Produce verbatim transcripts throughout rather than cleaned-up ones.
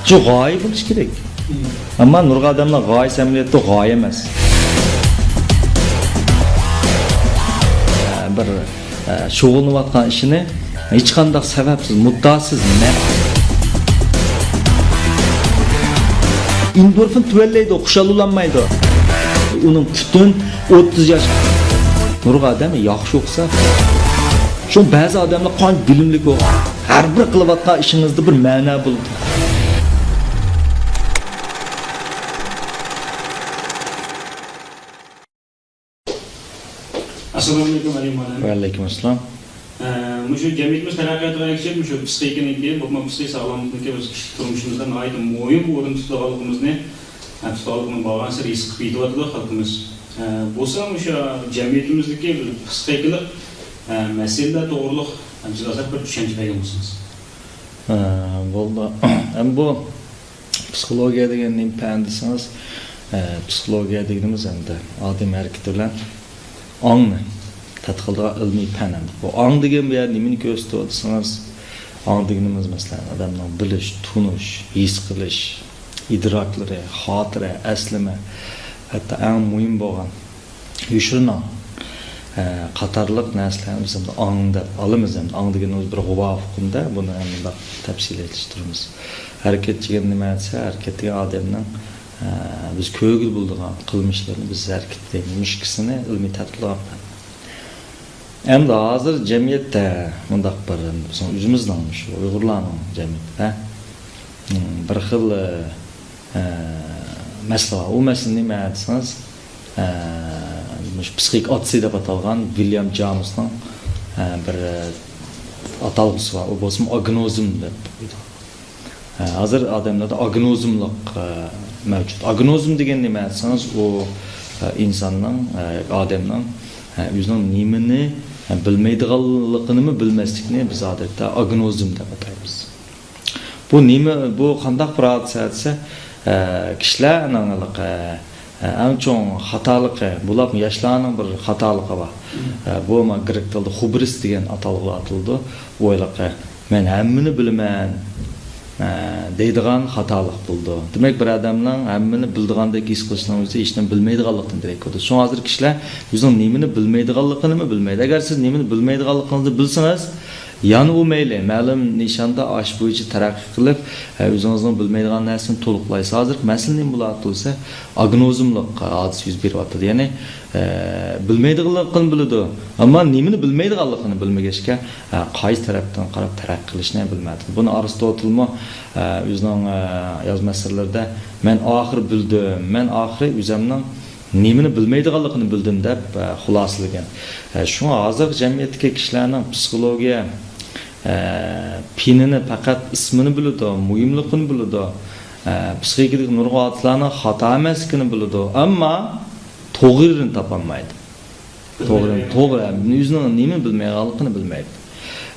شۇ غايە بولۇشى كېرەك. ئەمما نۇرغۇن ئادەملەر غايىسى ئەمەلىيەتتە غايە ئەمەس. بىر، ئە، شۇغۇللىنىۋاتقان ئىشىنى ھېچقانداق سەۋەبسىز، مۇددىئاسىز، نەق. ئېندورفىن تۆۋەنلەيدۇ، خۇشاللىنالمايدۇ. ئۇنىڭ پۈتۈن ئوتتۇز ياش. نۇرغۇن ئادەم ياخشى ئوقۇسا، شۇ بەزى ئادەملەر قانچە بىلىملىك بولغان، ھەر بىر قىلىۋاتقان ئىشىڭىزدا بىر مەنە بولىدۇ. ئەسسالامۇئەلەيكۇم، ئەلى مۇئەللىم. ۋەئەلەيكۇم ئەسسالام. ئە، مۇشۇ جەمئىيىتىمىز تەرەققىياتىغا ئەگىشىپ، مۇشۇ پسىخىكىنىڭكى، بولۇپمۇ پسىخىك ساغلاملىقنىڭكى بىز كىشىلىك تۇرمۇشىمىزدا ناھايىتى مۇھىم ئورۇن تۇتىدىغانلىقىمىزنى، ئە، تۇتىدىغانلىقىنى بارغانسېرى ھېس قىلىپ يېتىۋاتىدۇ خەلقىمىز. ئە، بولسا مۇشۇ جەمئىيىتىمىزدىكى بىر پسىخىكىلىق، ئە، مەسىلىلەر توغرۇلۇق، ئە، بىزگە ئازراق بىر چۈشەنچە بەرگەن بولسىڭىز. ئە، بولدى. ئەمما بۇ پسىخولوگىيە دېگەن نېمە پەن دېسىڭىز، ئە، پسىخولوگىيە دېگىنىمىز ئەمدى ئادەم ھەرىكىتى بىلەن ئاڭنى تەتقىق قىلىدىغان ئىلمىي پەن. ئەمدى بۇ ئاڭ دېگەن بۇ يەردە نېمىنى كۆرسىتىدۇ دېسىڭىز، ئاڭ دېگىنىمىز، مەسىلەن، ئادەمنىڭ بىلىش، تونۇش، ھېس قىلىش، ئىدراكلىرى، خاتىرە، ئەسلىمە، ھەتتا ئەڭ مۇھىم بولغان يوشۇرۇن ئاڭ، ئە، قاتارلىق نەرسىلەرنى بىز ئەمدى ئاڭ دەپ ئالىمىز. ئەمدى ئاڭ دېگىنىمىز بىر غۇۋا ئۇقۇم-دە، بۇنى ئەمدى مۇنداق تەپسىلىيلەشتۈرىمىز. ھەرىكەت دېگەن نېمە دېسە، ھەرىكەت دېگەن ئادەمنىڭ، ئە، بىز كۆرگىلى بولىدىغان قىلمىشلىرىنى بىز ھەرىكەت دەيمىز. مۇشۇ ئىككىسىنى ئىلمىي تەتقىق قىلغان. ئەمدى ھازىر جەمئىيەتتە مۇنداق بىر، بىزنىڭ ئۆزىمىزنىڭ، شۇ ئۇيغۇرلارنىڭ جەمئىيىتىدە، م، بىر خىل، ئە، مەسىلە بار. ئۇ مەسىلە نېمە دېسىڭىز، ئە، مۇشۇ پسىخىك ئاتىسى دەپ ئاتالغان ۋىليام جامىسنىڭ، ئە، بىر، ئە، ئاتالغۇسى بار. ئۇ بولسىمۇ ئاگنوزم دەپ. ئە، ھازىر ئادەملەردە ئاگنوزملىق، ئە، مەۋجۇت. ئاگنوزم دېگەن نېمە دېسىڭىز، ئۇ، ئە، ئىنساننىڭ، ئە، ئادەمنىڭ، ئە، ئۆزىنىڭ نېمىنى، ئە، بىلمەيدىغانلىقىنىمۇ بىلمەسلىكنى بىز ئادەتتە ئاگنوزم دەپ ئاتايمىز. بۇ نېمە، بۇ قانداق بىر ھادىسە دېسە، ئە، كىشىلەرنىڭ ھېلىقى، ئە، ئەڭ چوڭ خاتالىقى، بولۇپمۇ ياشلارنىڭ بىر خاتالىقى بار. ئە، بۇ ما گرېك تىلىدا خۇبرىس دېگەن ئاتالغۇ ئاتىلىدۇ. ئۇ ھېلىقى، «مەن ھەممىنى بىلىمەن»، ئە، دەيدىغان خاتالىق بولىدۇ. دېمەك، بىر ئادەمنىڭ ھەممىنى بىلىدىغاندەك ھېس قىلىشنىڭ ئۆزى ھېچنېمە بىلمەيدىغانلىقتىن دېرەك بولىدۇ. شۇڭا ھازىر كىشىلەر ئۆزىنىڭ نېمىنى بىلمەيدىغانلىقىنىمۇ بىلمەيدۇ. ئەگەر سىز نېمىنى بىلمەيدىغانلىقىڭىزنى بىلسىڭىز، يەنە ئۇ مەيلى، مەلۇم نىشاندا ئاش بويىچە تەرەققىي قىلىپ، ئە، ئۆزىڭىزنىڭ بىلمەيدىغان نەرسىنى تولۇقلايسىز. ھازىرقى مەسىلە نېمە بولۇۋاتىدۇ دېسە، ئاگنوزملىق ھادىسە يۈز بېرىۋاتىدۇ. يەنى، ئە، بىلمەيدىغانلىقىنى بىلىدۇ، ئەمما نېمىنى بىلمەيدىغانلىقىنى بىلمىگەچكە، ئە، قايسى تەرەپتىن قاراپ تەرەققىي قىلىشنى بىلمەيدۇ. بۇنى ئارستوتىلمۇ، ئە، ئۆزىنىڭ، ئە، يازما ئەسەرلىرىدە، «مەن ئاخىرى بىلدىم، مەن ئاخىرى ئۆزەمنىڭ نېمىنى بىلمەيدىغانلىقىنى بىلدىم» دەپ، ئە، خۇلاسىلىگەن. ئە، شۇڭا ھازىرقى جەمئىيەتتىكى كىشىلەرنىڭ پسىخولوگىيە، ئە، پېنىنى پەقەت ئىسمىنى بىلىدۇ، مۇھىملىقىنى بىلىدۇ، ئە، پسىخىكىدىكى نۇرغۇن ھادىسىلەرنىڭ خاتا ئەمەسلىكىنى بىلىدۇ، ئەمما توغرىنى تاپالمايدۇ. توغرا، توغرا، ئۆزىنىڭ نېمە بىلمەيدىغانلىقىنى بىلمەيدۇ.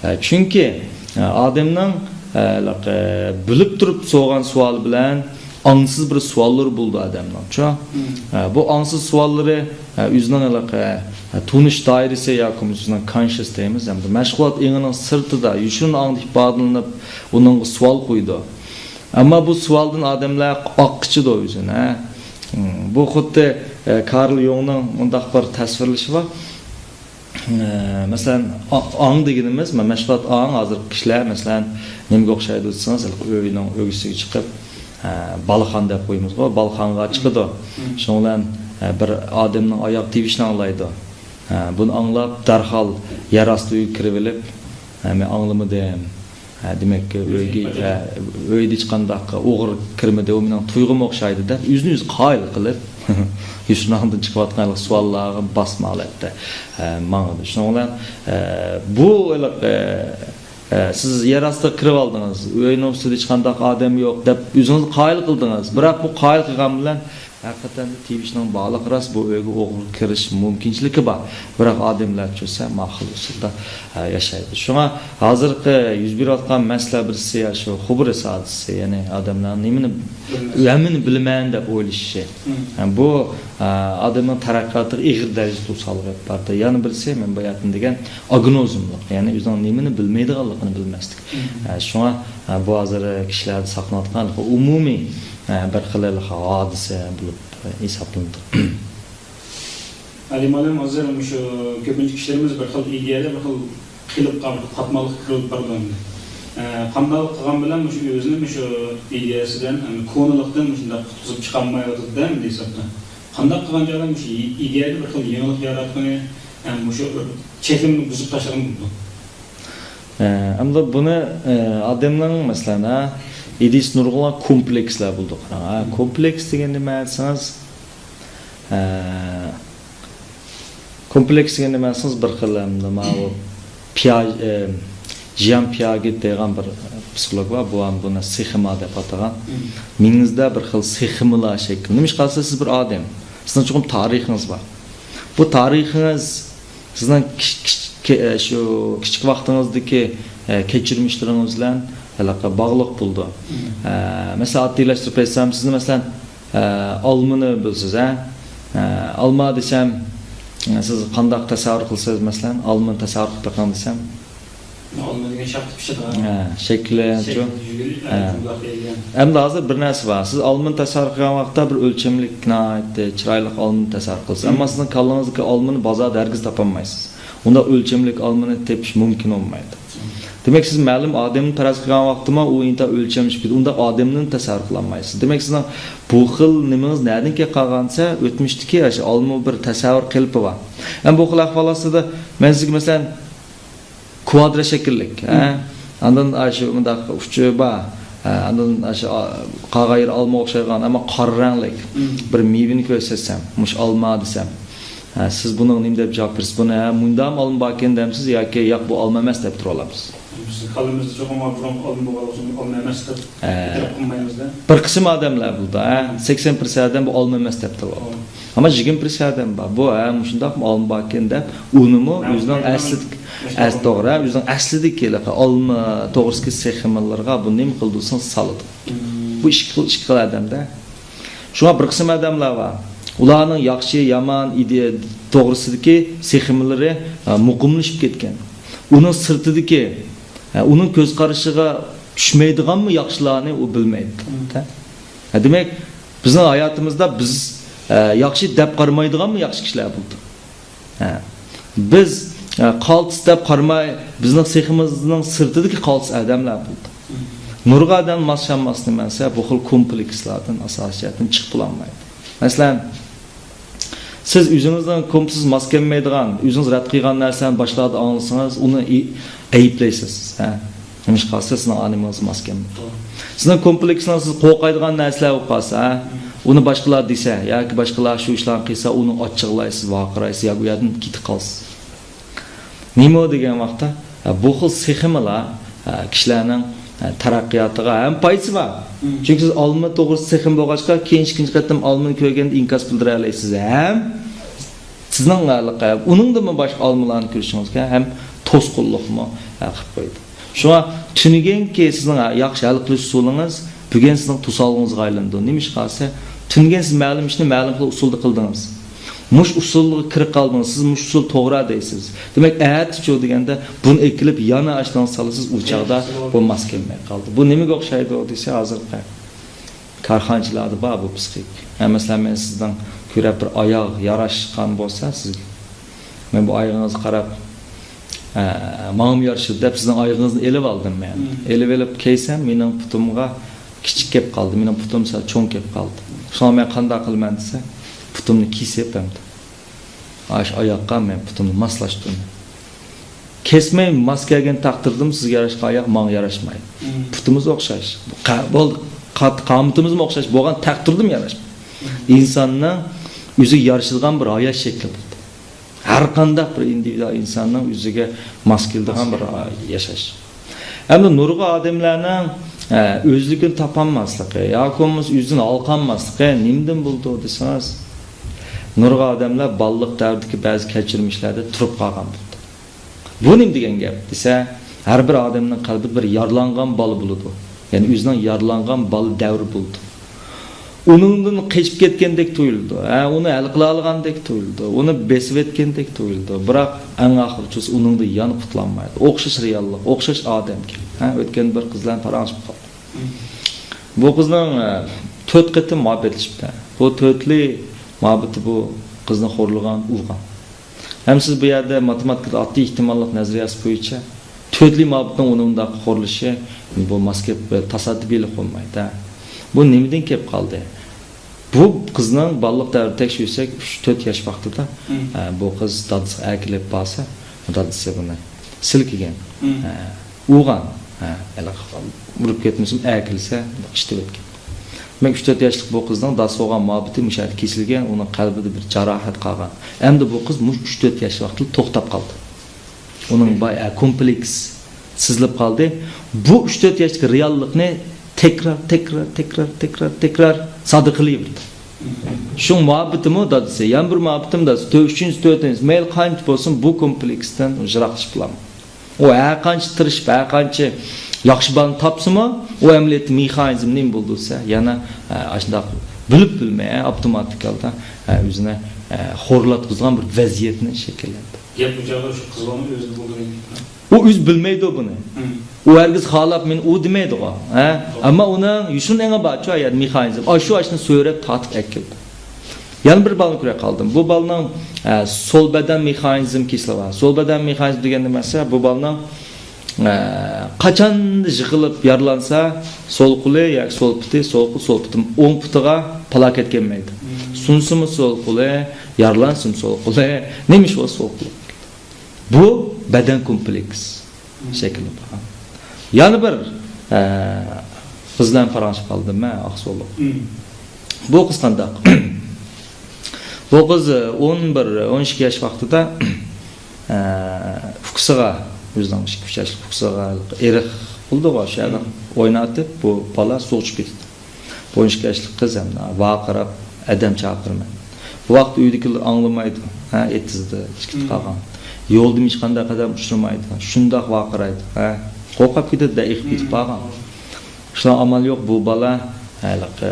ئە، چۈنكى، ئە، ئادەمنىڭ، ئە، لىق-، ئە، بىلىپ تۇرۇپ سورىغان سوئال بىلەن ئاڭسىز بىر سوئاللىرى بولىدۇ ئادەمنىڭ، چۇ؟ ئە، بۇ ئاڭسىز سوئاللىرى، ئە، ئۆزىنىڭ لىق-، ئە، تونۇش دائىرىسى ياكى بولمىسا ئۆزىنىڭ كونشىيس دەيمىز، ھەمدە مەشغۇلات ئېڭىنىڭ سىرتىدا، يوشۇرۇن ئاڭدا ئىپادىلىنىپ، ئۇنىڭغا سوئال قويىدۇ. ئەمما بۇ سوئالدىن ئادەملەر ئاق قېچىدۇ ئۆزىنى، ھە. بۇ خۇددى، ئە، كارل يۇڭنىڭ مۇنداق بىر تەسۋىرلىشى بار. ئە، مەسىلەن، ئا-، ئاڭ دېگىنىمىز، مە-، مەشغۇلات ئاڭ، ھازىرقى كىشىلەر، مەسىلەن، نېمىگە ئوخشايدۇ دېسىڭىز، ھېلىقى ئۆينىڭ ئۆگزىسىگە چىقىپ، ئە، بالىخان دەپ قويىمىزغۇ، بالىخانغا چىقىدۇ. شۇنىڭ بىلەن، ئە، بىر ئادەمنىڭ ئاياغ تىۋىشىنى ئاڭلايدۇ. ئە، بۇنى ئاڭلاپ، دەرھال يەر ئاستى ئۆيگە كىرىۋېلىپ، ئە، مەن ئاڭلىمىدىم. ھە، دېمەك، ئۆيگە، ھە، ئۆيدە ھېچقانداق ئوغرى كىرمىدى، ئۇ مېنىڭ تۇيغۇم ئوخشايدۇ دەپ، ئۆزىنى ئۆزى قايىل قىلىپ، يوشۇرۇن ئاڭدىن چىقىۋاتقان سوئاللارغا باسما ھالەتتە، ھە، ماڭىدۇ. شۇنىڭ بىلەن، ئە، بۇ ھېلىقى، ئە، سىز يەر ئاستىغا كىرىۋالدىڭىز، ئۆينىڭ ئۈستىدە ھېچقانداق ئادەم يوق دەپ، ئۆزىڭىزنى قايىل قىلدىڭىز. بىراق بۇ قايىل قىلغان بىلەن، ھەقىقەتەن تىۋىشنىڭ بارلىقى راست، بۇ ئۆيگە ئوغرى كىرىش مۇمكىنچىلىكى بار. بىراق ئادەملەر چۈشسە، ما خىل ئۇسۇلدا، ئە، ياشايدۇ. شۇڭا ھازىرقى يۈز بېرىۋاتقان مەسىلە بىرسى، يا شۇ خۇبرىس ھادىسىسى، يەنى ئادەملەرنىڭ نېمىنى، ھەممىنى بىلىمەن دەپ ئويلىشىشى. ھە، بۇ، ئە، ئادەمنىڭ تەرەققىياتىغا ئېغىر دەرىجىدە توسالغۇ ئېلىپ بارىدۇ. يەنە بىرسى، مەن باياتىن دېگەن ئاگنوزملىق، يەنى ئۆزىنىڭ نېمىنى بىلمەيدىغانلىقىنى بىلمەسلىك. ھە، شۇڭا بۇ ھازىر كىشىلەردە ساقلىنىۋاتقان ئومۇمىي، بىر خىل ھېلىقى ھادىسە بولۇپ ھېسابلىنىدۇ. ئەلى مۇئەللىم، ھازىر مۇشۇ كۆپىنچە كىشىلىرىمىز بىر خىل ئىدىيەگە بىر خىل قېلىپ قال-، قاتماللىق كىرىپ بارىدۇ ئەمدى. ئە، قانداق قىلغان بىلەن مۇشۇ ئۆزىنى مۇشۇ ئىدىيەسىدىن، ئەمدى كونىلىقتىن مۇشۇنداق قۇتقۇزۇپ چىقالمايۋاتىدۇ-دە ئەمدى ھېسابتا. قانداق قىلغان چاغدا مۇشۇ ئىدىيەگە بىر خىل يېڭىلىق ياراتقىنى ھەم مۇشۇ بىر چەكلىمىنى بۇزۇپ تاشلىغىلى بولىدۇ؟ ئە، ئەمدى بۇنى، ئە، ئادەمنىڭ، مەسىلەن، ھە، ئىدىيىسى نۇرغۇنلىغان كومپلېكسلار بولىدۇ. قاراڭ، ھە، كومپلېكس دېگەن نېمە دېسىڭىز، ئە، كومپلېكس دېگەن نېمە دېسىڭىز، بىر خىل، ئەمدى ماۋۇ پيا-، ئە، جيان پياگېت دەيدىغان بىر پسىخولوگ بار، بۇ ھەم بۇنى سېخېما دەپ ئاتىغان. مېڭىڭىزدە بىر خىل سېخېمىلار شەكىل. نېمىشقا دېسە، سىز بىر ئادەم. سىزنىڭ چوقۇم تارىخىڭىز بار. بۇ تارىخىڭىز سىزنىڭ كىچ-، كىچ-، كە-، شۇ كىچىك ۋاقتىڭىزدىكى، ئە، كەچۈرمىشلىرىڭىز بىلەن ھېلىقى باغلىق بولىدۇ. ئە، مەسىلەن، ئاددىيلاشتۇرۇپ ئېيتسام، سىزنى، مەسىلەن، ئە، ئالمىنى بىلىسىز، ھە؟ ئە، ئالما دېسەم، سىز قانداق تەسەۋۋۇر قىلىسىز، مەسىلەن، ئالمىنى تەسەۋۋۇر قىلىپ بېقىڭ دېسەم؟ ئالما دېگەن شاختا پىشىدىغان. ھە، شەكلى شۇ. شەكلى يۈگۈرۈك، ھە. جۇمغاق دېگەن. ئەمدى ھازىر بىر نەرسە بار. سىز ئالمىنى تەسەۋۋۇر قىلغان ۋاقىتتا بىر ئۆلچەملىك، ناھايىتى چىرايلىق ئالمىنى تەسەۋۋۇر قىلىسىز. ئەمما سىزنىڭ كاللىڭىزدىكى ئالمىنى بازاردا ھەرگىز تاپالمايسىز. ئۇنداق ئۆلچەملىك ئالمىنى تېپىش مۇمكىن بولمايدۇ. دېمەك، سىز مەلۇم ئادەمنى پەرەز قىلغان ۋاقىتتىمۇ ئۇ ئىنتايىن ئۆلچەملىشىپ كېتىدۇ. ئۇنداق ئادەمنى تەسەۋۋۇر قىلالمايسىز. دېمەك، سىزنىڭ بۇ خىل نېمىڭىز نەدىن كېلىپ قالغان دېسە، ئۆتمۈشتىكى ئاشۇ ئالما بىر تەسەۋۋۇر قېلىپى بار. ئەمما بۇ خىل ئەھۋال ئاستىدا مەن سىزگە، مەسىلەن، كۋادرات شەكىللىك، ھە؟ ئاندىن ئاشۇ مۇنداق ئۇچى بار، ھە؟ ئاندىن ئاشۇ، ئا، قارىغان يېرى ئالمىغا ئوخشايدىغان، ئەمما قارا رەڭلىك بىر مېۋىنى كۆرسەتسەم، مۇشۇ ئالما دېسەم، ھە، سىز بۇنىڭغا نېمە دەپ جاۋاب بېرىسىز؟ بۇنى، ھە، مۇنداقمۇ ئالما باركەن دەمسىز ياكى ياق، بۇ ئالما ئەمەس دەپ تۇرۇۋالامسىز؟ بىزنىڭ كاللىمىزدا چوقۇم بۇرۇن ئالما بولغان بولسا ئالما ئەمەس دەپ ئەتىراپ قىلمايمىز-دە. بىر قىسىم ئادەملەر بولىدۇ، ھە، سەكسەن پىرسەنت ئادەم بۇ ئالما ئەمەس دەپ تۇرۇۋالىدۇ. ئەمما يىگىرمە پىرسەنت ئادەم بار، بۇ، ھە، مۇشۇنداقمۇ ئالما باركەن دەپ، ئۇنىمۇ ئۆزىنىڭ ئەسلىدىكى، ئەس-، توغرا، ئۆزىنىڭ ئەسلىدىكى ھېلىقى ئالما توغرىسىدىكى سېخىمىلىرىغا بۇ نېمە قىلىدۇ دېسىڭىز سالىدۇ. بۇ ئىككى خىل، ئىككى خىل ئادەمدە. شۇڭا بىر قىسىم ئادەملەر بار. ئۇلارنىڭ ياخشى، يامان، ئىدىيە توغرىسىدىكى سېخىملىرى، ھە، مۇقىملىشىپ كەتكەن. ئۇنىڭ سىرتىدىكى، ھە، ئۇنىڭ كۆز قارىشىغا چۈشمەيدىغانمۇ ياخشىلارنى ئۇ بىلمەيدۇ. ھە، دېمەك، بىزنىڭ ھاياتىمىزدا بىز، ھە، ياخشى دەپ قارىمايدىغانمۇ ياخشى كىشىلەر بولىدۇ. ھە. بىز، ھە، قالتىس دەپ قارىماي، بىزنىڭ سېخىمىزنىڭ سىرتىدىكى قالتىس ئادەملەر بولىدۇ. نۇرغۇن ئادەم ماسلىشالماس نېمە دېسە، بۇ خىل كومپلېكسلاردىن ئاساسىي جەھەتتىن چىقىپ بولالمايدۇ. مەسىلەن، سىز ئۆزىڭىزنىڭ كومپلېكسىز ماس كەلمەيدىغان، ئۆزىڭىز رەت قىلغان نەرسىلەرنى باشقىلاردا ئاڭلىسىڭىز، ئۇنى ئەي-، ئەيىبلەيسىز. ھە. نېمىشقا دېسە، سىزنىڭ ئانىمىڭىز ماس كەلمەيدۇ. سىزنىڭ كومپلېكسىڭىز، سىز قورقايدىغان نەرسىلەر بولۇپ قالسا، ھە، ئۇنى باشقىلار دېسە ياكى باشقىلار شۇ ئىشلارنى قىلسا، ئۇنى ئاچچىقلايسىز، ۋارقىرايسىز ياكى ئۇ يەردىن كېتىپ قالىسىز. نېمە ئۇ دېگەن ۋاقىتتا، ھە، بۇ خىل سېخىملار، ھە، كىشىلەرنىڭ، ھە، تەرەققىياتىغا ھەم پايدىسى بار. چۈنكى سىز ئالما توغرىسىدا سېخىم بولغاچقا، كېيىن ئىككىنچى قېتىم ئالمىنى كۆرگەندە ئىنكاس بىلدۈرەلەيسىز ھەم سىزنىڭ ھېلىقى ئۇنىڭدىنمۇ باشقا ئالمىلارنى كۆرۈشىڭىزگە ھەم توسقۇنلۇقمۇ، ھە، قىلىپ قويىدۇ. شۇڭا تۈنۈگۈنكى سىزنىڭ ياخشى ھەل قىلىش ئۇسۇلىڭىز بۈگۈن سىزنىڭ توسالغۇڭىزغا ئايلىنىدۇ. نېمىشقا دېسە، تۈنۈگۈن سىز مەلۇم ئىشنى مەلۇم خىل ئۇسۇلدا قىلدىڭىز. مۇشۇ ئۇسۇلغا كىرىپ قالدىڭىز، سىز مۇشۇ ئۇسۇل توغرا دەيسىز. دېمەك، ئەتىچۇ دېگەندە بۇنى ئەكېلىپ يەنە ئاشۇنىڭغا سالىسىز، ئۇ چاغدا بۇ ماس كەلمەي قالدى. بۇ نېمىگە ئوخشايدۇ دېسە، ھازىرقى كارخانىچىلاردا بار بۇ پسىخىك. ھە، مەسىلەن، مەن سىزنىڭ كۆرۈپ بىر ئاياغ ياراشقان بولسا سىزگە، مەن بۇ ئايىغىڭىزغا قاراپ، ھە، ماڭىمۇ يارىشىدۇ دەپ سىزنىڭ ئايىغىڭىزنى ئېلىپ ئالدىم مەن. ئېلىپ ئېلىپ كىيسەم، مېنىڭ پۇتۇمغا كىچىك كەپ قالدى، مېنىڭ پۇتۇم سەل چوڭ كەپ قالدى. شۇڭا مەن قانداق قىلىمەن دېسە، پۇتۇمنى كېسىپ ئەمدى ئاشۇ ئاياققا مەن پۇتۇمنى ماسلاشتۇرىمەن. كەسمەي ماس كەلگەن تەقدىردىمۇ سىزگە ياراشقان ئاياق ماڭا ياراشمايدۇ. پۇتىمىز ئوخشاش. قا-، بولدى. قا-، قامىتىمىزمۇ ئوخشاش. بولغان تەقدىردىمۇ ياراشمايدۇ. ئىنساننىڭ ئۆزىگە يارىشىدىغان بىر ھايات شەكلى بولىدۇ. ھەر قانداق بىر ئىندىۋىدۇئال ئىنساننىڭ ئۆزىگە ماس كېلىدىغان بىر ياشاش. ئەمدى نۇرغۇن ئادەملەرنىڭ، ئە، ئۆزلۈكىنى تاپالماسلىقى ياكى بولمىسا ئۆزىنى ھالقالماسلىقى نېمىدىن بولىدۇ دېسىڭىز، نۇرغۇن ئادەملەر بالىلىق دەۋرىدىكى بەزى كەچۈرمىشلەردە تۇرۇپ قالغان بولىدۇ. بۇ نېمە دېگەن گەپ دېسە، ھەر بىر ئادەمنىڭ قەلبىدە بىر يارىلانغان بالا بولىدۇ. يەنى ئۆزىنىڭ يارىلانغان بالا دەۋرى بولىدۇ. ئۇنىڭدىن قېچىپ كەتكەندەك تۇيۇلىدۇ. ھە، ئۇنى ھەل قىلالىغاندەك تۇيۇلىدۇ. ئۇنى بېسىۋەتكەندەك تۇيۇلىدۇ. بىراق ئەڭ ئاخىرىچۇسى ئۇنىڭدىن يەنە قۇتۇلالمايدۇ. ئوخشاش رېئاللىق، ئوخشاش ئادەمكەن. ھە، ئۆتكەندە بىر قىز بىلەن پاراڭلىشىپ قالدىم. بۇ قىزنىڭ، ئە، تۆت قېتىم مۇھەببەتلىشىپتۇ. بۇ تۆتلى مۇھەببىتى بۇ قىزنى خورلىغان، ئۇرغان. ھەم سىز بۇ يەردە ماتېماتىكىدا ئاددىي ئېھتىماللىق نەزەرىيەسى بويىچە تۆتلى مۇھەببىتنىڭ ئۇنى ئۇنداق خورلىشى، بۇ ماس گەپ، تاسادىپىيلىق بولمايدۇ. بۇ نېمىدىن كېلىپ قالدى؟ بۇ قىزنىڭ بالىلىق دەۋرىدە تەكشۈرسەك، ئۈچ تۆت ياش ۋاقتىدا، مم. ئە، بۇ قىز دادىسىغا ئەركىلەپ بارسا، دادىسى بۇنى سىلكىگەن. مم. ئە، ئۇرغان. ھە، ھېلىقى ئۇرۇپ كەتمىسۇن، ئەركىلىسە ئىشتىۋەتكەن. دېمەك، ئۈچ تۆت ياشلىق بۇ قىزنىڭ دادىسى بولغان مۇھەببىتى مۇشۇ يەردە كېسىلگەن، ئۇنىڭ قەلبىدە بىر جاراھەت قالغان. ئەمدى بۇ قىز مۇشۇ ئۈچ تۆت ياش ۋاقتىدا توختاپ قالدى. ئۇنىڭ باي-، ئە، كومپلېكس سېزىلىپ قالدى. بۇ ئۈچ تۆت ياشتىكى رېئاللىقنى تەكرار، تەكرار، تەكرار، تەكرار، تەكرار سادىر قىلىۋېرىدۇ. شۇڭا مۇھەببىتىمۇ دادىسى، يەنە بىر مۇھەببىتىم دادىسى، تۆ-، ئۈچىنچى، تۆتىنچى، مەيلى قانچە بولسۇن، بۇ كومپلېكستىن يىراقلىشىپ بولالمىدى. ئۇ ھەر قانچە تىرىشىپ، ھەر قانچە ياخشى بالىنى تاپسىمۇ، ئۇ ئەمەلىيەتتە مېخانىزم نېمە بولدى دېسە، يەنە، ئە، ئاشۇنداق بىلىپ بىلمەي، ئە، ئاپتوماتىك ھالدا، ئە، ئۆزىنى، ئە، خورلاتقۇزغان بىر ۋەزىيەتنى شەكىللەندۈردى. گەپ بۇ چاغدا شۇ قىز بالىمۇ ئۆزىنى بولدۇرۇۋېتىپتۇ. ئۇ ئۆزى بىلمەيدۇ بۇنى. مم. ئۇ ھەرگىز خالاپ مېنى ئۇ دېمەيدىغۇ، ھە؟ توغرا. ئەمما ئۇنىڭ يوشۇرۇن ئېڭى بارچۇ، ھايات مېخانىزم. ئاشۇ ئاشنى سۆرەپ تارتىپ ئەكىلدى. يەنە بىر بالىنى كۆرۈپ قالدىم. بۇ بالىنىڭ، ئە، سول بەدەن مېخانىزم كېسىلى بار. سول بەدەن مېخانىزم دېگەن نېمە دېسە، بۇ بالىنىڭ، ئە، قاچان يىقىلىپ يارىلانسا، سول قولى ياكى سول پۇتى، سول قول، سول پۇتى، ئوڭ پۇتىغا پالاكەت كەلمەيدۇ. مم. سۇنسىمۇ سول قولى، يارىلانسىمۇ سول قولى، نېمە ئىش بولسا سول قولى. بۇ بەدەن كومپلېكس شەكىللىنىپ قالغان. يەنە بىر، ئە، قىز بىلەن پاراڭلىشىپ قالدىم مەن، ئاقسۇلۇق. مم. بۇ قىز قانداق؟ بۇ قىز، ئە، ئون بىر، ئون ئىككى ياش ۋاقتىدا، ئە، ئۇكىسىغا، ئۆزىنىڭ ئىككى، ئۈچ ياشلىق ئۇكىسىغا ئېرىق بولىدىغۇ، شۇ يەردە مم. ئويناۋېتىپ، بۇ بالا سۇغا چۈشۈپ كېتىپتۇ. ئون ئىككى ياشلىق قىز ھەم ۋارقىراپ، ئادەم چاقىرىمەن. بۇ ۋاقىتتا ئۆيدىكىلەر ئاڭلىمايدۇ. ھە، ئېتىزدا چىقىپ مم. قالغان. يولدا ھېچقانداق ئادەم ئۇچرىمايدۇ. شۇنداق ۋارقىرايدۇ. ھە، قورقۇپ كېتىدۇ-دە، ئېقىپ كېتىپ مم. قالغان. شۇنداق ئامال يوق، بۇ بالا ھېلىقى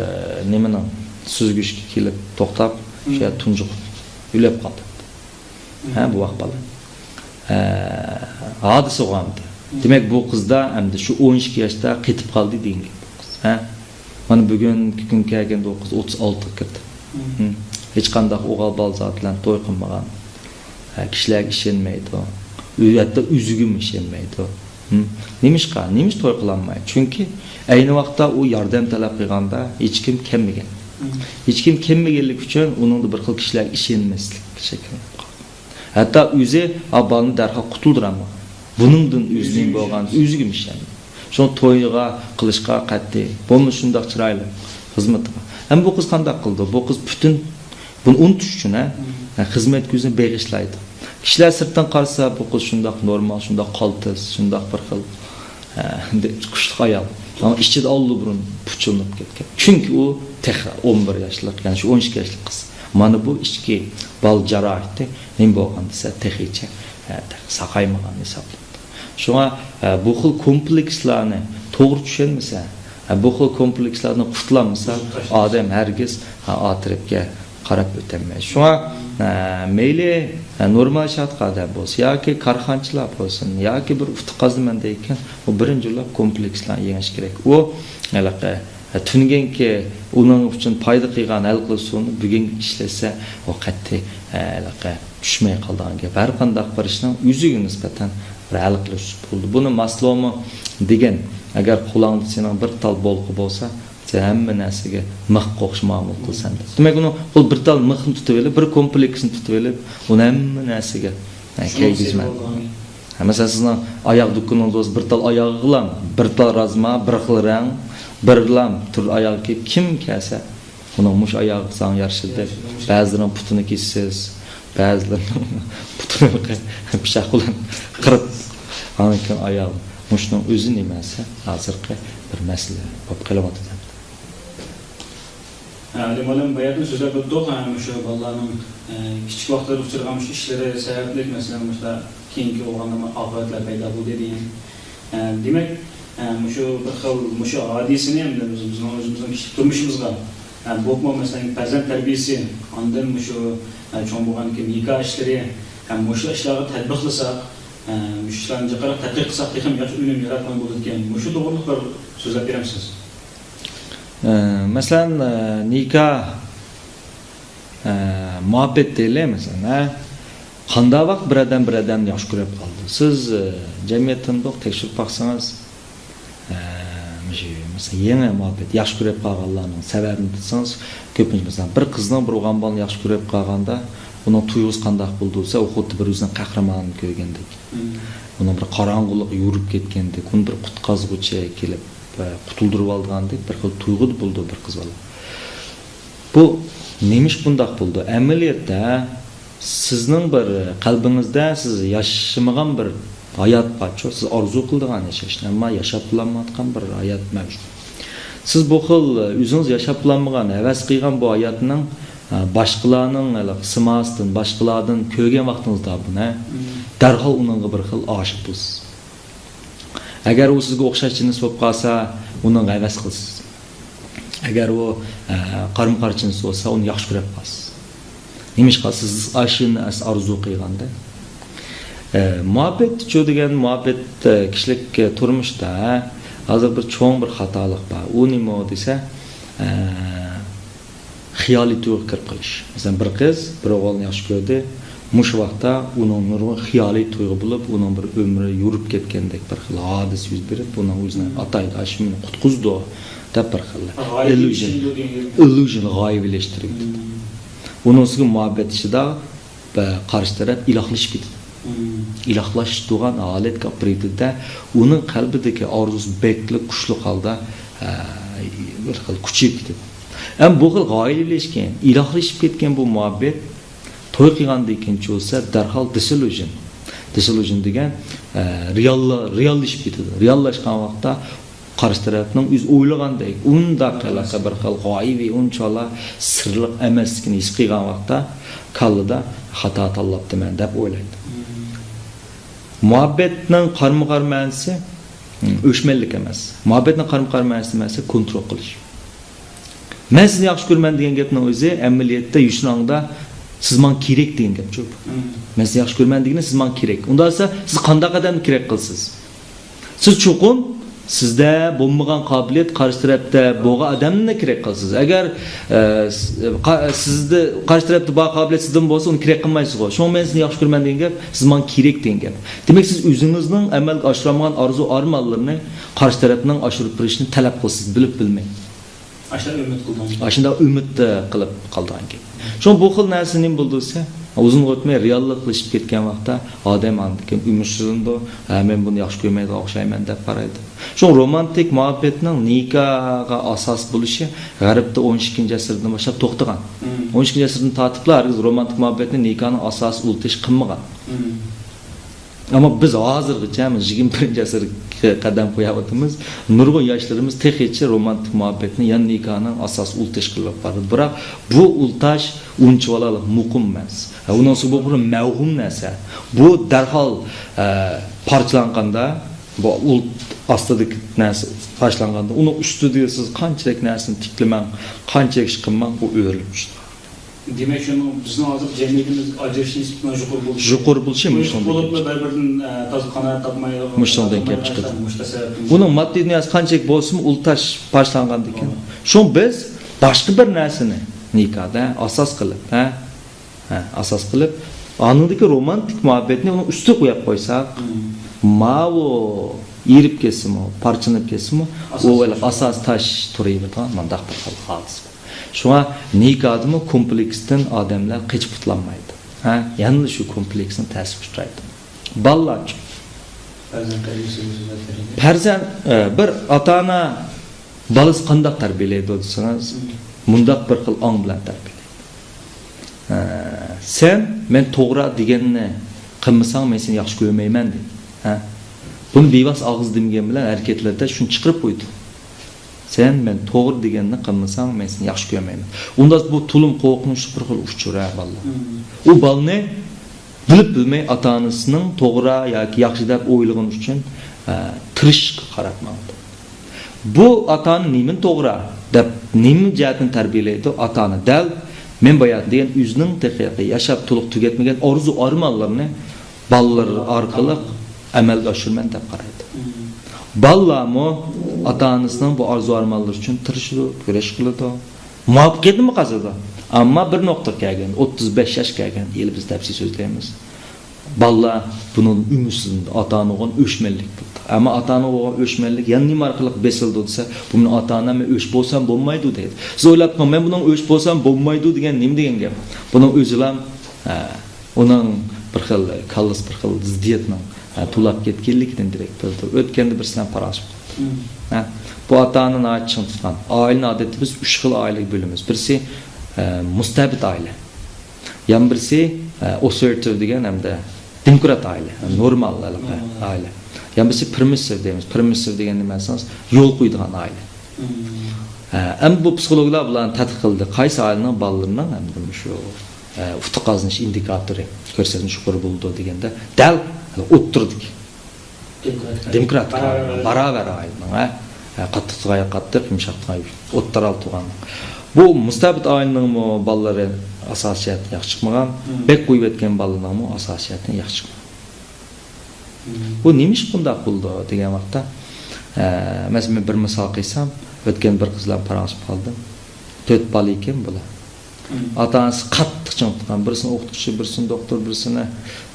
نېمىنىڭ سۈزگۈچكە كېلىپ توختاپ، شۇ يەردە مم. تۇنجۇقۇپ ئۆلۈپ قالدى. ھە، بۇ ۋاق بالا. ھە، ھادىسە بولغانتى. دېمەك، بۇ قىزدا ئەمدى شۇ ئون ئىككى ياشتا قېتىپ قالدى دېگەن گەپ. ھە؟ مانا بۈگۈنكى كۈن كەلگەندە ئۇ قىز ئوتتۇز ئالتىغا كىردى. ھە؟ ھېچقانداق ئوغۇل بالا زادى بىلەن توي قىلمىغان. ھە، كىشىلەرگە ئىشەنمەيدۇ. ئۆ-، ھەتتا ئۆزىگىمۇ ئىشەنمەيدۇ. ھە؟ نېمىشقا؟ نېمىش توي قىلالمايدۇ؟ چۈنكى ئەينى ۋاقىتتا ئۇ ياردەم تەلەپ قىلغاندا ھېچكىم كەلمىگەن. ھېچكىم كەلمىگەنلىكى ئۈچۈن ئۇنىڭدا بىر خىل كىشىلەرگە ئىشەنمەسلىك شەكىللىنىپ قالغان. ھەتتا ئۆزى، ئا، بالىنى دەرھال قۇتۇلدۇرالمىغان. بۇنىڭدىن ئۆزى نېمە بولغان، ئۆزىگىمۇ ئىشەنمەيدۇ. شۇڭا تويىغا، قىلىشقا قەتئىي، بولمىسا شۇنداق چىرايلىق خىزمىتىگە. ئەمما بۇ قىز قانداق قىلىدۇ؟ بۇ قىز پۈتۈن، بۇنى ئۇنتۇش ئۈچۈن، ھە، خىزمەتكە ئۆزىنى بېغىشلايدۇ. كىشىلەر سىرتتىن قارىسا، بۇ قىز شۇنداق نورمال، شۇنداق قالتىس، شۇنداق بىر خىل، ھە، قۇشلۇق ئايال. ئەمما ئىچىدە ئاللىبۇرۇن پۇچۇلۇنۇپ كەتكەن. چۈنكى ئۇ تېخى ئون بىر ياشلىق، يەنى شۇ ئون ئىككى ياشلىق قىز. مانا بۇ ئىچكى بال جاراھىتى نېمە بولغان دېسە، تېخىچە، ھە، تېخى ساقايمىغان ھېسابلىنىدۇ. شۇڭا، ھە، بۇ خىل كومپلېكسلارنى توغرا چۈشەنمىسە، ھە، بۇ خىل كومپلېكسلاردىن قۇتۇلالمىسا، ئادەم ھەرگىز، ھە، ئاخىرەتكە قاراپ ئۆتەلمەيدۇ. شۇڭا، ھە، مەيلى، ھە، نورمال شادلىق ئادەم بولسا ياكى كارخانىچىلار بولسۇن ياكى بىر ئۇتۇق قازىنىمەن دەيدىكەن، ئۇ بىرىنچى بولۇپ كومپلېكسلارنى يېڭىش كېرەك. ئۇ ھېلىقى تۈنۈگۈنكى ئۇنىڭ ئۈچۈن پايدا قىلغان ھەل قىلىش ئۇسۇلىنى بۈگۈنگە ئىشلەتسە، ئۇ قەتئىي، ھېلىقى چۈشمەي قالىدىغان گەپ. ھەر قانداق بىر ئىشنىڭ ئۆزىگە نىسبەتەن بىر ھەل قىلىش ئۇسۇلى بولىدۇ. بۇنى ماسلومۇ دېگەن، ئەگەر قولۇڭدا سېنىڭ بىر تال بولقا بولسا، سەن ھەممە نەرسىگە مىخقا ئوخشاش مۇئامىلە قىلىسەن دەپ. دېمەك، ئۇنى، ئۇ بىر تال مىخنى تۇتۇۋېلىپ، بىر كومپلېكسنى تۇتۇۋېلىپ، ئۇنى ھەممە نەرسىگە، ھە، كىيگۈزمە. ھە، مەسىلەن، سىزنىڭ ئاياغ دۇكىنىڭىز بولسا، بىر تال ئاياغغىلا بىر تال رازما، بىر خىل رەڭ، بىرلا تۈر ئاياغ كىيىپ، كىم كەلسە، ئۇنىڭ مۇشۇ ئاياغى ساڭا يارىشىدۇ دەپ، بەزىلىرىنىڭ پۇتىنى كېسىسىز، بەزىلىرىنىڭ پۇتىنى پىچاق بىلەن قىرىپ، ئاندىن كېيىن ئاياغ، مۇشۇنىڭ ئۆزى نېمە دېسە، ھازىرقى بىر مەسىلە بولۇپ قېلىۋاتىدۇ. ئە، ئالىم ئالىم باياتىن سۆزلەپ ئۆتتۇق، ئە، مۇشۇ بالىلارنىڭ، ئە، كىچىك ۋاقىتلىرىدا ئۇچرىغان مۇشۇ ئىشلىرى سەۋەبلىك، مەسىلەن، مۇشۇنداق كېيىنكى بولغاندا ئاقىۋەتلەر پەيدا بولدى دېگەن. ئە، دېمەك، ئە، مۇشۇ بىر خىل مۇشۇ ھادىسىنى ئەمدى بىز، بىزنىڭ ئۆزىمىزنىڭ كىشىلىك تۇرمۇشىمىزغا، بولۇپمۇ مەسىلەن پەرزەنت تەربىيىسى، ئاندىن مۇشۇ، ئە، چوڭ بولغاندىن كېيىن نىكاھ ئىشلىرى، ھەم مۇشۇ ئىشلارغا تەتبىقلىساق، ئە، مۇشۇ ئىشلارنى جىقراق تەتبىق قىلساق تېخىمۇ ياخشى ئۈنۈم ياراتقان بولىدىكەن. مۇشۇ توغرىلىق بىر سۆزلەپ بېرەمسىز؟ ئە، مەسىلەن، ئە، نىكاھ، ئە، مۇھەببەت دەيلى، مەسىلەن، ھە؟ قانداق ۋاقىت بىر ئادەم بىر ئادەمنى ياخشى كۆرۈپ قالدى؟ سىز، ئە، جەمئىيەتتىن بۇ تەكشۈرۈپ باقسىڭىز، ئە، مۇشۇ، مەسىلەن، يېڭى مۇھەببەت ياخشى كۆرۈپ قالغانلارنىڭ سەۋەبىنى دېسىڭىز، كۆپىنچە، مەسىلەن، بىر قىزنىڭ بىر ئوغۇل بالىنى ياخشى كۆرۈپ قالغاندا، ئۇنىڭ تۇيغۇسى قانداق بولىدۇ دېسە، ئۇ خۇددى بىر ئۆزىنىڭ قەھرىمانىنى كۆرگەندەك. مم. ئۇنىڭ بىر قاراڭغۇلۇق يورۇپ كەتكەندەك، ئۇنى بىر قۇتقازغۇچى كېلىپ، ئە، قۇتۇلدۇرۇۋالىدىغاندەك بىر خىل تۇيغۇدا بولىدۇ بىر قىز بالا. بۇ نېمىشقا بۇنداق بولىدۇ؟ ئەمەلىيەتتە، سىزنىڭ بىر قەلبىڭىزدە سىز ياشىمىغان بىر ھايات بارچۇ، سىز ئارزۇ قىلىدىغان ياشاشنى، ئەمما ياشاپ بولالمايۋاتقان بىر ھايات مەۋجۇت. سىز بۇ خىل ئۆزىڭىز ياشاپ بولالمىغان، ھەۋەس قىلغان بۇ ھاياتنىڭ، ئە، باشقىلارنىڭ ھېلىقى سىماسىدىن، باشقىلاردىن كۆرگەن ۋاقتىڭىزدا بۇنى، مم، دەرھال ئۇنىڭغا بىر خىل ئاشىق بولىسىز. ئەگەر ئۇ سىزگە ئوخشاش جىنس بولۇپ قالسا، ئۇنىڭغا ھەۋەس قىلىسىز. ئەگەر ئۇ، ئە، قارىمۇ قارشى جىنس بولسا، ئۇنى ياخشى كۆرۈپ قالىسىز. نېمىشقا؟ سىز ئاشۇنى ئەس-، ئارزۇ قىلغاندا. ئە، مۇھەببەتچۇ دېگەن مۇھەببەت، ئە، كىشىلىك، ئە، تۇرمۇشتا ھازىر بىر چوڭ بىر خاتالىق بار. ئۇ نېمە دېسە، ئە، خىيالىي تۇيغۇ كىرىپ قېلىش. مەسىلەن، بىر قىز بىر ئوغۇلنى ياخشى كۆردى. مۇشۇ ۋاقىتتا ئۇنىڭ نۇرغۇن خىيالىي تۇيغۇ بولۇپ، ئۇنىڭ بىر ئۆمرى يورۇپ كەتكەندەك بىر خىل ھادىسە يۈز بېرىپ، ئۇنىڭ ئۆزىنى، مم، ئاتايدۇ، ئاشۇ مېنى قۇتقۇزىدۇ دەپ بىر خىل. غايىۋىلىشىدۇ دېگەن گەپ. ئىلليۇژن غايىۋىلەشتۈرۈپ كېتىدۇ. مم. ئۇنىڭ ئۈستىگە مۇھەببەت ئىچىدە ۋە قارشى تەرەپ ئىلاھلىشىپ كېتىدۇ. مم. ئىلاھلاشتۇرغان ھالەتكە ئاپىرىپ كېتىدۇ-دە، ئۇنىڭ قەلبىدىكى ئارزۇسى بەكلا كۈچلۈك ھالدا، ئە، بىر خىل كۈچىيىپ كېتىدۇ. ئەمما بۇ خىل غايىۋىلەشكەن، ئىلاھلىشىپ كەتكەن بۇ مۇھەببەت توي قىلغاندىن كېيىنچە بولسا دەرھال دىسىليۇژن. دىسىليۇژن دېگەن، ئە، رېئاللا-، رېئاللىشىپ كېتىدۇ. رېئاللاشقان ۋاقىتتا قارشى تەرەپنىڭ ئۆزى ئويلىغاندەك ئۇنداق ھېلىقى بىر خىل غايىۋى، ئۇنچىۋالا سىرلىق ئەمەسلىكىنى ھېس قىلغان ۋاقىتتا كاللىدا خاتا تاللاپتىمەن دەپ ئويلايدۇ. مۇھەببەتنىڭ قارمۇ قار مەنىسى، ھىم، ئۆچمەنلىك ئەمەس. مۇھەببەتنىڭ قارمۇ قار مەنىسى نېمە دېسە، كونترول قىلىش. مەن سىزنى ياخشى كۆرىمەن دېگەن گەپنىڭ ئۆزى ئەمەلىيەتتە يۈشۈناڭدا سىز ماڭا كېرەك دېگەن گەپ شۇ. مم. مەن سىزنى ياخشى كۆرىمەن دېگىنى سىز ماڭا كېرەك. ئۇنداق دېسە سىز قانداق ئادەمنى كېرەك قىلىسىز؟ سىز چوقۇم سىزدە بولمىغان قابىلىيەت قارشى تەرەپتە بولغان ئادەمنى كېرەك قىلىسىز. ئەگەر، ئە، س-، قا-، سىزدە، قارشى تەرەپتە بار قابىلىيەت سىزدىمۇ بولسا، ئۇنى كېرەك قىلمايسىزغۇ. شۇڭا مەن سىزنى ياخشى كۆرىمەن دېگەن گەپ، سىز ماڭا كېرەك دېگەن گەپ. دېمەك، سىز ئۆزىڭىزنىڭ ئەمەلگە ئاشۇرالمىغان ئارزۇ ئارمانلىرىنى قارشى تەرەپنىڭ ئاشۇرۇپ بېرىشىنى تەلەپ قىلىسىز، بىلىپ بىلمەي. ئاشۇنداق ئۈمىد قىلدىڭىز. ئاشۇنداق ئۈمىد، ئە، قىلىپ قالىدىغان گەپ. شۇڭا بۇ خىل نەرسە نېمە بولىدۇ دېسە، ئۇزۇن ئۆتمەي رېئاللىقلىشىپ كەتكەن ۋاقىتتا ئادەم ئاندىن كېيىن ئۈمىدسىزلىنىدۇ. ھە، مەن بۇنى ياخشى كۆرمەيدىغان ئوخشايمەن دەپ قارايدۇ. شۇڭا رومانتىك مۇھەببەتنىڭ نىكاھقا ئاساس بولۇشى غەربتە ئون ئىككىنچى ئەسىردىن باشلاپ توختىغان. مم. ئون ئىككىنچى ئەسىردىن تارتىپلا ھەرگىز رومانتىك مۇھەببەتنى نىكاھنىڭ ئاساسى ئۇلىتىش قىلمىغان. مم. ئەمما بىز ھازىرغىچە، يىگىرمە بىرىنچى ئەسىرگە قەدەم قويۇۋاتىمىز. نۇرغۇن ياشلىرىمىز تېخىچە رومانتىك مۇھەببەتنى يا نىكاھنىڭ ئاساسى ئۇلتىش قىلىپ بارىدۇ. بىراق بۇ ئۇلتاش ئۇنچىۋالا مۇقىم ئەمەس. ئۇنىڭ ئۈستىگە بۇ بىر مەۋھۇم نەرسە. بۇ دەرھال، ئە، پارچىلانغاندا، بۇ ئۇلت ئاستىدىكى نەرسە پارچىلانغاندا، ئۇنىڭ ئۈستىدە سىز قانچىلىك نەرسىنى تىكلىمەڭ، قانچىلىك ئىش قىلماڭ، ئۇ ئۆرۈلۈپ چۈشىدۇ. دېمەك، شۇنىڭ بىزنىڭ ھازىر جەمئىيىتىمىز ئاجرىشىش نىسبىتى يۇقىرى بولۇشى. يۇقىرى بولۇشى مۇشۇندىن بولۇپمۇ بىر-بىرىدىن، ئە، تازا قانائەت تاپماي، مۇشۇندىن كېلىپ چىقىدۇ. مۇشۇ سەۋەبتىن. ئۇنىڭ ماددىي دۇنياسى قانچىلىك بولسىمۇ، ئۇلتاش پارچىلانغاندىن كېيىن. شۇڭا بىز باشقا بىر نەرسىنى نىكاھدا ئاساس قىلىپ، ھە، ھە، ئاساس قىلىپ، ئاندىكى رومانتىك مۇھەببەتنى ئۇنىڭ ئۈستىگە قويۇپ قويساق، مم، ماۋۇ ئېرىپ كەتسىمۇ، پارچىلىنىپ كەتسىمۇ، ئاساس ئۇ ھېلىقى تاش. ئاساس تاش تۇرۇۋېرىدىغان مۇنداق بىر خىل ھادىسە. شۇڭا نىكاھدىمۇ كومپلېكستىن ئادەملەر قېچىپ قۇتۇلالمايدۇ. ھە؟ يەنىلا شۇ كومپلېكسنىڭ تەسىرىگە ئۇچرايدۇ. بالىلارچۇ؟ پەرزەنت تەربىيەسى. پەرزەنت، ئە، بىر ئاتا-ئانا بالىسى قانداق تەربىيەلەيدۇ دېسىڭىز، مم، مۇنداق بىر خىل ئاڭ بىلەن تەربىيەلەيدۇ. ھە، سەن مەن توغرا دېگەننى قىلمىساڭ، مەن سېنى ياخشى كۆرمەيمەن دەيدۇ. ھە؟ بۇنى بىۋاسىتە ئاغزى دېمىگەن بىلەن ھەرىكەتلىرىدە شۇنى چىقىرىپ قويىدۇ. سەن مەن توغرا دېگەننى قىلمىساڭ، مەن سېنى ياخشى كۆرمەيمەن. ئۇنداق بۇ تولىمۇ قورقۇنچلۇق بىر خىل ئۇچۇر، ھە، بالىلار. مم. ئۇ بالىنى بىلىپ بىلمەي ئاتا-ئانىسىنىڭ توغرا ياكى ياخشى دەپ ئويلىغىنى ئۈچۈن، ئە، تىرىشىشقا قاراپ ماڭىدۇ. بۇ ئاتا-ئانا نېمىنى توغرا دەپ، نېمە جەھەتتىن تەربىيەلەيدۇ؟ ئاتا-ئانا دەل مەن بايا دېگەن ئۆزىنىڭ تېخى ياشاپ تولۇق تۈگەتمىگەن ئارزۇ-ئارمانلىرىنى بالىلىرى ئارقىلىق ئەمەلگە ئاشۇرىمەن دەپ قارايدۇ. بالىلارمۇ ئاتا-ئانىسىنىڭ بۇ ئارزۇ-ئارمانلىرى ئۈچۈن تىرىشىدۇ، كۈرەش قىلىدۇ. مۇۋەپپەقىيەتنىمۇ قازىنىدۇ. ئەمما بىر نۇقتىغا كەلگەندە، ئوتتۇز بەش ياش كەلگەندە، ھېلى بىز تەپسىلىي سۆزلەيمىز. بالىلار بۇنىڭدىن ئۈمىدسىزلىنىدۇ. ئاتا-ئانا بولغان ئۆچمەنلىك بولىدۇ. ئەمما ئاتا-ئانا بولغان ئۆچمەنلىك يەنە نېمە ئارقىلىق بېسىلىدۇ دېسە، بۇ مېنىڭ ئاتا-ئانام، مەن ئۆچ بولسام بولمايدۇ دەيدۇ. سىز ئويلاپ بېقىڭ، مەن بۇنىڭ ئۆچ بولسام بولمايدۇ دېگەن نېمە دېگەن گەپ؟ بۇنىڭ ئۆزىلا، ھە، ئۇنىڭ بىر خىل كاللىسى بىر خىل زىددىيەتنىڭ، ھە، توۋلاپ كەتكەنلىكىدىن دېرەك بېرىدۇ. ئۆتكەندە بىرسى بىلەن پاراڭلىشىپ قالدىم. ھە، بۇ ئاتا-ئانا ناھايىتى چىڭ تۇتقان. ئائىلىنى ئادەتتە بىز ئۈچ خىل ئائىلىگە بۆلىمىز. بىرسى، ھە، مۇستەبىت ئائىلە. يەنە بىرسى، ئە، ئاسسېرتىۋ دېگەن ھەمدە دېموكرات ئائىلە، نورمال ھېلىقى ئائىلە. يەنە بىرسى پېرمىسسىۋ دەيمىز. پېرمىسسىۋ دېگەن نېمە دېسىڭىز، يول قويىدىغان ئائىلە. ھە، ئەمدى بۇ پسىخولوگلار بۇلارنى تەتقىق قىلدى. قايسى ئائىلىنىڭ بالىلىرىنىڭ ئەمدى مۇشۇ، ئە، ئۇتۇق قازىنىش ئىندىكاتورى، كۆرسەتمىسى يۇقىرى بولىدۇ دېگەندە، دەل ئوتتۇرىدىكى دېموكراتىك، دېموكراتىك ئائىلە، باراۋەر ئائىلىنىڭ، ھە؟ ھە، قاتتىقتىغان قاتتىق، يۇمشاقتىغان يۇمشاق، ئوتتۇرا تۇرغان. بۇ مۇستەبىت ئائىلىنىڭمۇ بالىلىرى ئاساسىي جەھەتتىن ياخشى چىقمىغان، بەك قويۇۋەتكەن بالىلىرىنىڭمۇ ئاساسىي جەھەتتىن ياخشى چىقمىغان. بۇ نېمە ئىش بۇنداق بولىدۇ دېگەن ۋاقىتتا، ئە، مەسىلەن، مەن بىر مىسال قىلسام، ئۆتكەن بىر قىز بىلەن پاراڭلىشىپ قالدىم. تۆت بالا ئىكەن بۇلار. ئاتا-ئانىسى قاتتىق چىڭ تۇتقان. بىرسىنى ئوقۇتقۇچى، بىرسىنى دوختۇر، بىرسىنى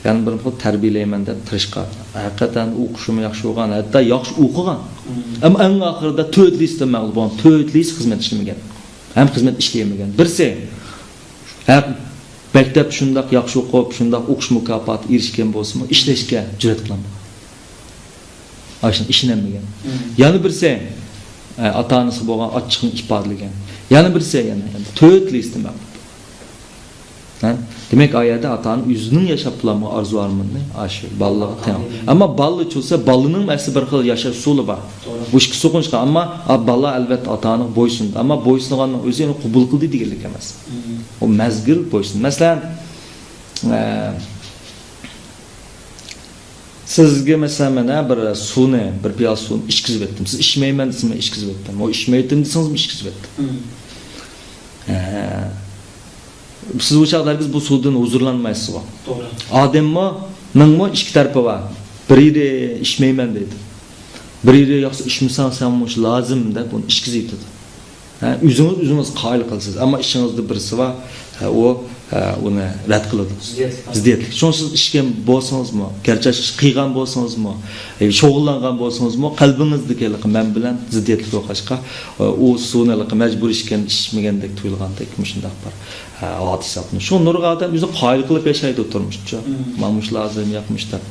يەنە بىر خىل تەربىيەلەيمەن دەپ تىرىشقان. ھەقىقەتەن ئوقۇشىمۇ ياخشى بولغان، ھەتتا ياخشى ئوقۇغان. ئەمما ئەڭ ئاخىرىدا تۆتىلىسىدە مەغلۇپ بولغان. تۆتىلىسى خىزمەت ئىشلىمىگەن. ھەم خىزمەت ئىشلىيەلمىگەن. بىرسى ھەق مەكتەپتە شۇنداق ياخشى ئوقۇپ، شۇنداق ئوقۇش مۇكاپاتىغا ئېرىشكەن بولسىمۇ، ئىشلەشكە جۈرئەت قىلالمىغان. ئاشۇنى ئىشىنەلمىگەن. يەنە بىرسى، ئە، ئاتا-ئانىسىغا بولغان ئاچچىقىنى ئىپادىلىگەن. يەنە بىرسى، يەنە، يەنە تۆتىلىسىدە مەغلۇپ. ھە؟ دېمەك، ئا يەردە ئاتا-ئانا ئۆزىنىڭ ياشاپ بولالمىغان ئارزۇ-ئارمىنىنى ئاشۇ بالىلارغا تېڭىپ. ئەمما بالىلار چۈشىسە، بالىنىڭ ئەسلى بىر خىل ياشاش ئۇسۇلى بار. بۇ ئىككى سوقۇنۇشقا، ئەمما، ئا، بالا ئەلۋەتتە ئاتا-ئانىغا بويسۇنىدۇ. ئەمما بويسۇنغاننىڭ ئۆزى ئۇنى قوبۇل قىلدى دېگەنلىك ئەمەس. ئۇ مەزگىل بويسۇن. مەسىلەن، ئە، سىزگە مەسىلەن، مەن ھە بىر سۇنى، بىر پىيالە سۇنى ئىچكۈزۈپ ئۆتتۈم. سىز ئىچمەيمەن دېسىڭىز، مەن ئىچكۈزۈپ ئۆتتۈم. ئۇ ئىچمەيتتىم دېسىڭىزمۇ، ئىچكۈزۈپ ئۆتتۈم. ھە. سىز ئۇ چاغدا ھەرگىز بۇ سۇدىن ھۇزۇرلانمايسىزغۇ. توغرا. ئادەممۇ، نىڭمۇ ئىككى تەرىپى بار. بىرى ئىچمەيمەن دەيدۇ. بىرى ياقسا ئىچمىسەڭ سەن مۇشۇ لازىم دەپ ئۇنى ئىچكۈزۈۋېتىدۇ. ھە، ئۆزىڭىز ئۆزىڭىز قايىل قىلىسىز. ئەمما ئىچىڭىزدە بىرسى بار، ھە، ئۇ، ھە، ئۇنى رەت قىلىدۇ. زىددىيەتلىك. زىددىيەتلىك. شۇڭا سىز ئىچكەن بولسىڭىزمۇ، گەرچە ئىش قىلغان بولسىڭىزمۇ، ئە، شۇغۇللانغان بولسىڭىزمۇ، قەلبىڭىزدىكى ھېلىقى مەن بىلەن زىددىيەتلىك بولغاچقا، ئۇ سۇنى ھېلىقى مەجبۇرىي ئىچكەن، ئىچمىگەندەك تۇيۇلغاندەك مۇشۇنداق بىر، ھە، ھادىسە. شۇ نۇرغۇن ئادەم ئۆزىنى قايىل قىلىپ ياشايدۇ تۇرمۇشتا. مانا مۇشۇ لازىم، ياق مۇشۇنداق.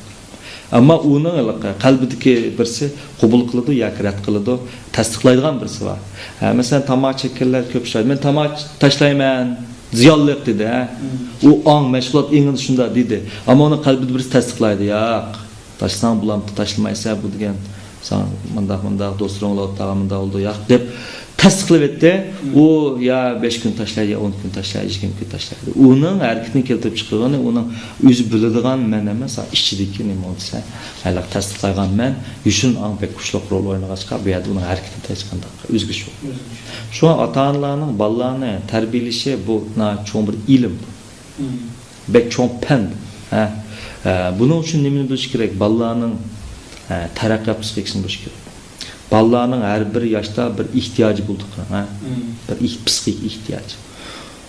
ئەمما ئۇنىڭ ھېلىقى قەلبىدىكى بىرسى قوبۇل قىلىدۇ ياكى رەت قىلىدۇ، تەستىقلايدىغان بىرسى بار. ھە، مەسىلەن، تاماكا چەككەنلەر كۆپ ئۇچرايدۇ. مەن تاماكا تاشلايمەن، زىيانلىق دېدى، ھە. ئۇ ئاڭ، مەشغۇلات ئېڭىدا شۇنداق دېدى. ئەمما ئۇنىڭ قەلبىدە بىرسى تەستىقلايدۇ، ياق، تاشلىساڭ بولامتى، تاشلىمايسەن بۇ دېگەن، ساڭا مۇنداق، مۇنداق، دوستلىرىڭ بولۇۋاتىدىغان مۇنداق بولىدۇ، ياق دەپ، تەستىقلىۋەتتى. ئۇ يا بەش كۈن تاشلايدۇ، يا ئون كۈن تاشلايدۇ، يىگىرمە كۈن تاشلايدۇ. ئۇنىڭ ھەرىكىتىنى كەلتۈرۈپ چىقىرغىنى ئۇنىڭ ئۆزى بىلىدىغان مەن ئەمەس، ئىچىدىكى نېمە بولسا، ھېلىقى تەستىقلايدىغان مەن. يوشۇرۇن ئاڭ بەك كۈچلۈك رول ئوينىغاچقا، بۇ يەردە ئۇنىڭ ھەرىكىتىدە ھېچقانداق ئۆزگىرىش يوق. شۇڭا ئاتا-ئانىلارنىڭ بالىلارنى تەربىيەلىشى بۇ ناھايىتى چوڭ بىر ئىلىم. بەك چوڭ پەن. ھە. ئە، بۇنىڭ ئۈچۈن نېمىنى بىلىش كېرەك؟ بالىلارنىڭ، ئە، تەرەققىيات پسىخىكىسىنى بىلىش كېرەك. بالىلارنىڭ ھەر بىر ياشتا بىر ئېھتىياجى بولىدۇ، ھە؟ بىر ئېھ-، پسىخىك ئېھتىياج.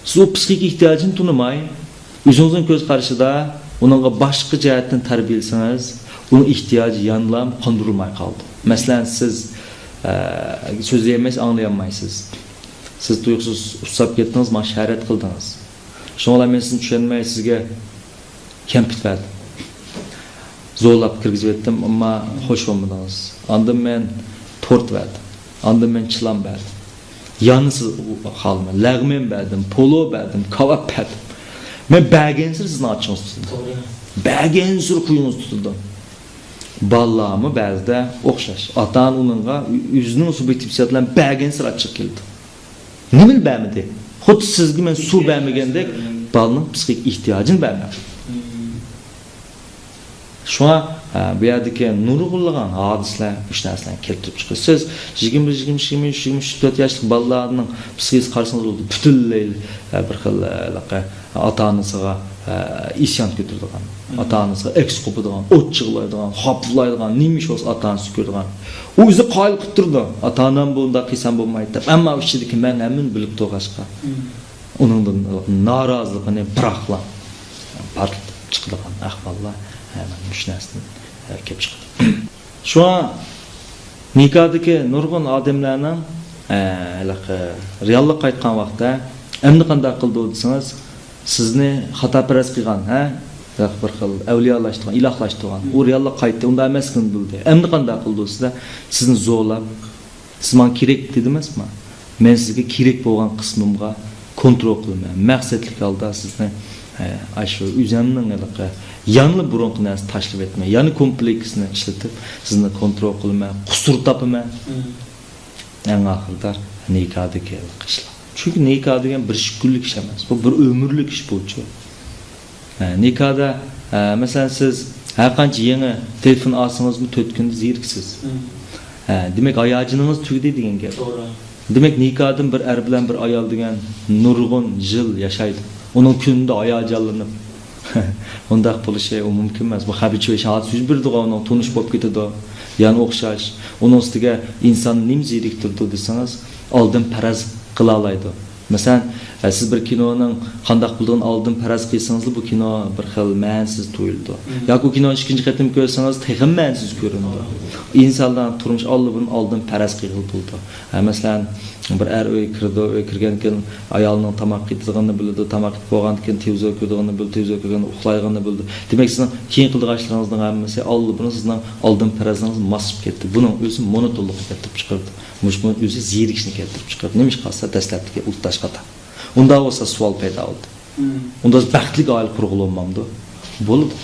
سىز ئۇ پسىخىك ئېھتىياجىنى تونۇماي، ئۆزىڭىزنىڭ كۆز قارىشىدا ئۇنىڭغا باشقا جەھەتتىن تەربىيەلىسىڭىز، ئۇنىڭ ئېھتىياجى يەنىلا قاندۇرۇلماي قالىدۇ. مەسىلەن، سىز، ئە، سۆزلىيەلمەيسىز، ئاڭلىيالمايسىز. سىز تۇيۇقسىز ئۇسساپ كەتتىڭىز، ماڭا شايەت قىلدىڭىز. شۇڭا مەن سىزنى چۈشەنمەي، سىزگە كەمپۈت بەردىم. زورلاپ كىرگۈزۈۋەتتىم، ئەمما خوش بولمىدىڭىز. ئاندىن مەن تورت بەردىم. ئاندىن مەن چىلان بەردىم. يەنە سىز خالىماي. لەغمەن بەردىم، پولۇ بەردىم، كاۋاپ بەردىم. مەن بەرگەنسېرى سىزنىڭ ئاچچىقىڭىز تۇتىدۇ. توغرا. بەرگەنسېرى خۇيىڭىز تۇتىدۇ. بالىلارمۇ بەزىدە ئوخشاش. ئاتا-ئانا ئۇنىڭغا ئۆزىنىڭ سۇبيېكتىپ ھېسسىياتى بىلەن بەرگەنسېرى ئاچچىق كېلىدۇ. نېمىلا بەرمىدى؟ خۇددى سىزگە مەن سۇ بەرمىگەندەك بالىنىڭ پسىخىك ئېھتىياجىنى بەرمەڭ. شۇڭا ئە، بۇ يەردىكى نۇرغۇنلىغان ھادىسىلەر مۇشۇ نەرسىلەرنى كەلتۈرۈپ چىقىرىدۇ. سىز يىگىرمە بىر، يىگىرمە ئۈچ، يىگىرمە ئۈچ، يىگىرمە تۆت ياشلىق بالىلارنىڭ پسىخىكىسىنى قارىسىڭىز بولىدۇ. پۈتۈنلەي، ئە، بىر خىل، ئە، ھېلىقى ئاتا-ئانىسىغا، ئە، ئىسيان كۆتۈرىدىغان، ئاتا-ئانىسىغا ئەكس قوپىدىغان، ئوت چىغلايدىغان، خاپىلايدىغان، نېمە ئىش بولسا ئاتا-ئانىسى كۆرىدىغان. ئۇ ئۆزى قايىل قىلىپ تۇرىدۇ. ئاتا-ئانام بۇنداق قىلسام بولمايدۇ دەپ. ئەمما ئىچىدىكى مەن ھەممىنى بىلىپ تۇرغاچقا. ئۇنىڭدىن نارازىلىقىنى بىراقلا پارتلىتىپ چىقىدىغان ئەھۋاللار، ھە، مانا مۇشۇ نەرسىدىن، ھە، كېلىپ چىقىدۇ. شۇڭا نىكادىكى نۇرغۇن ئادەملەرنىڭ، ھە، ھېلىقى رېئاللىققا قايتقان ۋاقىتتا ئەمدى قانداق قىلىدۇ دېسىڭىز، سىزنى خاتاپەرەس قىلغان، ھە، ھېلىقى بىر خىل ئەۋلىيالاشتۇرغان، ئىلاھلاشتۇرغان، ئۇ رېئاللىققا قايتتى، ئۇندا ئەمەسلىكىنى بىلدى. ئەمدى قانداق قىلىدۇ دېسە، سىزنى زورلاپ، سىز ماڭا كېرەك دېدىڭىزمۇ؟ مەن سىزگە كېرەك بولغان قىسمىمغا كونترول قىلىمەن. مەقسەتلىك ھالدا سىزنى، ئە، ئاشۇ ئۆزۈمنىڭ ھېلىقى يەنىلا بۇرۇنقى نەرسە تاشلىۋەت، يەنە كومپلېكسنى ئىشلىتىپ، سىزنى كونترول قىلىمەن، قۇسۇر تاپىمەن. ئەڭ ئاخىرىدا نىكادىكى ھېلىقى ئىشلار. چۈنكى نىكا دېگەن بىر ئىككى كۈنلۈك ئىش ئەمەس، بۇ بىر ئۆمۈرلۈك ئىش بۇچۇ. ھە، نىكادا، ھە، مەسىلەن، سىز ھەر قانچە يېڭى تېلېفون ئالسىڭىزمۇ، تۆت كۈندە زېرىكىسىز. ھە، دېمەك، ھاياجىنىڭىز تۈگىدى دېگەن گەپ. توغرا. دېمەك، نىكادىن بىر ئەر بىلەن بىر ئايال دېگەن نۇرغۇن يىل ياشايدۇ. ئۇنىڭ كۈنىدە ھاياجانلىنىپ، ئۇنداق بولۇشى ئۇ مۇمكىن ئەمەس. بۇ خەبىچ ھادىسە يۈز بېرىدىغۇ، ئۇنىڭ تونۇش بولۇپ كېتىدۇ. يەنە ئوخشاش. ئۇنىڭ ئۈستىگە ئىنسان نېمە زېرىكتۈرىدۇ دېسىڭىز، ئالدىن پەرەز قىلالايدۇ. مەسىلەن، ئە، سىز بىر كىنونىڭ قانداق بولىدىغىنىنى ئالدىن پەرەز قىلسىڭىزلا، بۇ كىنو بىر خىل مەنىسىز تۇيۇلىدۇ. ياكى ئۇ كىنونى ئىككىنچى قېتىم كۆرسىڭىز، تېخىمۇ مەنىسىز كۆرۈنىدۇ. ئىنسانلار تۇرمۇش ئاللىبۇرۇن ئالدىن پەرەز قىلغىلى بولىدۇ. ھە، مەسىلەن، بىر ئەر ئۆيگە كىرىدۇ، ئۆيگە كىرگەندىن كېيىن ئايالىنىڭ تاماق يەيدىغىنىنى بىلىدۇ، تاماق يەپ بولغاندىن كېيىن تېلېۋىزور كۆرىدىغىنىنى بىلىدۇ، تېلېۋىزور كۆرگەندە ئۇخلايدىغىنىنى بىلىدۇ. دېمەك، سىزنىڭ كېيىن قىلىدىغان ئىشلىرىڭىزنىڭ ھەممىسى ئاللىبۇرۇن سىزنىڭ ئالدىن پەرەزىڭىز ماس بولۇپ كەتتى. بۇنىڭ ئۆزى مونوتونلۇقنى كەلتۈرۈپ چىقىرىدۇ. مۇشۇ، بۇنىڭ ئۆزى زېرىكىشنى كەلتۈرۈپ چىقىرىدۇ. نېمىشقا دېسە، دەسلەپتىكى ئۇلتاش خاتا. ئۇنداق بولسا سوئال پەيدا بولىدۇ. ئۇندا بىز بەختلىك ئائىلە قۇرغىلى بولمامدۇ؟ بولىدۇ.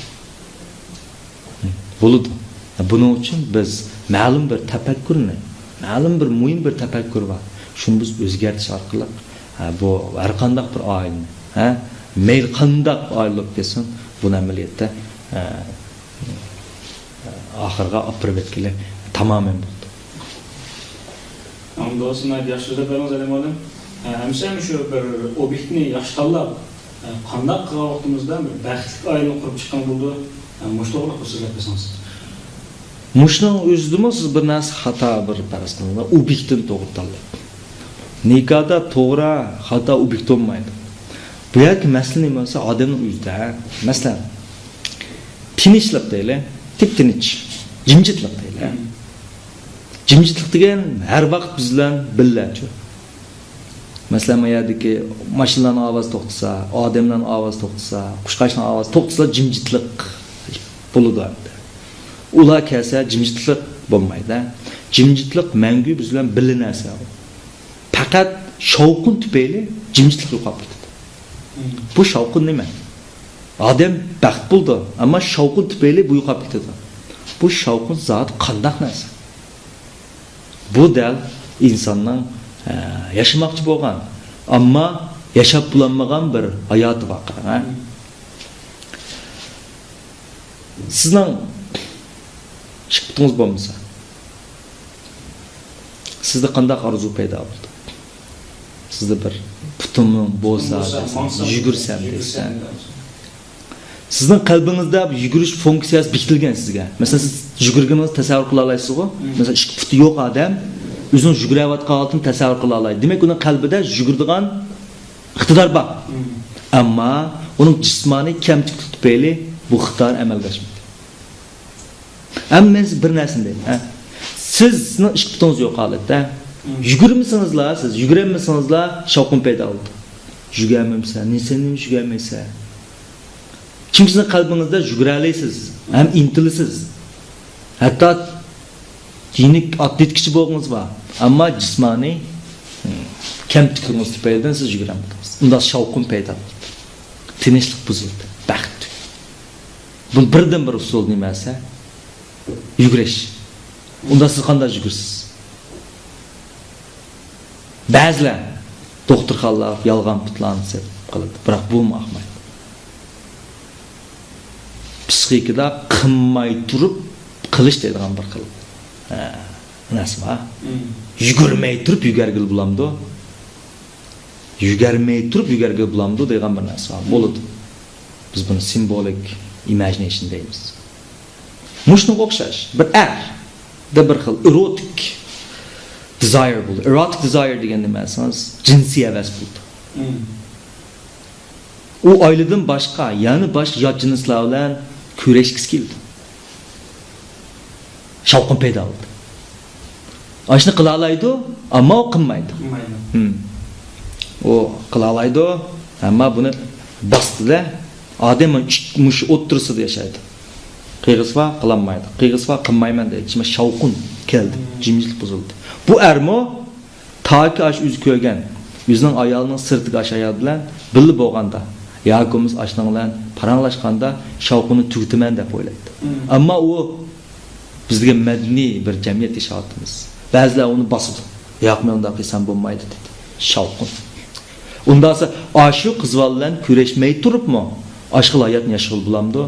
بولىدۇ. بۇنىڭ ئۈچۈن بىز مەلۇم بىر تەپەككۇرنى، مەلۇم بىر مۇھىم بىر تەپەككۇر بار. شۇنى بىز ئۆزگەرتىش ئارقىلىق، ھە، بۇ ھەر قانداق بىر ئائىلىنى، ھە، مەيلى قانداق ئائىلە بولۇپ كەتسۇن، بۇنى ئەمەلىيەتتە، ھە، ئاخىرغا ئاپىرىپ يەتكىلى تامامەن بولىدۇ. ئەمدى بولسا ناھايىتى ياخشى سۆزلەپ بەردىڭىز، ئەلى مۇئەللىم. ھە، ئەمىسە مۇشۇ بىر ئوبيېكتنى ياخشى تاللاپ، ھە، قانداق قىلغان ۋاقتىمىزدا بىر بەختلىك ئائىلىنى قۇرۇپ چىققىلى بولىدۇ؟ ھە، مۇشۇ توغرىلىق بىر سۆزلەپ بەرسىڭىز. مۇشۇنىڭ ئۆزىدىمۇ سىز بىر نەرسە خاتا بىر پەرەز قىلىڭلار. ئوبيېكتىنى توغرا تاللاپ. نىكادا توغرا، خاتا ئوبيېكت بولمايدۇ. بۇ يەردىكى مەسىلە نېمە دېسە، ئادەمنىڭ ئۆزىدە. مەسىلەن، تىنچلىق دەيلى، تىپ-تىنچ، جىمجىتلىق دەيلى. جىمجىتلىق دېگەن ھەر ۋاقىت بىز بىلەن بىللە شۇ. مەسىلەن، ما يەردىكى ماشىنىلارنىڭ ئاۋازى توختىسا، ئادەملەرنىڭ ئاۋازى توختىسا، قۇشقاچنىڭ ئاۋازى توختىسا، جىمجىتلىق بولىدۇ ئەمدى. ئۇلار كەلسە، جىمجىتلىق بولمايدۇ. جىمجىتلىق مەڭگۈ بىز بىلەن بىللە نەرسە. پەقەت شاۋقۇن تۈپەيلى جىمجىتلىق يوقاپ كېتىدۇ. بۇ شاۋقۇن نېمە؟ ئادەم بەخت بولىدۇ، ئەمما شاۋقۇن تۈپەيلى بۇ يوقاپ كېتىدۇ. بۇ شاۋقۇن زادى قانداق نەرسە؟ بۇ دەل ئىنساننىڭ، ئە، ياشىماقچى بولغان، ئەمما ياشاپ بولالمىغان بىر ھاياتى بار، قاراڭ، ھە؟ سىزنىڭ ئىككى پۇتىڭىز بولمىسا، سىزدە قانداق ئارزۇ پەيدا بولىدۇ؟ سىزدە بىر پۇتۇم بولسا، بولسا، دەسەم، ماڭسام، يۈگۈرسەم يۈگۈرسەم دەيسەن. سىزنىڭ قەلبىڭىزدە بىر يۈگۈرۈش فۇنكسىيەسى بېكىتىلگەن سىزگە. مەسىلەن، سىز يۈگۈرگىنىڭىزنى تەسەۋۋۇر قىلالايسىزغۇ؟ مم. مەسىلەن، ئىككى پۇتى يوق ئادەم ئۆزىنىڭ يۈگۈرۈۋاتقان ھالىتىنى تەسەۋۋۇر قىلالايدۇ. دېمەك، ئۇنىڭ قەلبىدە يۈگۈرىدىغان ئىقتىدار بار. مم. ئەمما ئۇنىڭ جىسمانىي كەمچىلىكى تۈپەيلى بۇ ئىقتىدار ئەمەلگە ئاشمىدى. ئەمما مەن سىزگە بىر نەرسىنى دەيمەن، ھە. سىزنىڭ ئىككى پۇتىڭىز يوق ھالەتتە، مم. يۈگۈرمىسىڭىزلا، سىز يۈگۈرەلمىسىڭىزلا، شاۋقۇن پەيدا بولىدۇ. يۈگۈرەلمەمسەن، نېسەن نېمە يۈگۈرەلمەيسەن؟ چۈنكى سىزنىڭ قەلبىڭىزدە يۈگۈرەلەيسىز، ھەم ئىنتىلىسىز. ھەتتا يېنىك ئاتلېتىكىچى بولغىڭىز بار، ئەمما جىسمانىي، ھىم، كەمتۈكلۈكىڭىز تۈپەيلىدىن سىز يۈگۈرەلمىدىڭىز. ئۇنداق شاۋقۇن پەيدا بولىدۇ. تىنچلىق بۇزۇلىدۇ، بەخت. بۇ بىردىنبىر ئۇسۇل نېمە دېسە، يۈگۈرۈش. ئۇندا سىز قانداق يۈگۈرىسىز؟ بەزىلەر دوختۇرخانىلارغا يالغان پۇتلارنى سېتىپ قالىدۇ، بىراق بۇمۇ ئاقمايدۇ. پسىخىكىدا قىلماي تۇرۇپ قىلىش دەيدىغان بىر خىل، ئە، نەرسە بار. مم. يۈگۈرمەي تۇرۇپ يۈگۈرگىلى بولامدۇ؟ يۈگۈرمەي تۇرۇپ يۈگۈرگىلى بولامدۇ دەيدىغان بىر نەرسە بار. مم. بولىدۇ. بىز بۇنى سىمۋولىك ئىماجىنېيشن دەيمىز. مۇشۇنىڭغا ئوخشاش. بىر ئەرده بىر خىل ئېروتىك دېزاير بولىدۇ. ئېروتىك دېزاير دېگەن نېمە دېسىڭىز، جىنسىي ھەۋەس بولىدۇ. مم. ئۇ ئائىلىدىن باشقا، يەنە باشقا يات جىنسلار بىلەن كۆرۈشكۈسى كېلىدۇ. شاۋقۇن پەيدا بولىدۇ. ئاشۇنى قىلالايدۇ، ئەمما ئۇ قىلمايدۇ. قىلمايدۇ. ھىم. ئۇ قىلالايدۇ، ئەمما بۇنى باستى-دە. ئادەم مانا ئۈچ مۇشۇ ئوتتۇرىسىدا ياشايدۇ. قىلغۇسى بار، قىلالمايدۇ. قىلغۇسى بار، قىلمايمەن دەيدۇ. شۇنداق شاۋقۇن كەلدى. ھىم. جىمجىتلىق بۇزۇلدى. بۇ ئەرمۇ تاكى ئاشۇ ئۆزى كۆرگەن، ئۆزىنىڭ ئايالىنىڭ سىرتىدىكى ئاشۇ ئايال بىلەن بىللە بولغاندا ياكى بولمىسا ئاشۇنىڭ بىلەن پاراڭلاشقاندا شاۋقۇننى تۈگىتىمەن دەپ ئويلايدۇ. مم. ئەمما ئۇ بىز دېگەن مەدەنىي بىر جەمئىيەت ياشاۋاتىمىز. بەزىلەر ئۇنى باسىدۇ. ياق، مەن ئۇنداق قىلسام بولمايدۇ دەيدۇ. شاۋقۇن. ئۇنداقسا ئاشۇ قىز بالا بىلەن كۆرۈشمەي تۇرۇپمۇ ئاشۇ خىل ھاياتنى ياشىغىلى بولامدۇ؟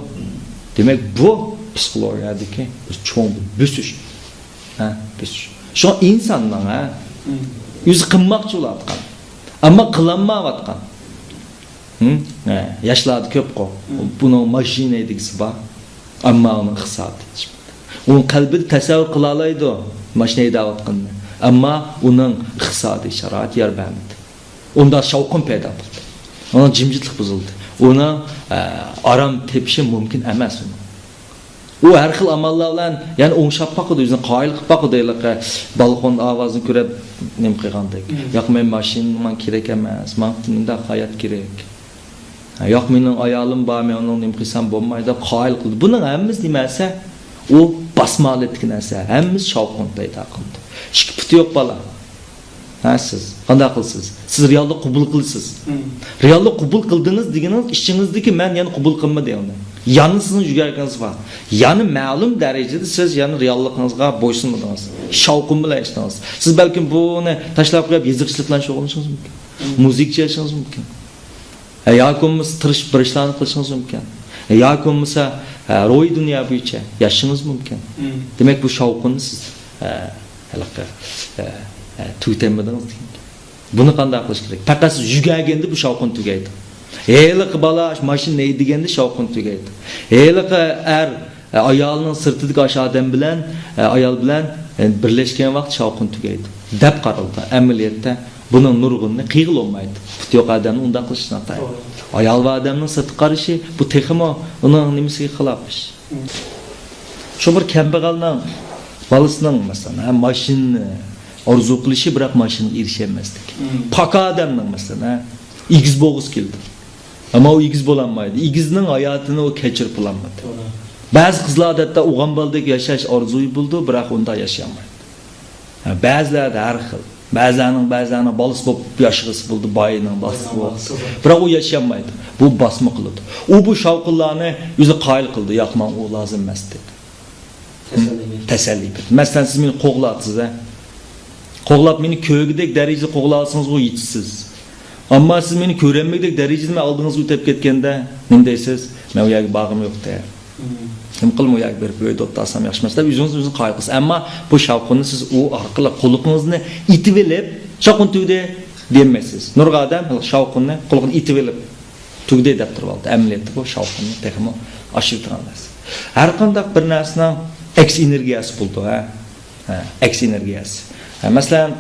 دېمەك، بۇ پسىخولوگىيەدىكى بىر چوڭ بىر بۆسۈش. ھە، بۆسۈش. شۇڭا ئىنساننىڭ، ھە، مم. ئۆزى قىلماقچى بولۇۋاتقان، ئەمما قىلالمايۋاتقان. ھە، ياشلاردا كۆپقۇ. مم. بۇنىڭ ماشىنا ھەيدىگۈسى بار، ئەمما ئۇنىڭ ئىقتىسادى يېتىشمىدى. ئۇنىڭ قەلبىدە تەسەۋۋۇر قىلالايدۇ ماشىنا ھەيدەۋاتقىنىنى، ئەمما ئۇنىڭ ئىقتىسادىي شارائىتى يار بەرمىدى. ئۇندا شاۋقۇن پەيدا بولدى. ئۇنىڭ جىمجىتلىق بۇزۇلدى. ئۇنىڭ، ئە، ئارام تېپىشى مۇمكىن ئەمەس ئۇنىڭ. ئۇ ھەر خىل ئاماللار بىلەن يەنە ئوڭشاپ باقىدۇ، ئۆزىنى قايىل قىلىپ باقىدۇ، ھېلىقى بالىخان ئاۋازىنى كۆرۈپ نېمە قىلغاندەك. مم. ياق، مەن ماشىنا ماڭا كېرەك ئەمەس، ماڭا مۇنداق ھايات كېرەك. ھە، ياق، مېنىڭ ئايالىم بار، مەن ئۇنىڭ نېمە قىلسام بولمايدۇ دەپ قايىل قىلىدۇ. بۇنىڭ ھەممىسى نېمە دېسە، ئۇ باسما ھالەتتىكى نەرسە، ھەممىسى شاۋقۇن پەيدا قىلىدۇ. ئىككى پۇتى يوق بالا. ھە، سىز قانداق قىلىسىز؟ سىز رېئاللىقنى قوبۇل قىلىسىز. مم. رېئاللىقنى قوبۇل قىلدىڭىز دېگىنىڭىز ئىچىڭىزدىكى مەن يەنە قوبۇل قىلمىدى ئۇنى. يەنە سىزنىڭ يۈگۈرگىڭىز بار. يەنە مەلۇم دەرىجىدە سىز يەنە رېئاللىقىڭىزغا بويسۇنمىدىڭىز. شاۋقۇن بىلەن ياشىدىڭىز. سىز بەلكىم بۇنى تاشلاپ قويۇپ يېزىقچىلىق بىلەن شۇغۇللىنىشىڭىز مۇمكىن. مم. مۇزىكىچى ياشىشىڭىز مۇمكىن. ھە، ياكى بولمىسا تىرىشىپ بىر ئىشلارنى قىلىشىڭىز مۇمكىن. ھە، ياكى بولمىسا، ھە، روھىي دۇنيا بويىچە ياشىشىڭىز مۇمكىن. مم. دېمەك، بۇ شاۋقۇننى سىز، ھە، ھېلىقى، ھە، ھە، تۈگىتەلمىدىڭىز دېگەن گەپ. بۇنى قانداق قىلىش كېرەك؟ پەقەت سىز يۈگۈرگەندە بۇ شاۋقۇن تۈگەيدۇ. ھېلىقى بالا ماشىنا ھەيدىگەندە شاۋقۇن تۈگەيدۇ. ھېلىقى ئەر ئايالىنىڭ سىرتىدىكى ئاشۇ ئادەم بىلەن، ئايال بىلەن بىرلەشكەن ۋاقىت شاۋقۇن تۈگەيدۇ دەپ قارالغان. ئەمەلىيەتتە بۇنىڭ نۇرغۇنىنى قىلغىلى بولمايدۇ. پۇتى يوق ئادەمنى ئۇنداق قىلىش ناتايىن. توغرا. ئايال بار ئادەمنىڭ سىرتقا قارىشى، بۇ تېخىمۇ ئۇنىڭ نېمىسىگە خىلاپ ئىش. مم. شۇ بىر كەمبەغەلنىڭ بالىسىنىڭ، مەسىلەن، ھە، ماشىنىنى ئارزۇ قىلىشى، بىراق ماشىنىغا ئېرىشەلمەسلىكى. مم. پاكا ئادەمنىڭ، مەسىلەن، ھە، ئېگىز بولغۇسى كېلىدۇ. ئەمما ئۇ ئېگىز بولالمايدۇ. ئېگىزنىڭ ھاياتىنى ئۇ كەچۈرۈپ بولالمايدۇ. توغرا. بەزى قىزلار ئادەتتە ئوغۇل بالىدەك ياشاش ئارزۇيى بولىدۇ، بىراق ئۇنداق ياشىيالمايدۇ. ھە، بەزىلەردە ھەر خىل. بەزىلەرنىڭ، بەزىلەرنىڭ بالىسى بولۇپ ياشىغۇسى بولىدۇ، باينىڭ بالىسى بولۇپ. بالىسى. بىراق ئۇ ياشىيالمايدۇ. بۇ باسما قىلىدۇ. ئۇ بۇ شاۋقۇنلارنى ئۆزى قايىل قىلىدۇ. ياق، ماڭا ئۇ لازىم ئەمەس دەيدۇ. تەسەللى بېرىدۇ. تەسەللى بېرىدۇ. مەسىلەن، سىز مېنى قوغلاۋاتىسىز، ھە؟ قوغلاپ مېنى كۆرگۈدەك دەرىجىدە قوغلىۋالسىڭىزغۇ يېتىسىز. ئەمما سىز مېنى كۆرەلمىگۈدەك دەرىجىدە مەن ئالدىڭىزغا ئۆتۈپ كەتكەندە نېمە دەيسىز؟ مەن ئۇ يەرگە بارغۇم يوق دەيدۇ. مم. نېمە قىلىمەن، ئۇ يەرگە بېرىپ ئۆيدە ئولتۇرسام ياخشى ئەمەس دەپ ئۆزىڭىز ئۆزىنى قايىل قىلىسىز. ئەمما بۇ شاۋقۇننى سىز ئۇ ئارقىلىق قۇلىقىڭىزنى ئېتىۋېلىپ، شاۋقۇن تۈگىدى دېيەلمەيسىز. نۇرغۇن ئادەم شاۋقۇننى قۇلىقىنى ئېتىۋېلىپ تۈگىدى دەپ تۇرۇۋالىدۇ. ئەمەلىيەتتە بۇ شاۋقۇننى تېخىمۇ ئاشۇرۇۋېتىدىغان نەرسە. ھەرقانداق بىر نەرسىنىڭ ئەكس ئېنېرگىيەسى بولىدۇ، ھە؟ ھە، ئەكس ئېنېرگىيەسى. ھە، مەسىلەن،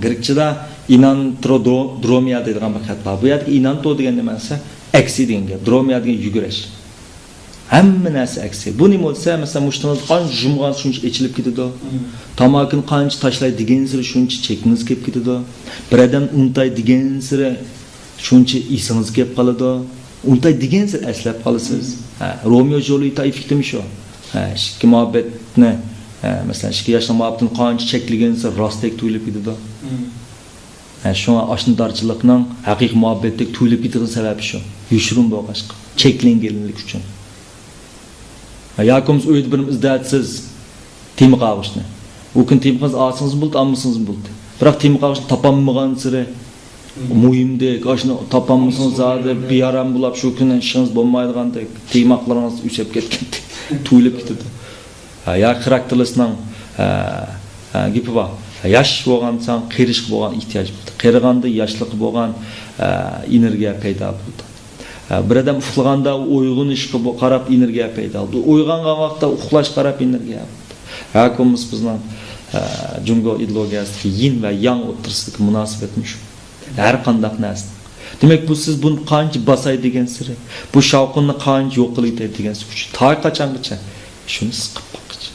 گرېكچىدا ئېنانترودرومىيە دەيدىغان بىر خەت بار. بۇ يەردىكى ئېنانتو دېگەن نېمە دېسە، ئەكسى دېگەن گەپ. درومىيە دېگەن يۈگۈرۈش. ھەممە نەرسە ئەكسى. بۇ نېمە بولسا، مەسىلەن، مۇشتىڭىزنى قانچە يۇمغانسېرى شۇنچە ئېچىلىپ كېتىدۇ. مم. تاماكىنى قانچە تاشلاي دېگەنسېرى شۇنچە چېكىڭىز كېلىپ كېتىدۇ. بىر ئادەمنى ئۇنتاي دېگەنسېرى شۇنچە ئېسىڭىزگە كېلىپ قالىدۇ. ئۇنتاي دېگەنسېرى ئەسلەپ قالىسىز. مم. ھە، رومېئو جۇليېتتا ئېففېكتىمۇ شۇ. ھە، ئىككى مۇھەببەتنى، ھە، مەسىلەن، ئىككى ياشنىڭ مۇھەببىتىنى قانچە چەكلىگەنسېرى راستتەك تۇيۇلۇپ كېتىدۇ. مم. ھە، شۇڭا ئاشنىدارچىلىقنىڭ ھەقىقىي مۇھەببەتتەك تۇيۇلۇپ كېتىدىغان سەۋەبى شۇ. يوشۇرۇن بولغاچقا، چەكلەنگەنلىك ئۈچۈن. ھە، ياكى بولمىسا ئۆيدە بىر ئىزدەۋاتىسىز تېما قاغۇچنى. ئۇ كۈنى تېما قاغۇچنى ئالسىڭىزمۇ بولدى، ئالمىسىڭىزمۇ بولدى. بىراق تېما قاغۇچنى تاپالمىغانسېرى مۇھىمدەك، ئاشۇنى تاپالمىسىڭىز زادى بىئارام بولاپ، شۇ كۈنى ئىشىڭىز بولمايدىغاندەك، تىيماقلىرىڭىز ئۆسۈپ كەتكەندەك تۇيۇلۇپ كېتىدۇ. ھە، يا خاراكتېرلىسنىڭ، ھە، ھە، گېپى بار. ياش بولغانساڭ، قېرىشقا بولغان ئېھتىياج بولىدۇ. قېرىغاندا ياشلىققا بولغان، ھە، ئېنېرگىيە پەيدا بولىدۇ. ھە، بىر ئادەم ئۇخلىغاندا ئويغىنىشقا بو-، قاراپ ئېنېرگىيە پەيدا بولىدۇ. ئويغانغان ۋاقىتتا ئۇخلاشقا قاراپ ئېنېرگىيە بولىدۇ. ھە، كۆرىمىز بىزنىڭ، ھە، جۇڭگو ئىدېئولوگىيەسىدىكى يىن ۋە ياڭ ئوتتۇرىسىدىكى مۇناسىۋەتمۇ شۇ. ھەر قانداق نەرسىنى. دېمەك، بۇ سىز بۇنى قانچە باساي دېگەنسېرى، بۇ شاۋقۇننى قانچە يوق قىلىۋېتەي دېگەنسېرى، تاي قاچانغىچە شۇنى سىقىپ باققىچە.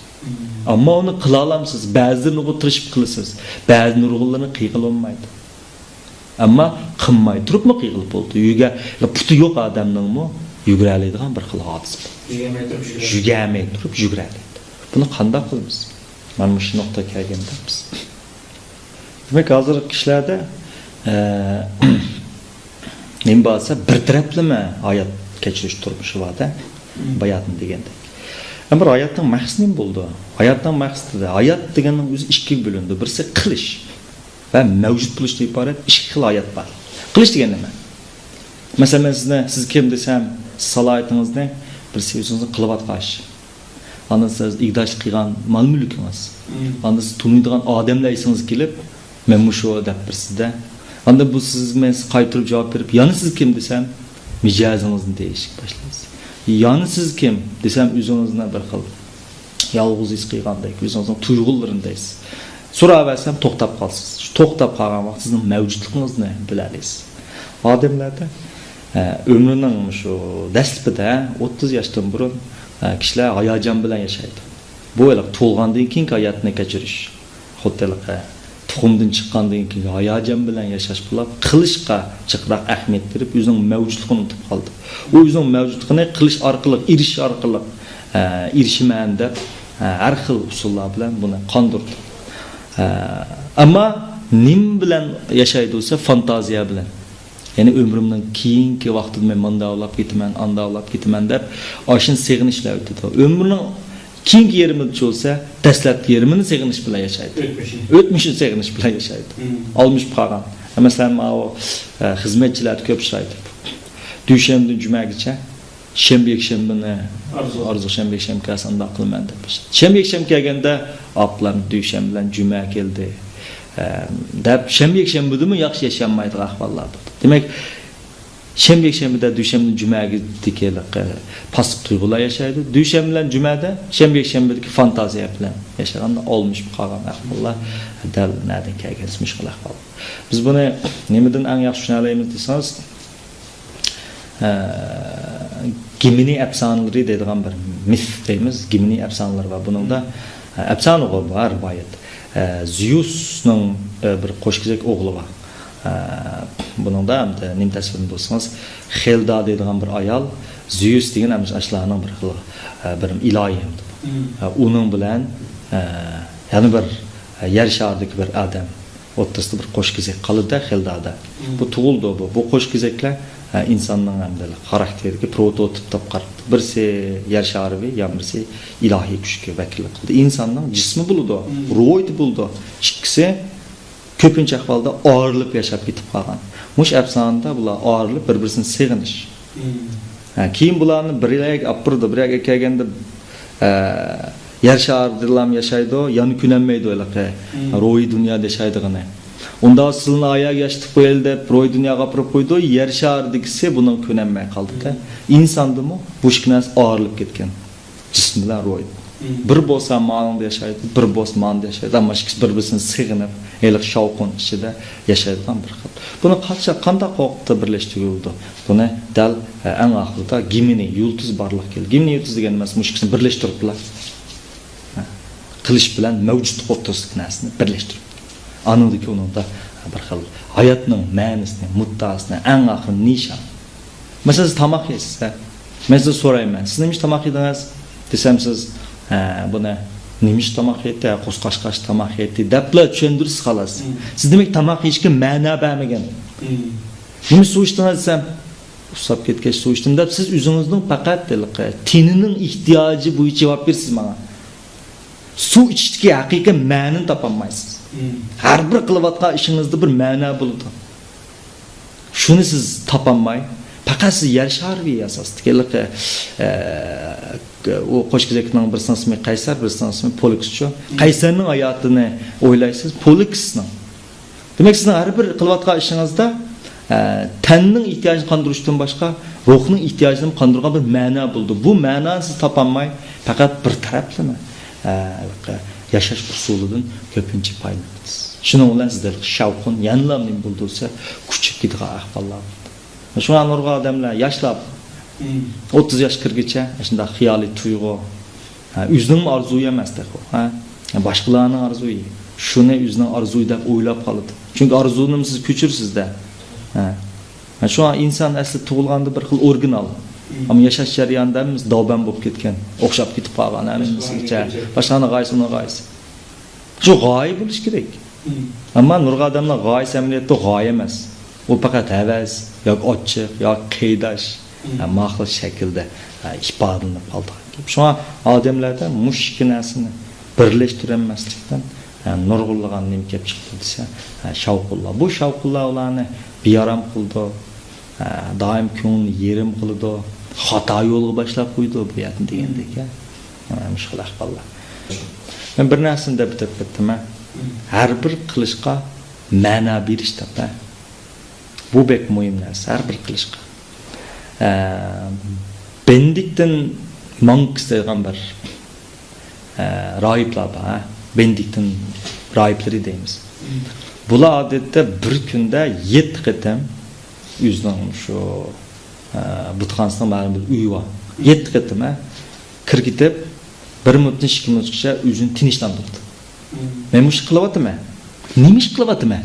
ئەمما ئۇنى قىلالامسىز؟ بەزى نۇرغۇن تىرىشىپ قىلىسىز، بەزى نۇرغۇنلىرىنى قىلغىلى بولمايدۇ. ئەمما قىلماي تۇرۇپمۇ قىلغىلى بولىدۇ. يۈگە-، پۇتى يوق ئادەمنىڭمۇ يۈگۈرەلەيدىغان بىر خىل ھادىسە بار. يۈگەلمەي تۇرۇپ يۈگۈرەلەيدۇ. يۈگەلمەي تۇرۇپ يۈگۈرەلەيدۇ. بۇنى قانداق قىلىمىز؟ مانا مۇشۇ نۇقتىغا كەلگەندە بىز. دېمەك، ھازىر كىشىلەردە، ئە، نېمە بار دېسە، بىر تەرەپلىمە ھايات كەچۈرۈش تۇرمۇشى بار-دە، باياتىن دېگەندەك. ئەمما بىر ھاياتنىڭ مەقسىتى نېمە بولىدۇ؟ ھاياتنىڭ مەقسىتىدە، ھايات دېگەننىڭ ئۆزى ئىككىگە بۆلۈنىدۇ. بىرسى قىلىش ۋە مەۋجۇت بولۇشتىن ئىبارەت ئىككى خىل ھايات بار. قىلىش دېگەن نېمە؟ مەسىلەن، مەن سىزنى، سىز كىم دېسەم، سىز سالاھىيىتىڭىزنى، بىرسى ئۆزىڭىزنىڭ قىلىۋاتقان ئىش. ئاندىن سىز ئىگىدارچىلىق قىلغان مال-مۈلكىڭىز. ئاندىن سىز تونۇيدىغان ئادەملەر ئېسىڭىزگە كېلىپ، مەن مۇشۇ دەپ بىر سىزدە. ئاندىن بۇ سىزگە مەن سىز قايتۇرۇپ جاۋاب بېرىپ، يەنە سىز كىم دېسەم، مىجەزىڭىزنى دېيىشكە باشلايسىز. يەنە سىز كىم دېسەم، ئۆزىڭىزنى بىر خىل يالغۇز ھېس قىلغاندەك، ئۆزىڭىزنىڭ تۇيغۇلىرىنى دەيسىز. سوراۋەرسەم، توختاپ قالىسىز. شۇ توختاپ قالغان ۋاقىت سىزنىڭ مەۋجۇتلۇقىڭىزنى بىلەلەيسىز. ئادەملەردە، ئە، ئۆمرىنىڭ شۇ دەسلىپىدە، ئوتتۇز ياشتىن بۇرۇن، ئە، كىشىلەر ھاياجان بىلەن ياشايدۇ. بۇ ھېلىقى تۇغۇلغاندىن كېيىنكى ھاياتنى كەچۈرۈش. خۇددى ھېلىقى تۇخۇمدىن چىققاندىن كېيىنكى ھاياجان بىلەن ياشاش بولاپ، قىلىشقا جىقراق ئەھمىيەت بېرىپ، ئۆزىنىڭ مەۋجۇتلۇقىنى ئۇنتۇپ قالىدۇ. ئۇ ئۆزىنىڭ مەۋجۇتلۇقىنى قىلىش ئارقىلىق، ئېرىشىش ئارقىلىق، ئە، ئېرىشىمەن دەپ، ئە، ھەر خىل ئۇسۇللار بىلەن بۇنى قاندۇرىدۇ. ئە، ئەمما نېمە بىلەن ياشايدۇ دېسە، فانتازىيە بىلەن. يەنى ئۆمرۈمنىڭ كېيىنكى ۋاقتىدا مەن مۇنداق بولاپ كېتىمەن، ئانداق بولاپ كېتىمەن دەپ، ئاشۇنى سېغىنىش بىلەن ئۆتىدۇ. ئۆمرىنىڭ كېيىنكى يېرىمىدا بولسا، دەسلەپكى يېرىمىنى سېغىنىش بىلەن ياشايدۇ. ئۆتمۈشىنى. ئۆتمۈشىنى سېغىنىش بىلەن ياشايدۇ. ئالمىشىپ قالغان. مەسىلەن، ماۋۇ، ئە، خىزمەتچىلەردە كۆپ ئۇچرايدۇ. دۈشەنبىدىن جۈمەگىچە، شەنبە، يەكشەنبىنى ئارزۇ. ئارزۇ، شەنبە، يەكشەنبە كەلسە ئانداق قىلىمەن دەپ. شەنبە، يەكشەنبە كەلگەندە، ئاپلان، دۈشەنبە بىلەن جۈمە كەلدى، ئە، دەپ، شەنبە، يەكشەنبىدىمۇ ياخشى ياشىيالمايدىغان ئەھۋاللار بولىدۇ. دېمەك، شەنبە، يەكشەنبىدە، دۈشەنبىدىن جۈمەگىچە پاسسىپ تۇيغۇلار ياشايدۇ. دۈشەنبە بىلەن جۈمەدە، شەنبە، يەكشەنبىدىكى فانتازىيە بىلەن ياشىغاندا ئالمىشىپ قالغان ئەھۋاللار دەل نەدىن كەلگەن مۇشۇ خىل ئەھۋال. بىز بۇنى نېمىدىن ئەڭ ياخشى چۈشىنەلەيمىز دېسىڭىز، ئە، گېمىنى ئەپسانىلىرى دەيدىغان بىر مىف دەيمىز، گېمىنى ئەپسانىلىرى بار. بۇنىڭدا، ئە، ئەپسانىغۇ بۇ، ھە، رىۋايەت. ئە، زېيۇسنىڭ، ئە، بىر قوشكېزەك ئوغلى بار. ئە، بۇنىڭدا ئەمدى نېمە تەسۋىرنى بولسىڭىز، خېلدا دەيدىغان بىر ئايال، زېيۇس دېگەن ئەمدى ئاشۇلارنىڭ بىر خىل، ئە، بىر ئىلاھى ئەمدى. ئە، ئۇنىڭ بىلەن، ئە، يەنە بىر، ئە، يەر شارىدىكى بىر ئادەم ئوتتۇرىسىدا بىر قوشكېزەك قالىدۇ خېلدادا. بۇ تۇغۇلدى بۇ. بۇ قوشكېزەكلەر، ئە، ئىنساننىڭ ئەمدى خاراكتېرىدىكى پروتوتىپ دەپ قارىدى. بىرسى يەر شارى، يەنە بىرسى ئىلاھىي كۈچكە ۋەكىللىك قىلدى. ئىنساننىڭ جىسمى بولىدۇ، روھى بولىدۇ. ئىككىسى كۆپىنچە ئەھۋالدا ئايرىلىپ ياشاپ كېتىپ قالغان. مۇشۇ ئەپسانىدە بۇلار ئايرىلىپ بىر-بىرسىنى سېغىنىش. ھە، كېيىن بۇلارنى بىر يەرگە ئاپىرىدۇ، بىر يەرگە كەلگەندە، ئە، يەر شارىدىلام ياشايدۇ، يەنە كۆنەلمەيدۇ ھېلىقى روھىي دۇنيادا ياشايدىغىنى. ئۇندا سىلىنى ئاياغ ياشىتىپ قويايلى دەپ روھىي دۇنياغا ئاپىرىپ قويىدۇ، يەر شارىدىكىسى بۇنىڭ كۆنەلمەي قالدىكەن. ئىنساندىمۇ بۇ ئىككى نەرسە ئايرىلىپ كەتكەن. جىسىم بىلەن روھى. بىر بولسا مانىڭدا ياشايدۇ، بىر بولسا مانىدا ياشايدۇ. ئەمما ئىككىسى بىر-بىرسىنى سېغىنىپ، ھېلىقى شاۋقۇن ئىچىدە ياشايدىغان بىر خىل. بۇنى قاچان، قانداق ۋاقىتتا بىرلەشتۈرگىلى بولىدۇ؟ بۇنى دەل، ئە، ئەڭ ئاخىرىدا گېمىنى، يۇلتۇز بارلىققا كەلدى. گېمىنى، يۇلتۇز دېگەن نېمە؟ مۇشۇ ئىككىسىنى بىرلەشتۈرۈپلا. ھە، قىلىش بىلەن مەۋجۇتلۇق ئوتتۇرىسىدىكى نەرسىنى بىرلەشتۈرۈپ. ئانىڭدىكى ئۇنىڭدا بىر خىل ھاياتنىڭ مەنىسىنى، مۇددىئاسىنى، ئەڭ ئاخىرى نىشان. مەسىلەن، سىز تاماق يەيسىز، ھە؟ مەن سىزدىن سورايمەن، سىز نېمىشقا تاماق يېدىڭىز؟ دېسەم، سىز، ھە، بۇنى نېمىشقا تاماق يەيتتى؟ ھە، قۇسقاچقاچ تاماق يەيتتى، دەپلا چۈشەندۈرىسىز، خالاس. سىز، دېمەك، تاماق يېيىشكە مەنە بەرمىگەن. نېمە سۇ ئىچتىڭىز دېسەم، ئۇسساپ كەتكەچ سۇ ئىچتىم دەپ، سىز ئۆزىڭىزنىڭ پەقەت ھېلىقى تېنىنىڭ ئېھتىياجى بويىچە جاۋاب بېرىسىز ماڭا. سۇ ئىچىشتىكى ھەقىقىي مەنىنى تاپالمايسىز. ھەر بىر قىلىۋاتقان ئىشىڭىزدا بىر مەنە بولىدۇ. شۇنى سىز تاپالماي، پەقەت سىز يەر شارى ئاساسىدىكى، ئە، ئۇ قوشكېزەكنىڭ بىرسىنىڭ ئىسمى قەيسەر، بىرسىنىڭ ئىسمى پولكسچۇ. قەيسەرنىڭ ھاياتىنى ئويلايسىز، پولكسنىڭ. دېمەك، سىزنىڭ ھەر بىر قىلىۋاتقان ئىشىڭىزدا، ئە، تەننىڭ ئېھتىياجىنى قاندۇرۇشتىن باشقا، روھنىڭ ئېھتىياجىنى قاندۇرغان بىر مەنا بولىدۇ. بۇ مەنانى سىز تاپالماي، پەقەت بىر تەرەپلىمە، ئە، ياشاش ئۇسۇلىدىن كۆپىنچە پايدىلىنىسىز. شۇنىڭ بىلەن سىزدە شاۋقۇن يەنىلا نېمە بولدى دېسە، كۈچىيىپ كېتىدىغان ئەھۋاللار بولىدۇ. شۇڭا نۇرغۇن ئادەملەر ياشلاپ، ئوتتۇز ياش كىرگىچە شۇنداق خىيالىي تۇيغۇ، ھە، ئۆزىنىڭمۇ ئارزۇيى ئەمەس تېخى، ھە، باشقىلارنىڭ ئارزۇيى. شۇنى ئۆزىنىڭ ئارزۇيى دەپ ئويلاپ قالىدۇ. چۈنكى ئارزۇنىمۇ سىز كۆچۈرىسىز-دە. ھە. شۇڭا ئىنسان ئەسلى تۇغۇلغاندا بىر خىل ئورىگىنال. ئەمما ياشاش جەريانىدا ھەممىمىز داۋبەن بولۇپ كەتكەن، ئوخشاپ كېتىپ قالغان ھەممىمىزگىچە. باشقىلارنىڭ غايىسى، ئۇنىڭ غايىسى. شۇ غايە بولۇش كېرەك. ئەمما نۇرغۇن ئادەمنىڭ غايىسى ئەمەلىيەتتە غايە ئەمەس. ئۇ پەقەت ھەۋەس ياكى ئاچچىق ياكى قېيىداش، ھە، ما خىل شەكىلدە، ھە، ئىپادىلىنىپ قالىدىغان گەپ. شۇڭا ئادەملەردە مۇشۇ ئىككى نەرسىنى بىرلەشتۈرەلمەسلىكتىن، ھە، نۇرغۇنلىغان نېمە كەپ چىقىدۇ دېسە، ھە، شاۋقۇنلار. بۇ شاۋقۇنلار ئۇلارنى بىئارام قىلىدۇ، ھە، دائىم كۆڭلىنى يېرىم قىلىدۇ، خاتا يولغا باشلاپ قويىدۇ بۇ يەردىن دېگەندەك، ھە، مۇشۇ خىل ئەھۋاللار. مەن بىر نەرسىنى دەپ ئۆتۈپ كەتتىم، ھە. ھەر بىر قىلىشقا مەنا بېرىش دەپ، ھە. بۇ بەك مۇھىم نەرسە، ھەر بىر قىلىشقا. ئە، بېندىكتىن مانكس دەيدىغان بىر، ئە، راھىبلار بار، ھە؟ بېندىكتىن راھىبلىرى دەيمىز. بۇلار ئادەتتە بىر كۈندە يەتتە قېتىم ئۆزىنىڭ شۇ، ئە، بۇتخانىسىنىڭ مەلۇم بىر ئۆيى بار. يەتتە قېتىم، ھە؟ كىرىپ كېتىپ، بىر مىنۇتتىن ئىككى مىنۇتقىچە ئۆزىنى تىنچلاندۇرىدۇ. مەن مۇشۇ قىلىۋاتىمەن. نېمە ئىش قىلىۋاتىمەن؟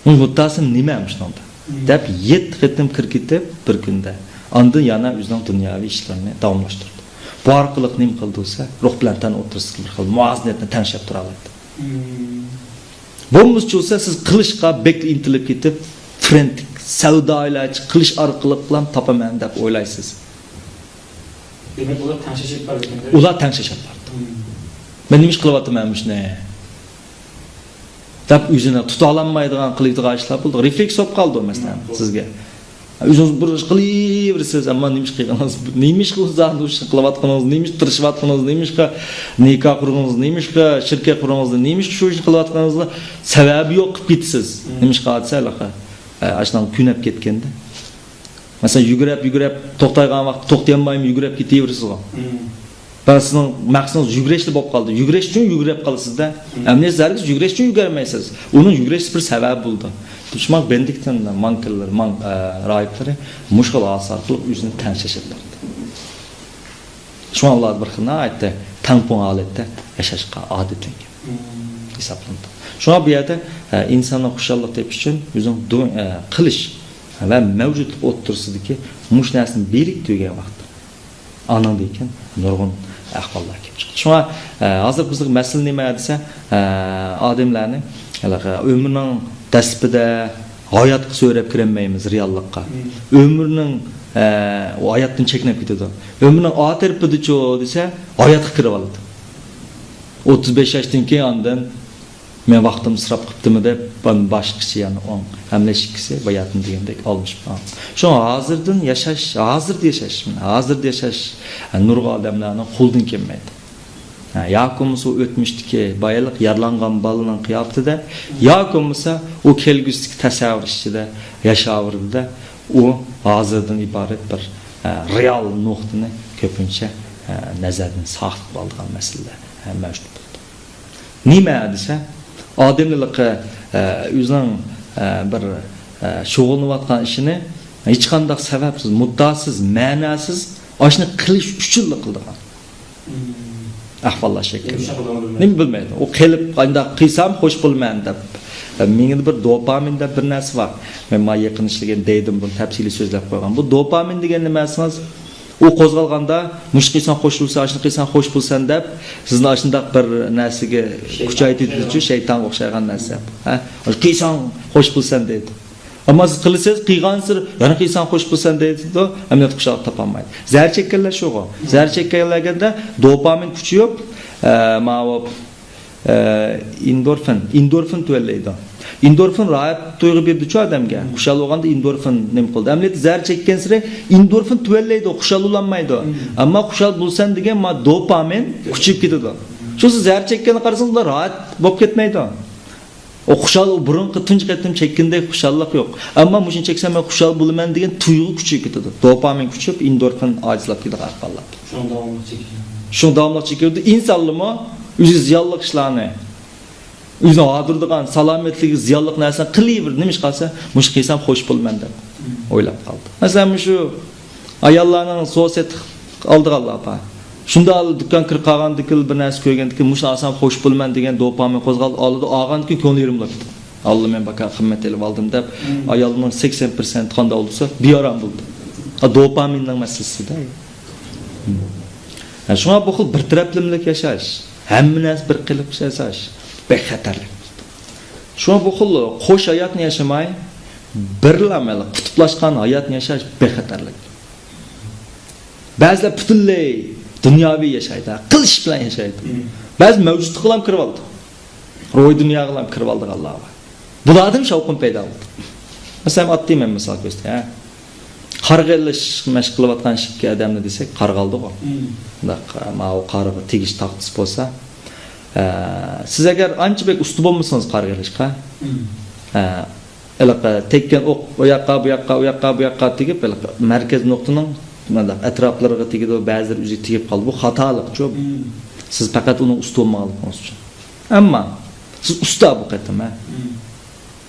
مۇددىئاسى نېمە مۇشۇنىڭدا؟ دەپ يەتتە قېتىم كىرىپ كېتىپ بىر كۈندە. ئاندىن يەنە ئۆزىنىڭ دۇنياۋى ئىشلىرىنى داۋاملاشتۇرىدۇ. بۇ ئارقىلىق نېمە قىلىدۇ دېسە، روھ بىلەن تەن ئوتتۇرىسىدا بىر خىل مۇۋازىنەتنى تەڭشەپ تۇرالايدۇ. بولمىسىچە بولسا سىز قىلىشقا بەك ئىنتىلىپ كېتىپ، فرېنتىك، سەۋدايىلەرچە قىلىش ئارقىلىقلا تاپىمەن دەپ ئويلايسىز. دېمەك، ئۇلار تەڭشەشىپ بارىدىكەن-دە. ئۇلار تەڭشەشىپ بارىدۇ. مەن نېمە ئىش قىلىۋاتىمەن مۇشۇنى؟ دەپ ئۆزىنى تۇتالانمايدىغان قىلىدىغان ئىشلار بولىدۇ. رېفلېكس بولۇپ قالىدۇ، مەسىلەن، سىزگە. ئۆزىڭىز بىر ئىش قىلىۋېرىسىز، ئەمما نېمە ئىش قىلغىنىڭىز، نېمە ئىش قىلىۋاتقىنىڭىز، نېمە ئىش تىرىشىۋاتقىنىڭىز، نېمە ئىشقا نىكاھ قۇرغىنىڭىز، نېمە ئىشقا شىركەت قۇرغىنىڭىزنى، نېمە ئىشقا شۇ ئىشنى قىلىۋاتقىنىڭىزنى سەۋەبى يوق قىلىپ كېتىسىز. نېمە ئىشقا دېسە، ھېلىقى، ئە، ئاشۇنىڭ كۆنۈپ كەتكەندە. مەسىلەن، يۈگۈرۈپ، يۈگۈرۈپ، توختايدىغان ۋاقىتتا توختىيالمايمۇ يۈگۈرۈپ كېتىۋېرىسىزغۇ. بەس سىزنىڭ مەقسىتىڭىز يۈگۈرۈشلا بولۇپ قالدى. يۈگۈرۈش ئۈچۈن يۈگۈرۈپ قالىسىز-دە. ئەمدى سىز ھەرگىز يۈگۈرۈش ئۈچۈن يۈگۈرمەيسىز. ئۇنىڭ يۈگۈرۈشى بىر سەۋەب بولىدۇ. شۇڭا بېندىكتىن مانكىلىرى، مان-، ئە، راھىبلىرى مۇشۇ خىل ھادىسە ئارقىلىق ئۆزىنى تەڭشەشتۈردى. شۇڭا ئۇلار بىر خىل ناھايىتى تەڭپۇڭ ھالەتتە ياشاشقا ئادەتلەنگەن ھېسابلىنىدۇ. شۇڭا بۇ يەردە، ئە، ئىنساننىڭ خۇشاللىق تېپىش ئۈچۈن ئۆزىنىڭ دۇ-، ئە، قىلىش ۋە مەۋجۇتلۇق ئوتتۇرىسىدىكى مۇشۇ نەرسىنى بىرىكتۈرگەن ۋاقىتتا ئانىڭدىن كېيىن نۇرغۇن ئەھۋاللار كېلىپ چىقىدۇ. شۇڭا، ئە، ھازىر بىزنىڭ مەسىلە نېمە دېسە، ئە، ئادەملەرنى ھېلىقى ئۆمرىنىڭ دەسلىپىدە ھاياتقا سۆرەپ كىرەلمەيمىز، رېئاللىققا. ئۆمرىنىڭ، ئە، ئۇ ھاياتتىن چەكلىنىپ كېتىدۇ. ئۆمرىنىڭ ئاخىرىدىچۇ دېسە، ھاياتقا كىرىۋالىدۇ. ئوتتۇز بەش ياشتىن كېيىن ئاندىن مەن ۋاقتىمنى ئىسراپ قىپتىمۇ دەپ، باشقىچە يەنە ئوڭ. ئەمدى ئىككىسى باياتىن دېگەندەك ئالمىشىپ قالغان. شۇڭا ھازىردىن ياشاش، ھازىردا ياشاش، ھازىردا ياشاش، ھە، نۇرغۇن ئادەملەرنىڭ قولىدىن كەلمەيدۇ. ھە، ياكى بولمىسا ئۇ ئۆتمۈشتىكى بايلىق يارىلانغان بالىنىڭ قىياپىتىدە، ياكى بولمىسا ئۇ كەلگۈسىدىكى تەسەۋۋۇر ئىچىدە، ياشاۋۇرىدا ئۇ ھازىردىن ئىبارەت بىر، ھە، رېئال نۇقتىنى كۆپىنچە، ھە، نەزەردىن ساقىت قىلىدىغان مەسىلىلەر، ھە، مەۋجۇت بولىدۇ. نېمە دېسە، ئادەملەر، ئە، ئۆزىنىڭ، ئە، بىر، ئە، شۇغۇللىنىۋاتقان ئىشىنى ھېچقانداق سەۋەبسىز، مۇددىئاسىز، مەناسىز ئاشۇنى قىلىش ئۈچۈنلا قىلىدىغان ئەھۋاللار شەكىللىنىدۇ. نېمە بىلمەيدۇ. ئۇ قىلىپ، قانداق قىلسام خوش بولىمەن دەپ. مېڭىدە بىر دوپامىن دەپ بىر نەرسە بار. مەن مانا يېقىن ئىشلىگەن دەيدىم، بۇنى تەپسىلىي سۆزلەپ قويغان. بۇ دوپامىن دېگەن نېمە دېسىڭىز، ئۇ قوزغالغاندا، مۇشۇنى قىلساڭ خوش بولىسەن، ئاشۇنى قىلساڭ خوش بولىسەن دەپ، سىزنى ئاشۇنداق بىر نەرسىگە كۈچەيتىدۇ، شەيتانغا ئوخشايدۇ. شەيتانغا ئوخشايدىغان نەرسە. ھە؟ قىلساڭ خوش بولىسەن دەيدۇ. ئەمما سىز قىلىسىز، قىلغانسېرى يەنە قىلساڭ خوش بولىسەن دەيدۇ. ئەمەلىيەتتە خۇشاللىق تاپالمايدۇ. زەھەر چەككەنلەر شۇغۇ. زەھەر چەككەنلەرگە دوپامىن كۈچىيىپ، ئە، ماۋۇ، ئە، ئېندورفىن، ئېندورفىن تۆۋەنلەيدۇ. ئېندورفىن راھەت تۇيغۇ بېرىدۇچۇ ئادەمگە. خۇشال بولغاندا ئېندورفىن نېمە قىلىدۇ؟ ئەمەلىيەتتە زەھەر چەككەنسېرى ئېندورفىن تۆۋەنلەيدۇ، خۇشال بولالمايدۇ. ئەمما خۇشال بولىسەن دېگەن ما دوپامىن كۈچىيىپ كېتىدۇ. شۇ سىز زەھەر چەككەننى قارىسىڭىز، ئۇلار راھەت بولۇپ كەتمەيدۇ. ئۇ خۇشال، ئۇ بۇرۇنقى تۇنجى قېتىم چەككىنىدەك خۇشاللىق يوق. ئەمما مۇشۇنى چەكسەم مەن خۇشال بولىمەن دېگەن تۇيغۇ كۈچىيىپ كېتىدۇ. دوپامىن كۈچىيىپ، ئېندورفىن ئاجىزلاپ كېتىدۇ ئەھۋاللار. شۇڭا داۋاملىق چېكىدۇ. شۇڭا داۋاملىق چېكىدۇ. ئىنسانلىمۇ ئۆزىگە زىيانلىق ئىشلارنى، ئۆزىنى ھاردۇرىدىغان، سالامەتلىكىگە زىيانلىق نەرسىنى قىلىۋېرىدۇ. نېمىشقا دېسە، مۇشۇ قىلسام خوش بولىمەن دەپ ئويلاپ قالىدۇ. مەسىلەن، مۇشۇ ئاياللارنىڭ سوۋغا سېتىق ئالىدىغانلار بار. شۇنداق دۇكان كىرىپ قالغاندىكىن، بىر نەرسە كۆرگەندىكىن، مۇشۇنى ئالسام خوش بولىمەن دېگەن دوپامىن قوزغالدى، ئالىدۇ، ئالغاندىكىن كۆڭلى يېرىم بولۇپ كېتىدۇ. ئاللا، مەن باكا قىممەت ئېلىپ ئالدىم دەپ، ئايالنىڭ سەكسەن پىرسەنت قانداق بولسا، بىئارام بولىدۇ. ھا، دوپامىننىڭ مەسىلىسىدە. ھە، شۇڭا بۇ خىل بىر تەرەپلىمىلىك ياشاش، ھەممە نەرسە بىر قېلىپ ياشاش بەك خەتەرلىك. شۇڭا بۇ خىل قوش ھاياتنى ياشىماي، بىرلا مەيلى قۇتۇپلاشقان ھاياتنى ياشاش بەك خەتەرلىك. بەزىلەر پۈتۈنلەي دۇنياۋى ياشايدۇ، قىلىش بىلەن ياشايدۇ. بەزى مەۋجۇتلۇققىلا كىرىۋالىدۇ. روھىي دۇنياغىلا كىرىۋالىدىغانلار بار. بۇلاردىن شاۋقۇن پەيدا بولىدۇ. مەسىلەن، ئاددىي مەن مىسال كۆرسىتەي، ھە. قارغا ئېلىش مەشىق قىلىۋاتقان ئىككى ئادەمنى دېسەك، قارغا ئالدىغۇ. مۇنداق، ماۋۇ قارغا تېگىش تاختىسى بولسا، ئە، سىز ئەگەر ئانچە بەك ئۇستا بولمىسىڭىز قارغا ئېلىشقا، ئە، ھېلىقى تەگكەن ئوق ئۇ ياققا، بۇ ياققا، ئۇ ياققا، بۇ ياققا تېگىپ، ھېلىقى مەركەز نۇقتىنىڭ مۇنداق ئەتراپلىرىغا تېگىدۇ، بەزىلىرى ئۆزىگە تېگىپ قالىدۇ. بۇ خاتالىقچۇ. سىز پەقەت ئۇنىڭ ئۇستا بولمىغانلىقىڭىز ئۈچۈن. ئەمما سىز ئۇستا بۇ قېتىم، ھە.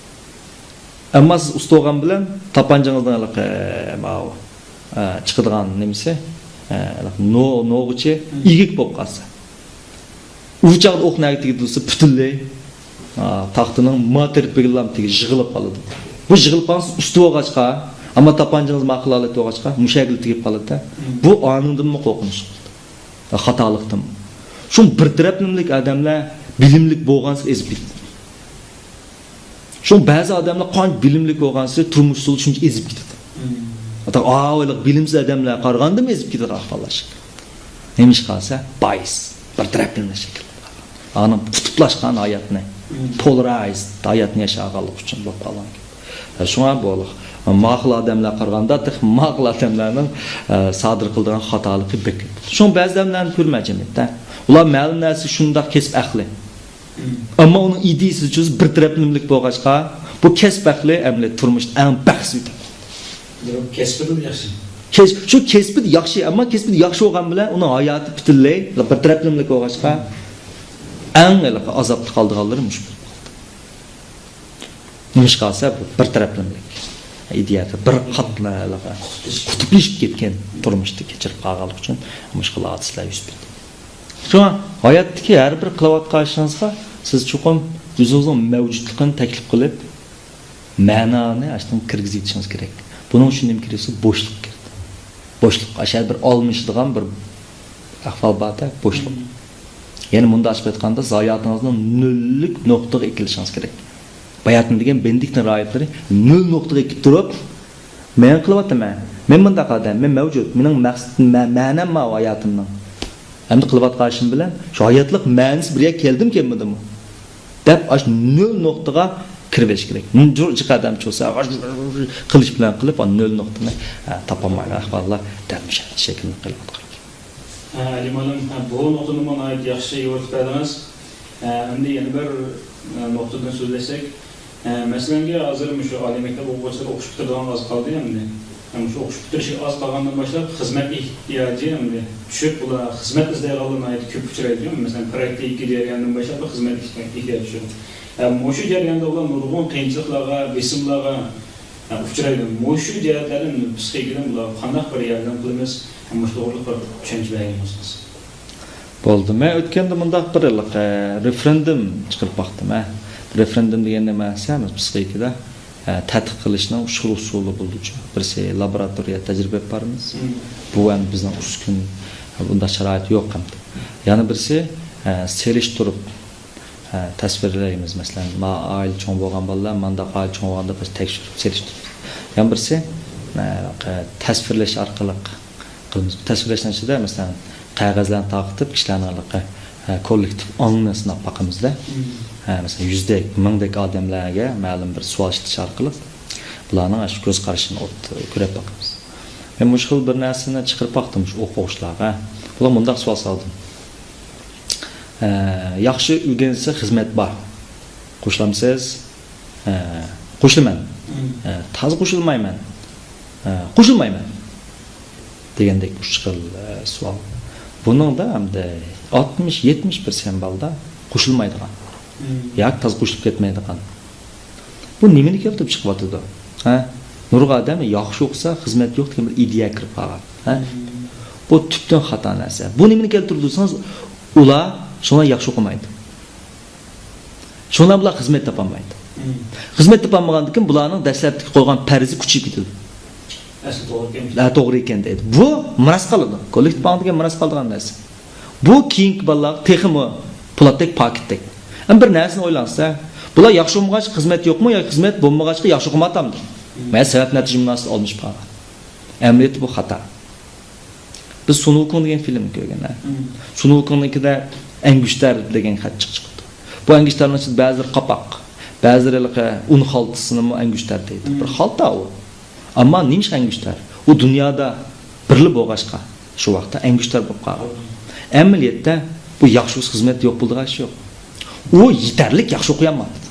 ئەمما سىز ئۇستا بولغان بىلەن تاپانچىڭىزنىڭ ھېلىقى، ماۋۇ، ئە، چىقىدىغان نېمىسى، ئە، نو-، نوغىچى ئىگىك بولۇپ قالسا. ئۇ چاغدا ئوق نەگە تېگىدۇ دېسە، پۈتۈنلەي، ئا، تاختىنىڭ ما تەرىپىگىلا تېگىپ يىغىلىپ قالىدۇ. بۇ يىغىلىپ قالسا ئۇستا بولغاچقا، ئەمما تاپانچىڭىز ماقۇل ھالەتتە بولغاچقا، مۇشۇ يەرگىلا تېگىپ قالىدۇ. بۇ ئانىڭدىنمۇ قورقۇنچلۇق. خاتالىقتىن. شۇ بىر تەرەپلىمىلىك ئادەملەر بىلىملىك بولغانسېرى ئېزىپ كېتىدۇ. شۇ بەزى ئادەملەر قانچە بىلىملىك بولغانسېرى تۇرمۇش ئۇسۇلى شۇنچە ئېزىپ كېتىدۇ. ئاۋۇ بىلىمسىز ئادەملەرگە قارىغاندىمۇ ئېزىپ كېتىدۇ ئەھۋاللار. نېمىشقا دېسە، بايس، بىر تەرەپلىمىلىك شەكىلدە. ئانا قۇتۇپلاشقان ھاياتنى، پولرايزد ھاياتنى ياشىغانلىقى ئۈچۈن بولۇپ قالغان گەپ. شۇڭا بۇ ماقۇل ئادەملەر قارىغاندا، تېخى ماقۇل ئادەملەرنىڭ، ئە، سادىر قىلىدىغان خاتالىقى بەك كۆپ. شۇڭا بەزى ئادەملەرنى كۆرمە جەمئىيەتتە. ئۇلار مەلۇم نەرسە شۇنداق كەسىپ ئەھلى. ئەمما ئۇنىڭ ئىدىيىسى چۈز بىر تەرەپلىمىلىك بولغاچقا، بۇ كەسىپ ئەھلى ئەمەلىيەتتە تۇرمۇشتا ئەڭ بەختسىز ئۆتىدۇ. كەسپىدىمۇ ياخشى. كەس-، شۇ كەسپىدە ياخشى، ئەمما كەسپىدە ياخشى بولغان بىلەن ئۇنىڭ ھاياتى پۈتۈنلەي بىر تەرەپلىمىلىك بولغاچقا، ئەڭ ھېلىقى ئازابتا قالىدىغانلىرى مۇشۇ. نېمىشقا دېسە، بۇ بىر تەرەپلىمىلىك ئىدىيەدە بىر قاتلا قۇتۇپلىشىپ كەتكەن تۇرمۇشتا كەچۈرۈپ قالغانلىقى ئۈچۈن مۇشۇ خىل ھادىسىلەر يۈز بەردى. شۇڭا ھاياتتىكى ھەر بىر قىلىۋاتقان ئىشىڭىزغا سىز چوقۇم ئۆزىڭىزنىڭ مەۋجۇتلۇقىنى تەكلىپ قىلىپ، مەنانى ئاشتىن كىرگۈزۈۋېتىشىڭىز كېرەك. بۇنىڭ ئۈچۈن نېمە كېرەك دېسە، بوشلۇق كېرەك. بوشلۇق، ئاشۇ بىر ئالمىشىدىغان بىر ئەھۋال بار-دە، بوشلۇق. يەنى مۇنداق ئېلىپ ئېيتقاندا، ھاياتىڭىزنى نۆللۈك نۇقتىغا ئېكىلىشىڭىز كېرەك. باياتىن دېگەن بېندىكتىن راھىبلىرى نۆل نۇقتىغا ئېكىپ تۇرۇپ، مەن قىلىۋاتىمەن، مەن مۇنداق ئادەم، مەن مەۋجۇت، مېنىڭ مەقسىتىم، مە-، مەنەم ماۋۇ ھاياتىمنىڭ. ئەمدى قىلىۋاتقان ئىشىم بىلەن شۇ ھاياتلىق مەنىسى بىر يەرگە كەلدىمۇ كەلمىدىمۇ دەپ، ئاشۇ نۆل نۇقتىغا كىرىۋېلىش كېرەك. جۇ-، جىق ئادەم چولسا، قىلىچ بىلەن قىلىپ، ئاشۇ نۆل نۇقتىنى، ئە، تاپالمايدىغان ئەھۋاللار دەل مۇشۇ شەكىلنى قىلىۋاتقان. ئە، ئەلى مۇئەللىم، ئە، بۇ نۇقتىنى مانا ناھايىتى ياخشى يورۇتۇپ بەردىڭىز. ئە، ئەمدى يەنە بىر، ئە، نۇقتىدىن سۆزلەشسەك، ئە، مەسىلەنگە، ھازىر مۇشۇ ئالىي مەكتەپ ئوقۇغۇچىلىرى ئوقۇش پۈتتۈرىدىغان ئاز قالدى ئەمدى. ھەم مۇشۇ ئوقۇش پۈتتۈرۈشى ئاز قالغاندىن باشلاپ، خىزمەت ئېھتىياجى ئەمدى چۈشۈپ، بۇلار خىزمەت ئىزدەيدىغانلار ناھايىتى كۆپ ئۇچرايدۇ. مەسىلەن، پراكتىكا جەريانىدىن باشلاپ خىزمەت ئېھتىياجى چۈشۈپ. ھە، مۇشۇ جەرياندا ئۇلار نۇرغۇن قىيىنچىلىقلارغا، بېسىملارغا، ھە، ئۇچرايدۇ. مۇشۇ جەھەتلەردىن پسىخىكىدىن بۇلارغا قانداق بىر ياردەم قىلىمىز؟ ھە، مۇشۇ توغرىلىق بىر چۈشەنچە بەرگەن بولسىڭىز. بولدى. مەن ئۆتكەندە مۇنداق بىر ھېلىقى رېفېرېندۇم چىقىرىپ باقتىم، ھە. رېفېرېندۇم دېگەن نېمە دېسە، پسىخىكىدا، ھە، تەتقىق قىلىشنىڭ ئۇسۇل ئۇسۇلى بولىدۇچۇ. بىرسى لابوراتورىيە تەجرىبە ئېلىپ بارىمىز. بۇ ئەمدى بىزنىڭ ئۈسكۈن، بۇنداق شارائىت يوق ئەمدى. يەنە بىرسى، ھە، سېلىشتۇرۇپ، ھە، تەسۋىرلەيمىز. مەسىلەن، ما ئائىلە چوڭ بولغان بالىلار مانداق ئائىلە چوڭ بولغاندا بىز تەكشۈرۈپ سېلىشتۇرىمىز. يەنە بىرسى، ھە، تەسۋىرلەش ئارقىلىق قىلىمىز. تەسۋىرلەشنىڭ ئىچىدە، مەسىلەن، قەغەزلەرنى تارقىتىپ، كىشىلەرنىڭ ھېلىقى ھە، كوللېكتىپ ئاڭنى سىناپ باقىمىزدە. ھە، مەسىلەن، يۈزدەك، مىڭدەك ئادەملەرگە مەلۇم بىر سوئال ئىشلىتىش ئارقىلىق بۇلارنىڭ ئاشۇ كۆز قارىشىنى ئوت-، كۆرۈپ باقىمىز. مەن مۇشۇ خىل بىر نەرسىنى چىقىرىپ باقتىم شۇ ئوقۇغۇچىلارغا. بۇلار مۇنداق سوئال سالدىم. ھە، ياخشى ئۆگەنسە خىزمەت بار. قوشۇلامسىز؟ ھە، قوشۇلىمەن. ھە، تازا قوشۇلمايمەن. ھە، قوشۇلمايمەن. دېگەندەك ئۈچ خىل، ھە، سوئال. بۇنىڭدا ئەمدى ئاتمىش، يەتمىش پىرسەنت بالدا قوشۇلمايدىغان. ياكى تازا قوشۇلۇپ كەتمەيدىغان. بۇ نېمىنى كەلتۈرۈپ چىقىۋاتىدۇ؟ ھە؟ نۇرغۇن ئادەم ياخشى ئوقۇسا خىزمەت يوق دېگەن بىر ئىدىيە كىرىپ قالغان. ھە؟ بۇ تۈپتىن خاتا نەرسە. بۇ نېمىنى كەلتۈرىدۇ دېسىڭىز، ئۇلار شۇڭا ياخشى ئوقۇمايدۇ. شۇڭا بۇلار خىزمەت تاپالمايدۇ. خىزمەت تاپالمىغاندىن كېيىن بۇلارنىڭ دەسلەپتىكى قويغان پەرىزى كۈچىيىپ كېتىدۇ. ئەسلى توغرا ئىكەن. ھە، توغرا ئىكەن دەيدۇ. بۇ مىراس قالىدۇ. كوللېكتىپ ئاڭ دېگەن مىراس قالىدىغان نەرسە. بۇ كېيىنكى بالىلارغا تېخىمۇ پولاتتەك، پاكىتتەك. ئەمما بىر نەرسىنى ئويلانسا، بۇلار ياخشى ئوقۇمىغاچقا خىزمەت يوقمۇ ياكى خىزمەت بولمىغاچقا ياخشى ئوقۇماياتامدۇ؟ مەن سەۋەب نەتىجە مۇناسىۋىتى ئالمىشىپ قالغان. ئەمەلىيەتتە بۇ خاتا. بىز سۇن ۋۇكۇڭ دېگەن فىلىمنى كۆرگەن، ھە؟ سۇن ۋۇكۇڭنىڭكىدە ئەنگۈشتەر دېگەن خەت چىقىپ چىقىپتۇ. بۇ ئەنگۈشتەرنىڭ ئىچىدە بەزىلىرى قاپاق، بەزىلىرى ھېلىقى ئۇن خالتىسىنىمۇ ئەنگۈشتەر دەيدۇ. بىر خالتا ئۇ. ئەمما نېمىشقا ئەنگۈشتەر؟ ئۇ دۇنيادا بىرلا بولغاچقا، شۇ ۋاقىتتا ئەنگۈشتەر بولۇپ قالغان. ئەمەلىيەتتە بۇ ياخشى خىزمەت يوق بولىدىغان ئىش يوق. ئۇ يېتەرلىك ياخشى ئوقۇيالماپتۇ.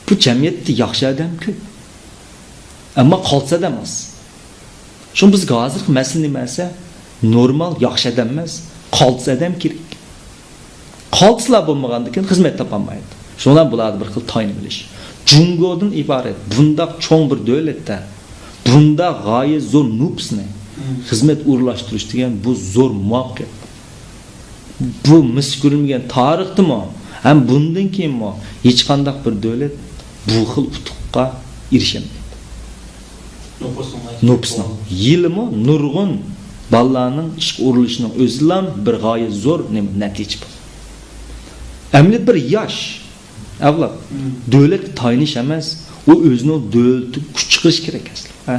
بۇ جەمئىيەتتە ياخشى ئادەم كۆپ. ئەمما قالتىس ئادەم ئاز. شۇڭا بىزگە ھازىرقى مەسىلە نېمە دېسە، نورمال ياخشى ئادەم ئەمەس، قالتىس ئادەم كېرەك. قالتىسلار بولمىغاندىكىن خىزمەت تاپالمايدۇ. شۇڭا بۇلاردا بىر خىل تايىنىۋېلىش. جۇڭگودىن ئىبارەت بۇنداق چوڭ بىر دۆلەتتە بۇنداق غايەت زور نوپۇسنى خىزمەت ئورۇنلاشتۇرۇش دېگەن بۇ زور مۇۋەپپەقىيەت. بۇ مىس كۆرۈلمىگەن تارىختىمۇ ھەم بۇندىن كېيىنمۇ ھېچقانداق بىر دۆلەت بۇ خىل ئۇتۇققا ئېرىشەلمەيدۇ. نوپۇسنىڭ يىلىمۇ نۇرغۇن بالىلارنىڭ ئىشقا ئورۇنلىشىشىنىڭ ئۆزىلا بىر غايەت زور نېمە، نەتىجە بۇ. ئەمدى بىر ياش ئەۋلاد دۆلەتكە تايىنىش ئەمەس، ئۇ ئۆزىنىڭ دۆلىتىگە كۈچ چىقىرىش كېرەك ئەسلى. ھە؟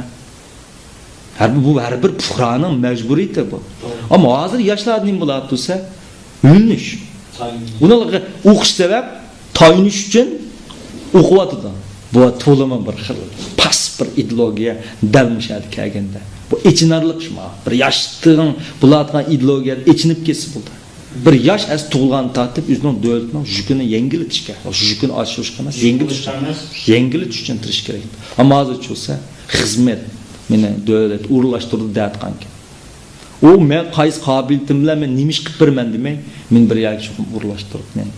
ھەر بۇ ھەر بىر پۇقرانىڭ مەجبۇرىيىتى بۇ. ئەمما ھازىر ياشلاردا نېمە بولۇۋاتىدۇ دېسە، ئۆگىنىش. ئۇنىڭغا ئوقۇش سەۋەب، تايىنىش ئۈچۈن ئوقۇۋاتىدۇ. بۇ تولىمۇ بىر خىل پاس بىر ئىدېئولوگىيە دەل مۇشۇ يەردە كەلگەندە. بۇ ئېچىنارلىق شۇما. بىر ياشلىقىڭ بولۇۋاتقان ئىدېئولوگىيەدىن ئېچىنىپ كەتسە بولدى. بىر ياش ئەس تۇغۇلغاندىن تارتىپ ئۆزىنىڭ دۆلىتىنىڭ يۈكىنى يەڭگىللىتىشكە، يۈكىنى ئاشۇرۇشقا ئەمەس، يەڭگىللىتىش، يەڭگىللىتىش ئۈچۈن تىرىشىش كېرەك. ئەمما ھازىرچە بولسا خىزمەت مېنى دۆلەت ئورۇنلاشتۇردى دەۋاتقانكەن. ئۇ مەن قايسى قابىلىيىتىم بىلەن مەن نېمە ئىش قىلىپ بېرىمەن دېمەي، مېنى بىر يەرگە چوقۇم ئورۇنلاشتۇرۇپ مېنى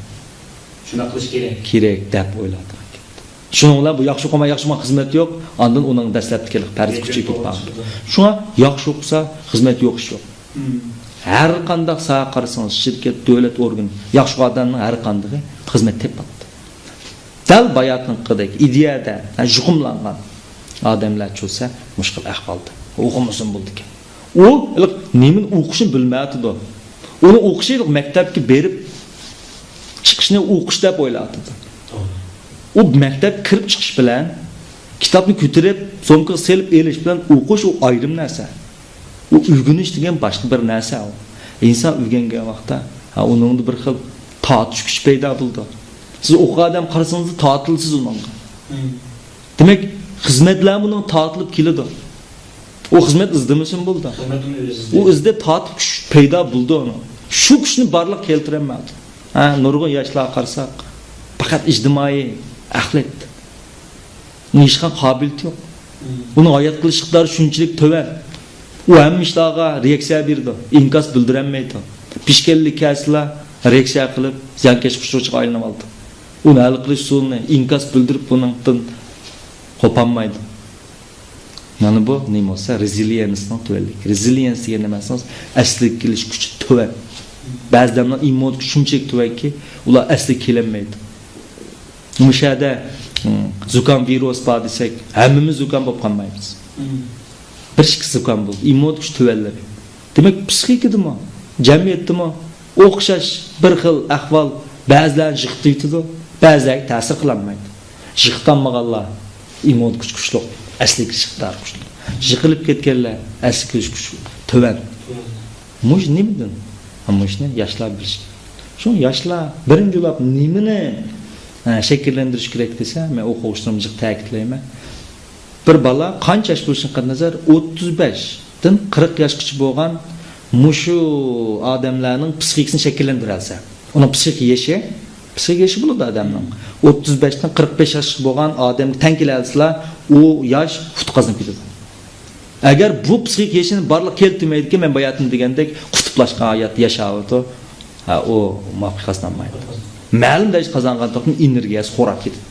شۇنداق قىلىش كېرەك. كېرەك دەپ ئويلاۋاتقانكەن. شۇنىڭ بىلەن بۇ ياخشى ئوقۇماي ياخشى ئوقۇماي خىزمەت يوق، ئاندىن ئۇنىڭ دەسلەپتىكى پەرىزى كۈچىيىپ كېتىپ قالغان. شۇڭا ياخشى ئوقۇسا خىزمەت يوق ئىش يوق. ھەر قانداق ساھەگە قارىسىڭىز، شىركەت، دۆلەت ئورگىنى، ياخشى ئادەمنىڭ ھەر قاندىقى خىزمەت تېپىۋاتىدۇ. دەل باياتىنقىدەك ئىدىيەدە يۇقۇملانغان ئادەملەر چۈشسە مۇشۇ خىل ئەھۋالدا ئوقۇمىسىمۇ بولىدىكەن. ئۇ ھېلىقى نېمىنى ئوقۇشنى بىلمەيۋاتىدۇ. ئۇنىڭ ئوقۇشى ھېلىقى مەكتەپكە بېرىپ چىقىشنى ئوقۇش دەپ ئويلاۋاتىدۇ. ئۇ مەكتەپكە كىرىپ چىقىش بىلەن، كىتابنى كۆتۈرۈپ سومكىغا سېلىپ ئېلىش بىلەن ئوقۇش ئۇ ئايرىم نەرسە. ئۇ ئۆگىنىش دېگەن باشقا بىر نەرسە ئۇ. ئىنسان ئۆگەنگەن ۋاقىتتا، ھە، ئۇنىڭدا بىر خىل تارتىش كۈچى پەيدا بولىدۇ. سىز ئوقۇغان ئادەم قارىسىڭىز تارتىلىسىز ئۇنىڭغا. دېمەك، خىزمەتلەر بۇنىڭ تارتىلىپ كېلىدۇ. ئۇ خىزمەت ئىزدىمىسىمۇ بولىدۇ. ئۇ ئىزدەپ تارتىپ كۈچ پەيدا بولىدۇ ئۇنىڭ. شۇ كۈچنى بارلىققا كەلتۈرەلمەيدۇ. ھە، نۇرغۇن ياشلارغا قارىساق، پەقەت ئىجتىمائىي ئەخلەت. ئۇنىڭ ھېچقانداق قابىلىيىتى يوق. ئۇنىڭ ھايات قېلىش ئىقتىدارى شۇنچىلىك تۆۋەن. ئۇ ھەممە ئىشلارغا رېئاكسىيە بېرىدۇ، ئىنكاس بىلدۈرەلمەيدۇ. پېشكەللىك كەلسىلا رېئاكسىيە قىلىپ، زىيانكەشلىك ئۇچۇرچىغا ئايلىنىۋالىدۇ. ئۇنى ھەل قىلىش ئۇسۇلىنى ئىنكاس بىلدۈرۈپ بۇنىڭدىن قوپالمايدۇ. مانا بۇ نېمە بولسا، رېزىلىيېنسنىڭ تۆۋەنلىكى. رېزىلىيېنس دېگەن نېمە دېسىڭىز، ئەسلىگە كېلىش كۈچى تۆۋەن. بەزى ئادەملەر ئىممۇنىتېتى شۇنچىلىك تۆۋەنكى، ئۇلار ئەسلىگە كېلەلمەيدۇ. مۇشۇ يەردە، م، زۇكام ۋىرۇس بار دېسەك، ھەممىمىز زۇكام بولۇپ قالمايمىز. بىر ئىككى زۇكام بولدى، ئىممۇنىتېت كۈچى تۆۋەنلىرى. دېمەك، پسىخىكىدىمۇ، جەمئىيەتتىمۇ ئوخشاش بىر خىل ئەھۋال بەزىلەرنى يىقىتىۋېتىدۇ، بەزىلەرگە تەسىر قىلالمايدۇ. يىقىتالمىغانلار ئىممۇنىتېت كۈچى كۈچلۈك، ئەسلىگە كېلىش ئىقتىدارى كۈچلۈك. يىقىلىپ كەتكەنلەر ئەسلىگە كېلىش كۈچى تۆۋەن. مۇشۇ نېمىدىن؟ مۇشۇنى ياشلار بىلىشى كېرەك. شۇ ياشلار بىرىنچى بولۇپ نېمىنى، ئە، شەكىللەندۈرۈش كېرەك دېسە، مەن ئوقۇغۇچىلىرىمغا جىق تەكىتلەيمەن. بىر بالا قانچە ياش بولۇشىدىن قەتئىينەزەر، ئوتتۇز بەشتىن قىرىق ياشقىچە بولغان مۇشۇ ئادەملەرنىڭ پسىخىكىسىنى شەكىللەندۈرەلىسە، ئۇنىڭ پسىخىك يېشى، پسىخىك يېشى بولىدۇ ئادەمنىڭ. ئوتتۇز بەشتىن قىرىق بەش ياشقا بولغان ئادەمگە تەڭ كېلەلىسىلا، ئۇ ياش ئۇتۇق قازىنىپ كېتىدۇ. ئەگەر بۇ پسىخىك يېشىنى بارلىققا كەلتۈرمەيدىكەن، مەن باياتىن دېگەندەك قۇتۇپلاشقان ھايات ياشاۋاتىدۇ. ھە، ئۇ مۇۋەپپەقىيەت قازىنالمايدۇ. مەلۇم دەرىجىدە قازانغاندىن كېيىن ئېنېرگىيەسى خوراپ كېتىدۇ.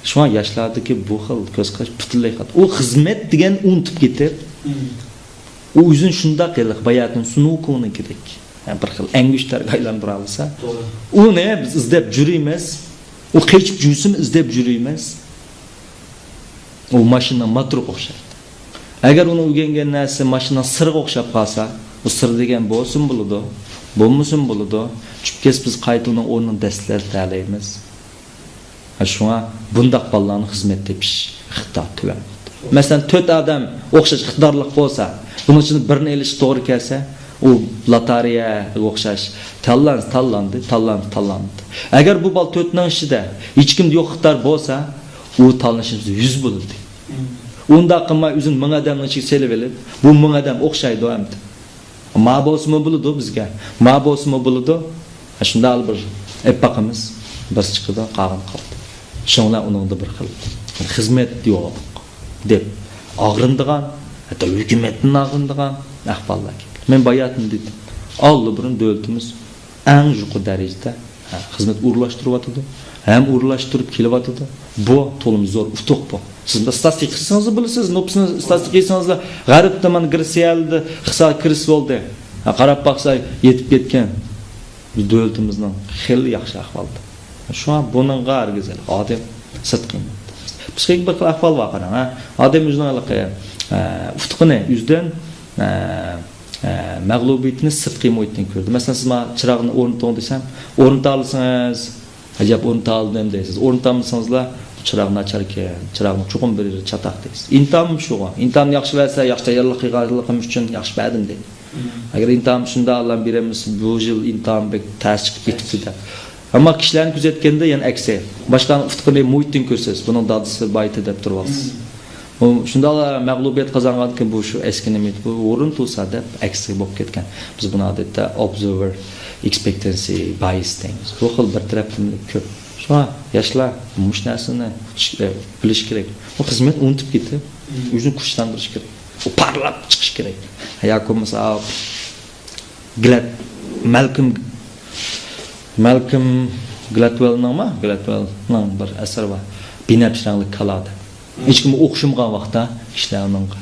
شۇڭا ياشلاردىكى بۇ خىل كۆز قاراش پۈتۈنلەي خاتا. ئۇ خىزمەت دېگەن ئۇنتۇپ كېتىپ، ئۇ ئۆزىنى شۇنداق ھېلىقى باياتىن سۇنۇكۇنىڭكىدەك، ھە، بىر خىل ئەڭگۈشتەرگە ئايلاندۇرالىسا، ئۇنى بىز ئىزدەپ يۈرىمىز. ئۇ قېچىپ يۈرسىمۇ ئىزدەپ يۈرىمىز. ئۇ ماشىنىنىڭ موتورىغا ئوخشايدۇ. ئەگەر ئۇنىڭ ئۆگەنگەن نەرسىسى ماشىنىنىڭ سىرىغا ئوخشاپ قالسا، بۇ سىر دېگەن بولسىمۇ بولىدۇ، بولمىسىمۇ بولىدۇ. چۈشۈپ كەتسە بىز قايتا ئۇنىڭ ئورنىنى دەسسىتەلەيمىز. ھە، شۇڭا بۇنداق بالىلارنىڭ خىزمەت تېپىش ئىقتىدارى تۆۋەن. مەسىلەن، تۆت ئادەم ئوخشاش ئىقتىدارلىق بولسا، بۇنىڭ ئىچىدىن بىرىنى ئېلىشقا توغرا كەلسە، ئۇ لاتارىيەگە ئوخشاش تاللانسا تاللاندى، تاللانسا تاللاندى. ئەگەر بۇ بالا تۆتنىڭ ئىچىدە ھېچكىمدە يوق ئىقتىدار بولسا، ئۇ تاللىنىشىمىز يۈز بولىدۇ. ئۇنداق قىلماي ئۆزىنى مىڭ ئادەمنىڭ ئىچىگە سېلىۋېلىپ، بۇ مىڭ ئادەم ئوخشايدۇ ئەمدى. ما بولسىمۇ بولىدۇ بىزگە، ما بولسىمۇ بولىدۇ. شۇنداق بىر ئېلىپ باقىمىز، بىرسى چىقىدۇ، قالغىنى قالىدۇ. شۇڭا ئۇنىڭدا بىر خىل خىزمەت يوق دەپ ئاغرىنىدىغان، ھەتتا ھۆكۈمەتتىن ئاغرىنىدىغان ئەھۋاللار كېلىپ. مەن باياتىن دېدىم، ئاللىبۇرۇن دۆلىتىمىز ئەڭ يۇقىرى دەرىجىدە، ھە، خىزمەت ئورۇنلاشتۇرۇۋاتىدۇ، ھەم ئورۇنلاشتۇرۇپ كېلىۋاتىدۇ. بۇ تولىمۇ زور ئۇتۇق بۇ. سىز ستاتىستىكا قىلسىڭىزلا بىلىسىز، نوپۇسنى ستاتىستىكا قىلسىڭىزلا، غەربتە مانا گرېتسىيەدە ئىقتىسادىي كىرىزىس بولدى. ھە، قاراپ باقسا يېتىپ كەتكەن. بىز دۆلىتىمىزنىڭ خېلى ياخشى ئەھۋالدا. شۇڭا بۇنىڭغا ھەرگىز ئادەم سىرتقى پسىخىك بىر خىل ئەھۋال بار، قاراڭ، ھە. ئادەم ئۆزىنىڭ ھېلىقى، ئە، ئۇتۇقىنى ئۆزىدىن، ئە، ئە، مەغلۇبىيىتىنى سىرتقى مۇھىتتىن كۆرىدۇ. مەسىلەن، سىز ماڭا چىراغنى ئورنىتىڭ دېسەم، ئورنىتالىسىڭىز، ئەجەب ئورنىتالدىم دەيسىز. ئورنىتالمىسىڭىزلا، بۇ چىراغ ناچاركەن، چىراغنىڭ چوقۇم بىر يېرى چاتاق دەيسىز. ئىنتام شۇغۇ. ئىنتام ياخشى بەرسە، ياخشى تەييارلىق قىلغانلىقىم ئۈچۈن ياخشى بەردىم دەيدۇ. ئەگەر ئىنتام شۇنداقلا بېرەلمىسە، بۇ يىل ئىنتام بەك تەس چىقىپ كېتىپتۇ دەپ. ئەمما كىشىلەرنى كۆزەتكەندە يەنە ئەكسى. باشقىلارنىڭ ئۇتۇقىنى مۇھىتتىن كۆرسىسىز، بۇنىڭ دادىسى بايىتى دەپ تۇرۇۋالىسىز. ئۇ شۇنداقلا مەغلۇبىيەت قازانغاندىكىن بۇ شۇ ئەسكى نېمە بۇ ئورۇن تۇرسا دەپ ئەكسىگە بولۇپ كەتكەن. بىز بۇنى ئادەتتە observer expectancy bias دەيمىز. بۇ خىل بىر تەرەپلىمىلىك كۆپ. شۇڭا ياشلار مۇشۇ نەرسىنى ئۇقۇش، ئە، بىلىش كېرەك. بۇ خىزمەت ئۇنتۇپ كېتىپ، ئۆزىنى كۈچلەندۈرۈش كېرەك. ئۇ پارلاپ چىقىش كېرەك. ياكى بولمىسا گلەد-، مالكوم، مالكوم گلادۋېلنىڭما؟ گلادۋېلنىڭ بىر ئەسىرى بار. بىنەپشە رەڭلىك كالا دەپ. ھېچكىم ئوقۇشمىغان ۋاقىتتا كىشىلەر ئۇنىڭغا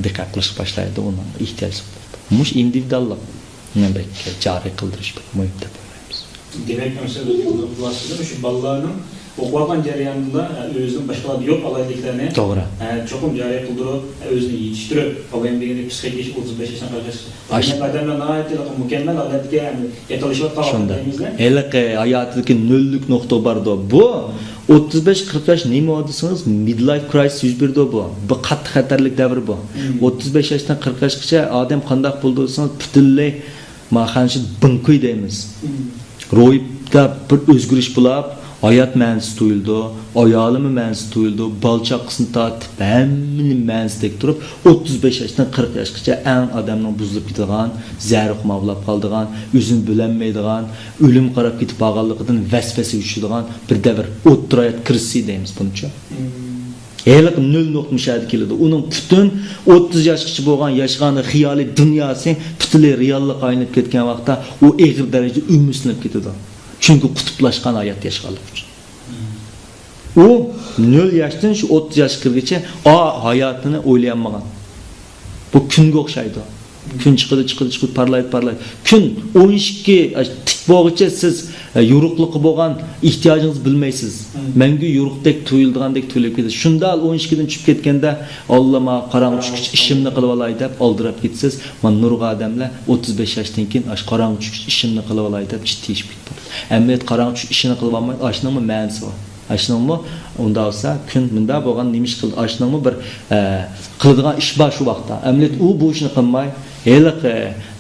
دىققەت قىلىشقا باشلايدۇ، ئۇنىڭ ئېھتىياجلىق بولىدۇ. مۇشۇ ئىندىۋىدۇئاللىقنى بەك جارى قىلدۇرۇش بەك مۇھىم دەپ ئويلايمىز. دېمەك، مەسىلەن، بىز بۇنىڭ خۇلاسىسىدە مۇشۇ بالىلارنىڭ ئوقۇۋاتقان جەريانىدا ئۆزىنىڭ باشقىلاردا يوق ئالاھىدىلىكلەرنى، توغرا، ئە، چوقۇم جارى قىلدۇرۇپ، ئۆزىنى يېتىشتۈرۈپ، ئاۋۋال دېگەندەك پسىخىك يېشى ئوتتۇز بەش ياشتىن قىرىق ياشقىچە. ئاش- دېمەك، ئادەملەر ناھايىتى مۇكەممەل ھالەتكە يېقىنلىشىۋاتقان ۋاقىت شۇنداق. دەيمىزلە. ھېلىقى ھاياتىدىكى نۆللۈك نۇقتا باردۇ. بۇ ئوتتۇز بەش قىرىق ياش نېمە دېسىڭىز، midlife crisis يۈز بېرىدۇ بۇ. بۇ قاتتىق خەتەرلىك دەۋر بۇ. مم. ئوتتۇز بەش ياشتىن قىرىق ياشقىچە ئادەم قانداق بولىدۇ دېسىڭىز، پۈتۈنلەي ماخانشى بىڭكۈي دەيمىز. مم. روھىدا بىر ئۆزگىرىش بولۇپ، ھايات مەنىسى تۇيۇلىدۇ، ئايالىمۇ مەنىسى تۇيۇلىدۇ، بالا چاقىسىنى تارتىپ، ھەممىنى مەنىسىدەك تۇرۇپ، ئوتتۇز بەش ياشتىن قىرىق ياشقىچە ئەڭ ئادەمنىڭ بۇزۇلۇپ كېتىدىغان، زەھەر خۇمار بولاپ قالىدىغان، ئۆزىنى بىلەلمەيدىغان، ئۆلۈمگە قاراپ كېتىپ بارغانلىقىدىن ۋەسۋەسىگە چۈشىدىغان بىر دەۋر، ئوتتۇرا ھايات كرىزىسى دەيمىز بۇنىڭچۇ. مم. ھېلىقى نۆل نۇقتا مۇشۇ يەردە كېلىدۇ. ئۇنىڭ پۈتۈن ئوتتۇز ياشقىچە بولغان ياشىغان خىيالىي دۇنياسى پۈتۈنلەي رېئاللىققا ئايلىنىپ كەتكەن ۋاقىتتا، ئۇ ئېغىر دەرىجىدە ئۈمىدسىزلىنىپ كېتىدۇ. چۈنكى قۇتۇپلاشقان ھايات ياشىغانلىقى ئۈچۈن. ئۇ نۆل ياشتىن شۇ ئوتتۇز ياشقا كىرگىچە ئا ھاياتىنى ئويلىيالمىغان. بۇ كۈنگە ئوخشايدۇ. كۈن چىقىدۇ، چىقىدۇ، چىقىدۇ، پارلايدۇ، پارلايدۇ. كۈن ئون ئىككى تىك بولغۇچە سىز، ئە، يورۇقلۇققا بولغان ئېھتىياجىڭىزنى بىلمەيسىز. مم. مەڭگۈ يورۇقتەك تۇيۇلىدىغاندەك تۇيۇلۇپ كېتىدۇ. شۇنداق ئون ئىككىدىن چۈشۈپ كەتكەندە، ئاللا، ما قاراڭغۇ چۈشكىچە ئىشىمنى قىلىۋالاي دەپ ئالدىراپ كېتىسىز. مانا نۇرغۇن ئادەملەر ئوتتۇز بەش ياشتىن كېيىن ئاشۇ قاراڭغۇ چۈشكىچە ئىشىمنى قىلىۋالاي دەپ جىددىيلىشىپ كېتىدۇ. ئەمەلىيەتتە قاراڭغۇ چۈشكىچە ئىشىنى قىلىۋالمايدۇ. ئاشۇنىڭمۇ مەنىسى بار. ئاشۇنىڭمۇ ئۇنداق بولسا، كۈن مۇنداق بولغان، نېمە ئىش قىلدى؟ ئاشۇنىڭمۇ بىر، ئە، قىلىدىغان ئىش بار شۇ ۋاقىتتا. ئەمەلىيەتتە ئۇ بۇ ئىشنى قىلماي، ھېلىقى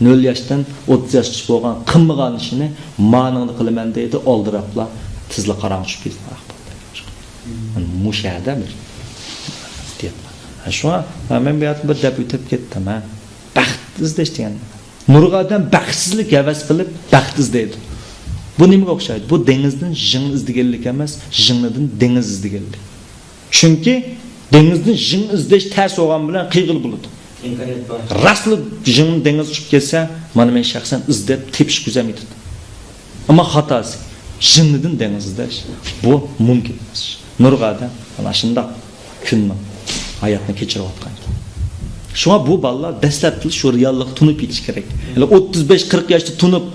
نۆل ياشتىن ئوتتۇز ياشقىچە بولغان قىلمىغان ئىشىنى مانىڭدا قىلىمەن دەيدۇ، ئالدىراپلا تېزلا قاراڭغۇ چۈشۈپ كېتىدۇ. مۇشۇ يەردە بىر ئىزدىيەت بار. شۇڭا مەن بۇ يەردە بىر دەپ ئۆتۈپ كەتتىم، ھە. بەخت ئىزدەش دېگەن. نۇرغۇن ئادەم بەختسىزلىك ھەۋەس قىلىپ بەخت ئىزدەيدۇ. بۇ نېمىگە ئوخشايدۇ؟ بۇ دېڭىزدىن ژىڭنە ئىزدىگەنلىك ئەمەس، ژىڭنىدىن دېڭىز ئىزدىگەنلىك. چۈنكى دېڭىزدىن ژىڭنە ئىزدەش تەس بولغان بىلەن قىيغىلى بولىدۇ. ئىمكانىيەت بار. راستلا ژىڭنە دېڭىز ئۇچۇپ كەتسە، مانا مەن شەخسەن ئىزدەپ تېپىش كۈزەم يېتىدۇ. ئەمما خاتاسى، ژىڭنىدىن دېڭىز ئىزدەش، بۇ مۇمكىن ئەمەس. نۇرغۇن ئادەم مانا شۇنداق كۈننى، ھاياتنى كەچۈرۈۋاتقان. شۇڭا بۇ بالىلار دەسلەپتىلا شۇ رېئاللىقنى تونۇپ يېتىش كېرەك. يەنى ئوتتۇز بەش، قىرىق ياشتا تونۇپ،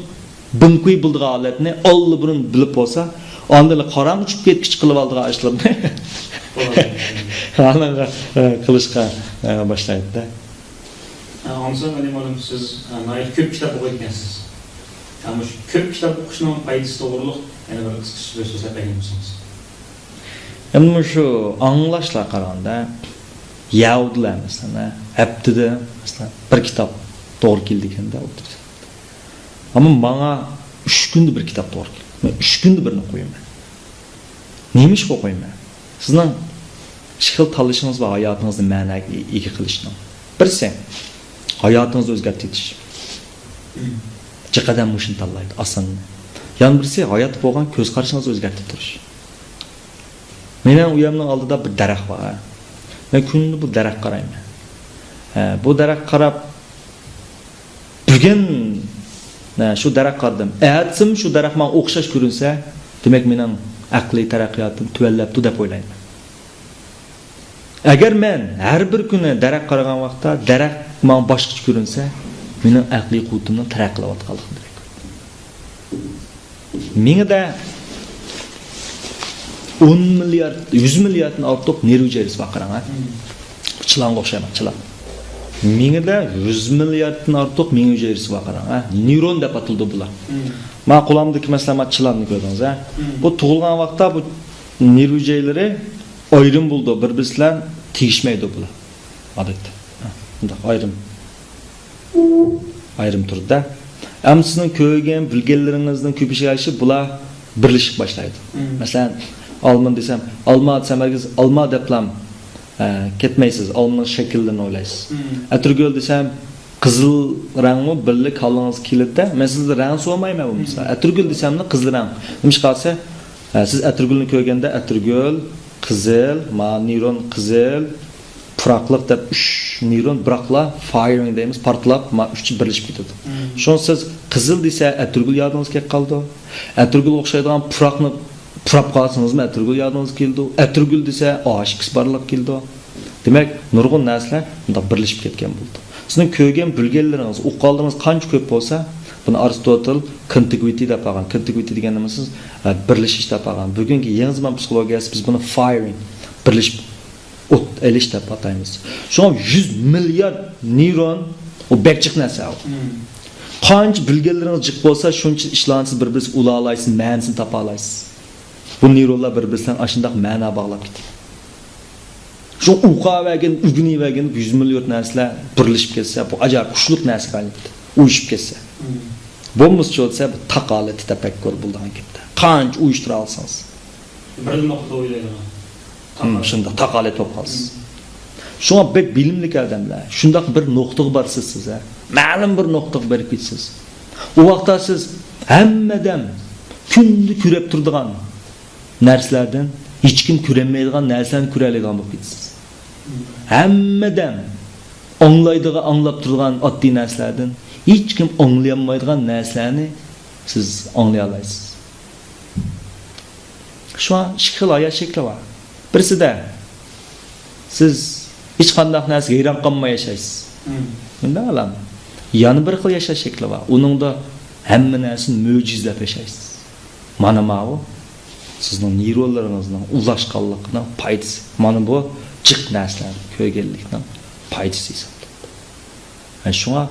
بىڭكۇي بولىدىغان ھالەتنى ئاللىبۇرۇن بىلىپ بولسا، ئاندىن قاراڭغۇ چۈشۈپ كەتكۈچە قىلىۋالىدىغان ئىشلارنى ئانىڭغا، ئە، قىلىشقا، ئە، باشلايدۇ-دە. ئاڭلىسام، ئەلى مۇئەللىم، سىز، ئە، ناھايىتى كۆپ كىتاب ئوقۇيدىكەنسىز. ئە، مۇشۇ كۆپ كىتاب ئوقۇشنىڭ پايدىسى توغرۇلۇق يەنە بىر قىسقىچە سۆز سۆزلەپ بەرگەن بولسىڭىز. ئەمدى مۇشۇ ئاڭلاشلارغا قارىغاندا، يەھۇدىيلار، مەسىلەن، ھەپتىدە، مەسىلەن، بىر كىتاب توغرا كېلىدىكەن-دە، ئوتتۇرىسى. ئەمما ماڭا ئۈچ كۈندە بىر كىتاب توغرا كېلىدۇ. مەن ئۈچ كۈندە بىرنى ئوقۇيمەن. نېمە ئىشقا ئوقۇيمەن؟ سىزنىڭ ئىككى خىل تاللىشىڭىز بار، ھاياتىڭىزنى مەنىگە ئىگە قىلىشنىڭ. بىرسى، ھاياتىڭىزنى ئۆزگەرتىۋېتىش. جىق ئادەم مۇشۇنى تاللايدۇ، ئاساننى. يەنە بىرسى، ھاياتقا بولغان كۆز قارىشىڭىزنى ئۆزگەرتىپ تۇرۇش. مېنىڭ ئۆيۈمنىڭ ئالدىدا بىر دەرەخ بار. مەن كۈندە بۇ دەرەخكە قارايمەن. ھە، بۇ دەرەخكە قاراپ، بۈگۈن، ھە، شۇ دەرەخكە قارىدىم. ئەتىسىمۇ شۇ دەرەخ ماڭا ئوخشاش كۆرۈنسە، دېمەك، مېنىڭ ئەقلىي تەرەققىياتىم تۆۋەنلەپتۇ دەپ ئويلايمەن. ئەگەر مەن ھەر بىر كۈنى دەرەخ قارىغان ۋاقىتتا دەرەخ ماڭا باشقىچە كۆرۈنسە، مېنىڭ ئەقلىي قۇۋۋىتىمنىڭ تەرەققىي قىلىۋاتقانلىقىنى دېرەك بېرىدۇ. مېڭىدە ئون مىليارد، يۈز مىلياردتىن ئارتۇق نېرۋا ھۈجەيرىسى بار، قاراڭ، ھە؟ چىلانغا ئوخشايمەن، چىلان. مېڭىدە يۈز مىلياردتىن ئارتۇق مېڭە ھۈجەيرىسى بار، قاراڭ، ھە؟ نېيرون دەپ ئاتىلىدۇ بۇلار. ما قولۇمدىكى، مەسىلەن، ما چىلاننى كۆردىڭىز، ھە؟ بۇ تۇغۇلغان ۋاقىتتا بۇ نېرۋا ھۈجەيرىلىرى ئايرىم بولىدۇ، بىر-بىرسى بىلەن تېگىشمەيدۇ بۇلار. ئادەتتە. ھە، بۇنداق ئايرىم. ئايرىم تۇرىدۇ-دە. ئەمدى سىزنىڭ كۆرگەن، بىلگەنلىرىڭىزنىڭ كۆپىيىشىگە ئەگىشىپ بۇلار بىرلىشىپ باشلايدۇ. مەسىلەن، ئالما دېسەم، ئالما دېسەم، ھەرگىز ئالما دەپلا، ئە، كەتمەيسىز. ئالمىنىڭ شەكلىدىن ئويلايسىز. ئەتىرگۈل دېسەم، قىزىل رەڭمۇ بىللە كاللىڭىزغا كېلىدۇ-دە. مەن سىزدىن رەڭ سورىمايمەن بولمىسا. ئەتىرگۈل دېسەملا قىزىل رەڭ. نېمىشقا دېسە، ئە، سىز ئەتىرگۈلنى كۆرگەندە ئەتىرگۈل، قىزىل، ما نېيرون قىزىل، پۇراقلىق دەپ ئۈچ نېيرون بىراقلا فايرىڭ دەيمىز، پارتلاپ، ما ئۈچى بىرلىشىپ كېتىدۇ. شۇڭا سىز قىزىل دېسە ئەتىرگۈل يادىڭىزغا كېلىپ قالىدۇ. ئەتىرگۈلگە ئوخشايدىغان پۇراقنى پۇراپ قالسىڭىزمۇ ئەتىرگۈل يادىڭىزغا كېلىدۇ. ئەتىرگۈل دېسە ئاھ ئىككىسى بارلىققا كېلىدۇ. دېمەك، نۇرغۇن نەرسىلەر مۇنداق بىرلىشىپ كەتكەن بولىدۇ. سىزنىڭ كۆرگەن، بىلگەنلىرىڭىز، ئۇققانلىرىڭىز قانچە كۆپ بولسا، بۇنى ئارستوتېل كونتىگۋىتى دەپ ئالغان. كونتىگۋىتى دېگەن نېمە؟ سىز، ئە، بىرلىشىش دەپ ئالغان. بۈگۈنكى يېڭى زامان پسىخولوگىيەسى، بىز بۇنى فايرىڭ، بىرلىشىپ ئوت ئېلىش دەپ ئاتايمىز. شۇڭا يۈز مىليارد نېيرون، ئۇ بەك جىق نەرسە ئۇ. قانچە بىلگەنلىرىڭىز جىق بولسا، شۇنچە ئىشلارنى سىز بىر-بىرسىگە ئۇلالايسىز، مەنىسىنى تاپالايسىز. بۇ نېيرونلار بىر-بىرسى بىلەن ئاشۇنداق مەنا باغلاپ كېتىدۇ. شۇ ئوقۇۋەرگەن، ئۆگىنىۋەرگەن يۈز مىليارد نەرسىلەر بىرلىشىپ كەتسە، بۇ ئاجايىپ كۈچلۈك نەرسىگە ئايلىنىدۇ. ئۇيۇشۇپ كەتسە. بولمىسىچۇ دېسە، بۇ تاقالىتى تەپەككۇر بولىدىغان گەپتە. قانچە ئۇيۇشتۇرالىسىڭىز. بىر نۇقتىدا ئويلايدىغان. شۇنداق تاقالەت بولۇپ قالىسىز. شۇڭا بەك بىلىملىك ئادەملەر، شۇنداق بىر نۇقتىغا بارىسىز سىز، ھە؟ مەلۇم بىر نۇقتىغا بېرىپ كېتىسىز. ئۇ ۋاقىتتا سىز ھەممە ئادەم كۈندە كۆرۈپ تۇرىدىغان نەرسىلەردىن ھېچكىم كۆرەلمەيدىغان نەرسىلەرنى كۆرەلەيدىغان بولۇپ كېتىسىز. ھەممە ئادەم ئاڭلايدىغان، ئاڭلاپ تۇرىدىغان ئاددىي نەرسىلەردىن ھېچكىم ئاڭلىيالمايدىغان نەرسىلەرنى سىز ئاڭلىيالايسىز. شۇڭا ئىككى خىل ھايات شەكلى بار. بىرسىدە سىز ھېچقانداق نەرسىگە ھەيران قالماي ياشايسىز. مۇنداق ئالام. يەنە بىر خىل ياشاش شەكلى بار. ئۇنىڭدا ھەممە نەرسىنى مۆجىزىلەپ ياشايسىز. مانا ماۋۇ سىزنىڭ نېيرونلىرىڭىزنىڭ ئۇلاشقانلىقىنىڭ پايدىسى. مانا بۇ جىق نەرسىلەرنى كۆرگەنلىكنىڭ پايدىسى ھېسابلىنىدۇ. ھە، شۇڭا،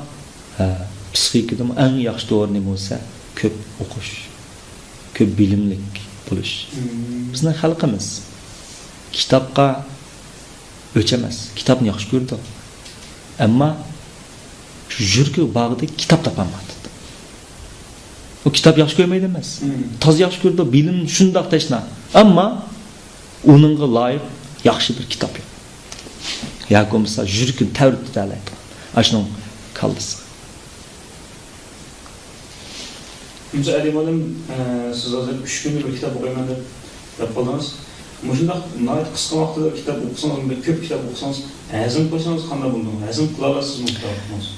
ھە، پسىخىكىدىمۇ ئەڭ ياخشى دورا نېمە بولسا، كۆپ ئوقۇش، كۆپ بىلىملىك بولۇش. بىزنىڭ خەلقىمىز كىتابقا ئۆچ ئەمەس، كىتابنى ياخشى كۆرىدۇ. ئەمما شۇ يۈرىكىگە بارغۇدەك كىتاب تاپالمايدۇ. ئۇ كىتاب ياخشى كۆرمەيدۇ ئەمەس. تازا ياخشى كۆرىدۇ، بىلىم شۇنداق تەشنا. ئەمما ئۇنىڭغا لايىق ياخشى بىر كىتاب يوق. ياكى بولمىسا يۈرىكىنى تەۋرىتىپ كېتەلەيدىغان. ئاشۇنىڭ كاللىسىغا. مۇنچە ئەلى مۇئەللىم، ئە، سىز ھازىر ئۈچ كۈندە بىر كىتاب ئوقۇيمەن دەپ، دەپ قالدىڭىز. مۇشۇنداق ناھايىتى قىسقا ۋاقىتتا كىتاب ئوقۇسىڭىز، بەك كۆپ كىتاب ئوقۇسىڭىز، ھەزىم قىلسىڭىز قانداق بولىدۇ؟ ھەزىم قىلالايسىزمۇ كىتاب ئوقۇسىڭىز؟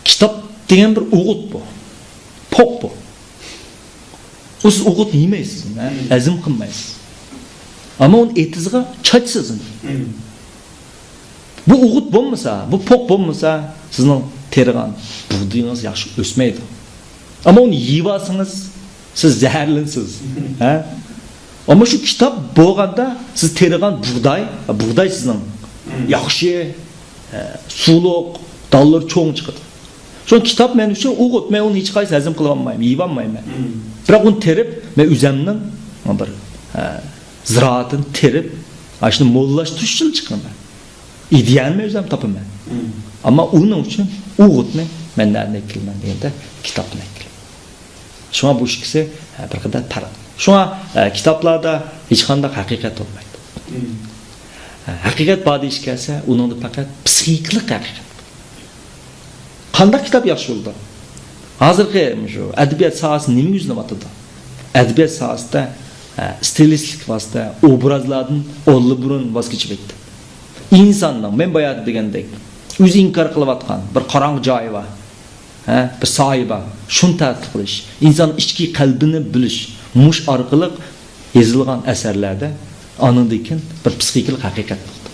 كىتاب دېگەن بىر ئوغۇت بۇ. پوق بۇ. ئۇ سىز ئوغۇتنى يېمەيسىز، ھە؟ ھەزىم قىلمايسىز. ئەمما ئۇنى ئېتىزغا چاچىسىز. بۇ ئوغۇت بولمىسا، بۇ پوق بولمىسا، سىزنىڭ تېرىغان بۇغدىيىڭىز ياخشى ئۆسمەيدۇ. ئەمما ئۇنى يېيىۋالسىڭىز، سىز زەھەرلىنىسىز. ھە؟ ئەمما شۇ كىتاب بولغاندا، سىز تېرىغان بۇغداي، بۇغداي سىزنىڭ ياخشى، ئە، سۇلۇق، دانلىرى چوڭ چىقىدۇ. شۇڭا كىتاب مەن ئۈچۈن ئوغۇت، مەن ئۇنى ھېچقايسى ھەزىم قىلىۋالمايمەن، يېيىۋالمايمەن. بىراق ئۇنى تېرىپ، مەن ئۆزەمنىڭ بىر، ئە، زىرائىتىنى تېرىپ، ئاشۇنى موللاشتۇرۇش ئۈچۈن چىقىرىمەن. ئىدىيەنى مەن ئۆزۈم تاپىمەن. ئەمما ئۇنىڭ ئۈچۈن ئوغۇتنى مەن نەدىن ئەكىلىمەن دېگەندە، كىتابتىن ئەكىلىمەن. شۇڭا بۇ ئىككىسى، ھە، بىر قەدەر پەرق. شۇڭا، ھە، كىتابلاردا ھېچقانداق ھەقىقەت بولمايدۇ. ھە، ھەقىقەت بار دېيىش كەلسە، ئۇنىڭدا پەقەت پسىخىكىلىق ھەقىقەت. قانداق كىتاب ياخشى بولىدۇ؟ ھازىرقى مۇشۇ ئەدەبىيات ساھەسى نېمىگە يۈزلىنىۋاتىدۇ؟ ئەدەبىيات ساھەسىدە، ھە، ستىلىستىك ۋاسىتە، ئوبرازلاردىن ئاللىبۇرۇن ۋاز كېچىپ كەتتى. ئىنساننىڭ، مەن باياتىن دېگەندەك، ئۆزى ئىنكار قىلىۋاتقان بىر قاراڭغۇ جايى بار. ھە، بىر ساھە بار. شۇنى تەتقىق قىلىش، ئىنسان ئىچكى قەلبىنى بىلىش، مۇشۇ ئارقىلىق يېزىلغان ئەسەرلەردە ئاندىن كېيىن بىر پسىخىكىلىق ھەقىقەت بولىدۇ.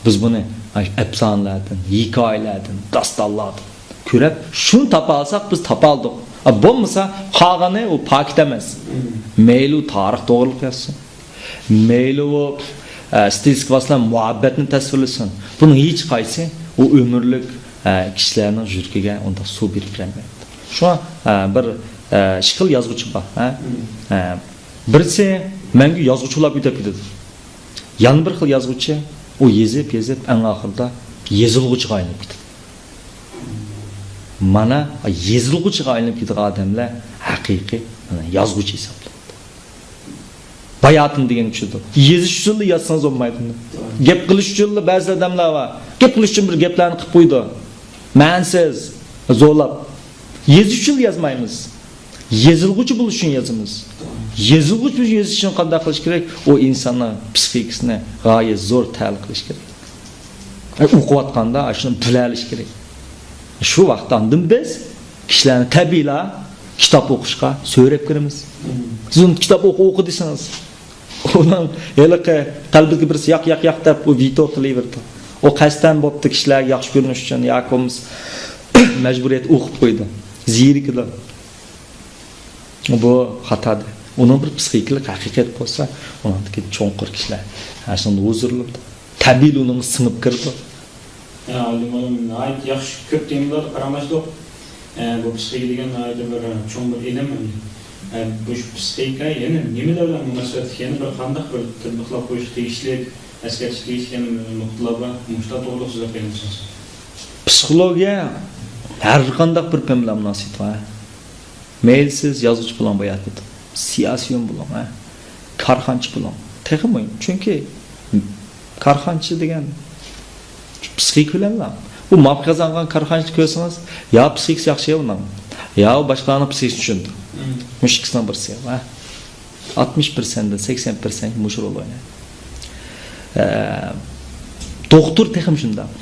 بىز بۇنى ئەپسانىلەردىن، ھېكايىلەردىن، داستانلاردىن كۆرۈپ، شۇنى تاپالىساق، بىز تاپالدۇق. ئا، بولمىسا، قالغىنى ئۇ پاكىت ئەمەس. مەيلى ئۇ تارىخ توغرىلىق يازسۇن. مەيلى ئۇ، ئە، ستىلىستىك ۋاسىتە بىلەن مۇھەببەتنى تەسۋىرلىسۇن. بۇنىڭ ھېچقايسى ئۇ ئۆمۈرلۈك، ئە، كىشىلەرنىڭ يۈرىكىگە ئۇنداق سۇ بېرىپ بېرەلمەيدۇ. شۇڭا، ئە، بىر، ئە، ئىككى خىل يازغۇچى بار، ھە؟ ئە، بىرسى مەڭگۈ يازغۇچى بولۇپ ئۆتۈپ كېتىدۇ. يەنە بىر خىل يازغۇچى، ئۇ يېزىپ، يېزىپ، ئەڭ ئاخىرىدا يېزىلغۇچىغا ئايلىنىپ كېتىدۇ. مانا، يېزىلغۇچىغا ئايلىنىپ كېتىدىغان ئادەملەر ھەقىقىي، مانا، يازغۇچى ھېسابلىنىدۇ. باياتىن دېگەن چۈشىدۇ. يېزىش ئۈچۈنلا يازسىڭىز بولمايدۇ. گەپ قىلىش ئۈچۈنلا بەزى ئادەملەر بار. گەپ قىلىش ئۈچۈن بىر گەپلەرنى قىلىپ قويىدۇ. مەنىسىز، زورلاپ. يېزىش ئۈچۈنلا يازمايمىز. يېزىلغۇچى بولۇش ئۈچۈن يازىمىز. يېزىلغۇچى بولۇش ئۈچۈن يېزىش ئۈچۈن قانداق قىلىش كېرەك؟ ئۇ ئىنساننىڭ پسىخىكىسىنى غايەت زور تەلقى قىلىش كېرەك. ئوقۇۋاتقاندا ئاشۇنى بىلەلىشى كېرەك. شۇ ۋاقىتتا ئاندىن بىز كىشىلەرنى تەبىئىيلا كىتاب ئوقۇشقا سۆرەپ كىرىمىز. سىز ئۇنى كىتاب ئوقۇ، ئوقۇ دېسىڭىز، ئۇنىڭ ھېلىقى قەلبىدىكى بىرسى ياق، ياق، ياق دەپ، ئۇ ۋېتو قىلىۋېرىدۇ. ئۇ قەستەن بوپتۇ، كىشىلەرگە ياخشى كۆرۈنۈش ئۈچۈن ياكى بولمىسا مەجبۇرىيەت ئوقۇپ قويىدۇ. زېرىكىدۇ. بۇ خاتا. ئۇنىڭ بىر پسىخىكىلىق ھەقىقەت بولسا، ئۇنىڭدىكى چوڭقۇر كىشىلەر ھەر شۇنداق ھۇزۇرلىنىدۇ. تەبىئىي ئۇنىڭغا سىڭىپ كىرىدۇ. يا، ئالىم ئالىم، ناھايىتى ياخشى، كۆپ تېمىلاردا پاراڭلاشتۇق. ئە، بۇ پسىخىكا دېگەن ناھايىتى بىر چوڭ بىر ئىلىم ئەمدى. ئە، بۇ پسىخىكا يەنە نېمىلەر بىلەن مۇناسىۋەتلىك؟ يەنە بىر قانداق بىر تەتبىقلاپ قويۇشقا تېگىشلىك، ئەسكەرتىشكە تېگىشلىك يەنە نۇقتىلار بار؟ مۇشۇلار توغرىلىق سۆزلەپ بەرگەن بولسىڭىز. پسىخولوگىيە ھەر قانداق بىر پەن بىلەن مۇناسىۋىتى بار. مەيلى سىز يازغۇچى بولۇڭ باياتىدا، سىياسىيون بولۇڭ، ھە؟ كارخانىچى بولۇڭ. تېخى مۇھىم. چۈنكى كارخانىچى دېگەن پسىخىكا بىلەنلا. بۇ ماپ قازانغان كارخانىچىنى كۆرسىڭىز، يا پسىخىكىسى ياخشى بۇنىڭ، يا ئۇ باشقىلارنىڭ پسىخىكىسىنى چۈشىنىدۇ. مۇشۇ ئىككىسىنىڭ بىرسى، ھە؟ ئاتمىش پىرسەنتتىن سەكسەن پىرسەنت مۇشۇ رول ئوينايدۇ. ئە، دوختۇر تېخىمۇ شۇنداق.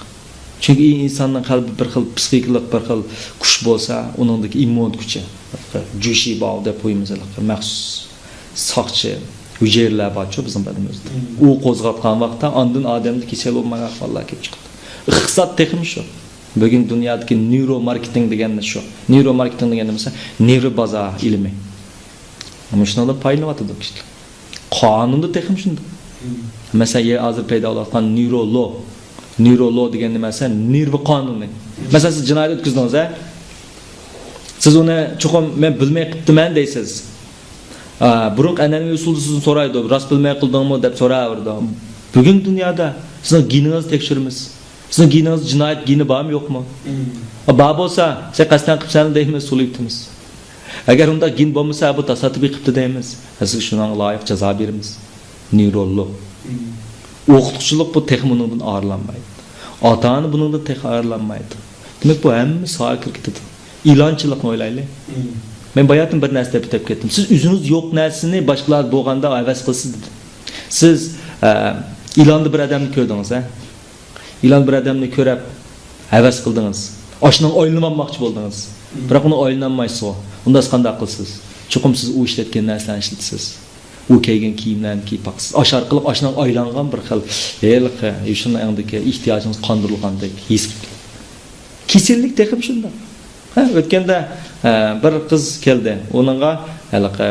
چۈنكى ئىنساننىڭ قەلبى بىر خىل پسىخىكىلىق، بىر خىل كۈچ بولسا، ئۇنىڭدىكى ئىممۇن كۈچى، جۈشى باۋ دەپ قويىمىز، مەخسۇس ساقچى ھۈجەيرىلەر بارچۇ بىزنىڭ بەدىنىمىزدە. ئۇ قوزغاتقان ۋاقىتتا ئاندىن ئادەمدە كېسەل بولمايدىغان ئەھۋاللار كېلىپ چىقىدۇ. ئىقتىساد تېخىمۇ شۇ. بۈگۈن دۇنيادىكى نېيرو ماركېتىڭ دېگەن شۇ. نېيرو ماركېتىڭ دېگەن نېمە دېسە، نېرۋا بازار ئىلمى. مۇشۇنىڭدىن پايدىلىنىۋاتىدۇ كىشىلەر. قانۇندا تېخىمۇ شۇنداق. مەسىلەن، يە ھازىر پەيدا بولۇۋاتقان نېيرولو. نېيرولو دېگەن نېمە دېسە، نېرۋا قانۇنى. مەسىلەن، سىز جىنايەت ئۆتكۈزدىڭىز، ھە؟ سىز ئۇنى چوقۇم مەن بىلمەي قىپتىمەن دەيسىز. ئا، بۇرۇنقى ئەنئەنىۋى ئۇسۇلدا سىزدىن سورايدۇ، راست بىلمەي قىلدىڭمۇ دەپ سوراۋېرىدۇ. بۈگۈنكى دۇنيادا سىزنىڭ گېنىڭىزنى تەكشۈرىمىز. سىزنىڭ گېنىڭىزدا جىنايەت گېنى بارمۇ يوقمۇ؟ ئا، بار بولسا، سەن قەستەن قىپسەن دەيمىز، سولىۋېتىمىز. ئەگەر ئۇنداق گېن بولمىسا، بۇ تاسادىپىي قىپتۇ دەيمىز. سىزگە شۇنىڭغا لايىق جازا بېرىمىز. نېيرولوگ. ئوقۇتقۇچىلىق بۇ تېخىمۇ ئۇنىڭدىن ئارىلانمايدۇ. ئاتا-ئانا بۇنىڭدىن تېخى ئارىلانمايدۇ. دېمەك، بۇ ھەممە ساھەگە كىرىپ كېتىدۇ. ئىلانچىلىقنى ئويلايلى. مەن باياتىن بىر نەرسە دەپ ئۆتۈپ كەتتىم. سىز ئۆزىڭىز يوق نەرسىنى باشقىلار بولغاندا ھەۋەس قىلىسىز دېدىم. سىز، ئە، ئىلاندا بىر ئادەمنى كۆردىڭىز، ھە؟ ئىلان بىر ئادەمنى كۆرۈپ ھەۋەس قىلدىڭىز. ئاشۇنىڭغا ئايلىنىۋالماقچى بولدىڭىز. بىراق ئۇنى ئايلىنالمايسىزغۇ. ئۇنداق قانداق قىلىسىز؟ چوقۇم سىز ئۇ ئىشلەتكەن نەرسىلەرنى ئىشلىتىسىز. ئۇ كىيگەن كىيىملەرنى كىيىپ باقىسىز. ئاشۇ ئارقىلىق ئاشۇنىڭغا ئايلانغان بىر خىل ھېلىقى يوشۇرۇن ئەڭدىكى ئېھتىياجىڭىز قاندۇرۇلغاندەك ھېس قىلىپ كېتىدۇ. كېسەللىك تېخىمۇ شۇنداق. ھە، ئۆتكەندە، ئە، بىر قىز كەلدى. ئۇنىڭغا ھېلىقى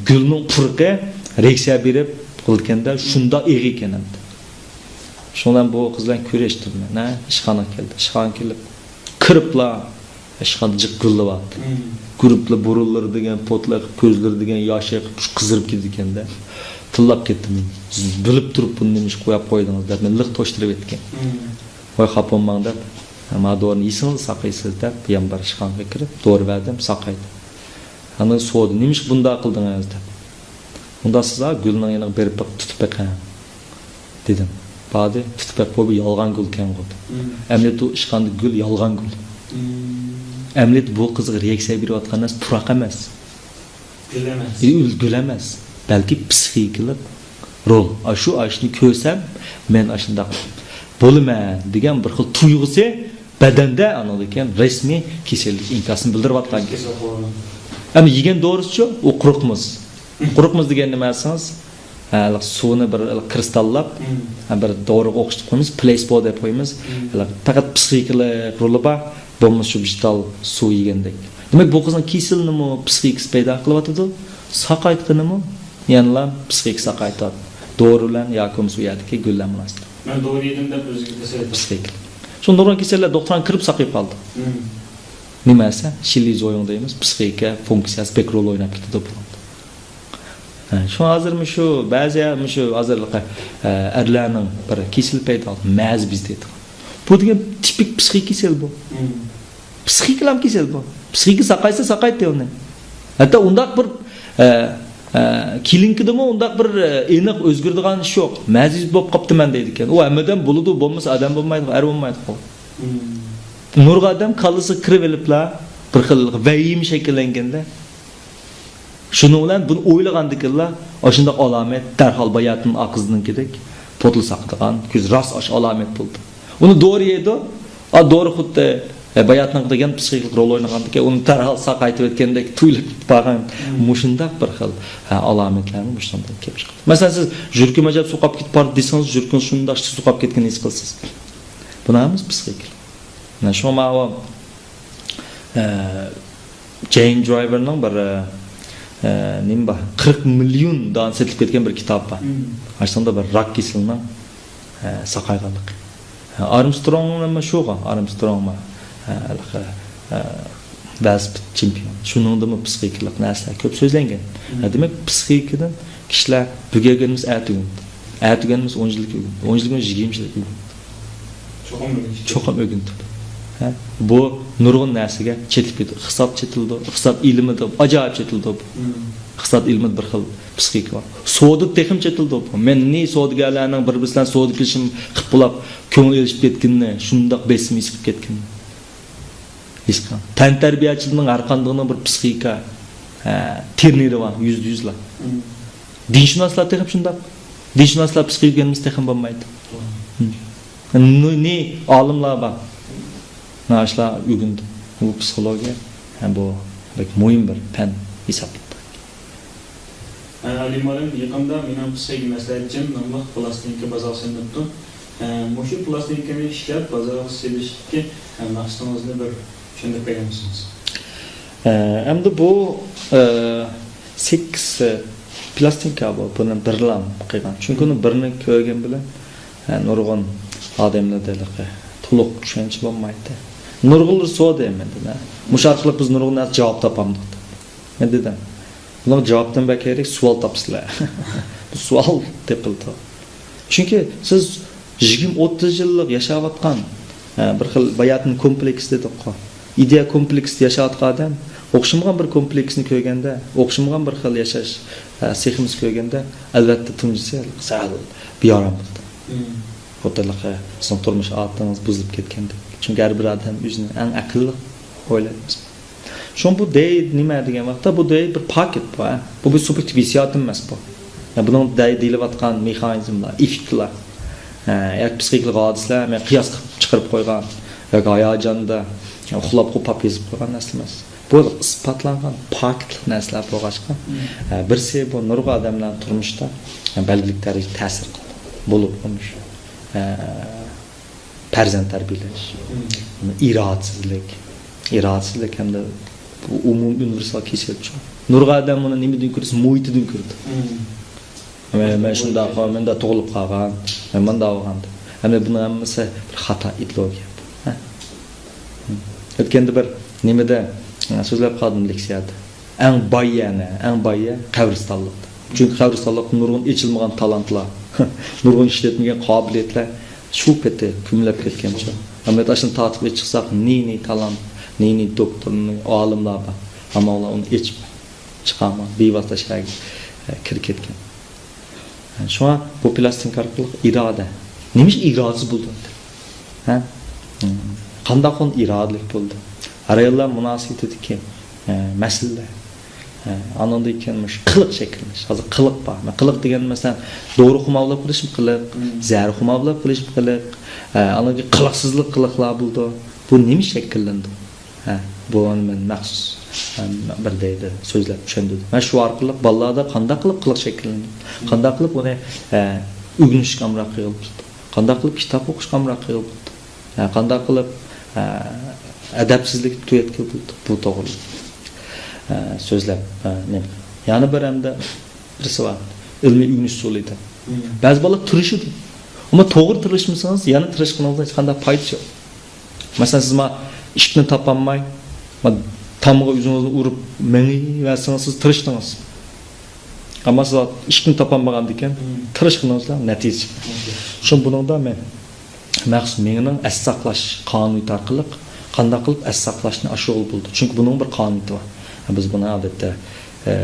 گۈلنىڭ پۇرىقى رېئاكسىيە بېرىپ قىلىدىكەندە، شۇنداق ئېغىر ئىكەن ئەمدى. شۇنىڭ بىلەن بۇ قىز بىلەن كۆرۈشتۈم مەن. ھە، ئىشخانىغا كەلدى. ئىشخانىغا كېلىپ، كىرىپلا ئىشخانىدا جىق گۈللىۋاتتى. كىرىپلا بۇرۇنلىرى دېگەن پوتلا ئېقىپ، كۆزلىرى دېگەن ياش ئېقىپ، قىزىرىپ كېتىدىكەندە. تىللاپ كەتتىم. بىلىپ تۇرۇپ بۇنى نېمىشقا قويۇپ قويدىڭىز دەپ مېنى لىق توشتۇرۇپ كەتكەن. ۋاي، خاپا بولماڭ دەپ، ما دورىنى يېسىڭىز ساقىيىسىز دەپ، يەنە بىر ئىشخانىغا كىرىپ دورا بەردىم، ساقايدى. ئاندىن سورىدى، نېمىشقا بۇنداق قىلدىڭىز دەپ. ئۇنداق سىز گۈلنىڭ يېنىغا بېرىپ بېقىپ تۇتۇپ بېقىڭ دېدىم. باردى، تۇتۇپ بېقىپ، بۇ بىر يالغان گۈلكەن بۇ. ئەمەلىيەتتە ئۇ ئىشخانىدا گۈل يالغان گۈل. ئەمەلىيەتتە بۇ قىزغا رېئاكسىيە بېرىۋاتقان نەرسە پۇراق ئەمەس. گۈل ئەمەس. ئى، گۈل ئەمەس. بەلكى پسىخىكىلىق رول. ئاشۇ ئاشنى كۆرسەم، مەن ئاشۇنداق بولىمەن دېگەن بىر خىل تۇيغۇسى بەدەندە ئانىڭدىن كېيىن رەسمىي كېسەللىك ئىنكاسىنى بىلدۈرۈۋاتقان گەپ. ئەمما يېگەن دورىسىچۇ؟ ئۇ قۇرۇق مۇز. قۇرۇق مۇز دېگەن نېمە دېسىڭىز، ھە، سۇنى بىر كىرىستاللاپ، ھە، بىر دورىغا ئوخشىتىپ قويىمىز، پلېسبو دەپ قويىمىز. پەقەت پسىخىكىلىق رولى بار، بولمىسا شۇ بىر شتال سۇ يېگەندەك. دېمەك، بۇ قىزنىڭ كېسىلىنىمۇ پسىخىكىسى پەيدا قىلىۋاتىدۇ، ساقايتقىنىمۇ يەنىلا پسىخىكا ساقايتىۋاتىدۇ. دورا بىلەن ياكى بولمىسا ئۇ يەردىكى گۈللەر مۇناسىۋەتلىك. مەن دورا يېدىم دەپ ئۆزىگە تەسەللى تاپىدۇ. پسىخىكىلىق. شۇ نۇرغۇن كېسەللەر دوختۇرخانىغا كىرىپ ساقىيىپ قالىدۇ. نېمە دېسە، شىلىزويۇڭ دەيمىز، پسىخىكا فۇنكسىيەسى بەك رول ئويناپ كېتىدۇ بۇنىڭدا. ھە، شۇڭا ھازىر مۇشۇ بەزى مۇشۇ ھازىر، ھە، ئەرلەرنىڭ بىر كېسىلى پەيدا بولدى، مەزى بېزى دەيدىغان. بۇ دېگەن تىپىك پسىخىك كېسەل بۇ. پسىخىكىلام كېسەل بۇ. پسىخىكا ساقايسا ساقايتتى ئۇنى. ھەتتا ئۇنداق بىر، ئە، ئە، كلىنىكىدىمۇ ئۇنداق بىر، ئە، ئېنىق ئۆزگىرىدىغان ئىش يوق. مەزى بېزى بولۇپ قاپتىمەن دەيدىكەن. ئۇ ھەممىدەم بولىدۇ، بولمىسا ئادەم بولمايدۇ، ئەر بولمايدۇ. نۇرغۇن ئادەم كاللىسىغا كىرىۋېلىپلا بىر خىل ۋەھىمە شەكىللەنگەندە، شۇنىڭ بىلەن بۇنى ئويلىغاندىكىنلا، ئاشۇنداق ئالامەت دەرھال باياتىن ئاقىزنىڭكىدەك پوتلا ساقىدىغان كۆز راست ئاشۇ ئالامەت بولدى. ئۇنى دورا يەيدۇ. ئا، دورا خۇددى، ئە، باياتىنقى دېگەن پسىخىكىلىق رول ئوينىغاندىكى، ئۇنى دەرھال ساقايتىۋەتكەندەك تۇيۇلۇپ بارغان مۇشۇنداق بىر خىل، ھە، ئالامەتلەرمۇ مۇشۇنداق كېلىپ چىقىدۇ. مەسىلەن، سىز يۈرىكىم ئەجەب سوقۇپ كېتىپ بارىدۇ دېسىڭىز، يۈرىكىڭىز شۇنداق سوقۇپ كەتكىنىنى ھېس قىلىسىز. بۇنى ھەممىسى پسىخىكىلىق. مانا شۇڭا ماۋۇ، ئە، جەين درايۋېرنىڭ بىر، ئە، نېمە بار؟ قىرىق مىليون دانە سېتىلىپ كەتكەن بىر كىتاب بار. ئاشۇنىڭدا بىر راك كېسىلىنىڭ، ئە، ساقايغانلىقى. ئە، ئارمسترونگمۇ شۇغۇ، ئارمسترونگمۇ، ئە، ھېلىقى، ئە، ۋېلوسىپىت چېمپىيونى. شۇنىڭدىمۇ پسىخىكىلىق نەرسىلەر كۆپ سۆزلەنگەن. ھە، دېمەك، پسىخىكىدىن كىشىلەر بۈگۈن ئۆگەنمىسە ئەتە ئۆگىنىدۇ. ئەتە ئۆگەنمىسە ئون يىلدىن كېيىن ئۆگىنىدۇ. ئون يىلدىن كېيىن يىگىرمە يىلدىن كېيىن ئۆگىنىدۇ. چوقۇم ئۆگىنىدۇ. چوقۇم ئۆگىنىدۇ. ھە؟ بۇ نۇرغۇن نەرسىگە چېتىپ كېتىدۇ. ئىقتىساد چېتىلىدۇ. ئىقتىساد ئىلمىدا ئاجايىپ چېتىلىدۇ بۇ. ئىقتىساد ئىلمىدا بىر خىل پسىخىكا بار. سودا تېخىمۇ چېتىلىدۇ بۇ. مەن نى سودىگەرلەرنىڭ بىر-بىرسى بىلەن سودا قىلىشىم قىپ بولاپ كۆڭۈل ئېلىشىپ كەتكىنىنى، شۇنداق بېسىم ھېس قىلىپ كەتكىنىنى ھېس قىلىڭ. تەنتەربىيەچىلىكنىڭ ھەر قاندىقىنىڭ بىر پسىخىكا، ھە، تېرنىرى بار، يۈزدە يۈزلا. دىنشۇناسلار تېخىمۇ شۇنداق. دىنشۇناسلار پسىخىكا ئۆگەنمىسە تېخىمۇ بولمايدۇ. نى، نى ئالىملار بار. مانا شۇلار ئۆگىنىدۇ. بۇ پسىخولوگىيە، ھە، بۇ بەك مۇھىم بىر پەن ھېسابلىنىدۇ. ئە، ئەلى مۇئەللىم، يېقىندا مېنىڭ پسىخىك مەسلىھەتچىم ناملىق پىلاستىنكا بازارغا سېلىنىپتۇ. ئە، مۇشۇ پىلاستىنكىنى ئىشلەپ بازارغا سېلىشتىكى، ئە، مەقسىتىڭىزنى بىر چۈشەندۈرۈپ بېرەلمىسىڭىز؟ ئە، ئەمدى بۇ، ئە، سەككىز، ئە، پىلاستىنكا بۇ، بۇنى بىرلام قىلغان. چۈنكى ئۇنى بىرنى كۆرگەن بىلەن، ئە، نۇرغۇن ئادەملەردە ھېلىقى تولۇق چۈشەنچە بولمايتتى. نۇرغۇنلىرى سورىدى مەندىن، ئە، مۇشۇ ئارقىلىق بىز نۇرغۇن نەرسە جاۋاب تاپامدۇق دەپ. مەن دېدىم، بۇنىڭ جاۋابىدىن بەك كېرەك سوئال تاپسىلەر. بۇ سوئال تېپىلدى. چۈنكى سىز يىگىرمە، ئوتتۇز يىللىق ياشاۋاتقان، ئە، بىر خىل باياتىن كومپلېكس دېدۇققۇ. ئىدىيە كومپلېكستا ياشاۋاتقان ئادەم ئوخشىمىغان بىر كومپلېكسنى كۆرگەندە، ئوخشىمىغان بىر خىل ياشاش، ئە، سېخىمىزنى كۆرگەندە، ئەلۋەتتە، تۇنجىسى سەل بىئارام بولىدۇ. خوتۇنلۇقى، سىزنىڭ تۇرمۇش ئادىتىڭىز بۇزۇلۇپ كەتكەندەك. چۈنكى ھەر بىر ئادەم ئۆزىنى ئەڭ ئەقىللىق ئويلايمىز. شۇڭا بۇ دەي نېمە دېگەن ۋاقىتتا، بۇ دەي بىر پاكىت بۇ، ھە. بۇ بىر سۇبيېكتىپ ھېسسىياتىم ئەمەس بۇ. يا بۇنىڭ دەي دېيىلىۋاتقان مېخانىزملار، ئېففېكتلار، ھە، ياكى پسىخىكىلىق ھادىسىلەر، مەن قىياس قىلىپ چىقىرىپ قويغان ياكى ھاياجاندا يا ئۇخلاپ قوپاپ يېزىپ قويغان نەرسە ئەمەس. بۇ ئىسپاتلانغان پاكىتلىق نەرسىلەر بولغاچقا، ھە، بىرسى بۇ نۇرغۇن ئادەملەرنىڭ تۇرمۇشىدا، ھە، بەلگىلىك دەرىجىدە تەسىر قىلدى. بولۇپ ئۇنىش، ھە، پەرزەنت تەربىيەلەش، ئىرادىسىزلىك، ئىرادىسىزلىك ھەمدە بۇ ئومۇمىي ئۇنىۋېرسال كېسەلچۇ. نۇرغۇن ئادەم بۇنى نېمىدىن كۆرىدۇ؟ مۇھىتىدىن كۆرىدۇ. مەن، مەن شۇنداق، مەن مۇنداق تۇغۇلۇپ قالغان، مەن مۇنداق بولغان دەپ. ھەمدە بۇنىڭ ھەممىسى بىر خاتا ئىدېئولوگىيە. ھە؟ ئۆتكەندە بىر نېمىدە، سۆزلەپ قالدىم لېكسىيەدە. ئەڭ باي يەر نە؟ ئەڭ باي يەر قەبرىستانلىق. چۈنكى قەبرىستانلىقتا نۇرغۇن ئېچىلمىغان تالانتلار، نۇرغۇن ئىشلەتمىگەن قابىلىيەتلەر شۇ پېتى كۆمۈلۈپ كەتكەنچۇ. ئەمما ئاشۇنى تارتىپ ئېچىپ چىقساق، نى نى تالانت، نى نى دوكتور، نى ئالىملار بار. ئەمما ئۇلار ئۇنى ئېچىپ چىقالماي، بىۋاسىتە شەھەرگە، ئە، كىرىپ كەتكەن. شۇڭا بۇ پىلاستىنكا ئارقىلىق ئىرادە. نېمە ئۈچۈن ئىرادىسى بولىدۇ؟ ھە؟ قانداق ئىرادىلىك بولىدۇ؟ ئاياللار مۇناسىۋىتىدىكى، ئە، مەسىلىلەر. ئە، ئانىڭدىن كېيىن مۇشۇ قىلىق شەكىللىنىش. ھازىر قىلىق بار. مەن قىلىق دېگەن، مەسىلەن، دورا قوماقلاپ قىلىشمۇ قىلىق، زەھەر قوماقلاپ قىلىشمۇ قىلىق. ئە، ئانىڭدىن كېيىن قىلىقسىزلىق قىلىقلار بولىدۇ. بۇ نېمە شەكىللىنىدۇ؟ ھە، بۇ مەن مەخسۇس، ھە، بىر دەيدۇ، سۆزلەپ چۈشەندۈردۈم. مەن شۇ ئارقىلىق بالىلاردا قانداق قىلىپ قىلىق شەكىللىنىدۇ؟ قانداق قىلىپ ئۇنى، ھە، ئۆگىنىشكە ئامراق قىلغىلى بولىدۇ؟ قانداق قىلىپ كىتاب ئوقۇشقا ئامراق قىلغىلى بولىدۇ؟ ھە، قانداق قىلىپ، ھە، ئەدەپسىزلىكنى تۈگەتكىلى بولىدۇ؟ بۇ توغرىلىق، ھە، سۆزلەپ، ھە، نېمە قىلىدۇ؟ يەنە بىر ھەمدە بىرسى بار. ئىلمىي ئۆگىنىش ئۇسۇلى دەپ. بەزى بالىلار تىرىشىدۇ. ئەمما توغرا تىرىشمىسىڭىز، يەنە تىرىشقىنىڭىزدا ھېچقانداق پايدىسى يوق. مەسىلەن، سىز ما ئىشىكنى تاپالماي، ما تامغا ئۆزىڭىزنى ئۇرۇپ مېڭىۋەرسىڭىز، سىز تىرىشتىڭىز. ئەمما سىز ئىشىكنى تاپالمىغاندىكىن، تىرىشقىنىڭىزدا نەتىجە چىقمايدۇ. شۇ بۇنىڭدا مەن مەخسۇس مېڭىنىڭ ئەس ساقلاش قانۇنىيىتى ئارقىلىق قانداق قىلىپ ئەس ساقلاشنى ئاشۇرغىلى بولىدۇ؟ چۈنكى بۇنىڭ بىر قانۇنىيىتى بار. بىز بۇنى، ئادەتتە، ئە،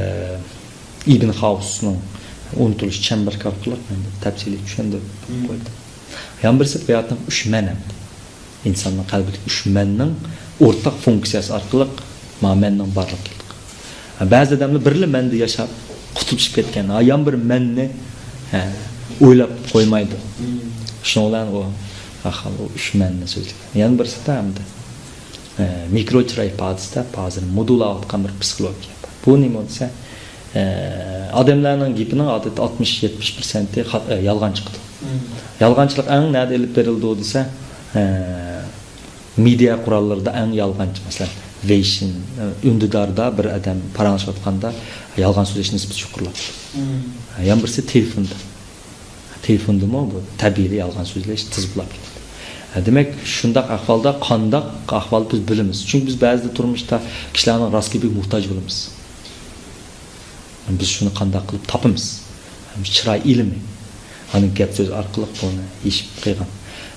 ئىبن خاۋسنىڭ ئۇنتۇلۇش چەمبىرىكى ئارقىلىق مەن تەپسىلىي چۈشەندۈرۈپ قويدۇم. يەنە بىرسى ھاياتنىڭ ئۈچ مەن ھەم. ئىنساننىڭ قەلبىدىكى ئۈچ مەننىڭ ئورتاق فۇنكسىيەسى ئارقىلىق ما مەننىڭ بارلىقى. بەزى ئادەملەر بىرلا مەندە ياشاپ، قۇتۇلۇشۇپ كەتكەن. ھە، يان بىر مەننى، ھە، ئويلاپ قويمايدۇ. شۇنىڭ بىلەن ئۇ، ئاخىر ئۇ ئۈچ مەننى سۆزلىگەن. يەنە بىرسىدە ئەمدى، ھە، مىكرو چىراي ئىپادىسى دەپ ھازىر مودېللاۋاتقان بىر پسىخولوگىيە بار. بۇ نېمە دېسە، ئە، ئادەملەرنىڭ گېپىنىڭ ئادەتتە ئاتمىش، يەتمىش پىرسەنتى خا-، ئە، يالغان چىقىدۇ. يالغانچىلىق ئەڭ نەدە ئېلىپ بېرىلىدۇ دېسە، ئە، مېدىيا قوراللىرىدا ئەڭ يالغانچى، مەسىلەن، ۋېيشىن، ئە، ئۈندىداردا بىر ئادەم پاراڭلىشىۋاتقاندا يالغان سۆزلەش نىسبىتى يۇقىرىلاپ كېتىدۇ. يەنە بىرسى تېلېفوندا. تېلېفوندىمۇ بۇ تەبىئىي يالغان سۆزلەش تېز بولۇپ كېتىدۇ. ئە، دېمەك، شۇنداق ئەھۋالدا قانداق ئەھۋال بىز بىلىمىز؟ چۈنكى بىز بەزىدە تۇرمۇشتا كىشىلەرنىڭ راست گېپىگە موھتاج بولىمىز. بىز شۇنى قانداق قىلىپ تاپىمىز؟ چىراي ئىلمى. ئاندىن گەپ سۆز ئارقىلىق بۇنى يېشىپ قىلغان.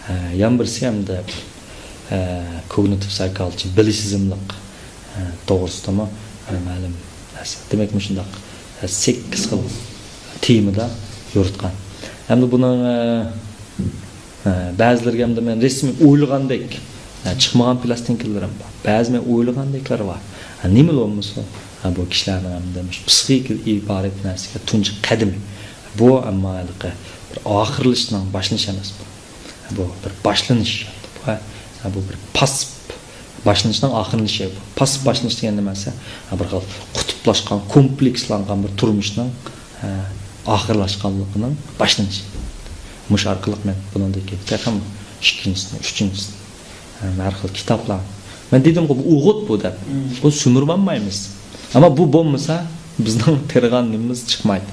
ئە، يەنە بىرسى ئەمدى، ئە، كوگنىتىپ سايكولوجى، بىلىش سېزىملىق، ئە، توغرىسىدىمۇ، ئە، مەلۇم نەرسە. دېمەك، مۇشۇنداق، ئە، سەككىز خىل تېمىدا يورۇتقان. ئەمدى بۇنىڭ، ئە، ئە، بەزىلىرىگە ئەمدى مەن رەسمىي ئويلىغاندەك، ئە، چىقمىغان پىلاستىنكىلىرىم بار. بەزى مەن ئويلىغاندەكلىرى بار. ئە، نېمىلا بولمىسۇن، ئە، بۇ كىشىلەرنىڭ ئەمدى مۇشۇ پسىخىكىدىن ئىبارەت نەرسىگە تۇنجى قەدىمى. بۇ، ئەمما ھېلىقى بىر ئاخىرلىشىشنىڭ باشلىنىشى ئەمەس بۇ. بۇ بىر باشلىنىش. بۇ، بۇ بىر پاسسىپ باشلىنىشنىڭ ئاخىرلىنىشى بۇ. پاسسىپ باشلىنىش دېگەن نېمە دېسە، بىر خىل قۇتۇپلاشقان، كومپلېكسلانغان بىر تۇرمۇشنىڭ، ئە، ئاخىرلاشقانلىقىنىڭ باشلىنىشى. مۇشۇ ئارقىلىق مەن بۇنىڭدىن كېيىن تېخىمۇ ئىككىنچىسىنى، ئۈچىنچىسىنى، ئە، ھەر خىل كىتابلار. مەن دېدىمغۇ، بۇ ئوغۇت بۇ دەپ. بۇ سۈمۈرۈۋالمايمىز. ئەمما بۇ بولمىسا، بىزنىڭ تېرىغان نېمىمىز چىقمايدۇ.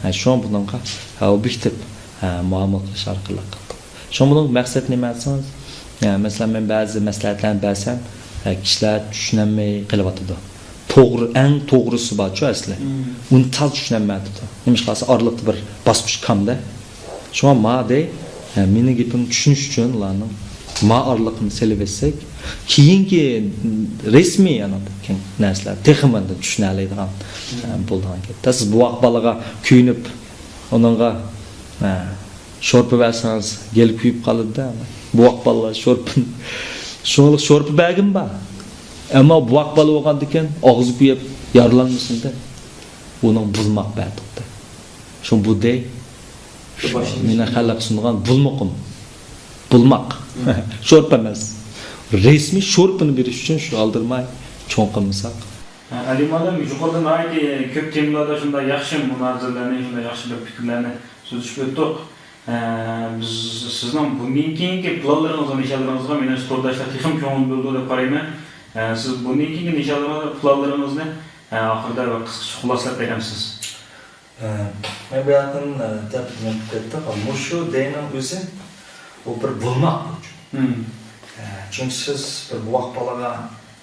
ھە، شۇڭا بۇنىڭغا، ھە، ئوبيېكتىپ، ھە، مۇئامىلە قىلىش ئارقىلىق قىلدۇق. شۇڭا بۇنىڭ مەقسەت نېمە دېسىڭىز، ھە، مەسىلەن، مەن بەزى مەسلىھەتلەرنى بەرسەم، ھە، كىشىلەر چۈشىنەلمەي قېلىۋاتىدۇ. توغرا، ئەڭ توغرىسى بارچۇ ئەسلى. ئۇنى تاز چۈشىنەلمەيدۇ. نېمىشقا دېسە ئارىلىقتا بىر باسقۇچ كامدە. شۇڭا ما دەي، ھە، مېنىڭ گېپىمنى چۈشىنىش ئۈچۈن ئۇلارنىڭ ما ئارىلىقىنى سېلىۋەتسەك، كېيىنكى رەسمىي يەنە نەرسىلەر تېخىمۇ ئەندى چۈشىنەلەيدىغان، ھە، بولىدىغان گەپ. سىز بوۋاق بالىغا كۆيۈنۈپ، ئۇنىڭغا، ھە، شورپا بەرسىڭىز، گېلى كۆيۈپ قالىدۇ-دە. بوۋاق بالىلار شورپىنى، شۇڭلۇق شورپا بەرگىنى بار. ئەمما بوۋاق بالا بولغاندىكىن ئاغزى كۆيۈپ يارىلانمىسۇن دەپ، ئۇنىڭ بۇلماق بەردۇق-دە. شۇ بۇ دەي، مېنىڭ خەلققە سۇنغان بۇلمۇقۇم. بۇلماق. شورپا ئەمەس. رەسمىي شورپىنى بېرىش ئۈچۈن شۇ ئالدىرىماي چوڭ قىلمىساق. ئەلى مۇئەللىم، يۇقىرىدا ناھايىتى كۆپ تېمىلاردا شۇنداق ياخشى مۇنازىرىلەرنى، شۇنداق ياخشى بىر پىكىرلەرنى سۆزلىشىپ ئۆتتۇق. ئە، بىز سىزنىڭ بۇندىن كېيىنكى پىلانلىرىڭىزغا، نىشانلىرىڭىزغا مېنىڭچە تورداشلار تېخىمۇ كۆڭۈل بۆلىدۇ دەپ قارايمەن. ئە، سىز بۇندىن كېيىنكى نىشانلىرىڭىز، پىلانلىرىڭىزنى، ئە، ئاخىرىدا بىر قىسقىچە خۇلاسىلەپ بەرەمسىز؟ ئە، مەن بۇ ياقتىن، ئە، دەپ نېمە قىلىپ كەتتۇق. مۇشۇ دەينىڭ ئۆزى، ئۇ بىر بۇلماق بۇ. ئە، چۈنكى سىز بىر بوۋاق بالىغا،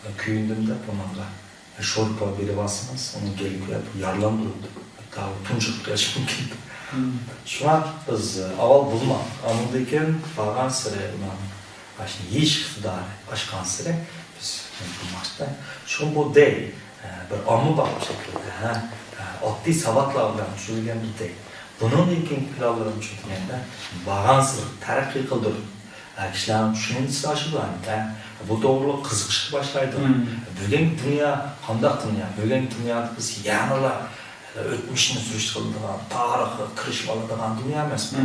ئە، كۆيۈندۈم دەپ ئۇنىڭغا شورپا بېرىۋالسىڭىز، ئۇنىڭ گېلى كۆيۈپ يارىلاندۇرۇلىدۇ. ھەتتا ئۇ تۇنجۇقۇپ قېلىشى مۇمكىن. شۇڭا بىز ئاۋۋال بۇلماق، ئاندىن كېيىن بارغانسېرى ئۇنىڭ ئاشۇ يېيىش ئىقتىدارى ئاشقانسېرى بىز بۇلماقتا. شۇڭا بۇ دەي، بىر ئاممىباب شەكىلدە، ھە، ئاددىي ساۋاتلار بىلەن چۈشۈرۈلگەن بىر دەي. بۇنىڭدىن كېيىنكى پىلانلىرىمچۇ دېگەندە، بارغانسېرى تەرەققىي قىلدۇرۇپ، ئە، كىشىلەرنىڭ چۈشەنچىسى ئاشىدۇ، ھەمدە بۇ توغرۇلۇق قىزىقىشقا باشلايدۇ. بۈگۈنكى دۇنيا قانداق دۇنيا؟ بۈگۈنكى دۇنيادا بىز يەنىلا ئۆتمۈشنى سۈرۈشتە قىلىدىغان، تارىخقا كىرىشىۋالىدىغان دۇنيا ئەمەس بۇ.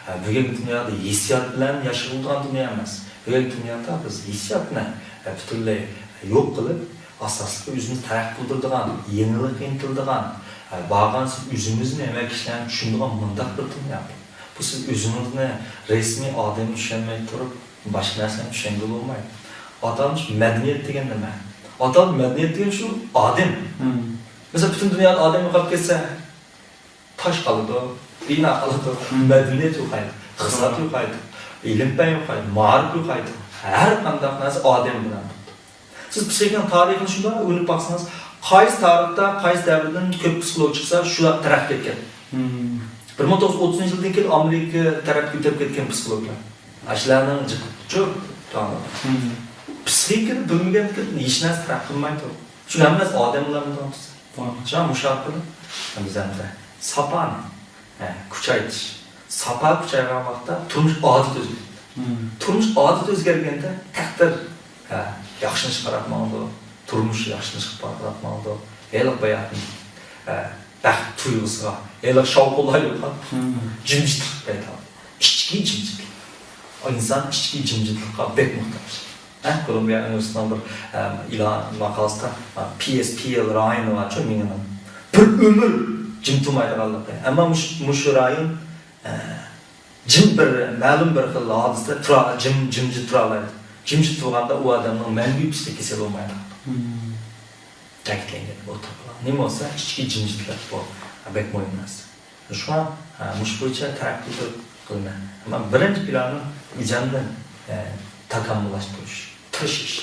ئە، بۈگۈنكى دۇنيادا ھېسسىيات بىلەن ياشىغىلىدىغان دۇنيا ئەمەس. بۈگۈنكى دۇنيادا بىز ھېسسىياتنى، ئە، پۈتۈنلەي يوق قىلىپ، ئاساسلىقى ئۆزىمىزنى تەرەققىي قىلدۇرىدىغان، يېڭىلىققا ئىنتىلىدىغان، ئە، بارغانسېرى ئۆزىمىزنى ھەممە كىشىلەرنى چۈشىنىدىغان مۇنداق بىر دۇنيا بۇ. بۇ سىز ئۆزىڭىزنى رەسمىي ئادەمگە چۈشەنمەي تۇرۇپ، باشقا نەرسىنى چۈشەنگىلى بولمايدۇ. ئاتالمىش مەدەنىيەت دېگەن نېمە؟ ئاتالمىش مەدەنىيەت دېگەن شۇ ئادەم. مەسىلەن، پۈتۈن دۇنيادا ئادەم يوقاپ كەتسە، تاش قالىدۇ، بىنا قالىدۇ، مەدەنىيەت يوقايدۇ، ئىقتىساد يوقايدۇ، ئىلىم-پەن يوقايدۇ، مائارىپ يوقايدۇ. ھەر قانداق نەرسە ئادەم بىلەن بولىدۇ. سىز پسىخىكىنىڭ تارىخىنى شۇنداق ئۆگىنىپ باقسىڭىز، قايسى تارىختا، قايسى دەۋردىن كۆپ پسىخولوگ چىقسا، شۇلار تەرەققىي ئەتكەن. بىر مىڭ توققۇز يۈز ئوتتۇزىنچى يىلدىن كېيىن ئامېرىكا تەرەپكە ئۆتۈپ كەتكەن پسىخولوگلار. ئاشۇلارنىڭ جىقىچۇ، پسىخىكىنى بىلمىگەندىكىن ھېچ نەرسە تەرەققىي قىلمايدۇ. چۈنكى ھەممە نەرسە ئادەم بىلەن بولغان. شۇڭا مۇشۇ ئارقىلىق بىز ھەمدە ساپانى، ھە، كۈچەيتىش. ساپا كۈچەيگەن ۋاقىتتا تۇرمۇش ئادىتى ئۆزگىرىدۇ. تۇرمۇش ئادىتى ئۆزگەرگەندە تەقدىر، ھە، ياخشىلىنىشقا قاراپ ماڭىدۇ. تۇرمۇش ياخشىلىنىشقا قاراپ ماڭىدۇ. ھېلىقى باياتىن، ھە، بەخت تۇيغۇسىغا، ھېلىقى شاۋقۇنلار يوقالىدۇ. جىمجىتلىق پەيدا بولىدۇ. ئىچكى جىمجىتلىق. ئىنسان ئىچكى جىمجىتلىققا بەك موھتاج. ھە، كولومبىيە ئۇنىۋېرسىتېتىنىڭ بىر، ئە، ئېلان ماقالىسىدا، ئە، پى ئېس پى ئېل رايونى بارچۇ مېڭىنىڭ. بىر ئۆمۈر جىم تۇرمايدىغانلىقى. ئەمما مۇش-، مۇشۇ رايون، ئە، جىم بىر، مەلۇم بىر خىل ھادىسىدە تۇرا-، جىم، جىمجىت تۇرالايدۇ. جىمجىت تۇرغاندا ئۇ ئادەمنىڭ مەڭگۈ پسىخىك كېسەل بولمايدۇ. تەكىتلەنگەن ئوتتۇرىغا. نېمە بولسا، ئىچكى جىمجىتلىق بۇ بەك مۇھىم نەرسە. شۇڭا، ھە، مۇشۇ بويىچە تەرەققىي قىلىمەن. ئەمما بىرىنچى پىلانىم ئۆزۈمنى، ھە، تاكامۇللاشتۇرۇش، تىرىشىش.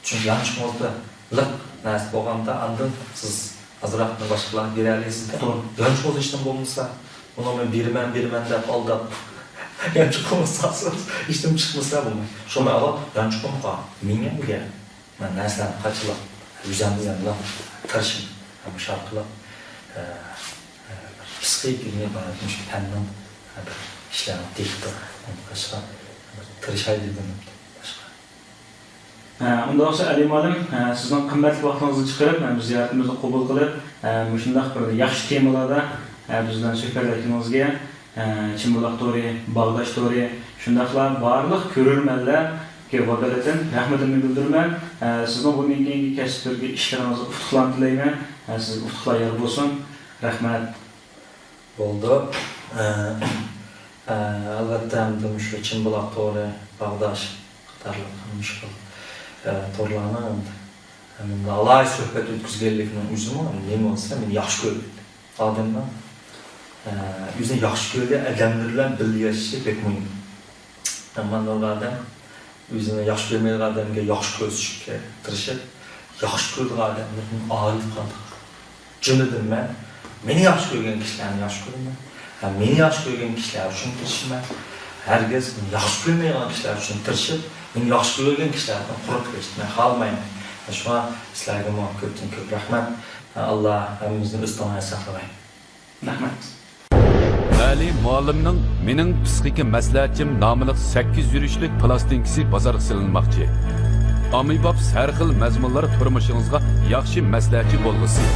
چۈنكى يانچۇقىڭىزدا لىق نەرسە بولغاندا، ئاندىن سىز ئازراقنى باشقىلارغا بېرەلەيسىزدە. توغرا. يانچۇقىڭىزدا ھېچنېمە بولمىسا، ئۇنى مەن بېرىمەن، بېرىمەن دەپ ئالداپ، يانچۇقىڭىزدا ھېچنېمە چىقمىسا بولمايدۇ. شۇ مەن ئاۋۋال يانچۇقۇمغا مېڭىڭ دېگەن. مەن نەرسىلەرنى قاچىلاپ، ئۆزۈمنى يەنىلا تىرىشىڭ. مۇشۇ ئارقىلىق، ئە، ئە، بىر پسىخىك ئىلمىي ئىبارەت مۇشۇ پەننىڭ، ئە، بىر ئىشلارنى تېپىپ، باشقا بىر تىرىشاي دېدىم، باشقا. ئە، ئۇنداق بولسا، ئەلى مۇئەللىم، ئە، سىزنىڭ قىممەتلىك ۋاقتىڭىزنى چىقىرىپ، ئە، بىز زىيارىتىمىزنى قوبۇل قىلىپ، ئە، مۇشۇنداق بىر ياخشى تېمىلاردا، ئە، بىز بىلەن سۆھبەتلەشكىنىڭىزگە، ئە، چىمبۇلاق تورى، باغداش تورى، شۇنداقلا بارلىق كۆرۈرمەنلەرگە ۋاكالىتەن رەھمىتىمنى بىلدۈرىمەن. ئە، سىزنىڭ بۇندىن كېيىنكى كەسىپلىرىدىكى ئىشلىرىڭىزغا ئۇتۇقلارنى تىلەيمەن. ئە، سىزگە ئۇتۇقلار يار بولسۇن. رەھمەت. بولدى. ئە، ئە، ئەلۋەتتە، ئەمدى مۇشۇ چىمبۇلاق تورى، باغداش قاتارلىق مۇشۇ خىل، ئە، تورلارنىڭ ئەمدى، ئەمدى ئالاھىدە سۆھبەت ئۆتكۈزگەنلىكىنىڭ ئۆزىمۇ نېمە بولسا مېنى ياخشى كۆردى. ئادەمنىڭ، ئە، ئۆزىنى ياخشى كۆرگەن ئادەملىرى بىلەن بىللە ياشىشى بەك مۇھىم. ئەمما نۇرغۇن ئادەم ئۆزىنى ياخشى كۆرمەيدىغان ئادەمگە ياخشى كۆرسىتىشكە تىرىشىپ، ياخشى كۆرىدىغان ئادەملىرىدىن ئايرىلىپ قالدۇق. جۈملىدىن مەن مېنى ياخشى كۆرگەن كىشىلەرنى ياخشى كۆرىمەن. ھەم مېنى ياخشى كۆرگەن كىشىلەر ئۈچۈن تىرىشىمەن. ھەرگىز مېنى ياخشى كۆرمەيدىغان كىشىلەر ئۈچۈن تىرىشىپ، مېنى ياخشى كۆرگەن كىشىلەردىن قۇرۇق كېتىشنى مەن خالىمايمەن. شۇڭا سىلەرگىمۇ كۆپتىن كۆپ رەھمەت. ئاللا ھەممىمىزنى ئۆز تاڭىدا ساقلىغاي. رەھمەت. ئەلى مۇئەللىمنىڭ مېنىڭ پىسخىكا مەسلىھەتچىم ناملىق سەككىز يۈرۈشلۈك پىلاستىنكىسى بازارغا سېلىنماقچى. ئامىبابس ھەر خىل مەزمۇنلار تۇرمۇشىڭىزغا ياخشى مەسلىھەتچى بولغۇسى.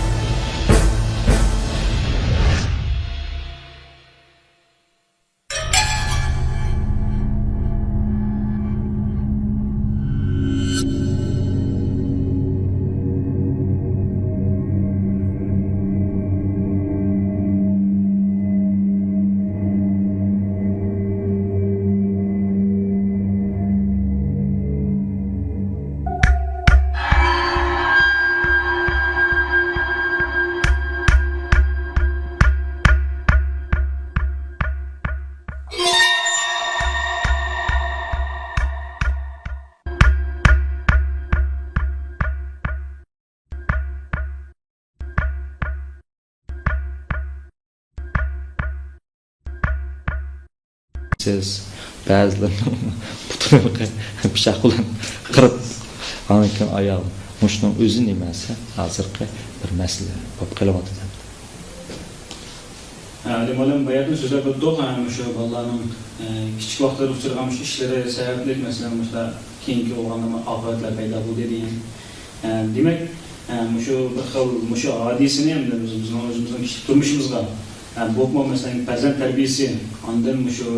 سىز بەزىلىرىنىڭ پۇتىنى پىچاق بىلەن قىرىپ، ئاندىن كېيىن ئايال مۇشۇنىڭ ئۆزى نېمە دېسە، ھازىرقى بىر مەسىلە بولۇپ قېلىۋاتىدۇ. ئەلى مۇئەللىم باياتىن سۆزلەپ ئۆتتۇق، ھە، مۇشۇ بالىلارنىڭ، ئە، كىچىك ۋاقىتلىرىدا ئۇچرىغان مۇشۇ ئىشلىرى سەۋەبلىك، مەسىلەن، مۇشۇنداق كېيىنكى بولغاندا ئاقىۋەتلەر پەيدا بولدى دېگەن. ئە، دېمەك، ئە، مۇشۇ بىر خىل، مۇشۇ ھادىسىنى ئەمدى بىز، بىزنىڭ ئۆزىمىزنىڭ كىشىلىك تۇرمۇشىمىزغا، ئە، بولۇپمۇ، مەسىلەن، پەرزەنت تەربىيىسى، ئاندىن مۇشۇ،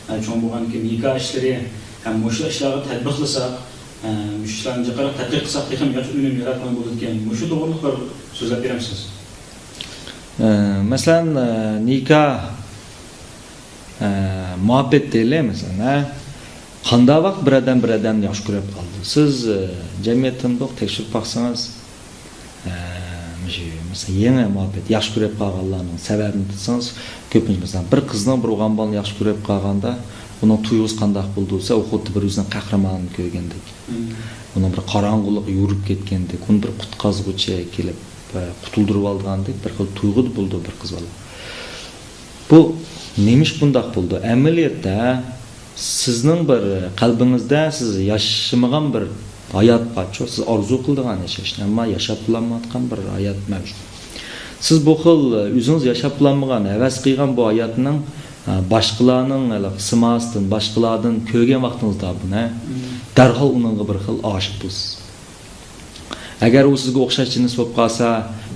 ئە، چوڭ بولغاندىن كېيىن نىكاھ ئىشلىرى، ھەم مۇشۇ ئىشلارغا تەتبىقلىساق، ئە، مۇشۇ ئىشلارنى جىقراق تەتقىق قىلساق، تېخىمۇ ياخشى ئۈنۈم ياراتقىلى بولىدىكەن. مۇشۇ توغرىلىق بىر سۆزلەپ بېرەمسىز؟ ئە، مەسىلەن، ئە، نىكاھ، ئە، مۇھەببەت دەيلى، مەسىلەن، ھە؟ قانداق ۋاقىت بىر ئادەم بىر ئادەمنى ياخشى كۆرۈپ قالدى؟ سىز، ئە، جەمئىيەتتە مۇنداق تەكشۈرۈپ باقسىڭىز، ئە، مۇشۇ، مەسىلەن، يېڭى مۇھەببەت، ياخشى كۆرۈپ قالغانلارنىڭ سەۋەبىنى دېسىڭىز، كۆپىنچە، مەسىلەن، بىر قىزنىڭ بىر ئوغۇل بالىنى ياخشى كۆرۈپ قالغاندا، ئۇنىڭ تۇيغۇسى قانداق بولىدۇ دېسە، ئۇ خۇددى بىر ئۆزىنىڭ قەھرىمانىنى كۆرگەندەك. مم. ئۇنىڭ بىر قاراڭغۇلۇقى يورۇپ كەتكەندەك، ئۇنى بىر قۇتقازغۇچى كېلىپ، ئە، قۇتۇلدۇرۇۋالىدىغاندەك بىر خىل تۇيغۇدا بولىدۇ بىر قىز بالا. بۇ نېمىشقا بۇنداق بولىدۇ؟ ئەمەلىيەتتە سىزنىڭ بىر قەلبىڭىزدە سىز ياشىمىغان بىر ھايات بارچۇ، سىز ئارزۇ قىلىدىغان ياشاشنى، ئەمما ياشاپ بولالمايۋاتقان بىر ھايات مەۋجۇت. سىز بۇ خىل ئۆزىڭىز ياشاپ بولالمىغان، ھەۋەس قىلغان بۇ ھاياتنىڭ، ئە، باشقىلارنىڭ ھېلىقى سىماسىدىن، باشقىلاردىن كۆرگەن ۋاقتىڭىزدا بۇنى، مم، دەرھال ئۇنىڭغا بىر خىل ئاشىق بولىسىز. ئەگەر ئۇ سىزگە ئوخشاش جىنس بولۇپ قالسا،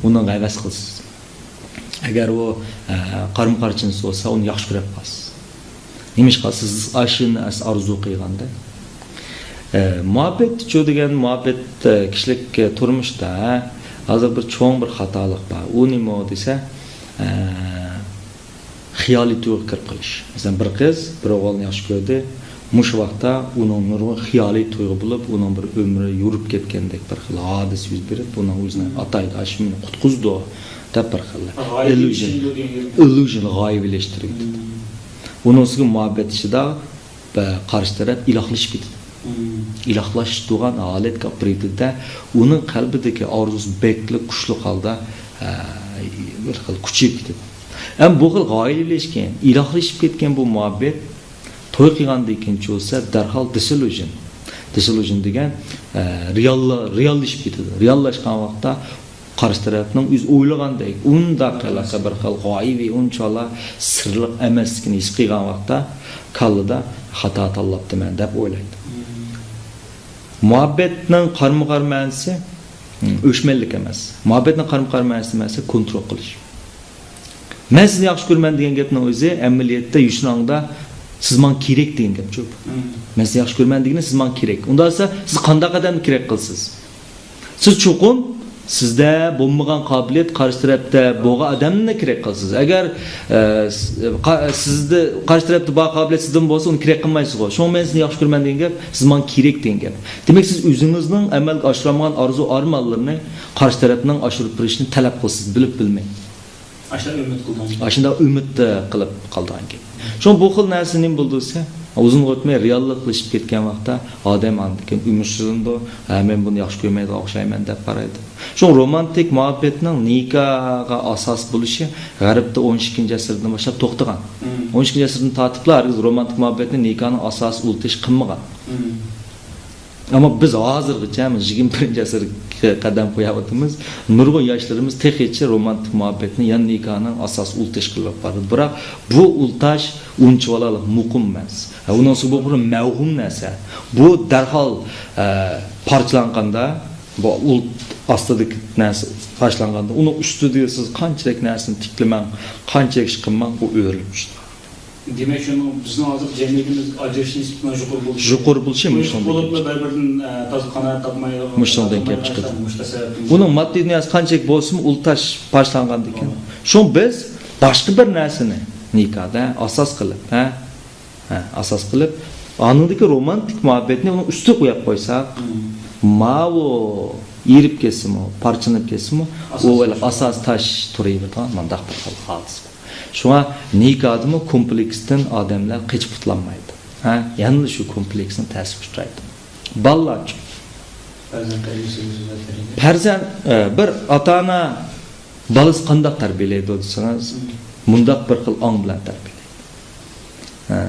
ئۇنىڭغا ھەۋەس قىلىسىز. ئەگەر ئۇ، ئە، قارىمۇ قارشى جىنس بولسا، ئۇنى ياخشى كۆرۈپ قالىسىز. نېمىشقا؟ سىز ئاشۇنى ئارزۇ قىلغاندا. ئە، مۇھەببەتچۇ دېگەن مۇھەببەت، ئە، كىشىلىك، ئە، تۇرمۇشتا ھازىر بىر چوڭ بىر خاتالىق بار. ئۇ نېمە دېسە، ئە، خىيالىي تۇيغۇ كىرىپ قېلىش. مەسىلەن، بىر قىز بىر ئوغۇلنى ياخشى كۆردى. مۇشۇ ۋاقىتتا ئۇنىڭ نۇرغۇن خىيالىي تۇيغۇ بولۇپ، ئۇنىڭ بىر ئۆمرى يورۇپ كەتكەندەك بىر خىل ھادىسە يۈز بېرىپ، ئۇنىڭ ئۆزىنى، مم، ئاتايدۇ، ئاشۇ مېنى قۇتقۇزىدۇ دەپ بىر خىل. غايىۋ ئىلليۇژن، دېگەن گەپ. ئىلليۇژن، غايىۋلەشتۈرۈۋېتىدۇ. مم. ئۇنىڭ ئۈستىگە مۇھەببەت ئىچىدە قارشى تەرەپ ئىلاھلىشىپ كېتىدۇ. مم. ئىلاھلىشىدىغان ھالەتكە ئاپىرىۋېتىدۇ-دە، ئۇنىڭ قەلبىدىكى ئارزۇسى بەكلا كۈچلۈك ھالدا، ئە، بىر خىل كۈچىيىپ كېتىدۇ. ئەمما بۇ خىل غايىۋلەشكەن، ئىلاھلىشىپ كەتكەن بۇ مۇھەببەت توي قىلغاندىن كېيىنچۇ بولسا دەرھال دىسىليۇژن. دىسىليۇژن دېگەن، ئە، رېئاللا-، رېئاللىشىپ كېتىدۇ. رېئاللاشقان ۋاقىتتا قارشى تەرەپنىڭ ئۆزى ئويلىغاندەك ئۇنداق ھېلىقى بىر خىل غايىۋى، ئۇنچىۋالا سىرلىق ئەمەسلىكىنى ھېس قىلغان ۋاقىتتا كاللىدا خاتا تاللاپتىمەن دەپ ئويلايدۇ. مم. مۇھەببەتنىڭ قارمۇ قار مەنىسى، م، ئۆچمەنلىك ئەمەس. مۇھەببەتنىڭ قارمۇ قار مەنىسى نېمە دېسە، كونترول قىلىش. مەن سىزنى ياخشى كۆرىمەن دېگەن گەپنىڭ ئۆزى ئەمەلىيەتتە يۈشۈن ئاڭدا سىز ماڭا كېرەك دېگەن گەپچۇ. مم. مەن سىزنى ياخشى كۆرىمەن دېگىنى سىز ماڭا كېرەك. ئۇنداق دېسە سىز قانداق ئادەمنى كېرەك قىلىسىز؟ سىز چوقۇم سىزدە بولمىغان قابىلىيەت قارشى تەرەپتە بولغان ئادەمنى كېرەك قىلىسىز. ئەگەر، ئە، س-، قا-، سىزدە، قارشى تەرەپتە بار قابىلىيەت سىزدىمۇ بولسا، ئۇنى كېرەك قىلمايسىزغۇ. شۇڭا مەن سىزنى ياخشى كۆرىمەن دېگەن گەپ، سىز ماڭا كېرەك دېگەن گەپ. دېمەك، سىز ئۆزىڭىزنىڭ ئەمەلگە ئاشۇرالمىغان ئارزۇ ئارمانلىرىنى قارشى تەرەپنىڭ ئاشۇرۇپ بېرىشىنى تەلەپ قىلىسىز، بىلىپ بىلمەي. ئاشۇنداق ئۈمىد قىلدىڭىز. ئاشۇنداق ئۈمىد، ئە، قىلىپ قالىدىغان گەپ. شۇڭا بۇ خىل نەرسە نېمە بولىدۇ دېسە، ئۇزۇنغا ئۆتمەي رېئاللىقلىشىپ كەتكەن ۋاقىتتا ئادەم ئاندىن كېيىن ئۈمىدسىزلىنىدۇ. ھە، مەن بۇنى ياخشى كۆرمەيدىغان ئوخشايمەن دەپ قارايدۇ. شۇڭا رومانتىك مۇھەببەتنىڭ نىكاھقا ئاساس بولۇشى غەربتە ئون ئىككىنچى ئەسىردىن باشلاپ توختىغان. مم. ئون ئىككىنچى ئەسىردىن تارتىپلا ھەرگىز رومانتىك مۇھەببەتنى نىكاھنىڭ ئاساسى، ئۇلتىشى قىلمىغان. مم. ئەمما بىز ھازىرغىچە، يىگىرمە بىرىنچى ئەسىرگە قەدەم قويۇۋاتىمىز. نۇرغۇن ياشلىرىمىز تېخىچە رومانتىك مۇھەببەتنى يا نىكاھنىڭ ئاساسى، ئۇلتىش قىلىپ بارىدۇ. بىراق بۇ ئۇلتاش ئۇنچىۋالا مۇقىم ئەمەس. ھە، ئۇنىڭ ئۈستىگە بۇ بىر مەۋھۇم نەرسە. بۇ دەرھال، ئە، پارچىلانغاندا، بۇ ئۇلت ئاستىدىكى نەرسە پارچىلانغاندا، ئۇنىڭ ئۈستىدە سىز قانچىلىك نەرسىنى تىكلىمەڭ، قانچىلىك ئىش قىلماڭ، ئۇ ئۆرۈلۈپ چۈشىدۇ. دېمەك، شۇنىڭ بىزنىڭ ھازىر جەمئىيىتىمىز ئاجرىشىش نىسبىتىنىڭ يۇقىرى بولۇشى. يۇقىرى بولۇشى مۇشۇ مۇشۇندىن بولۇپلا كېلىپ بىر-بىرىدىن، ئە، تازا قانائەت تاپماي، مۇشۇندىن تاپماي كېلىپ چىقىدۇ. مۇشۇ سەۋەبتىن. ئۇنىڭ ماددىي دۇنياسى قانچىلىك بولسىمۇ، ئۇلتاش پارچىلانغاندىن كېيىن. شۇڭا بىز باشقا بىر نەرسىنى نىكاھدا ئاساس قىلىپ، ھە؟ ھە، ئاساس قىلىپ، ئاندىكى رومانتىك مۇھەببەتنى ئۇنىڭ ئۈستىگە قويۇپ قويساق، مم. ماۋۇ ئېرىپ كەتسىمۇ، پارچىلىنىپ كەتسىمۇ، ئاساس ئۇ ھېلى تاش. ئاساس تاش تۇرۇۋېرىدىغان مۇنداق بىر خىل ھادىسە بۇ. شۇڭا نىكاھدىمۇ كومپلېكستىن ئادەملەر قېچىپ قۇتۇلالمايدۇ. ھە؟ يەنىلا شۇ كومپلېكسنىڭ تەسىرىگە ئۇچرايدۇ. بالىلارچۇ؟ پەرزەنت تەربىيەسى ئۆزىدە تەربىيە. پەرزەنت، ئە، بىر ئاتا-ئانا بالىسى قانداق تەربىيەلەيدۇ دېسىڭىز، مم. مۇنداق بىر خىل ئاڭ بىلەن تەربىيەلەيدۇ. ئە،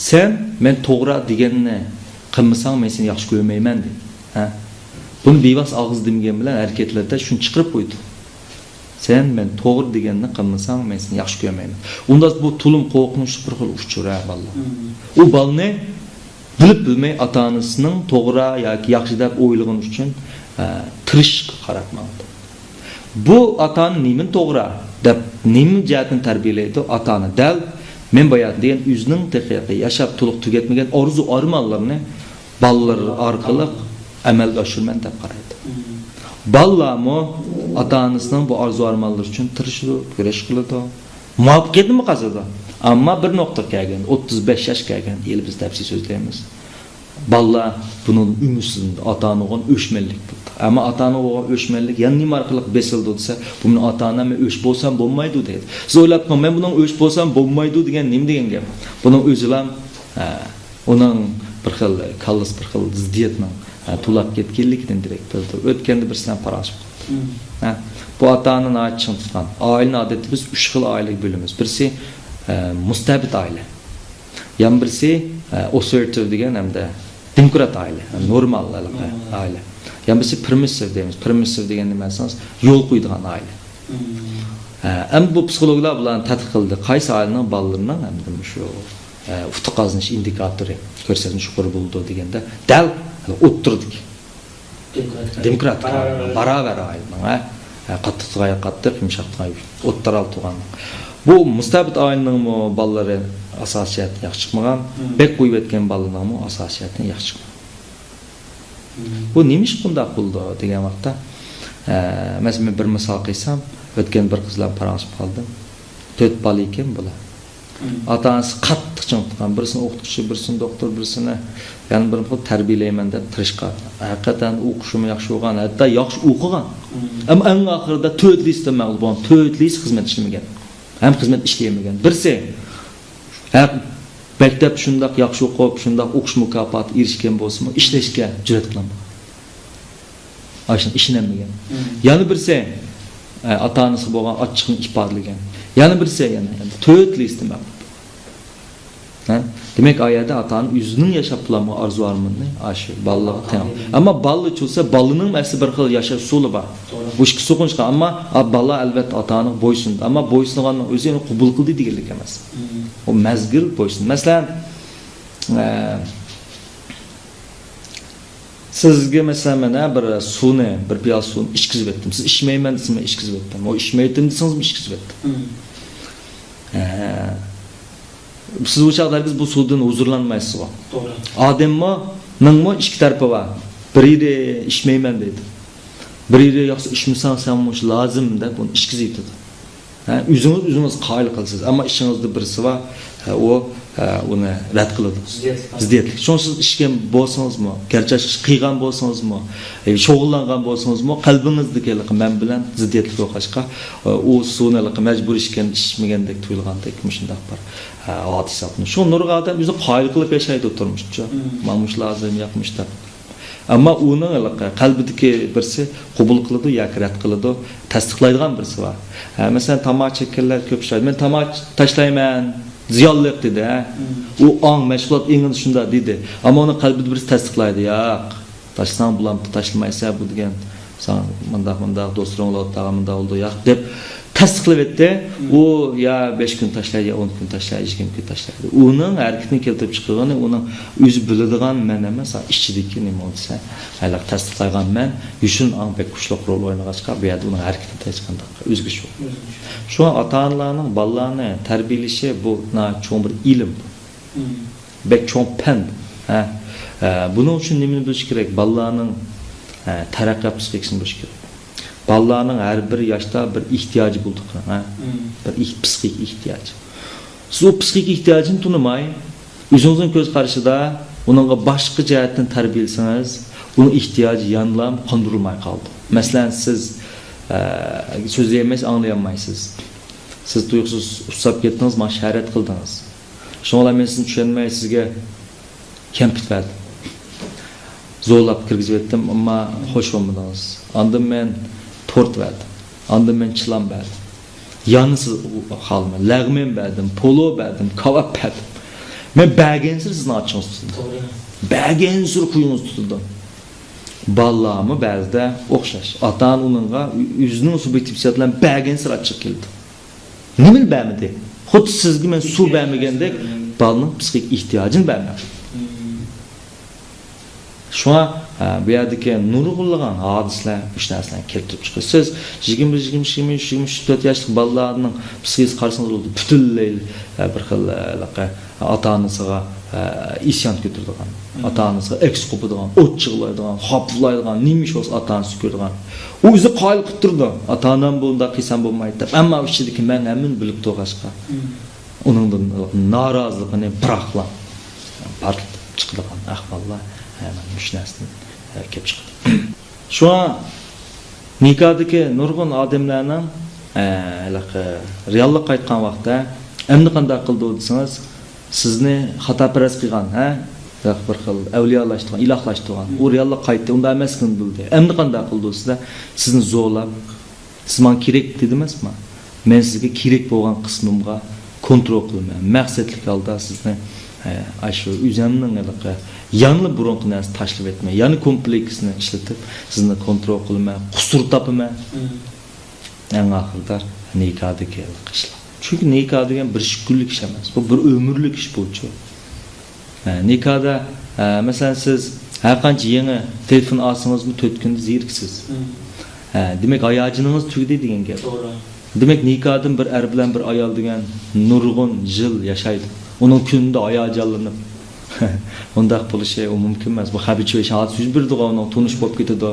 سەن مەن توغرا دېگەننى قىلمىساڭ، مەن سېنى ياخشى كۆرمەيمەن دەيدۇ. ھە؟ بۇنى بىۋاسىتە ئاغزى دېمىگەن بىلەن ھەرىكەتلىرىدە شۇنى چىقىرىپ قويىدۇ. سەن مەن توغرا دېگەننى قىلمىساڭ، مەن سېنى ياخشى كۆرمەيمەن. ئۇنداق بۇ تولىمۇ قورقۇنچلۇق بىر خىل ئۇچۇر، ھە، بالىلار. مم. ئۇ بالىنى بىلىپ بىلمەي ئاتا-ئانىسىنىڭ توغرا ياكى ياخشى دەپ ئويلىغىنى ئۈچۈن، ئە، تىرىشىشقا قاراپ ماڭىدۇ. بۇ ئاتا-ئانا نېمىنى توغرا دەپ، نېمە جەھەتتىن تەربىيەلەيدۇ؟ ئاتا-ئانا دەل مەن بايا دېگەن ئۆزىنىڭ تېخى ياشاپ تولۇق تۈگەتمىگەن ئارزۇ-ئارمانلىرىنى بالىلىرى ئارقىلىق ئەمەلگە ئاشۇرىمەن دەپ قارايدۇ. مم. بالىلارمۇ ئاتا-ئانىسىنىڭ بۇ ئارزۇ-ئارمانلىرى ئۈچۈن تىرىشىدۇ، كۈرەش قىلىدۇ. مۇۋەپپەقىيەتنىمۇ قازىنىدۇ. ئەمما بىر نۇقتىغا كەلگەندە، ئوتتۇز بەش ياشقا كەلگەندە، ھېلى بىز تەپسىلىي سۆزلەيمىز. بالىلار بۇنىڭدىن ئۈمىدسىزلىنىدۇ. ئاتا-ئانا بولغان ئۆچمەنلىك بولىدۇ. ئەمما ئاتا-ئانا بولغان ئۆچمەنلىك يەنە نېمە ئارقىلىق بېسىلىدۇ دېسە، بۇ مېنىڭ ئاتا-ئانام، مەن ئۆچ بولسام بولمايدۇ دەيدۇ. سىز ئويلاپ بېقىڭ، مەن بۇنىڭ ئۆچ بولسام بولمايدۇ دېگەن نېمە دېگەن گەپ؟ بۇنىڭ ئۆزىلا، ئە، ئۇنىڭ بىر خىل كاللىسى بىر خىل زىددىيەتنىڭ، ئە، توۋلاپ كەتكەنلىكىدىن دېرەك بېرىدۇ. ئۆتكەندە بىرسى بىلەن پاراڭلىشىپ قالدىم. مم. ھە، بۇ ئاتا-ئانا ناھايىتى چىڭ تۇتقان. ئائىلىنى ئادەتتە بىز ئۈچ خىل ئائىلىگە بۆلىمىز. بىرسى، ئە، مۇستەبىت ئائىلە. يەنە بىرسى، ئە، ئاسسېرتىۋ دېگەن ھەمدە دېموكرات ئائىلە، نورمال ھېلىقى ئائىلە. يەنە بىرسى پېرمىسسىۋ دەيمىز. پېرمىسسىۋ دېگەن نېمە دېسىڭىز، يول قويىدىغان ئائىلە. ھە، ئەمدى بۇ پسىخولوگلار بۇلارنى تەتقىق قىلدى. قايسى ئائىلىنىڭ بالىلىرىنىڭ ئەمدى مۇشۇ، ئە، ئۇتۇق قازىنىش ئىندىكاتورى، كۆرسەتمىسى يۇقىرى بولىدۇ دېگەندە، دەل ئوتتۇرىدىكى. دېموكراتىك. دېموكراتىك. باراۋەر. باراۋەر ئائىلىنىڭ، ھە. ھە، قاتتىقىغا قاتتىق، يۇمشاققا يۇمشاق. ئوتتۇرا ئالدى تۇرغان. بۇ مۇستەبىت ئائىلىنىڭمۇ بالىلىرى ئاساسىي جەھەتتىن ياخشى چىقمىغان، مم. بەك قويۇۋەتكەن بالىلىرىنىڭمۇ ئاساسىي جەھەتتىن ياخشى چىقمىغان. مم. بۇ نېمىشقا بۇنداق بولىدۇ دېگەن ۋاقىتتا، ئە، مەسىلەن، مەن بىر مىسال قىلسام، ئۆتكەن بىر قىز بىلەن پاراڭلىشىپ قالدىم. تۆت بالا ئىكەن بۇلار. مم. ئاتا-ئانىسى قاتتىق چىڭ تۇتقان. بىرسىنى ئوقۇتقۇچى، بىرسىنى دوختۇر، بىرسىنى يەنە بىر خىل تەربىيەلەيمەن دەپ تىرىشقان. ھەقىقەتەن ئوقۇشىمۇ ياخشى بولغان، ھەتتا ياخشى ئوقۇغان. مم. ئەمما ئەڭ ئاخىرىدا تۆتىلىسىدىن مەغلۇپ بولغان. تۆتىلىسى خىزمەت ئىشلىمىگەن. ھەم خىزمەت ئىشلىيەلمىگەن. بىرسى، ھە، مەكتەپتە شۇنداق ياخشى ئوقۇپ، شۇنداق ئوقۇش مۇكاپاتىغا ئېرىشكەن بولسىمۇ، ئىشلەشكە جۈرئەت قىلالمىغان. ئاشۇنى ئىشىنەلمىگەن. مم. يەنە بىرسى، ئە، ئاتا-ئانىسىغا بولغان ئاچچىقىنى ئىپادىلىگەن. يەنە بىرسى يەنە، يەنە تۆت لىستىمۇ. ھە؟ دېمەك، ئا يەردە ئاتا-ئانا ئۆزىنىڭ ياشاپ بولالمىغان ئارزۇ-ئارمىنىنى ئاشۇ بالىلىرىغا تەڭ. ئەمما بالىلار چۈشىسە، بالىنىڭ ئەسلى بىر خىل ياشاش ئۇسۇلى بار. توغرا. بۇ ئىككى سوقۇنۇشقا، ئەمما، ئا، بالا ئەلۋەتتە ئاتا-ئانىغا بويسۇنىدۇ. ئەمما بويسۇنغاننىڭ ئۆزى ئۇنى قوبۇل قىلدى دېگەنلىك ئەمەس. مم. ئۇ مەزگىل بويسۇن. مەسىلەن، ئە، سىزگە مەسىلەن، مەن، ھە، بىر سۇنى، بىر پىيالە سۇنى ئىچكۈزۈپ ئۆتتۈم. سىز ئىچمەيمەن دېسىمۇ ئىچكۈزۈپ ئۆتتۈم. ئۇ ئىچمەيتتىم دېسىڭىزمۇ ئىچكۈزۈپ ئۆتتۈم. مم. ھە. سىز ئۇ چاغدا ھەرگىز بۇ سۇدىن ھۇزۇرلانمايسىزغۇ. توغرا. ئادەممۇ، نىڭمۇ ئىككى تەرىپى بار. بىرى ئىچمەيمەن دەيدۇ. بىرى ياقسا ئىچمىسەڭ سەن مۇشۇ لازىم دەپ ئۇنى ئىچكۈزۈۋېتىدۇ. ھە، ئۆزىڭىز ئۆزىڭىز قايىل قىلىسىز. ئەمما ئىچىڭىزدە بىرسى بار، ھە، ئۇ، ئە، ئۇنى رەت قىلىدۇ. زىددىيەتلىك. زىددىيەتلىك. شۇڭا سىز ئىچكەن بولسىڭىزمۇ، گەرچە ئىچ قىلغان بولسىڭىزمۇ، ئە، شۇغۇللانغان بولسىڭىزمۇ، قەلبىڭىزدىكى ھېلىقى مەن بىلەن زىددىيەتلىك بولغاچقا، ئە، ئۇ سۇنى ھېلىقى مەجبۇرىي ئىچكەن، ئىچمىگەندەك تۇيۇلغاندەك مۇشۇنداق بىر، ئە، ھادىسە. شۇ نۇرغۇن ئادەم ئۆزى قايىل قىلىپ ياشايدۇ تۇرمۇشنى. مم. مانا مۇشۇ لازىم، ياق مۇشۇ دەپ. ئەمما ئۇنىڭ ھېلىقى قەلبىدىكى بىرسى قوبۇل قىلىدۇ ياكى رەت قىلىدۇ، تەستىقلايدىغان بىرسى بار. ھە، مەسىلەن، تاماكا چەككەنلەر كۆپ ئۇچرايدۇ. «مەن تاماكا تاشلايمەن، زىيانلىق» دېدى، ھە. مم. ئۇ ئاڭ، مەشغۇلات ئېڭىدا شۇنداق دېدى. ئەمما ئۇنىڭ قەلبىدە بىرسى تەستىقلايدۇ، «ياق، تاشلىساڭ بولامتى، تاشلىمايسەن بۇ» دېگەن. «ساڭا مۇنداق، مۇنداق، دوستلىرىڭ بولۇۋاتىدىغان مۇنداق بولىدۇ، ياق» دەپ تەستىقلىۋەتتى. مم. ئۇ يا بەش كۈن تاشلايدۇ، يا ئون كۈن تاشلايدۇ، يىگىرمە كۈن تاشلايدۇ. ئۇنىڭ ھەرىكىتىنى كېلتۈرۈپ چىقىرغىنى ئۇنىڭ ئۆزى بىلىدىغان مەن ئەمەس، ئىچىدىكى نېمە بولسا، ھېلىقى تەستىقلايدىغان مەن. يوشۇرۇن ئاڭ بەك كۈچلۈك رول ئوينىغاچقا، بۇ يەردە ئۇنىڭ ھەرىكىتىدە ھېچقانداق ئۆزگىرىش يوق. ئۆزگىرىش. شۇڭا ئاتا-ئانىلارنىڭ بالىلارنى تەربىيەلىشى بۇ ناھايىتى چوڭ بىر ئىلىم. مم. بەك چوڭ پەن. ھە. ئە، بۇنىڭ ئۈچۈن نېمىنى بىلىش كېرەك؟ بالىلارنىڭ، ئە، تەرەققىيات پسىخىكىسىنى بىلىش كېرەك. بالىلارنىڭ ھەر بىر ياشتا بىر ئېھتىياجى بولىدۇ. ھە. مم. بىر ئېھ-، پسىخىك ئېھتىياجى. سىز ئۇ پسىخىك ئېھتىياجىنى تونۇماي، ئۆزىڭىزنىڭ كۆز قارىشىدا ئۇنىڭغا باشقا جەھەتتىن تەربىيەلىسىڭىز، ئۇنىڭ ئېھتىياجى يەنىلا قاندۇرۇلماي قالىدۇ. مەسىلەن، سىز، ئە، سۆزلىيەلمەيسىز، ئاڭلىيالمايسىز. سىز تۇيۇقسىز ئۇسساپ كەتتىڭىز، ماڭا شارائەت قىلدىڭىز. شۇڭا مەن سىزنى چۈشەنمەي، سىزگە كەمپۈت بەردىم. زورلاپ كىرگۈزۈۋەتتىم، ئەمما خوش بولمىدىڭىز. ئاندىن مەن تورت بەردىم. ئاندىن مەن چىلان بەردىم. يەنە سىز خالىماي. لەغمەن بەردىم، پولۇ بەردىم، كاۋاپ بەردىم. مەن بەرگەنسېرى سىزنىڭ ئاچچىقىڭىز تۇتىدۇ. توغرا. بەرگەنسېرى خۇيىڭىز تۇتىدۇ. بالىلارمۇ بەزىدە ئوخشاش. ئاتا-ئانا ئۇنىڭغا ئۆزىنىڭ سۇبيېكتىپ ھېسسىياتى بىلەن بەرگەنسېرى ئاچچىقى كېلىدۇ. نېمىنى بەرمىدى؟ خۇددى سىزگە مەن سۇ بەرمىگەندەك، بالىنىڭ پسىخىك ئېھتىياجىنى بەرمەيدۇ. مم. شۇڭا، ھە، بۇ يەردىكى نۇرغۇنلىغان ھادىسىلەر مۇشۇ نەرسىلەرنى كەلتۈرۈپ چىقىرىدۇ. سىز يىگىرمە بىر، يىگىرمە ئىككى، يىگىرمە ئۈچ، يىگىرمە تۆت ياشلىق بالىلارنىڭ پسىخىكىسىغا قارىسىڭىز بولىدۇ. پۈتۈنلەي، ھە، بىر خىل، ھە، ئاتا-ئانىسىغا، ھە، ئىسيان كۆتۈرىدىغان، مم. ئاتا-ئانىسىغا ئەكس قوپىدىغان، ئوت چىغلايدىغان، خاپىلايدىغان، نېمە ئىش بولسا ئاتا-ئانىسى كۆرىدىغان. ئۇ ئۆزى قايىل قىلىپ تۇرىدۇ. «ئاتا-ئانام بۇنداق قىلسام بولمايدۇ» دەپ. ئەمما ئىچىدىكى مەن ھەممىنى بىلىپ تۇرغاچقا، مم. ئۇنىڭدىن نارازىلىقىنى بىراقلا پارتلىتىپ چىقىدىغان ئەھۋاللار، ھە، مانا مۇشۇ نەرسىدىن، ھە، كېلىپ چىقىدۇ. شۇڭا نىكاھدىكى نۇرغۇن ئادەملەرنىڭ، ئە، ھېلىقى رېئاللىققا قايتقان ۋاقىتتا، ئەمدى قانداق قىلىدۇ دېسىڭىز، سىزنى خاتاپەرەز قىلغان، ھە؟ بىر خىل ئەۋلىيالاشتۇرغان، ئىلاھلاشتۇرغان. ئۇ رېئاللىققا قايتتى، ئۇنداق ئەمەسلىكىنى بىلدى. ئەمدى قانداق قىلىدۇ دېسە، سىزنى زورلاپ، سىز ماڭا كېرەك دېدىڭىزمۇ؟ مەن سىزگە كېرەك بولغان قىسمىمغا كونترول قىلىمەن. مەقسەتلىك ھالدا سىزنى، ئە، ئاشۇ ئۆزۈمنىڭ ھېلىقى يەنىلا بۇرۇنقى نەرسە تاشلىۋەتمەي، يەنە كومپلېكسنى ئىشلىتىپ، سىزنى كونترول قىلىمەن، قۇسۇر تاپىمەن. مم. ئەڭ ئاخىرىدا نىكاھدىكى ھېلىقى ئىشلار. چۈنكى نىكاھ دېگەن بىر ئىككى كۈنلۈك ئىش ئەمەس. بۇ بىر ئۆمۈرلۈك ئىش بۇچۇ. ھە، نىكاھدا، ھە، مەسىلەن، سىز ھەر قانچە يېڭى تېلېفون ئالسىڭىزمۇ، تۆت كۈندە زېرىكىسىز. مم. ھە، دېمەك، ھاياجىنىڭىز تۈگىدى دېگەن گەپ. توغرا. دېمەك، نىكاھدىن بىر ئەر بىلەن بىر ئايال دېگەن نۇرغۇن يىل ياشايدۇ. ئۇنىڭ كۈندە ھاياجانلىنىپ، ئۇنداق بولۇشى ئۇ مۇمكىن ئەمەس. بۇ خەبىچ ھادىسە يۈز بېرىدىغۇ، ئۇنىڭ تونۇش بولۇپ كېتىدۇ.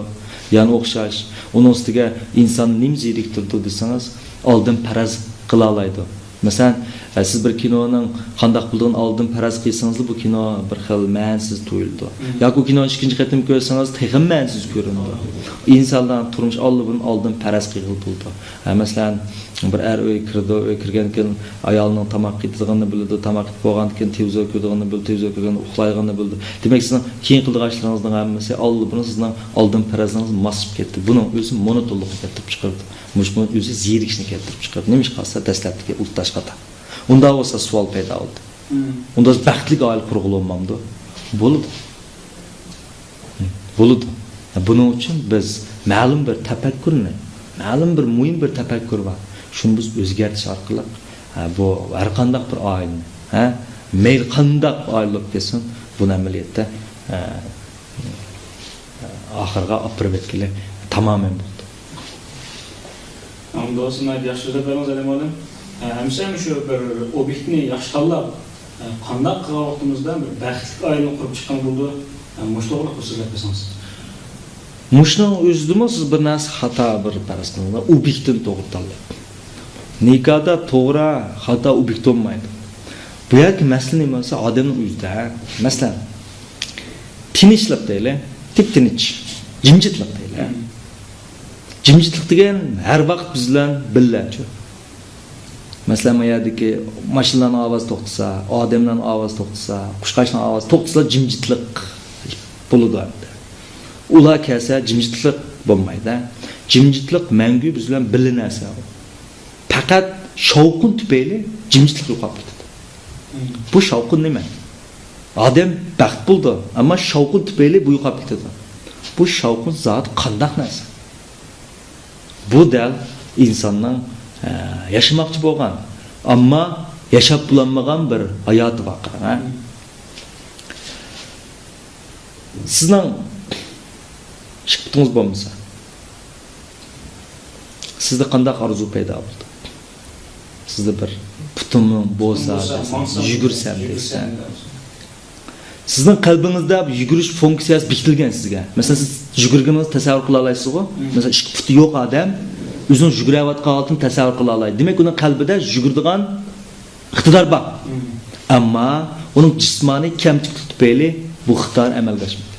يەنە ئوخشاش. ئۇنىڭ ئۈستىگە ئىنساننى نېمە زېرىكتۈرىدۇ دېسىڭىز، ئالدىن پەرەز قىلالايدۇ. مەسىلەن، ئە، سىز بىر كىنونىڭ قانداق بولىدىغىنىنى ئالدىن پەرەز قىلسىڭىزلا، بۇ كىنو بىر خىل مەنىسىز تۇيۇلىدۇ. مم. ياكى ئۇ كىنونى ئىككىنچى قېتىم كۆرسىڭىز، تېخىمۇ مەنىسىز كۆرۈنىدۇ. ئىنسانلار تۇرمۇش ئاللىبۇرۇن ئالدىن پەرەز قىلغىلى بولىدۇ. ھە، مەسىلەن، بىر ئەر ئۆيگە كىرىدۇ، ئۆيگە كىرگەندىن كېيىن ئايالىنىڭ تاماق قېتىدىغىنىنى بىلىدۇ، تاماق قېتىپ بولغاندىن كېيىن تېلېۋىزور كۆرىدىغىنىنى بىلىدۇ، تېلېۋىزور كۆرگەندە ئۇخلايدىغىنىنى بىلىدۇ. دېمەك، سىزنىڭ كېيىن قىلىدىغان ئىشلىرىڭىزنىڭ ھەممىسى ئاللىبۇرۇن سىزنىڭ ئالدىن پەرەزلىرىڭىز ماسلىشىپ كەتتى. بۇنىڭ ئۆزى مونوتونلۇقنى كەلتۈرۈپ چىقىرىدۇ. مۇشۇ ئۆزى زېرىكىشنى كەلتۈرۈپ چىقىرىدۇ. نېمىشقا دېسە، دەسلەپتىكى ئۇلتاش خاتا. ئۇنداق بولسا سوئال پەيدا بولدى. مم. ئۇنداق بىز بەختلىك ئائىلە قۇرغىلى بولمامدۇ؟ بولىدۇ. بولىدۇ. بۇنىڭ ئۈچۈن بىز مەلۇم بىر تەپەككۇرنى، مەلۇم بىر مۇھىم بىر تەپەككۇر بار. شۇنى بىز ئۆزگەرتىش ئارقىلىق، ھە، بۇ ھەر قانداق بىر ئائىلىنى، ھە، مەيلى قانداق ئائىلە بولۇپ كەتسۇن، بۇنى ئەمەلىيەتتە، ھە، ئاخىرغا ئاپىرىپ يەتكىلى تامامەن بولدى. ئاندىن ناھايىتى ياخشى سۆزلەپ بەردىڭىز، ئەلىم ئالىم. ھە، ئەمىسە مۇشۇ بىر ئوبيېكتنى ياخشى تاللاپ، ھە، قانداق قىلغان ۋاقتىمىزدا بىر بەختلىك ئائىلىنى قۇرۇپ چىققىلى بولىدۇ؟ ھە، مۇشۇ توغرىلىق بىر سۆزلەپ بەرسىڭىز. مۇشۇنىڭ ئۆزىدىمۇ سىز بىر نەرسە خاتا بىر پەرەز قىلىڭلار، ئوبيېكتنى توغرا تاللاپ. نىكاھدا توغرا، خاتا ئوبيېكت بولمايدۇ. بۇ يەردىكى مەسىلە نېمە بولسا، ئادەمنىڭ ئۆزىدە. مەسىلەن، تىنچلىق دەيلى، تىپ تىنچ، جىمجىتلىق دەيلى. جىمجىتلىق دېگەن ھەر ۋاقىت بىز بىلەن بىللە شۇ. مەسىلەن، ما يەردىكى ماشىنىلارنىڭ ئاۋازى توختىسا، ئادەملەرنىڭ ئاۋازى توختىسا، قۇشقاچنىڭ ئاۋازى توختىسا، جىمجىتلىق بولىدۇ ئەمدى. ئۇلار كەلسە، جىمجىتلىق بولمايدۇ. جىمجىتلىق مەڭگۈ بىز بىلەن بىللە نەرسە. پەقەت شاۋقۇن تۈپەيلى جىمجىتلىق يوقاپ كېتىدۇ. بۇ شاۋقۇن نېمە؟ ئادەم بەخت بولىدۇ، ئەمما شاۋقۇن تۈپەيلى بۇ يوقاپ كېتىدۇ. بۇ شاۋقۇن زادى قانداق نەرسە؟ بۇ دەل ئىنساننىڭ، ئە، ياشىماقچى بولغان، ئەمما ياشاپ بولالمىغان بىر ھاياتى بار، قاراڭ، ھە؟ سىزنىڭ ئىككى پۇتىڭىز بولمىسا، سىزدە قانداق ئارزۇ پەيدا بولىدۇ؟ سىزدە بىر پۇتۇم بولسا، دېسەم، يۈگۈرسەم دېسەم. سىزنىڭ قەلبىڭىزدە بۇ يۈگۈرۈش فۇنكسىيەسى بېكىتىلگەن سىزگە. مەسىلەن، سىز يۈگۈرگىنىڭىزنى تەسەۋۋۇر قىلالايسىزغۇ؟ مەسىلەن، ئىككى پۇتى يوق ئادەم ئۆزىنىڭ يۈگۈرەۋاتقان ھالىتىنى تەسەۋۋۇر قىلالايدۇ. دېمەك، ئۇنىڭ قەلبىدە يۈگۈرىدىغان ئىقتىدار بار. ئەمما ئۇنىڭ جىسمانىي كەمچىلىكى تۈپەيلى بۇ ئىقتىدار ئەمەلگە ئاشمىدى.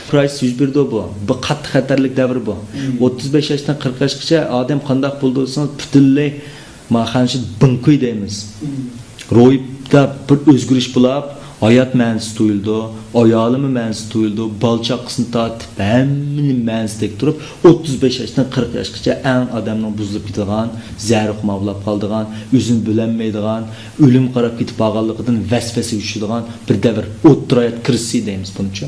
كرايسىس يۈز بېرىدۇ بۇ. بۇ قاتتىق خەتەرلىك دەۋر بۇ. ئوتتۇز بەش ياشتىن قىرىق ياشقىچە ئادەم قانداق بولىدۇ دېسىڭىز، پۈتۈنلەي ماخەنشى بىڭكۈي دەيمىز. روھىدا بىر ئۆزگىرىش بولۇپ، ھايات مەنىسى تۇيۇلىدۇ، ئايالىمۇ مەنىسى تۇيۇلىدۇ، بالا چاقىسىنى تارتىپ ھەممىنى مەنىسىدەك تۇرۇپ، ئوتتۇز بەش ياشتىن قىرىق ياشقىچە ئەڭ ئادەمنىڭ بۇزۇلۇپ كېتىدىغان، زەھەر خۇمار بولۇپ قالىدىغان، ئۆزىنى بىلەلمەيدىغان، ئۆلۈم قاراپ كېتىپ بارغانلىقىدىن ۋەسۋەسىگە چۈشىدىغان بىر دەۋر، ئوتتۇرا ھايات كرىزىسى دەيمىز بۇنىچۇ.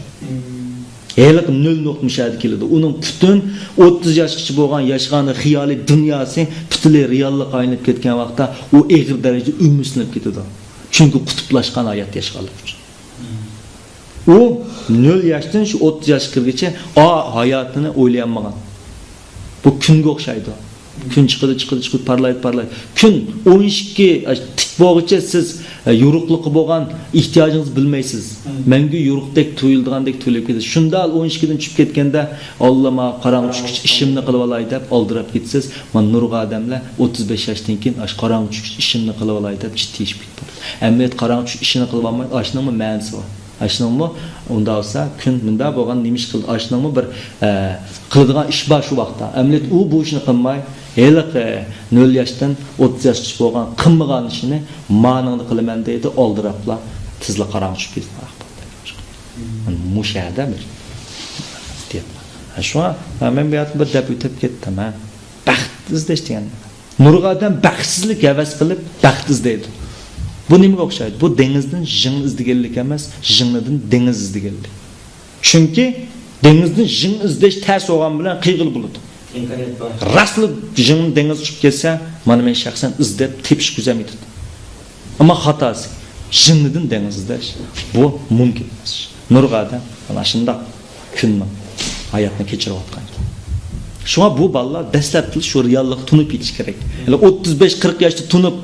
ھېلىقى نۆل نۇقتا مۇشۇ يەردە كېلىدۇ. ئۇنىڭ پۈتۈن ئوتتۇز ياشقىچە بولغان ياشىغان خىيالىي دۇنياسى پۈتۈنلەي رېئاللىققا ئايلىنىپ كەتكەن ۋاقىتتا، ئۇ ئېغىر دەرىجىدە ئۈمىدسىزلىنىپ كېتىدۇ. چۈنكى قۇتۇپلاشقان ھايات ياشىغانلىقى ئۈچۈن. ئۇ نۆل ياشتىن شۇ ئوتتۇز ياشقا كىرگىچە ئا ھاياتىنى ئويلىيالمىغان. بۇ كۈنگە ئوخشايدۇ. كۈن چىقىدۇ، چىقىدۇ، چىقىدۇ، پارلايدۇ، پارلايدۇ. كۈن ئون ئىككى تىك بولغۇچە سىز، ئە، يورۇقلۇقى بولغان ئېھتىياجىڭىزنى بىلمەيسىز. مەڭگۈ يورۇقتەك تۇيۇلىدىغاندەك تۇيۇلۇپ كېتىسىز. شۇنداق ئون ئىككىدىن چۈشۈپ كەتكەندە، ئاللا، ماڭا قاراڭغۇ چۈشكىچە ئىشىمنى قىلىۋالاي دەپ ئالدىراپ كېتىسىز. مانا نۇرغۇن ئادەملەر ئوتتۇز بەش ياشتىن كېيىن ئاشۇ قاراڭغۇ چۈشكىچە ئىشىمنى قىلىۋالاي دەپ جىددىي ئىش پۈتتى. ئەمەلىيەتتە قاراڭغۇ چۈش ئىشىنى قىلىۋالمايدۇ. ئاشۇنىڭمۇ مەنىسى بار. ئاشۇنىڭمۇ ئۇنداق بولسا، كۈن مۇنداق بولغان نېمە ئىش قىلدى؟ ئاشۇنىڭمۇ بىر، ئە، قىلىدىغان ئىش بار شۇ ۋاقىتتا. ئەمەلىيەتتە ئۇ بۇ ئىشنى قىلماي، ھېلىقى نۆل ياشتىن ئوتتۇز ياشقىچە بولغان قىلمىغان ئىشىنى مانىڭدا قىلىمەن دەيدۇ، ئالدىراپلا تېزلا قاراڭغۇ چۈشۈپ كېتىدۇ. مۇشۇ يەردە بىر ئېھتىيات. شۇڭا مەن بۇ يەردە بىر دەپ ئۆتۈپ كەتتىم، ھە. بەخت ئىزدەش دېگەن. نۇرغۇن ئادەم بەختسىزلىك ھەۋەس قىلىپ بەخت ئىزدەيدۇ. بۇ نېمىگە ئوخشايدۇ؟ بۇ دېڭىزدىن ژىڭ ئىزدىگەنلىك ئەمەس، ژىڭنىدىن دېڭىز ئىزدىگەنلىك. چۈنكى دېڭىزدىن ژىڭ ئىزدەش تەس بولغان بىلەن قىيغىلى بولىدۇ. ئىمكانىيەت بار. راستلا ژىڭ دېڭىز ئۇچۇپ كەتسە، مانا مەن شەخسەن ئىزدەپ تېپىش كۆزەم يېتىدۇ. ئەمما خاتاسى، ژىڭنىدىن دېڭىز ئىزدەش، بۇ مۇمكىن ئەمەس. نۇرغۇن ئادەم مانا شۇنداق كۈننىڭ ھاياتنى كەچۈرۈۋاتقان. شۇڭا بۇ بالىلار دەسلەپتىلا شۇ رېئاللىقنى تونۇپ يېتىش كېرەك. ھېلى ئوتتۇز بەش، قىرىق ياشتا تونۇپ،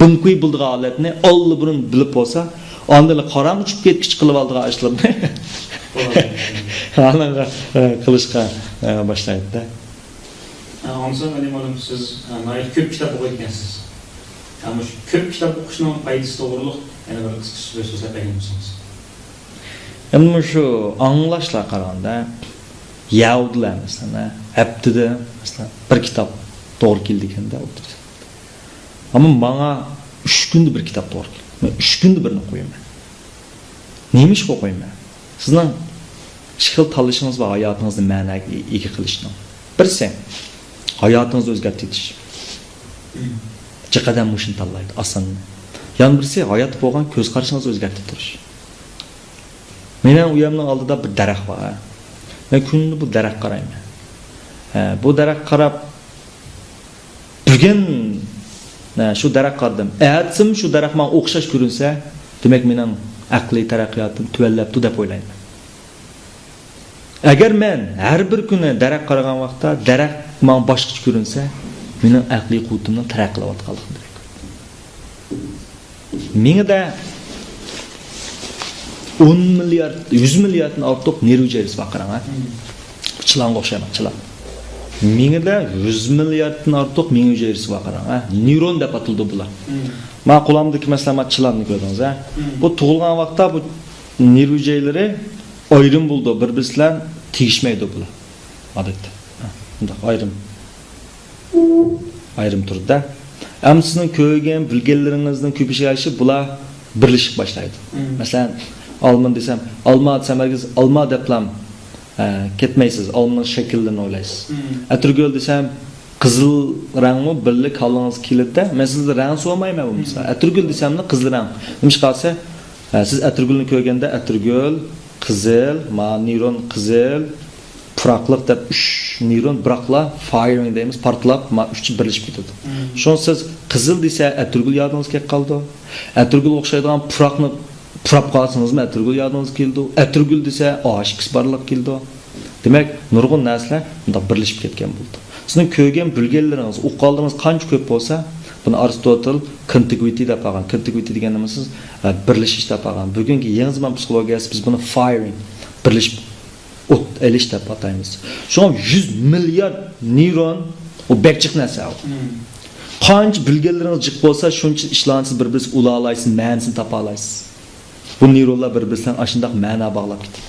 بىڭكۈي بولىدىغان ھالەتنى ئاللىبۇرۇن بىلىپ بولسا، ئاندىن قاراڭغۇ چۈشۈپ كەتكۈچە قىلىۋالىدىغان ئىشلارنى ئانىڭغا، ئە، قىلىشقا، ئە، باشلايدۇ-دە. ئە، ئاڭلىسام، ئەلى مۇئەللىم، سىز، ئە، ناھايىتى كۆپ كىتاب ئوقۇيدىكەنسىز. ئە، مۇشۇ كۆپ كىتاب ئوقۇشنىڭ پايدىسى توغرۇلۇق يەنە بىر قىسقىچە سۆز سۆزلەپ بەرگەن بولسىڭىز. ئەمدى مۇشۇ ئاڭلاشلارغا قارىغاندا، يەھۇدىيلار، مەسىلەن، ھەپتىدە، مەسىلەن، بىر كىتاب توغرا كېلىدىكەن-دە، ئوتتۇرىسى. ئەمما ماڭا ئۈچ كۈندە بىر كىتاب توغرا كېلىدۇ. مەن ئۈچ كۈندە بىرنى ئوقۇيمەن. نېمە ئىشقا ئوقۇيمەن؟ سىزنىڭ ئىككى خىل تاللىشىڭىز بار ھاياتىڭىزنى مەنىگە ئىگە قىلىشنىڭ. بىرسى، ھاياتىڭىزنى ئۆزگەرتىۋېتىش. جىق ئادەم مۇشۇنى تاللايدۇ، ئاسانلا. يەنە بىرسى، ھاياتقا بولغان كۆز قارىشىڭىزنى ئۆزگەرتىپ تۇرۇش. مېنىڭ ئۆيۈمنىڭ ئالدىدا بىر دەرەخ بار. مەن كۈندە بۇ دەرەخكە قارايمەن. ھە، بۇ دەرەخكە قاراپ، بۈگۈن، ھە، شۇ دەرەخكە قارىدىم. ئەتىسىمۇ شۇ دەرەخ ماڭا ئوخشاش كۆرۈنسە، دېمەك، مېنىڭ ئەقلىي تەرەققىياتىم تۆۋەنلەپتۇ دەپ ئويلايمەن. ئەگەر مەن ھەر بىر كۈنى دەرەخ قارىغان ۋاقىتتا، دەرەخ ماڭا باشقىچە كۆرۈنسە، مېنىڭ ئەقلىي قۇۋۋىتىمنىڭ تەرەققىي قىلىۋاتقانلىقىنى دېرەك. مېڭىدە ئون مىليارد، يۈز مىلياردتىن ئارتۇق نېرۋا ھۈجەيرىسى بار، قاراڭ، ھە؟ چىلانغا ئوخشايمەن، چىلان. مېڭىدە يۈز مىلياردتىن ئارتۇق مېڭە ھۈجەيرىسى بار، قاراڭ، ھە؟ نېيرون دەپ ئاتىلىدۇ بۇلار. مم. مانا قولۇمدىكى، مەسىلەن، مانا چىلاننى كۆردىڭىز، ھە؟ مم. بۇ تۇغۇلغان ۋاقىتتا بۇ نېرۋا ھۈجەيرىلىرى ئايرىم بولىدۇ، بىر-بىرسى بىلەن تېگىشمەيدۇ بۇلار. ئادەتتە. ھە، بۇنداق ئايرىم. ئايرىم تۇرىدۇ-دە. ئەمما سىزنىڭ كۆرگەن، بىلگەنلىرىڭىزنىڭ كۆپىيىشىگە ئەگىشىپ بۇلار بىرلىشىپ باشلايدۇ. مم. مەسىلەن، ئالمىنى دېسەم، ئالما دېسەم، ھەرگىز ئالما دەپلا، ئە، كەتمەيسىز. ئالمىنىڭ شەكىللىرىنى ئويلايسىز. مم. ئەتىرگۈل دېسەم، قىزىل رەڭمۇ بىللە كاللىڭىزغا كېلىدۇ-دە. مەن سىزدىن رەڭ سورىمايمەن بولمىسا. مم. ئەتىرگۈل دېسەملا قىزىل رەڭ. نېمىشقا دېسە، ئە، سىز ئەتىرگۈلنى كۆرگەندە ئەتىرگۈل، قىزىل، ما نېيرون قىزىل، پۇراقلىق دەپ ئۈچ نېيرون بىراقلا فايرىڭ دەيمىز، پارتلاپ، ما ئۈچى بىرلىشىپ كېتىدۇ. مم. شۇڭا سىز قىزىل دېسە ئەتىرگۈل يادىڭىزغا كېلىپ قالىدۇ. ئەتىرگۈلگە ئوخشايدىغان پۇراقنى پۇراپ قالسىڭىزمۇ ئەتىرگۈل يادىڭىزغا كېلىدۇ. ئەتىرگۈل دېسە ئا ئىككىسى بارلىققا كېلىدۇ. دېمەك، نۇرغۇن نەرسىلەر مۇنداق بىرلىشىپ كەتكەن بولىدۇ. سىزنىڭ كۆرگەن، بىلگەنلىرىڭىز، ئوقۇغانلىرىڭىز قانچە كۆپ بولسا، بۇنى ئارستوتېل كونتىگۋىتى دەپ ئالغان. كونتىگۋىتى دېگەن نېمە سىز؟ ئە، بىرلىشىش دەپ ئالغان. بۈگۈنكى يېڭى زامان پسىخولوگىيەسى بىز بۇنى فايرىڭ، بىرلىشىپ ئوت ئېلىش دەپ ئاتايمىز. شۇڭا يۈز مىليارد نېيرون، ئۇ بەك جىق نەرسە ئۇ. مم. قانچە بىلگەنلىرىڭىز جىق بولسا، شۇنچە ئىشلارنى سىز بىر-بىرسىگە ئۇلالايسىز، مەنىسىنى تاپالايسىز. بۇ نېيرونلار بىر-بىرسى بىلەن ئاشۇنداق مەنە باغلاپ كېتىدۇ.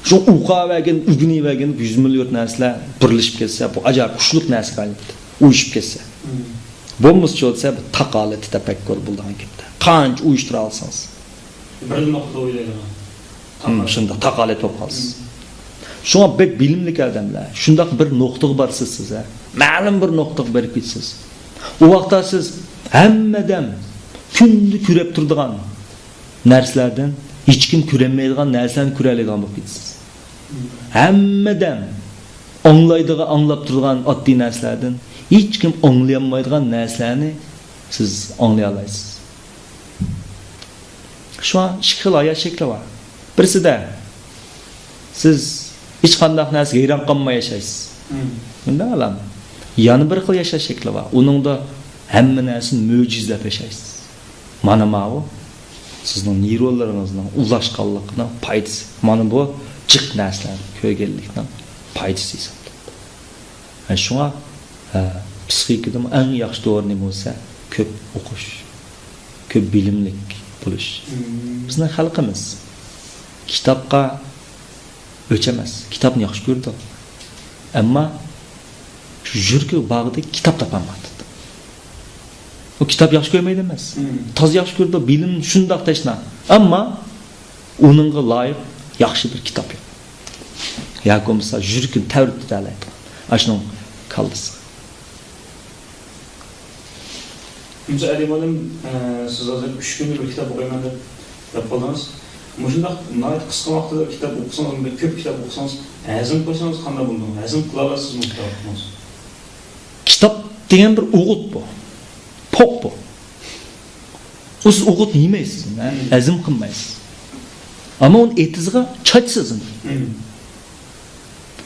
شۇ ئوقۇۋەرگەن، ئۆگىنىۋەرگەن يۈز مىليارد نەرسىلەر بىرلىشىپ كەتسە، بۇ ئاجايىپ كۈچلۈك نەرسىگە ئايلىنىدۇ. ئۇيۇشۇپ كەتسە. مم. بولمىسا، چۆلسە، بۇ تاقالىتى تەپەككۇر بولىدىغان گەپتە. قانچە ئۇيۇشتۇرالىسىڭىز. بىر نۇقتىدا ئويلايدىغان. مم، شۇنداق، تاقالەت بولۇپ قالىسىز. مم. شۇڭا بەك بىلىملىك ئادەملەر، شۇنداق بىر نۇقتىغا بارىسىز سىز، ھە؟ مەلۇم بىر نۇقتىغا بېرىپ كېتىسىز. ئۇ ۋاقىتتا سىز ھەممە دەم كۈندە كۆرۈپ تۇرىدىغان نەرسىلەردىن ھېچكىم كۆرەلمەيدىغان نەرسىلەرنى كۆرەلەيدىغان بولۇپ كېتىسىز. ھەممە دەم ئاڭلايدىغان، ئاڭلاپ تۇرىدىغان ئاددىي نەرسىلەردىن ھېچكىم ئاڭلىيالمايدىغان نەرسىلەرنى سىز ئاڭلىيالايسىز. شۇڭا ئىككى خىل ھايات شەكلى بار. بىرسىدە سىز ھېچقانداق نەرسىگە ھەيران قالماي ياشايسىز. مم. شۇنداق ئالام. يەنە بىر خىل ياشاش شەكلى بار. ئۇنىڭدا ھەممە نەرسىنى مۆجىزىلەپ ياشايسىز. مانا ماۋۇ سىزنىڭ نېيرونلىرىڭىزنىڭ ئۇلاشقانلىقىنىڭ پايدىسى. مانا بۇ جىق نەرسىلەرنى كۆرگەنلىكنىڭ پايدىسى ھېسابلىنىدۇ. ھە، شۇڭا، ھە، پسىخىكىدىمۇ ئەڭ ياخشى دورا نېمە بولسا، كۆپ ئوقۇش، كۆپ بىلىملىك بولۇش. مم. بىزنىڭ خەلقىمىز كىتابقا ئۆچ ئەمەس، كىتابنى ياخشى كۆرىدۇ. ئەمما شۇ يۈرىكى باغدا كىتاب تاپالمايدۇ. ئۇ كىتاب ياخشى كۆرمەيدۇ ئەمەس. مم. تازا ياخشى كۆرىدۇ، بىلىم شۇنداق تەشنا. ئەمما ئۇنىڭغا لايىق ياخشى بىر كىتاب يوق. ياكى بولمىسا يۈرىكىنى تەۋرىتەلەيدىغان. ئاشۇنىڭ كاللىسىغا. مۇسا ئەلى مۇئەللىم، ئە، سىز ھازىر ئۈچ كۈندە بىر كىتاب ئوقۇيمەن دەپ، دەپ قالدىڭىز. مۇشۇنداق ناھايىتى قىسقا ۋاقىتتا كىتاب ئوقۇسىڭىز، بەك كۆپ كىتاب ئوقۇسىڭىز، ھەزىم قىلسىڭىز قانداق بولىدۇ؟ ھەزىم قىلالايسىزمۇ كىتاب ئوقۇسىڭىز؟ كىتاب دېگەن بىر ئوغۇت بۇ. پوق بۇ. ئۇ سىز ئوغۇتنى يېمەيسىز، ھە؟ ھەزىم قىلمايسىز. ئەمما ئۇنى ئېتىزغا چاچىسىز.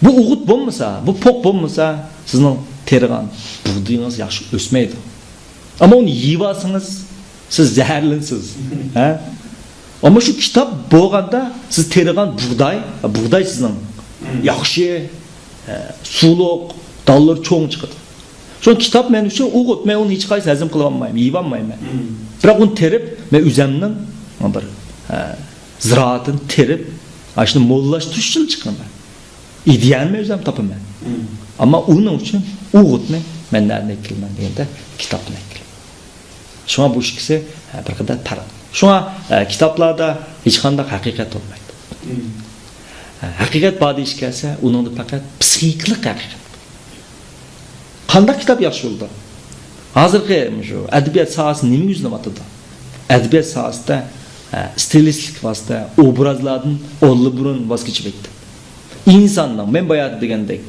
بۇ ئوغۇت بولمىسا، بۇ پوق بولمىسا، سىزنىڭ تېرىغان بۇغدىيىڭىز ياخشى ئۆسمەيدۇ. ئەمما ئۇنى يېيىۋالسىڭىز، سىز زەھەرلىنىسىز. ھە؟ ئەمما شۇ كىتاب بولغاندا، سىز تېرىغان بۇغداي، بۇغداي سىزنىڭ ياخشى، ھە، سۇلۇق، دانلىرى چوڭ چىقىدۇ. شۇڭا كىتاب مەن ئۈچۈن ئوغۇت، مەن ئۇنى ھېچقايسى ھەزىم قىلىۋالمايمەن، يېيىۋالمايمەن. بىراق ئۇنى تېرىپ، مەن ئۆزەمنىڭ بىر، ھە، زىرائىتىنى تېرىپ، ئاشۇنى موللاشتۇرۇش ئۈچۈن چىقىرىمەن. ئىدىيەنى مەن ئۆزۈم تاپىمەن. ئەمما ئۇنىڭ ئۈچۈن ئوغۇتنى مەن نەدىن ئەكىلىمەن دېگەندە، كىتابتىن ئەكىلىمەن. شۇڭا بۇ ئىككىسى، ھە، بىر قەدەر پەرق. شۇڭا، ھە، كىتابلاردا ھېچقانداق ھەقىقەت بولمايدۇ. ھە، ھەقىقەت بار دېيىش كەلسە، ئۇنىڭدا پەقەت پسىخىكىلىق ھەقىقەت. قانداق كىتاب ياخشى بولىدۇ؟ ھازىرقى مۇشۇ ئەدەبىيات ساھەسى نېمىگە يۈزلىنىۋاتىدۇ؟ ئەدەبىيات ساھەسىدە، ھە، ستىلىستىك ۋاسىتە، ئوبرازلاردىن ئاللىبۇرۇن ۋاز كېچىپ كەتتى. ئىنساننىڭ، مەن باياتىن دېگەندەك،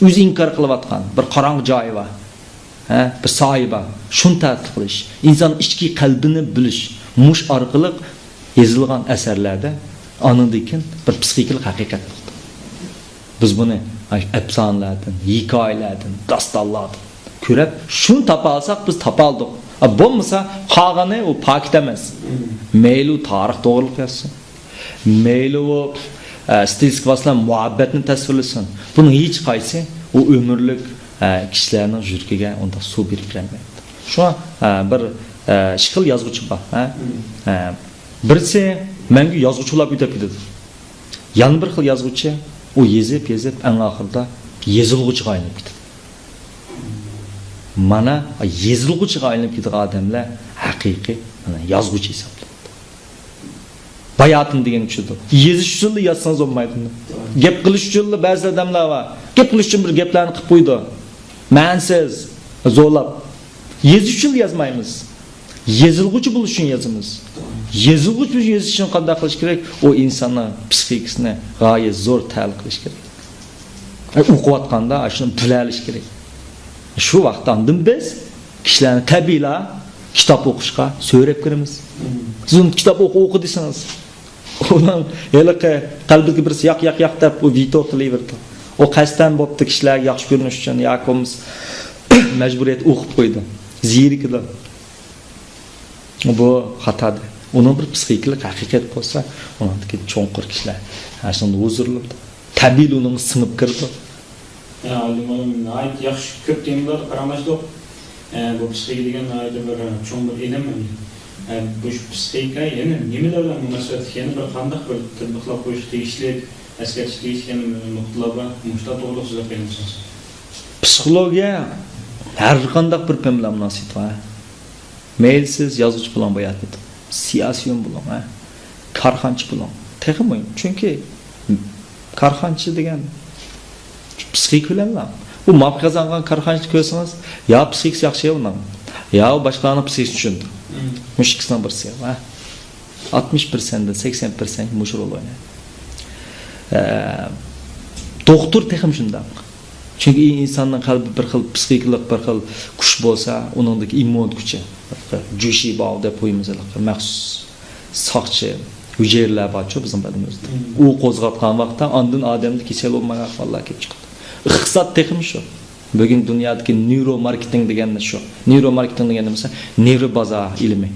ئۆزى ئىنكار قىلىۋاتقان بىر قاراڭغۇ جايى بار. ھە، بىر ساھىبە، شۇنى تەتقىق قىلىش، ئىنسان ئىچكى قەلبىنى بىلىش، مۇش ئارقىلىق يېزىلغان ئەسەرلەردە ئانىڭدىن كېيىن بىر پسىخىكىلىق ھەقىقەت بولدى. بىز بۇنى ئەپسانىلەردىن، ھېكايىلەردىن، داستانلاردىن كۆرۈپ، شۇنى تاپالساق، بىز تاپالدۇق. ئا، بولمىسا، قالغىنى ئۇ پاكىت ئەمەس. مەيلى ئۇ تارىخ توغرىلىق يازسۇن. مەيلى ئۇ، ئە، ستىلىستىك ۋاسىتە بىلەن مۇھەببەتنى تەسۋىرلىسۇن. بۇنىڭ ھېچقايسى ئۇ ئۆمۈرلۈك، ئە، كىشىلەرنىڭ يۈرىكىگە ئۇنداق سۇ بېرىپ بېرەلمەيدۇ. شۇڭا، ئە، بىر، ئە، ئىككى خىل يازغۇچى بار، ھە؟ ئە، بىرسى مەڭگۈ يازغۇچى بولاپ ئۆتۈپ كېتىدۇ. يەنە بىر خىل يازغۇچى، ئۇ يېزىپ، يېزىپ، ئەڭ ئاخىرىدا يېزىلغۇچىغا ئايلىنىپ كېتىدۇ. مانا، يېزىلغۇچىغا ئايلىنىپ كېتىدىغان ئادەملەر ھەقىقىي، مانا، يازغۇچى ھېسابلىنىدۇ. باياتىن دېگەن چۈشىدۇ. يېزىش ئۈچۈنلا يازسىڭىز بولمايدۇ. گەپ قىلىش ئۈچۈنلا بەزى ئادەملەر بار. گەپ قىلىش ئۈچۈن بىر گەپلەرنى قىلىپ قويىدۇ. مەنىسىز، زورلاپ. يېزىش ئۈچۈنلا يازمايمىز. يېزىلغۇچى بولۇش ئۈچۈن يازىمىز. يېزىلغۇچى بولۇش ئۈچۈن يېزىش ئۈچۈن قانداق قىلىش كېرەك؟ ئۇ ئىنساننىڭ پسىخىكىسىنى غايەت زور تەلىق قىلىش كېرەك. ئوقۇۋاتقاندا شۇنى بىلەلىش كېرەك. شۇ ۋاقىتتا ئاندىن بىز كىشىلەرنى تەبىئىيلا كىتاب ئوقۇشقا سۆرەپ كىرىمىز. سىز ئۇنى كىتاب ئوقۇ، ئوقۇ دېسىڭىز، ئۇنىڭ ھېلىقى قەلبىدىكى بىرسى ياق، ياق، ياق دەپ ئۇ ۋېتو قىلىۋېرىدۇ. ئۇ قەستەن بوپتۇ كىشىلەرگە ياخشى كۆرۈنۈش ئۈچۈن ياكى بولمىسا مەجبۇرىيەت ئوقۇپ قويىدۇ. زېرىكىدۇ. بۇ خاتا. ئۇنىڭ بىر پسىخىكىلىق ھەقىقەت بولسا، ئۇنىڭدىكى چوڭقۇر كىشىلەر ھەر شۇنداق ھۇزۇرلىنىدۇ. تەبىئىي ئۇنىڭغا سىڭىپ كىرىدۇ. يا، ئالىم ئالىم، ناھايىتى ياخشى، كۆپ تېمىلاردا پاراڭلاشتۇق. ئە، بۇ پسىخىكا دېگەن ناھايىتى بىر چوڭ بىر ئىلىم ئەمدى. ئە، بۇ پسىخىكا يەنە نېمىلەر بىلەن مۇناسىۋەتلىك؟ يەنە بىر قانداق بىر تەتبىقلاپ قويۇشقا تېگىشلىك، ئەسكەرتىشكە تېگىشلىك يەنە نۇقتىلار بار؟ مۇشۇلار توغرىلىق سۆزلەپ بەرمىسىڭىز. پسىخولوگىيە ھەر قانداق بىر پەن بىلەن مۇناسىۋىتى بار. مەيلى سىز يازغۇچى بولۇڭ، باياتىن ئېيتتىم. سىياسىيون بولۇڭ، ھە. كارخانىچى بولۇڭ. تېخى مۇھىم. چۈنكى كارخانىچى دېگەن پسىخىكا بىلەنلا. بۇ مۇۋەپپەقىيەت قازانغان كارخانىچىنى كۆرسىڭىز، يا پسىخىكىسى ياخشى ئۇنىڭ، يا ئۇ باشقىلارنىڭ پسىخىكىسىنى چۈشىنىدۇ. مۇشۇ ئىككىسىنىڭ بىرسى، ھە. ئاتمىش پىرسەنتتىن سەكسەن پىرسەنت مۇشۇ رول ئوينايدۇ. ئە، دوختۇر تېخىمۇ شۇنداق. چۈنكى ئىنساننىڭ قەلبى بىر خىل پسىخىكىلىق، بىر خىل كۈچ بولسا، ئۇنىڭدىكى ئىممۇن كۈچى، جۈشى باۋ دەپ قويىمىز، ھېلىقى مەخسۇس ساقچى ھۈجەيرىلەر بارچۇ بىزنىڭ بەدىنىمىزدە. ئۇ قوزغاتقان ۋاقىتتا ئاندىن ئادەمدە كېسەل بولمايدىغان ئەھۋاللار كېلىپ چىقىدۇ. ئىقتىساد تېخىمۇ شۇ. بۈگۈن دۇنيادىكى نېيرو ماركېتىنگ دېگەن شۇ. نېيرو ماركېتىنگ دېگەن نېمە دېسە، نېرۋا بازار ئىلمى.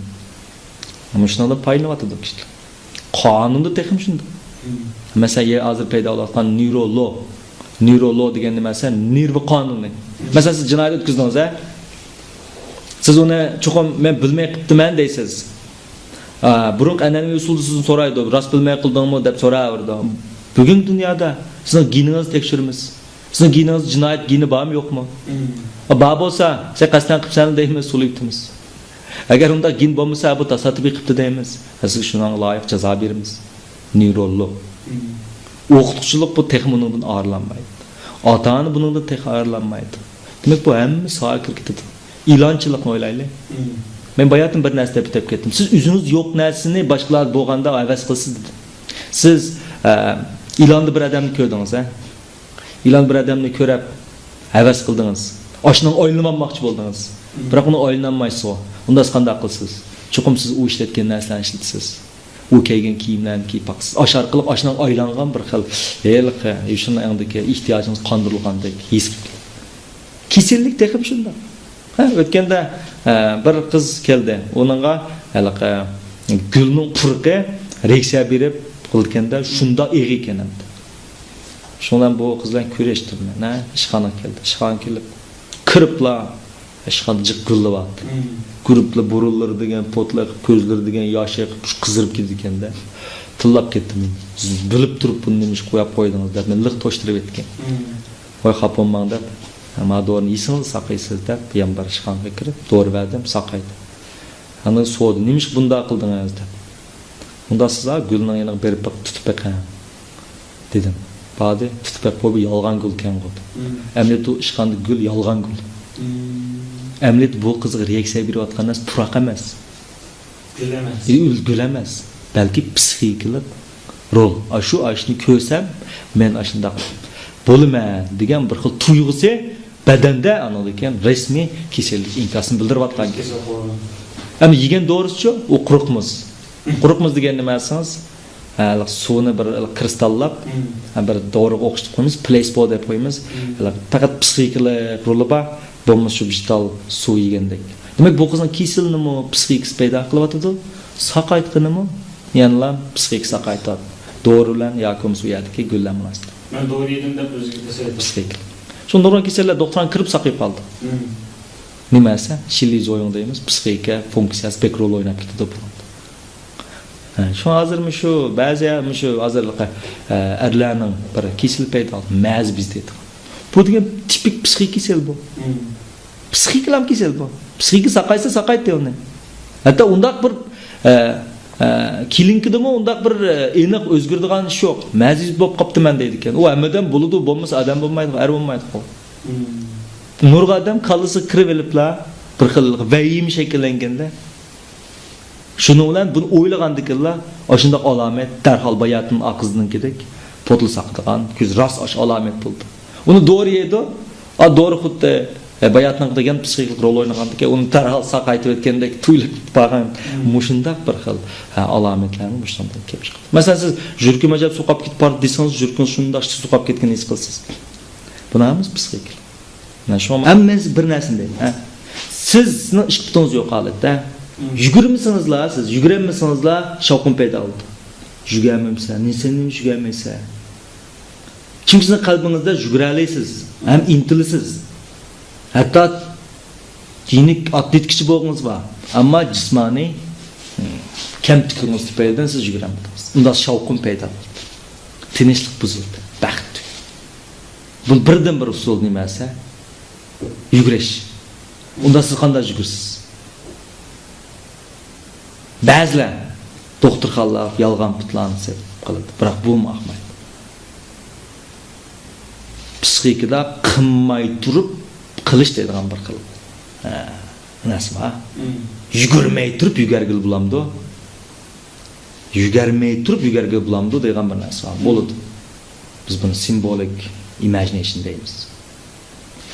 مۇشۇنىڭدىن پايدىلىنىۋاتىدۇ كىشىلەر. قانۇندا تېخىمۇ شۇنداق. مەسىلەن، يە-، ھازىر پەيدا بولۇۋاتقان نېيرولو. نېيرولو دېگەن نېمە دېسە، نېرۋا قانۇنى. مەسىلەن، سىز جىنايەت ئۆتكۈزدىڭىز، ھە؟ سىز ئۇنى چوقۇم مەن بىلمەي قىپتىمەن دەيسىز. ئا، بۇرۇنقى ئەنئەنىۋى ئۇسۇلدا سىزدىن سورايدۇ، راست بىلمەي قىلدىڭمۇ دەپ سوراۋېرىدۇ. بۈگۈنكى دۇنيادا سىزنىڭ گېنىڭىزنى تەكشۈرىمىز. سىزنىڭ گېنىڭىز جىنايەت گېنى بارمۇ يوقمۇ؟ بار بولسا، سەن قەستەن قىپسەن دەيمىز، سولىۋېتىمىز. ئەگەر ئۇنداق گېن بولمىسا، بۇ تاسادىپىي قىپتۇ دەيمىز. سىزگە شۇنىڭغا لايىق جازا بېرىمىز. نېيرولوگ. ئوقۇتقۇچىلىق بۇ تېخى بۇنىڭدىن ئارىلانمايدۇ. ئاتا-ئانا بۇنىڭدىن تېخى ئارىلانمايدۇ. دېمەك، بۇ ھەممە ساھەگە كىرىپ كېتىدۇ. ئېلانچىلىقنى ئويلايلى. مەن باياتىن بىر نەرسە دەپ ئۆتۈپ كەتتىم. سىز ئۆزىڭىز يوق نەرسىنى باشقىلار بولغاندا ھەۋەس قىلىسىز دېدىم. سىز، ئە، ئېلاندا بىر ئادەمنى كۆردىڭىز، ھە؟ ئېلان بىر ئادەمنى كۆرۈپ ھەۋەس قىلدىڭىز. ئاشۇنىڭغا ئايلىنىۋالماقچى بولدىڭىز. بىراق ئۇنى ئايلىنالمايسىزغۇ. ئۇنداقسا قانداق قىلىسىز؟ چوقۇم سىز ئۇ ئىشلەتكەن نەرسىلەرنى ئىشلىتىسىز. ئۇ كىيگەن كىيىملەرنى كىيىپ باقىسىز. ئاشۇ ئارقىلىق ئاشۇنىڭغا ئايلانغان بىر خىل ھېلىقى شۇنىڭ ئەڭدىكى ئېھتىياجىڭىز قاندۇرۇلغاندەك ھېس قىلىدۇ. كېسەللىك تېخىمۇ شۇنداق. ھە، ئۆتكەندە، ئە، بىر قىز كەلدى. ئۇنىڭغا ھېلىقى گۈلنىڭ پۇرىقى رېئاكسىيە بېرىپ قىلىدىكەندە، شۇنداق ئېغىر ئىكەن ئەمدى. شۇنىڭ بىلەن بۇ قىز بىلەن كۆرۈشتۈم مەن. ھە، ئىشخانىغا كەلدى. ئىشخانىغا كېلىپ، كىرىپلا ئىشخانىدا جىق گۈللەر بار. كۆرۈپلا بۇرۇنلىرى دېگەن پوتلا ئېقىپ، كۆزلىرى دېگەن ياش ئېقىپ، قىزىرىپ كېتىدىكەندە. تىللاپ كەتتىم. بىلىپ تۇرۇپ بۇنى نېمىشقا قويۇپ قويدىڭىز دەپ، مېنى لىق توشتۇرۇپ كەتكەن. ۋاي، خاپا بولماڭ دەپ، ما دورىنى يېسىڭىز ساقىيىسىز دەپ، يەنە بىر ئىشخانىغا كىرىپ دورا بەردىم، ساقايدى. ئاندىن سورىدى، نېمىشقا بۇنداق قىلدىڭىز دەپ. ئۇنداق سىز گۈلنىڭ يېنىغا بېرىپ بېقىپ تۇتۇپ بېقىڭ دېدىم. باردى، تۇتۇپ بېقىپ، بۇ يالغان گۈلكەنغۇ. ئەمدى ئۇ ئىشخانىدا گۈل يالغان گۈل. ئەمدى بۇ قىزغا رېئاكسىيە بېرىۋاتقان نەرسە پۇراق ئەمەس. گۈل ئەمەس. ئى، گۈل ئەمەس. بەلكى پسىخىكىلىق رول. ئاشۇ ئاشنى كۆرسەم، مەن ئاشۇنداق بولىمەن دېگەن بىر خىل تۇيغۇسى بەدەندە ئانىڭدىن كېيىن رەسمىي كېسەللىك ئىنكاسىنى بىلدۈرۈۋاتقان گەپ. ئەمما يېگەن دورىسىچۇ؟ ئۇ قۇرۇق مۇز. قۇرۇق مۇز دېگەن نېمە دېسىڭىز، ھە، سۇنى بىر كىرىستاللاپ، ھە، بىر دورىغا ئوخشىتىپ قويىمىز، پلېسبو دەپ قويىمىز. پەقەت پسىخىكىلىق رولى بار، بولمىسا شۇ بىتال سۇ يېگەندەك. دېمەك، بۇ قىزنىڭ كېسىلىنىمۇ پسىخىكىسى پەيدا قىلىۋاتىدۇ، ساقايتقىنىمۇ يەنىلا پسىخىكىسى ساقايتىۋاتىدۇ. دورا بىلەن ياكى بولمىسا ئۇ يەردىكى گۈللەر مۇناسىۋەتلىك. مەن دورا يېدىم دەپ ئۆزىگە تەسىر ئېتىپ. پسىخىكىلىق. شۇ نۇرغۇن كېسەللەر دوختۇرخانىغا كىرىپ ساقىيىپ قالدى. نېمە دېسە، شىلىزويۇڭ دەيمىز، پسىخىكا فۇنكسىيەسى بەك رول ئويناپ كېتىدۇ بۇنىڭدا. ھە، شۇڭا ھازىر مۇشۇ بەزى، مۇشۇ ھازىر، ئە، ئەرلەرنىڭ بىر كېسىلى پەيدا بولدى، مەزى بېزى دەيدىغان. بۇ دېگەن تىپىك پسىخىك كېسەل بۇ. پسىخىكىلام كېسەل بۇ. پسىخىكا ساقايسا ساقايتتى ئۇنى. ھەتتا ئۇنداق بىر، ئە، ئە، كلىنىكىدىمۇ ئۇنداق بىر، ئە، ئېنىق ئۆزگىرىدىغان ئىش يوق. مەزى بېزى بولۇپ قاپتىمەن دەيدىكەن. ئۇ ھەممىدىن بولىدۇ، بولمىسا ئادەم بولمايدۇ، ئەر بولمايدۇ. نۇرغۇن ئادەم كاللىسىغا كىرىۋېلىپلا بىر خىل ۋەھىمە شەكىللەنگەندە، شۇنىڭ بىلەن بۇنى ئويلىغاندىكىنلا، ئاشۇنداق ئالامەت دەرھال باياتىن ئاقىزنىڭكىدەك پوتلا ساقىدىغان، كۆز راست ئاشۇ ئالامەت بولدى. ئۇنى دورا يەيدۇ، ئا، دورا خۇددى، ئە، باياتنىڭ دېگەن پسىخىكىلىق رول ئوينىغاندىكى، ئۇنى دەرھال ساقايتىۋەتكەندەك تۇيۇلۇپ بارغان مۇشۇنداق بىر خىل، ھە، ئالامەتلەرمۇ مۇشۇنداق كېلىپ چىقىدۇ. مەسىلەن، سىز يۈرىكىم ئەجەب سوقۇپ كېتىپ بارىدۇ دېسىڭىز، يۈرىكىڭىز شۇنداق سوقۇپ كەتكىنىنى ھېس قىلىسىز. بۇنى ھەممىسى پسىخىكىلىق. مانا شۇڭا ھەممىسى بىر نەرسىنى دەيدۇ، ھە. سىزنىڭ ئىككى پۇتىڭىز يوق ھالەتتە. يۈگۈرمىسىڭىزلا سىز، يۈگۈرەلمىسىڭىزلا شاۋقۇن پەيدا بولىدۇ. يۈگۈرەلمەمسەن، نېسەن نېمە يۈگۈرەلمەيسەن؟ چۈنكى سىزنىڭ قەلبىڭىزدە يۈگۈرەلەيسىز، ھەم ئىنتىلىسىز. ھەتتا يېنىك ئاتلېتكىچى بولغىڭىز بار. ئەمما جىسمانىي، ھىم، كەمتۈكلۈكىڭىز تۈپەيلىدىن سىز يۈگۈرەلمىدىڭىز. ئۇنداق شاۋقۇن پەيدا بولدى. تىنچلىق بۇزۇلدى. بەخت. بۇ بىردىنبىر ئۇسۇل نېمە دېسە، يۈگۈرۈش. ئۇندا سىز قانداق يۈگۈرىسىز؟ بەزىلەر دوختۇرخانىلارغا يالغان پۇتلارنى سېلىپ قىلىدۇ. بىراق بۇمۇ ئاقمايدۇ. پسىخىكىدا قىلماي تۇرۇپ قىلىش دەيدىغان بىر خىل، ھە، نەرسە بار. يۈگۈرمەي تۇرۇپ يۈگۈرگىلى بولامدۇ؟ يۈگۈرمەي تۇرۇپ يۈگۈرگىلى بولامدۇ دەيدىغان بىر نەرسە بار. بولىدۇ. بىز بۇنى سىمۋولىك ئىماجىنېيشن دەيمىز.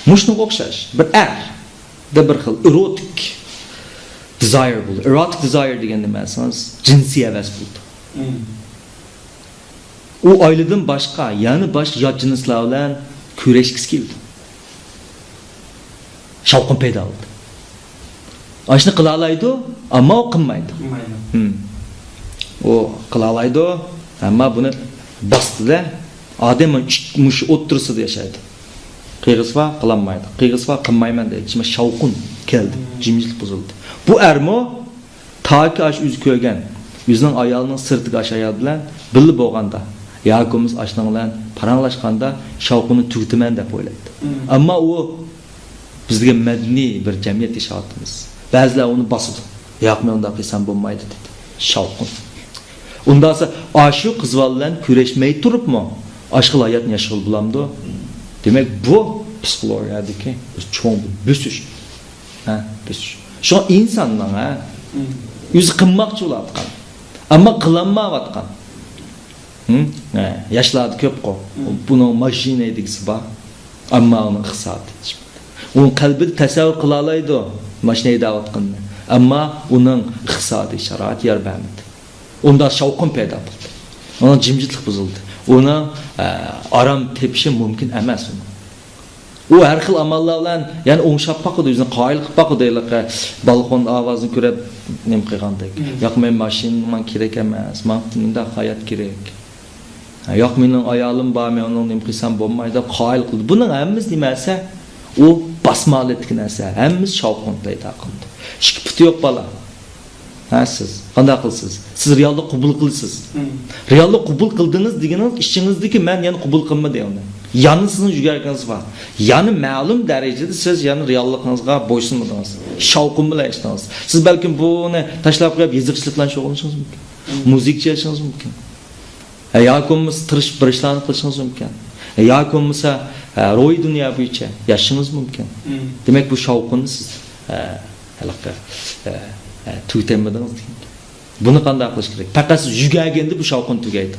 مۇشۇنىڭغا ئوخشاش. بىر ئەردە بىر خىل ئېروتىك دېزاير بولىدۇ. ئېروتىك دېزاير دېگەن نېمە دېسىڭىز، جىنسىي ھەۋەس بولىدۇ. ئۇ ئائىلىدىن باشقا، يەنە باشقا يات جىنسلار بىلەن كۆرۈشكۈسى كېلىدۇ. شاۋقۇن پەيدا بولىدۇ. ئاشۇنى قىلالايدۇ، ئەمما ئۇ قىلمايدۇ. قىلمايدۇ. ھىم. ئۇ قىلالايدۇ، ئەمما بۇنى باستىدە، ئادەم مۇشۇ ئوتتۇرىسىدا ياشايدۇ. قىلغۇسى بار، قىلالمايدۇ. قىلغۇسى بار، قىلمايمەن دەيدۇ. شۇڭا شاۋقۇن كەلدى، جىمجىتلىق بۇزۇلدى. بۇ ئەرمۇ تاكى ئاشۇ ئۆزى كۆرگەن، ئۆزىنىڭ ئايالىنىڭ سىرتىدىكى ئاشۇ ئايال بىلەن بىللە بولغاندا ياكى بولمىسا ئاشۇنىڭ بىلەن پاراڭلاشقاندا شاۋقۇننى تۈگىتىمەن دەپ ئويلايدۇ. ئەمما ئۇ بىز دېگەن مەدەنىي بىر جەمئىيەت ياشاۋاتىمىز. بەزىلەر ئۇنى باسىدۇ. ياق، مەن ئۇنداق قىلسام بولمايدۇ دەيدۇ. شاۋقۇن. ئۇنداقسا ئاشۇ قىز بالا بىلەن كۆرۈشمەي تۇرۇپمۇ ئاشۇ خىل ھاياتنى ياشىغىلى بولامدۇ؟ دېمەك، بۇ پسىخولوگىيەدىكى چوڭ بىر بۆسۈش. ھە، بۆسۈش. شۇڭا ئىنساننىڭ، ھە، ئۆزى قىلماقچى بولۇۋاتقان، ئەمما قىلالمايۋاتقان، ھە، ياشلاردا كۆپقۇ. بۇنىڭ ماشىنا ھەيدىگۈسى بار، ئەمما ئۇنىڭ ئىقتىسادى يېتىشمەيدۇ. ئۇنىڭ قەلبىدە تەسەۋۋۇر قىلالايدۇ ماشىنا ھەيدەۋاتقىنىنى، ئەمما ئۇنىڭ ئىقتىسادىي شارائىتى يار بەرمىدى. ئۇندا شاۋقۇن پەيدا بولدى. ئۇنىڭ جىمجىتلىق بۇزۇلدى. ئۇنىڭ، ئە، ئارام تېپىشى مۇمكىن ئەمەس ئۇنىڭ. ئۇ ھەر خىل ئاماللار بىلەن يەنە ئوڭشاپ باقىدۇ، ئۆزىنى قايىل قىلىپ باقىدۇ، ھېلىقى بالكون ئاۋازىنى كۆرۈپ نېمە قىلغاندەك. ياق، مەن ماشىنا ماڭا كېرەك ئەمەس، ماڭا مۇنداق ھايات كېرەك. ھە، ياق، مېنىڭ ئايالىم بار، مەن ئۇنىڭ نېمە قىلسام بولمايدۇ دەپ قايىل قىلىدۇ. بۇنىڭ ھەممىسى نېمە دېسە، ئۇ باسما ھالەتتىكى نەرسە، ھەممىسى شاۋقۇن پەيدا قىلىدۇ. ئىككى پۇتى يوق بالا. ھە، سىز قانداق قىلىسىز؟ سىز رېئاللىق قوبۇل قىلىسىز. رېئاللىق قوبۇل قىلدىڭىز دېگىنىڭىز ئىچىڭىزدىكى مەن يەنە قوبۇل قىلمىدى ئۇنى. يەنە سىزنىڭ يۈگۈرگىنىڭىز بار. يەنە مەلۇم دەرىجىدە سىز يەنە رېئاللىقىڭىزغا بويسۇنمىدىڭىز. شاۋقۇن بىلەن ياشىدىڭىز. سىز بەلكىم بۇنى تاشلاپ قويۇپ يېزىقچىلىق بىلەن شۇغۇللىنىشىڭىز مۇمكىن. مۇزىكىچى بولۇشىڭىز مۇمكىن. ھە، ياكى بولمىسا تىرىشىپ بىر ئىشلارنى قىلىشىڭىز مۇمكىن. ھە، ياكى بولمىسا، ھە، روھىي دۇنيا بويىچە ياشىشىڭىز مۇمكىن. دېمەك، بۇ شاۋقۇننى سىز، ھە، ھېلىقى، ھە، ھە، تۈگىتەلمىدىڭىز دېگەن. بۇنى قانداق قىلىش كېرەك؟ پەقەت سىز يۈگۈرگەندە بۇ شاۋقۇن تۈگەيدۇ.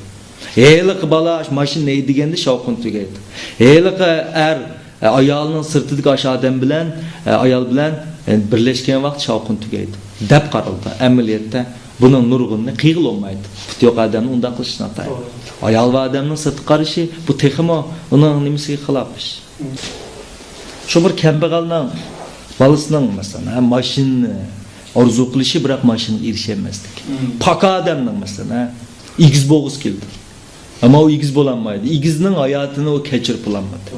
ھېلىقى بالا ماشىنا ھەيدىگەندە شاۋقۇن تۈگەيدۇ. ھېلىقى ئەر ئايالىنىڭ سىرتىدىكى ئاشۇ ئادەم بىلەن، ئايال بىلەن بىرلەشكەن ۋاقىت شاۋقۇن تۈگەيدۇ دەپ قارىلىدۇ. ئەمەلىيەتتە بۇنىڭ نۇرغۇنىنى قىلغىلى بولمايدۇ. پۇتى يوق ئادەمنى ئۇنداق قىلىش ناتايىن. ئايال بار ئادەمنىڭ سىرتقا قارىشى، بۇ تېخىمۇ ئۇنىڭ نېمىسىگە خىلاپ ئىش. شۇ بىر كەمبەغەلنىڭ بالىسىنىڭ، مەسىلەن، ھە، ماشىنىنى ئارزۇ قىلىشى، بىراق ماشىنىغا ئېرىشەلمەسلىكى. پاكا ئادەمنىڭ، مەسىلەن، ھە، ئېگىز بولغۇسى كېلىدۇ. ئەمما ئۇ ئېگىز بولالمايدۇ. ئېگىزنىڭ ھاياتىنى ئۇ كەچۈرۈپ بولالمىدى.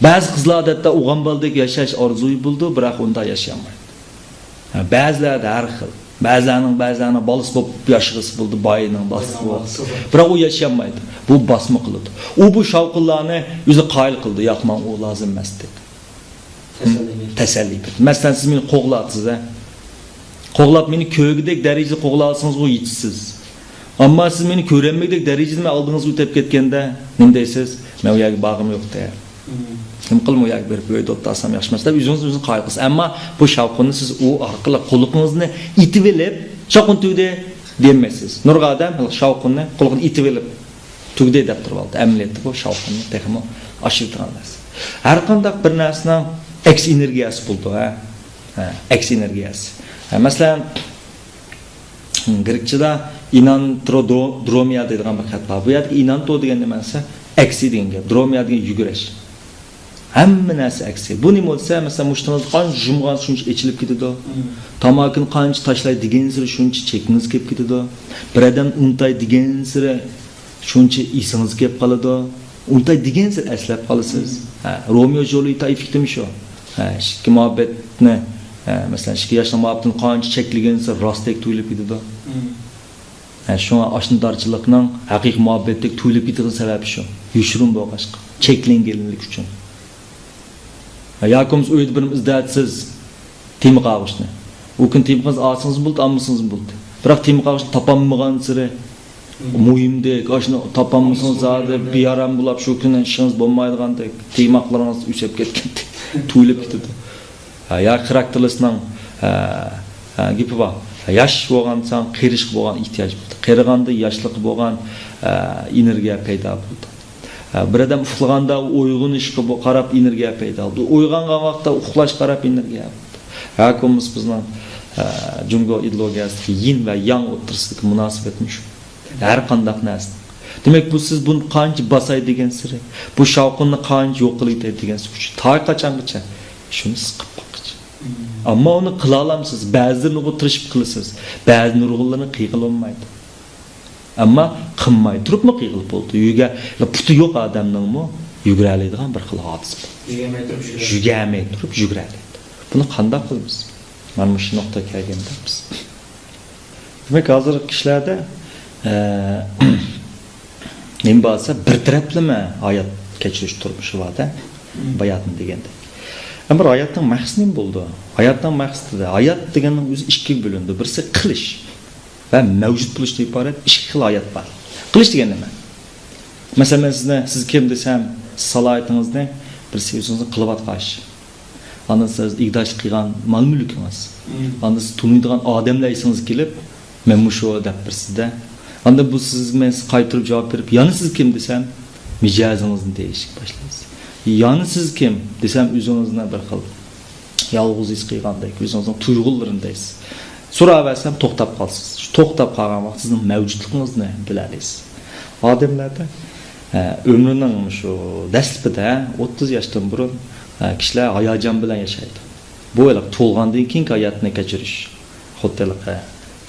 بەزى قىزلار ئادەتتە ئوغان بالىدەك ياشاش ئارزۇيى بولىدۇ، بىراق ئۇنداق ياشىيالمايدۇ. ھە، بەزىلەردە ھەر خىل. بەزىلەرنىڭ، بەزىلەرنىڭ بالىسى بولۇپ ياشىغۇسى بولىدۇ، باينىڭ بالىسى بولۇپ. بىراق ئۇ ياشىيالمايدۇ. بۇ باسما قىلىدۇ. ئۇ بۇ شاۋقۇنلارنى ئۆزى قايىل قىلىدۇ. ياق، ماڭا ئۇ لازىم ئەمەس دەيدۇ. تەسەللى بېرىدۇ. تەسەللى بېرىدۇ. مەسىلەن، سىز مېنى قوغلاۋاتىسىز، ھە؟ قوغلاپ، مېنى كۆرگۈدەك دەرىجىدە قوغلاۋالسىڭىز، ئۇ يېتىشسىز. ئەمما سىز مېنى كۆرەلمىگۈدەك دەرىجىدە مەن ئالدىڭىزغا ئۆتۈپ كەتكەندە، نېمە دەيسىز؟ مەن ئۇ يەرگە بارغۇم يوق دەيدۇ. نېمە قىلىمەن ئۇ يەرگە بېرىپ، ئۆيدە ئولتۇرسام ياخشىمەس دەپ، ئۆزىڭىز ئۆزىنى قايىل قىلىسىز. ئەمما بۇ شاۋقۇننى سىز ئۇ ئارقىلىق قۇلىقىڭىزنى ئېتىۋېلىپ، شاۋقۇن تۈگىدى دېيەلمەيسىز. نۇرغۇن ئادەم شاۋقۇننى قۇلىقىنى ئېتىۋېلىپ، تۈگىدى دەپ تۇرۇۋالىدۇ. ئەمەلىيەتتە بۇ شاۋقۇننى تېخىمۇ ئاشۇرىدىغان نەرسە. ھەر قانداق بىر نەرسىنىڭ ئەكس ئېنېرگىيەسى بولىدۇ، ھە؟ ھە، ئەكس ئېنېرگىيەسى. ھە، مەسىلەن، گرېكچىدا ئىنانترودرومىيا دەيدىغان بىر خەت بار. بۇ يەردىكى ئىنانتو دېگەن نېمە دېسە، ئەكسى دېگەن گەپ. درومىيا دېگەن يۈگۈرۈش. ھەممە نەرسە ئەكسى. بۇ نېمە دېسە، مەسىلەن، مۇشتىڭىزنى قانچە يۇمغانسېرى شۇنچە ئېچىلىپ كېتىدۇ. تاماكىنى قانچە تاشلاي دېگەنسېرى شۇنچە چېكىڭىز كېلىپ كېتىدۇ. بىر ئادەمنى ئۇنتاي دېگەنسېرى شۇنچە ئېسىڭىزگە كېلىپ قالىدۇ. ئۇنتاي دېگەنسېرى ئەسلەپ قالىسىز. ھە، رومېئو جۇليېتا ئېففېكتىمۇ شۇ. ھە، ئىككى مۇھەببەتنى، ھە، مەسىلەن، ئىككى ياشلىق مۇھەببىتىنى قانچە چەكلىگەنسېرى راستتەك تۇيۇلۇپ كېتىدۇ. ھە، شۇڭا ئاشنىدارچىلىقنىڭ ھەقىقىي مۇھەببەتتەك تۇيۇلۇپ كېتىدىغان سەۋەبى شۇ. يوشۇرۇن بولغاچقا، چەكلەنگەنلىك ئۈچۈن. ھە، ياكى بولمىسا ئۆيدە بىرنېمە ئىزدەۋاتىسىز، تېما قاغۇچنى. ئۇ كۈنى تېما قاغۇچنى ئالسىڭىزمۇ بولدى، ئالمىسىڭىزمۇ بولدى. بىراق تېما قاغۇچنى تاپالمىغانسېرى، مۇھىمدەك، ئاشۇنى تاپالمىسىڭىز زادى بىئارام بولاپ، شۇ كۈنى ئىشىڭىز بولمايدىغاندەك، تىيماقلىرىڭىز ئۆسۈپ كەتكەندەك تۇيۇلۇپ كېتىدۇ. ھە، يا خاراكتېرلىسنىڭ، ھە، ھە، گېپى بار. ياش بولغانساڭ، قېرىشقا بولغان ئېھتىياج بولىدۇ. قېرىغاندا ياشلىققا بولغان، ھە، ئېنېرگىيە پەيدا بولىدۇ. ھە، بىر ئادەم ئۇخلىغاندا ئويغىنىشقا بو-، قاراپ ئېنېرگىيە پەيدا بولىدۇ. ئويغانغان ۋاقىتتا ئۇخلاشقا قاراپ ئېنېرگىيە بولىدۇ. ياكى بولمىسا بىزنىڭ، ھە، جۇڭگو ئىدېئولوگىيەسىدىكى يىن ۋە ياڭ ئوتتۇرىسىدىكى مۇناسىۋەتمۇ شۇ. ھەر قانداق نەرسىنىڭ. دېمەك، بۇ سىز بۇنى قانچە باساي دېگەنسېرى، بۇ شاۋقۇننى قانچە يوق قىلىي دېگەنسېرى، تا قاچانغىچە؟ شۇنى سىقىپ باققىچە. ئەمما ئۇنى قىلالامسىز، بەزىلىرىنى تىرىشىپ قىلىسىز، بەزى نۇرغۇنلىرىنى قىلغىلى بولمايدۇ. ئەمما قىلماي تۇرۇپمۇ قىلغىلى بولىدۇ. يۈگە-، پۇتى يوق ئادەمنىڭمۇ يۈگۈرەلەيدىغان بىر خىل ھادىسە بار. يۈگەلمەي تۇرۇپ يۈگۈرەلەيدۇ. يۈگەلمەي تۇرۇپ يۈگۈرەلەيدۇ. بۇنى قانداق قىلىمىز؟ مانا مۇشۇ نۇقتىغا كەلگەندە بىز. دېمەك، ھازىرقى كىشىلەردە، ئە، نېمە بار دېسە، بىر تەرەپلىمە ھايات كەچۈرۈش تۇرمۇشى بار-دە، باياتىن دېگەندەك. ئەمما بىر ھاياتنىڭ مەقسىتى نېمە بولىدۇ؟ ھاياتنىڭ مەقسىتىدە، ھايات دېگەننىڭ ئۆزى ئىككىگە بۆلۈنىدۇ. بىرسى قىلىش ۋە مەۋجۇت بولۇشتىن ئىبارەت ئىككى خىل ھايات بار. قىلىش دېگەن نېمە؟ مەسىلەن، مەن سىزنى، سىز كىم دېسەم، سىز سالاھىيىتىڭىزنى بىرسى ئۆزىڭىزنىڭ قىلىۋاتقان ئىش. ئاندىن سىز ئىگىدارچىلىق قىلغان مال-مۈلكىڭىز. ئاندىن سىز تونۇيدىغان ئادەملەر ئېسىڭىزگە كېلىپ، مەن مۇشۇ دەپ بىر سىزدە. ئاندىن بۇ سىز، مەن سىز قايتۇرۇپ جاۋاب بېرىپ، يەنە سىز كىم دېسەم، مىجەزىڭىزنى دېيىشكە باشلايسىز. يەنە سىز كىم دېسەم، ئۆزىڭىزنى بىر خىل يالغۇز ھېس قىلغاندەك، ئۆزىڭىزنىڭ تۇيغۇلىرىنى دەيسىز. سوراۋەرسەم، توختاپ قالىسىز. شۇ توختاپ قالغان ۋاقىت سىزنىڭ مەۋجۇتلۇقىڭىزنى بىلەلەيسىز. ئادەملەردە، ئە، ئۆمرىنىڭ مۇشۇ دەسلىپىدە، ئوتتۇز ياشتىن بۇرۇن، ئە، كىشىلەر ھاياجان بىلەن ياشايدۇ. بۇ ھېلىقى تۇغۇلغاندىن كېيىنكى ھاياتنى كەچۈرۈش. خۇددى ھېلىقى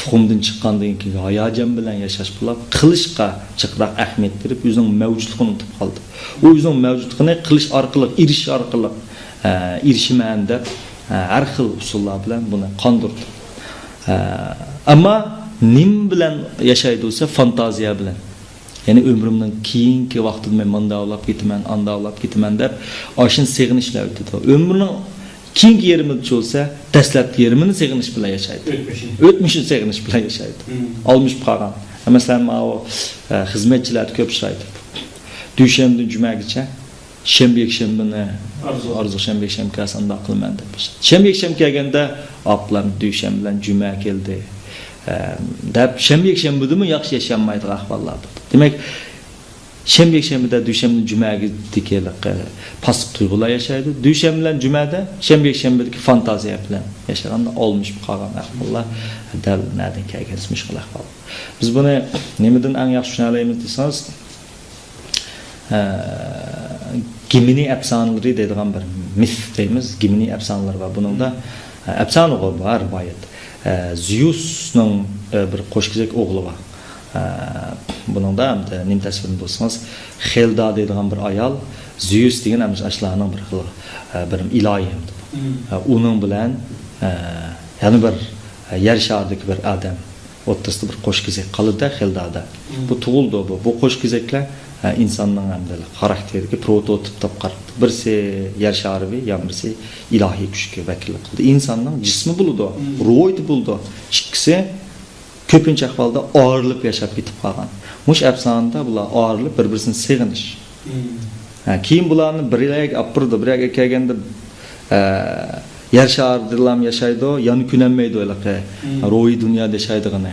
تۇخۇمدىن چىققاندىن كېيىنكى ھاياجان بىلەن ياشاش بولاپ، قىلىشقا جىقراق ئەھمىيەت بېرىپ، ئۆزىنىڭ مەۋجۇتلۇقىنى ئۇنتۇپ قالدى. ئۇ ئۆزىنىڭ مەۋجۇتلۇقىنى قىلىش ئارقىلىق، ئېرىشىش ئارقىلىق، ئە، ئېرىشىمەن دەپ، ئە، ھەر خىل ئۇسۇللار بىلەن بۇنى قاندۇردى. ئە، ئەمما نېمە بىلەن ياشايدۇ دېسە، فانتازىيە بىلەن. يەنى ئۆمرۈمنىڭ كېيىنكى ۋاقتىدا مەن مانداق بولاپ كېتىمەن، ئانداق بولاپ كېتىمەن دەپ، ئاشۇنى سېغىنىش بىلەن ئۆتىدۇ. ئۆمرىنىڭ كېيىنكى يېرىمىدا بولسا، دەسلەپكى يېرىمىنى سېغىنىش بىلەن ياشايدۇ. ئۆتمۈشىنى. ئۆتمۈشىنى سېغىنىش بىلەن ياشايدۇ. مم. ئالمىشىپ قالغان. مەسىلەن، ماۋۇ، ئە، خىزمەتچىلەردە كۆپ ئۇچرايدۇ. دۈشەنبىدىن جۈمەگىچە، شەنبە، يەكشەنبىنى ئارزۇ. ئارزۇ، شەنبە، يەكشەنبە كەلسە ئانداق قىلىمەن دەپ. شەنبە، يەكشەنبە كەلگەندە، ئاپلان، دۈشەنبە بىلەن جۈمە كەلدى، ئە، دەپ، شەنبە، يەكشەنبىدىمۇ ياخشى ياشىيالمايدىغان ئەھۋاللار بولدى. دېمەك، شەنبە، يەكشەنبىدە، دۈشەنبىدىن جۈمەگىچە ھېلىقى پاسسىپ تۇيغۇلار ياشايدۇ. دۈشەنبە بىلەن جۈمەدە، شەنبە، يەكشەنبىدىكى فانتازىيە بىلەن ياشىغاندا ئالمىشىپ قالغان ئەھۋاللار دەل نەدىن كەلگەن مۇشۇ خىل ئەھۋال. بىز بۇنى نېمىدىن ئەڭ ياخشى چۈشىنەلەيمىز دېسىڭىز، ئە، گېمىنى ئەپسانىلىرى دەيدىغان بىر مىف دەيمىز، گېمىنى ئەپسانىلىرى بار. بۇنىڭدا، ئە، ئەپسانىغۇ بۇ، ھە، رىۋايەت. ئە، زېئۇسنىڭ، ئە، بىر قوشكېزەك ئوغلى بار. ئە، بۇنىڭدا ئەمدى نېمە تەسۋىرنى بولسىڭىز، خېلدا دەيدىغان بىر ئايال، زېئۇس دېگەن ئەمدى ئاشۇلارنىڭ بىر خىل، ئە، بىر ئىلاھى ئەمدى. مم. ئە، ئۇنىڭ بىلەن، ئە، يەنە بىر، ئە، يەر شارىدىكى بىر ئادەم ئوتتۇرىسىدا بىر قوش كېزەك قالىدۇ خېلدادا. مم. بۇ تۇغۇلىدۇ بۇ. بۇ قوش كېزەكلەر، ئە، ئىنساننىڭ ئەمدى خاراكتېرىدىكى پروتوتىپ دەپ قاراپتۇ. بىرسى يەر شارى، يەنە بىرسى ئىلاھىي كۈچكە ۋەكىللىك قىلىدۇ. ئىنساننىڭ جىسمى بولىدۇ، مم، روھى بولىدۇ. ئىككىسى كۆپىنچە ئەھۋالدا ئايرىلىپ ياشاپ كېتىپ قالغان. مۇشۇ ئەپسانىدا بۇلار ئايرىلىپ بىر-بىرسىنى سېغىنىش. مم. ھە، كېيىن بۇلارنى بىر يەرگە ئاپىرىدۇ، بىر يەرگە كەلگەندە، ئە، يەر شارىدىلام ياشايدۇ، يەنە كۆنەلمەيدۇ ھېلىقى، مم، روھىي دۇنيادا ياشايدىغىنى.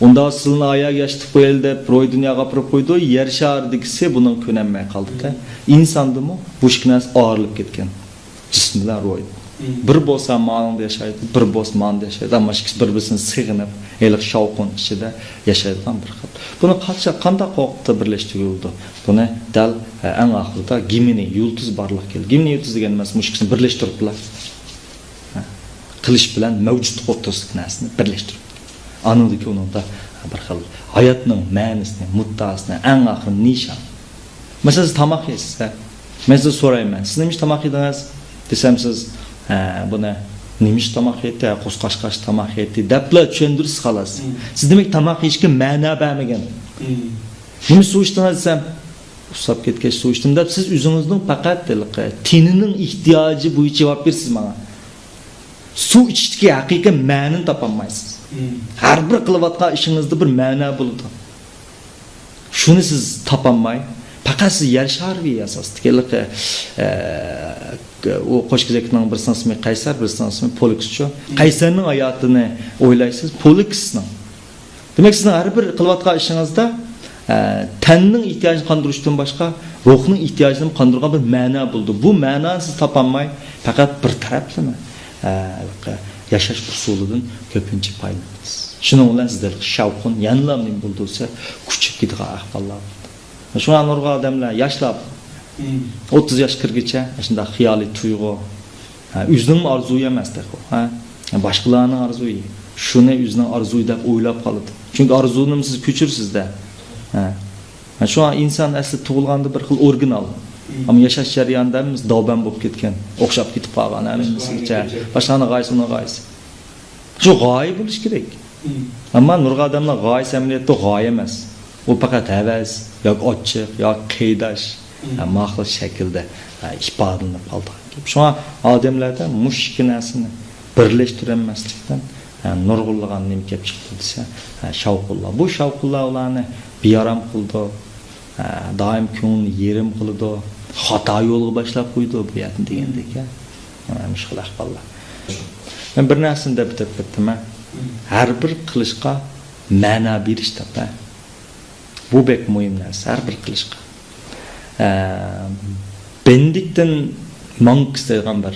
ئۇنداق سىلىنى ئاياغ ياشىتىپ قويايلى دەپ روھىي دۇنياغا ئاپىرىپ قويىدۇ، يەر شارىدىكىسى بۇنىڭ كۆنەلمەي قالدى-دە. مم. ئىنساندىمۇ بۇ ئىككى نەرسە ئايرىلىپ كەتكەن. جىسىم بىلەن روھى. مم. بىر بولسا مانىڭدا ياشايدۇ، بىر بولسا مانىڭدا ياشايدۇ. ئەمما ئىككىسى بىر-بىرسىنى سېغىنىپ، ھېلىقى شاۋقۇن ئىچىدە ياشايدىغان بىر خىل. بۇنى قاچا-، قانداق ۋاقىتتا بىرلەشتۈرگىلى بولىدۇ؟ بۇنى دەل، ئە، ئەڭ ئاخىرىدا گىمنى يۇلتۇز بارلىققا كەلدى. گىمنى يۇلتۇز دېگەن نېمە؟ مۇشۇ ئىككىسىنى بىرلەشتۈرۈپلا. ھە. قىلىش بىلەن مەۋجۇتلۇق ئوتتۇرىسىدىكى نەرسىنى بىرلەشتۈرۈپ. ئانىڭدىكى ئۇنىڭدا بىر خىل ھاياتنىڭ مەنىسىنى، مۇددىئاسىنى، ئەڭ ئاخىرى نىشان. مەسىلەن، سىز تاماق يەيسىز، ھە؟ مەن سىزدىن سورايمەن، سىز نېمىشقا تاماق يېدىڭىز؟ دېسەم، سىز، ھە، بۇنى نېمىشقا تاماق يەيتتى، ھە، قورساق ئاچقاچ تاماق يەيتتى دەپلا چۈشەندۈرىسىز، خالاس. مم. سىز دېمەك تاماق يېيىشكە مەنە بەرمىگەن. مم. نېمە سۇ ئىچتىڭىز دېسەم، ئۇسساپ كەتكەچ سۇ ئىچتىم دەپ، سىز ئۆزىڭىزنىڭ پەقەت ھېلىقى تېنىنىڭ ئېھتىياجى بويىچە جاۋاب بېرىسىز ماڭا. سۇ ئىچىشتىكى ھەقىقىي مەنىنى تاپالمايسىز. مم. ھەر بىر قىلىۋاتقان ئىشىڭىزدا بىر مەنە بولىدۇ. شۇنى سىز تاپالماي، پەقەت سىز يەر شارى ئاساسىدىكى، ئە، ئۇ قوش كېزەكنىڭ بىرسىنىڭ ئىسمى قەيسەر، بىرسىنىڭ ئىسمى پولكسچۇ. مم. قەيسەرنىڭ ھاياتىنى ئويلايسىز، پولكسنىڭ. دېمەك، سىزنىڭ ھەر بىر قىلىۋاتقان ئىشىڭىزدا، ئە، تەننىڭ ئېھتىياجىنى قاندۇرۇشتىن باشقا، روھنىڭ ئېھتىياجىنى قاندۇرغان بىر مەنە بولىدۇ. بۇ مەنانى سىز تاپالماي، پەقەت بىر تەرەپلىمە، ئە، ياشاش ئۇسۇلىدىن كۆپىنچە پايدىلىنىسىز. شۇنىڭ بىلەن سىزدە شاۋقۇن يەنىلا نېمە بولىدۇ دېسە، كۈچىيىپ كېتىدىغان ئەھۋاللار بولىدۇ. شۇڭا نۇرغۇن ئادەملەر، ياشلار، مم، ئوتتۇز ياشقا كىرگىچە شۇنداق خىيالىي تۇيغۇ، ھە، ئۆزىنىڭمۇ ئارزۇيى ئەمەس تېخى، ھە، باشقىلارنىڭ ئارزۇيى. شۇنى ئۆزىنىڭ ئارزۇيى دەپ ئويلاپ قالىدۇ. چۈنكى ئارزۇنىمۇ سىز كۆچۈرىسىز-دە. ھە. شۇڭا ئىنسان ئەسلى تۇغۇلغاندا بىر خىل ئورىگىنال. مم. ئەمما ياشاش جەريانىدا ھەممىمىز داۋبەن بولۇپ كەتكەن، ئوخشاپ كېتىپ قالغان ھەممىمىزگىچە. باشقىلارنىڭ غايىسى، ئۇنىڭ غايىسى. شۇ غايە بولۇش كېرەك. مم. ئەمما نۇرغۇن ئادەملەر غايىسى ئەمەلىيەتتە غايە ئەمەس. ئۇ پەقەت ھەۋەس ياكى ئاچچىق ياكى قېيىداش. مم. ھە، ما خىل شەكىلدە، ھە، ئىپادىلىنىپ قالىدىغان گەپ. شۇڭا ئادەملەردە مۇشۇ ئىككى نەرسىنى بىرلەشتۈرەلمەسلىكتىن، ھە، نۇرغۇنلىغان نېمە كەپ چىقتى دېسە، ھە، شاۋقۇنلار. بۇ شاۋقۇنلار ئۇلارنى بىئارام قىلىدۇ، ھە، دائىم كۆڭۈلنى يېرىم قىلىدۇ، خاتا يولغا باشلاپ قويىدۇ بۇ يەردىن دېگەندەك، ھە. مانا مۇشۇ خىل ئەھۋاللار. مەن بىر نەرسىنى دەپ ئۆتۈپ كەتتىم، ھە. ھەر بىر قىلىشقا مەنە بېرىش دەپ، ھە. بۇ بەك مۇھىم نەرسە، ھەر بىر قىلىشقا. ئە، بېندىكتىن مونكس دەيدىغان بىر،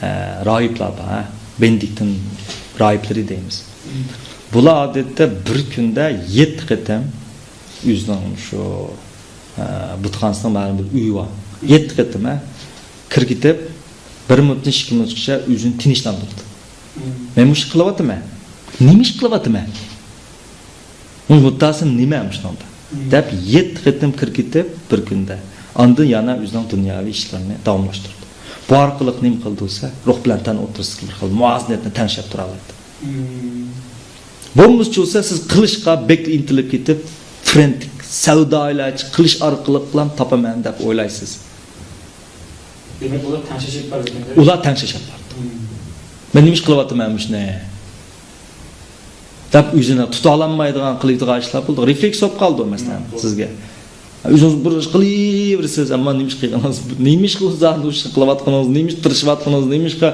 ئە، راھىبلار بار، ھە؟ بېندىكتىن راھىبلىرى دەيمىز. مم. بۇلار ئادەتتە بىر كۈندە يەتتە قېتىم ئۆزىنىڭ شۇ، ئە، بۇتخانىسىنىڭ مەلۇم بىر ئۆيى بار. مم. يەتتە قېتىم، ھە؟ كىرىپ كېتىپ، بىر مىنۇتتىن ئىككى مىنۇتقىچە ئۆزىنى تىنچلاندۇرىدۇ. مم. مەن مۇشۇ قىلىۋاتىمەن. نېمە ئىش قىلىۋاتىمەن؟ مۇددىئاسى نېمە مۇشۇنىڭدا؟ مم. دەپ يەتتە قېتىم كىرىپ كېتىپ بىر كۈندە. ئاندىن يەنە ئۆزىنىڭ دۇنياۋى ئىشلىرىنى داۋاملاشتۇرىدۇ. بۇ ئارقىلىق نېمە قىلىدۇ دېسە، روھ بىلەن تەن ئوتتۇرىسىدىكى بىر خىل مۇۋازىنەتنى تەڭشەپ تۇرالايدۇ. مم. بولمىسىچۇ بولسا سىز قىلىشقا بەك ئىنتىلىپ كېتىپ، فرېنتىك، سەۋدايىلەرچە قىلىش ئارقىلىقلا تاپىمەن دەپ ئويلايسىز. دېمەك، ئۇلار تەڭشەشىپ بارىدىكەن-دە. ئۇلار تەڭشەشىپ بارىدۇ. مم. مەن نېمە ئىش قىلىۋاتىمەن مۇشۇنى؟ دەپ ئۆزىنى تۇتالانمايدىغان قىلىدىغان ئىشلار بولىدۇ. رېفلېكس بولۇپ قالىدۇ، مەسىلەن، مم، سىزگە. ئۆزىڭىز بىر ئىش قىلىۋېرىسىز، ئەمما نېمە ئىش قىلغىنىڭىز، نېمە ئىش قىلىۋاتقىنىڭىز، نېمە ئىش تىرىشىۋاتقىنىڭىز، نېمە ئىشقا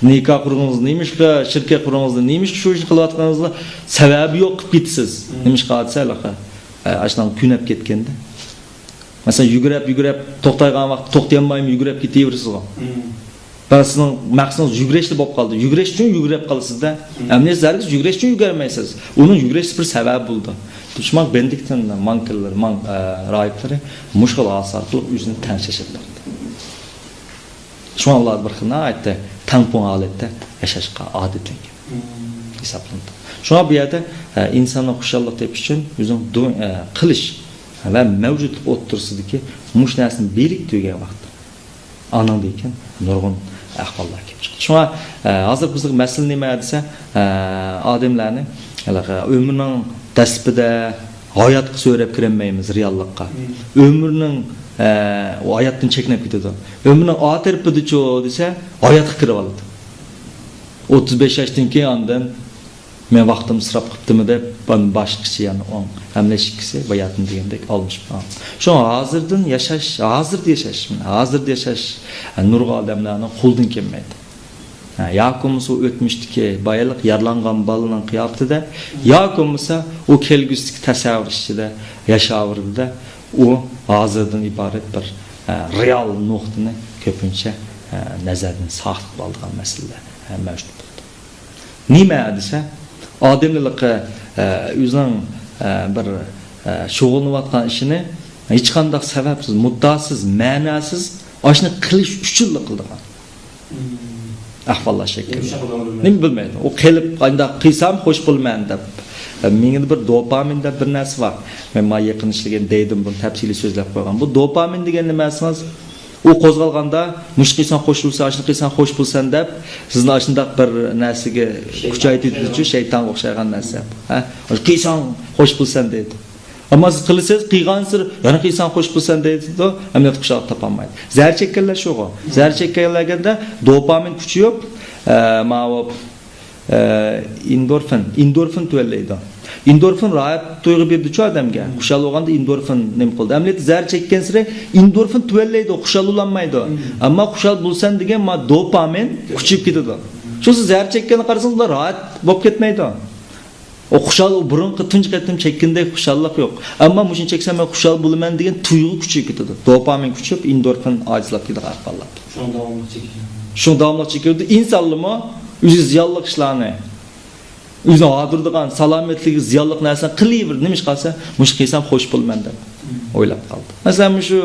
نىكاھ قۇرغىنىڭىز، نېمە ئىشقا شىركەت قۇرغىنىڭىز، نېمە ئىشقا شۇ ئىشنى قىلىۋاتقىنىڭىزنى سەۋەبى يوق قىلىپ كېتىسىز. مم. نېمە ئىشقا دېسە، ھېلىقى، ئە، ئاشۇنداق كۆنۈپ كەتكەندە. مەسىلەن، يۈگۈرۈپ، يۈگۈرۈپ، توختايدىغان ۋاقىتتا توختىيالمايمۇ يۈگۈرۈپ كېتىۋېرىسىزغۇ. مم. بەزى سىزنىڭ مەقسىتىڭىز يۈگۈرۈشلا بولۇپ قالدى. يۈگۈرۈش ئۈچۈن يۈگۈرۈپ قالىسىز-دە. مم. ئەمدى سىز ھەرگىز يۈگۈرۈش ئۈچۈن يۈگۈرمەيسىز. ئۇنىڭ يۈگۈرۈشى بىر سەۋەب بولىدۇ. شۇڭا بېندىكتىن مانكىللىرى، مان-، ئە، راھىبلىرى مۇشۇ خىل ھادىسە ئارقىلىق ئۆزىنى تەڭشەشتۈرۈپ باردى. شۇڭا ئۇلار بىر خىل ناھايىتى تەڭپۇڭ ھالەتتە ياشاشقا ئادەتلەنگەن. مم. ھېسابلىنىدۇ. شۇڭا بۇ يەردە، ئە، ئىنساننىڭ خۇشاللىق تېپىش ئۈچۈن ئۆزىنىڭ دۇ-، ئە، قىلىش ۋە مەۋجۇتلۇق ئوتتۇرىسىدىكى مۇشۇ نەرسىنى بىرىكتۈرگەن ۋاقىت، ئانىڭدىن كېيىن نۇرغۇن ئەھۋاللار كېلىپ چىقىدۇ. شۇڭا، ئە، ھازىر بىزنىڭ مەسىلە نېمە دېسە، ئە، ئادەملەرنى، ھېلىقى ئۆمرىنىڭ دەسلىپىدە ھاياتقا سۆرەپ كىرەلمەيمىز رېئاللىققا. مم. ئۆمرىنىڭ، ئە، ئۇ ھاياتتىن چەكلىنىپ كېتىدۇ. ئۆمرىنىڭ ئا تەرىپىدىچۇ دېسە، ھاياتقا كىرىۋالىدۇ. ئوتتۇز بەش ياشتىن كېيىن ئاندىن مەن ۋاقتىمنى ئىسراپ قىپتىمۇ دەپ، باشقىچە يەنە ئوڭ. ئەمدى ئىككىسى باياتىن دېگەندەك ئالمىشىپ قالغان. شۇڭا ھازىردىن ياشاش، ھازىردا ياشاش، ھازىردا ياشاش، نۇرغۇن ئادەملەرنىڭ قولىدىن كەلمەيدۇ. ھە، ياكى بولمىسا ئۇ ئۆتمۈشتىكى بايلىق يارىلانغان بالىنىڭ قىياپىتىدە، ياكى بولمىسا ئۇ كەلگۈسىدىكى تەسەۋۋۇر ئىچىدە ياشاۋېرىدۇ-دە، ئۇ ھازىردىن ئىبارەت بىر، ھە، رېئال نۇقتىنى كۆپىنچە، ھە، نەزەردىن ساقىت قىلىدىغان مەسىلىلەر، ھە، مەۋجۇت بولىدۇ. نېمە دېسە، ئادەملىرى، ئە، ئۆزىنىڭ، ئە، بىر، ئە، شۇغۇللىنىۋاتقان ئىشىنى ھېچقانداق سەۋەبسىز، مۇددىئاسىز، مەناسىز ئاشۇنى قىلىش ئۈچۈنلا قىلىدىغان ئەھۋاللار شەكىللىنىدۇ. نېمە بىلمەيدۇ. ئۇ قىلىپ، قانداق قىلسام خوش بولىمەن دەپ. مېڭىدە بىر دوپامىن دەپ بىر نەرسە بار. مەن ما يېقىن ئىشلىگەن دەيدىم، بۇنى تەپسىلىي سۆزلەپ قويغان. بۇ دوپامىن دېگەن نېمە دېسىڭىز، ئۇ قوزغالغاندا، مۇشۇ قىلساڭ خوش بولىسەن، ئاشۇنى قىلساڭ خوش بولىسەن دەپ، سىزنى ئاشۇنداق بىر نەرسىگە كۈچەيتىدۇ-چۇ، شەيتانغا ئوخشايدىغان نەرسە. ھە؟ ئاشۇنى قىلساڭ خوش بولىسەن دەيدۇ. ئەمما سىز قىلىسىز، قىلغانسېرى يەنە قىلساڭ خوش بولىسەن دەيدۇ، ئەمەلىيەتتە خۇشاللىق تاپالمايدۇ. زەھەر چەككەنلەر شۇغۇ. زەھەر چەككەنلەرگە دوپامىن كۈچىيىپ، ئە، ماۋۇ ئە، ئېندورفىن، ئېندورفىن تۆۋەنلەيدۇ. ئېندورفىن راھەت تۇيغۇ بېرىدۇچۇ ئادەمگە. خۇشال بولغاندا ئېندورفىن نېمە قىلىدۇ؟ ئەمەلىيەتتە زەھەر چەككەنسېرى ئېندورفىن تۆۋەنلەيدۇ، خۇشال بولالمايدۇ. ئەمما خۇشال بولىسەن دېگەن ما دوپامىن كۈچىيىپ كېتىدۇ. شۇ سىز زەھەر چەككەننى قارىسىڭىز، ئۇلار راھەت بولۇپ كەتمەيدۇ. ئۇ خۇشال، ئۇ بۇرۇنقى تۇنجى قېتىم چەككىنىدەك خۇشاللىق يوق. ئەمما مۇشۇنى چەكسەم مەن خۇشال بولىمەن دېگەن تۇيغۇ كۈچىيىپ كېتىدۇ. دوپامىن كۈچىيىپ، ئېندورفىن ئاجىزلاپ كېتىدىغان ئەھۋاللار. شۇڭا داۋاملىق چېكىۋېرىدۇ. شۇڭا داۋاملىق چېكىۋېرىدۇ. ئىنسانلىمۇ ئۆزىگە زىيانلىق ئىشلارنى، ئۆزىنىڭ ھاردۇرىدىغان، سالامەتلىكىگە زىيانلىق نەرسىلەرنى قىلىۋېرىدۇ. نېمە ئىش قالسا، مۇشۇ قىلسام خوش بولىمەن دەپ ئويلاپ قالىدۇ. مەسىلەن، مۇشۇ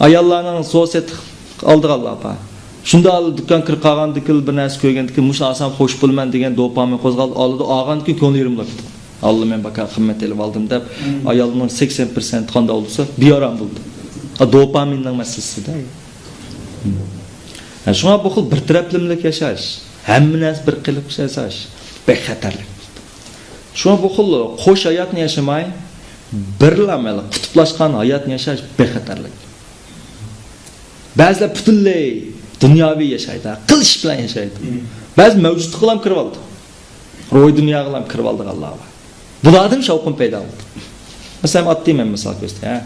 ئاياللارنىڭ سوۋغا سېتىق ئالىدىغانلار بار. شۇنداق دۇكان كىرىپ قالغاندىكىن، بىر نەرسە كۆرگەندىكىن، مۇشۇنى ئالسام خوش بولىمەن دېگەن دوپامىن قوزغالدى، ئالىدۇ، ئالغاندىن كېيىن كۆڭلى يېرىم بولۇپ كېتىدۇ. ئاللا، مەن باكا قىممەت ئېلىپ ئالدىم دەپ، ئايالنىڭ سەكسەن پىرسەنت قانداق بولسا، بىئارام بولىدۇ. ئا، دوپامىننىڭ مەسىلىسىدە. ھە، شۇڭا بۇ خىل بىر تەرەپلىمىلىك ياشاش، ھەممە نەرسە بىر قېلىپلىق ياشاش بەك خەتەرلىك. شۇڭا بۇ خىل قوش ھاياتنى ياشىماي، بىرلا مەيلى قۇتۇپلاشقان ھاياتنى ياشاش بەك خەتەرلىك. بەزىلەر پۈتۈنلەي دۇنياۋى ياشايدۇ، قىلىش بىلەن ياشايدۇ. بەزى مەۋجۇتلۇققىلا كىرىۋالىدۇ. روھىي دۇنياغىلا كىرىۋالىدىغانلار بار. بۇلاردىن شاۋقۇن پەيدا بولىدۇ. مەسىلەن، ئاددىي مەن مىسال كۆرسىتەي، ھە.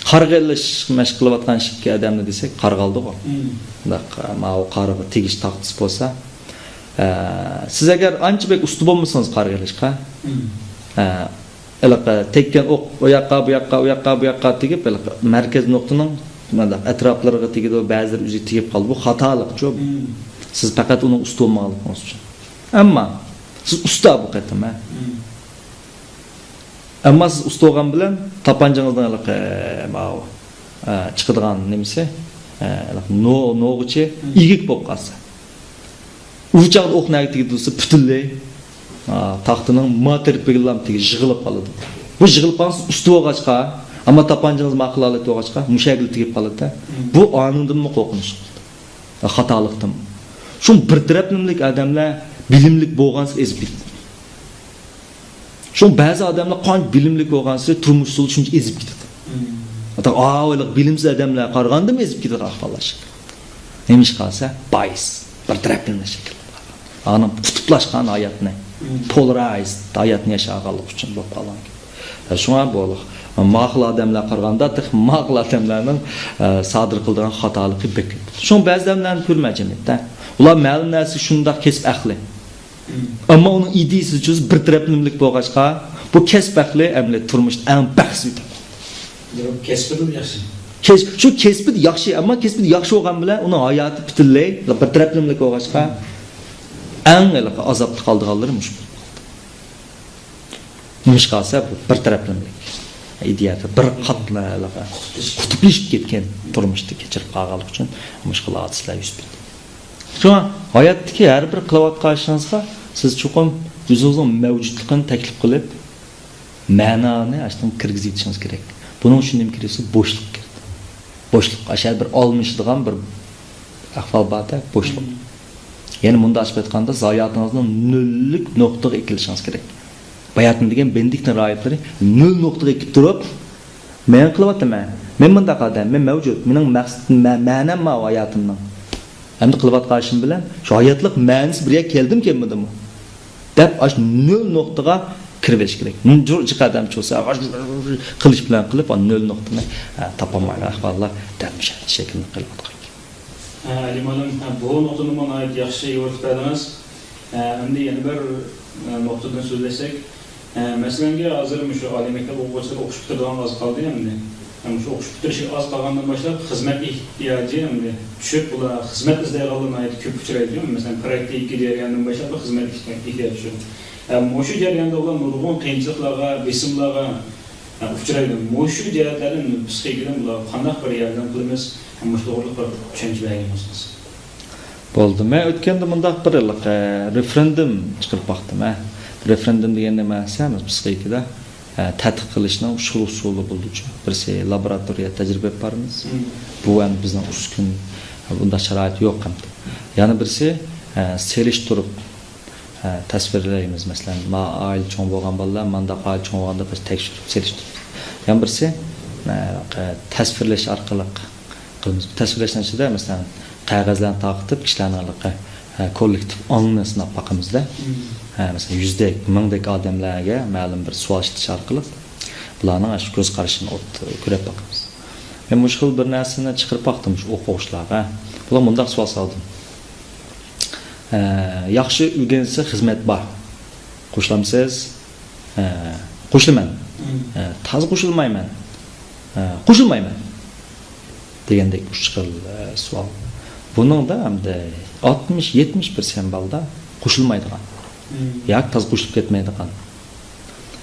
قارغا ئېلىش مەشىق قىلىۋاتقان ئىككى ئادەمنى دېسەك، قارغا ئالدىغۇ. مۇنداق، ماۋۇ قارغا تېگىش تاختىسى بولسا، ئە، سىز ئەگەر ئانچە بەك ئۇستا بولمىسىڭىز قارغا ئېلىشقا، ئە، ھېلىقى تەگكەن ئوق ئۇ ياققا، بۇ ياققا، ئۇ ياققا، بۇ ياققا تېگىپ، ھېلىقى مەركەز نۇقتىنىڭ مۇنداق ئەتراپلىرىغا تېگىدۇ، بەزىلىرى ئۆزىگە تېگىپ قالىدۇ. بۇ خاتالىقچۇ. سىز پەقەت ئۇنىڭ ئۇستا بولمىغانلىقىڭىز ئۈچۈن. ئەمما سىز ئۇستا بۇ قېتىم، ھە. ئەمما سىز ئۇستا بولغان بىلەن تاپانچىڭىزنىڭ ھېلىقى، ماۋۇ، ئە، چىقىدىغان نېمىسى، ئە، ھېلىقى نو-، نوغىچى ئىگىك بولۇپ قالسا. ئۇ چاغدا ئوق نەگە تېگىدۇ دېسە، پۈتۈنلەي، ئا، تاختىنىڭ ما تەرىپىگىلا تېگىپ يىغىلىپ قالىدۇ. بۇ يىغىلىپ قالسا ئۇستا بولغاچقا، ئەمما تاپانچىڭىز ماقۇل ھالەتتە بولغاچقا، مۇشەگىلا تېگىپ قالىدۇ. بۇ ئانىڭدىنمۇ قورقۇنچلۇق. خاتالىقتىن. شۇ بىر تەرەپلىمىلىك ئادەملەر بىلىملىك بولغانسېرى ئېزىپ كېتىدۇ. شۇ بەزى ئادەملەر قانچە بىلىملىك بولغانسېرى تۇرمۇش ئۇسۇلى شۇنچە ئېزىپ كېتىدۇ. ھەتتا ئاۋۇ بىلىمسىز ئادەملەرگە قارىغاندىمۇ ئېزىپ كېتىدۇ ئەھۋاللار. نېمىشقا دېسە، بايس، بىر تەرەپلىمىلىك شەكىلدە. ئانىڭ قۇتۇپلاشقان ھاياتنى، پولرايزد ھاياتنى ياشىغانلىقى ئۈچۈن بولۇپ قالغان گەپ. شۇڭا بۇ ماقۇل ئادەملەر قارىغاندا، تېخى ماقۇل ئادەملەرنىڭ، ئە، سادىر قىلىدىغان خاتالىقى بەك كۆپ. شۇڭا بەزى ئادەملەرنى كۆرمەن جەمئىيەتتە. ئۇلار مەلۇم نەرسە شۇنداق كەسىپ ئەھلى. ئەمما ئۇنىڭ ئىدىيىسى بىر تەرەپلىمىلىك بولغاچقا، بۇ كەسىپ ئەھلى ئەمەلىيەتتە تۇرمۇشتا ئەڭ بەختسىز ئادەم. كەسپىدىمۇ ياخشى. كەس-، شۇ كەسپىدە ياخشى، ئەمما كەسپىدە ياخشى بولغان بىلەن ئۇنىڭ ھاياتى پۈتۈنلەي بىر تەرەپلىمىلىك بولغاچقا، ئەڭ ھېلىقى ئازابتا قالىدىغانلىرى مۇشۇ. نېمىشقا دېسە، بۇ بىر تەرەپلىمىلىك ئىدىيەدە بىر قاتلا ھېلىقى قۇتۇپلىشىپ كەتكەن تۇرمۇشتا كەچۈرۈپ قالغانلىقى ئۈچۈن مۇشۇ خىل ھادىسىلەر يۈز بېرىدۇ. شۇڭا ھاياتتىكى ھەر بىر قىلىۋاتقان ئىشىڭىزغا سىز چوقۇم ئۆزىڭىزنىڭ مەۋجۇتلۇقىنى تەكلىپ قىلىپ، مەنانى ئاشتىن كىرگۈزۈۋېتىشىڭىز كېرەك. بۇنىڭ ئۈچۈن نېمە كېرەك دېسە، بوشلۇق كېرەك. بوشلۇق، ئاشۇ بىر ئالمىشىدىغان بىر ئەھۋال بار-دە، بوشلۇق. مم. يەنى مۇنداق ئېچىپ ئېيتقاندا، ھاياتىڭىزنىڭ نۆللۈك نۇقتىغا ئېكىلىشىڭىز كېرەك. باياتىن دېگەن بېندىكتىن راھىبلىرى نۆل نۇقتىغا ئېكىپ تۇرۇپ، مەن قىلىۋاتىمەن. مەن مۇنداق ئادەم، مەن مەۋجۇت، مېنىڭ مەقسىتىم، مە-، مەنەم ماۋۇ ھاياتىمنىڭ. ئەمدى قىلىۋاتقان ئىشىم بىلەن شۇ ھاياتلىق مەنىسى بىر يەرگە كەلدىمۇ كەلمىدىمۇ دەپ، ئاشۇ نۆل نۇقتىغا كىرىۋېلىش كېرەك. جۇ-، جىق ئادەم چۇسا، قىلىچ بىلەن قىلىپ، ئا، نۆل نۇقتىنى، ئا، تاپالمايدىغان ئەھۋاللار دەل مۇشۇ شەكىلنى قىلىۋاتقان. ھە، ئەلى مۇئەللىم، ھە، بۇ نۇقتىنىمۇ ناھايىتى ياخشى يورۇتۇپ بەردىڭىز. ھە، ئەمدى يەنە بىر، ئە، نۇقتىدىن سۆزلەشسەك، ئە، مەسىلەنگە، ھازىر مۇشۇ ئالىي مەكتەپ ئوقۇغۇچىلىرى ئوقۇش پۈتتۈرىدىغان ئاز قالدى ئەمدى. ھەم شۇ ئوقۇش پۈتتۈرۈشى ئاز قالغاندىن باشلاپ خىزمەت ئېھتىياجى ئەمدى چۈشۈپ، بۇلار خىزمەت ئىزدەيدىغانلار ناھايىتى كۆپ ئۇچرايدۇ. مەسىلەن، پراكتىكا جەريانىدىن باشلاپ خىزمەت ئېھتىياجى چۈشۈپ. ھە، مۇشۇ جەرياندا ئۇلار نۇرغۇن قىيىنچىلىقلارغا، بېسىملارغا، ھە، ئۇچرايدۇ. مۇشۇ جەھەتلەردىن پسىخىكىدىن بۇلارغا قانداق بىر ياردەم قىلىمىز؟ ھەم مۇشۇ توغرىلىق بىر چۈشەنچە بەرگەن بولسىڭىز. بولدى. مەن ئۆتكەندە مۇنداق بىر، ئە، رېفېرېندۇم چىقىرىپ باقتىم، ھە. رېفېرېندۇم دېگەن نېمە دېسە، بىز پسىخىكىدا، ئە، تەتقىق قىلىشنىڭ ئۇسۇل ئۇسۇلى بولىدۇچۇ. بىرسى لابوراتورىيە تەجرىبە ئېلىپ بارىمىز. مم. بۇ ئەمدى بىزنىڭ ئۈسكۈن، بۇنداق شارائىت يوق ئەمدى. يەنە بىرسى، ئە، سېلىشتۇرۇپ، ئە، تەسۋىرلەيمىز. مەسىلەن، ما ئائىلە چوڭ بولغان بالىلار، مانداق ئائىلە چوڭ بولغاندا بىز تەكشۈرۈپ سېلىشتۇرىمىز. يەنە بىرسى، ئە، تەسۋىرلەش ئارقىلىق قىلىمىز. تەسۋىرلەشنىڭ ئىچىدە، مەسىلەن، قەغەزلەرنى تارقىتىپ، كىشىلەرنىڭ ھېلىقى، ھە، كوللېكتىپ ئاڭنى سىناپ باقىمىزدە. مم. ھە، مەسىلەن، يۈزدەك، مىڭدەك ئادەملەرگە مەلۇم بىر سوئال ئىشلىتىش ئارقىلىق بۇلارنىڭ ئاشۇ كۆز قارىشىنى ئوت-، كۆرۈپ باقىمىز. مەن مۇشۇ خىل بىر نەرسىنى چىقىرىپ باقتىم شۇ ئوقۇغۇچىلارغا. بۇلار مۇنداق سوئال سالدىم. ھە، ياخشى ئۆگەنسە خىزمەت بار. قوشۇلامسىز؟ ھە، قوشۇلىمەن. مم. ھە، تازا قوشۇلمايمەن. ھە، قوشۇلمايمەن. دېگەندەك ئۈچ خىل، ئە، سوئال. بۇنىڭدا ئەمدى ئاتمىش، يەتمىش پىرسەنت بالىدا قوشۇلمايدىغان. مم. ياكى تازا قوشۇلۇپ كەتمەيدىغان.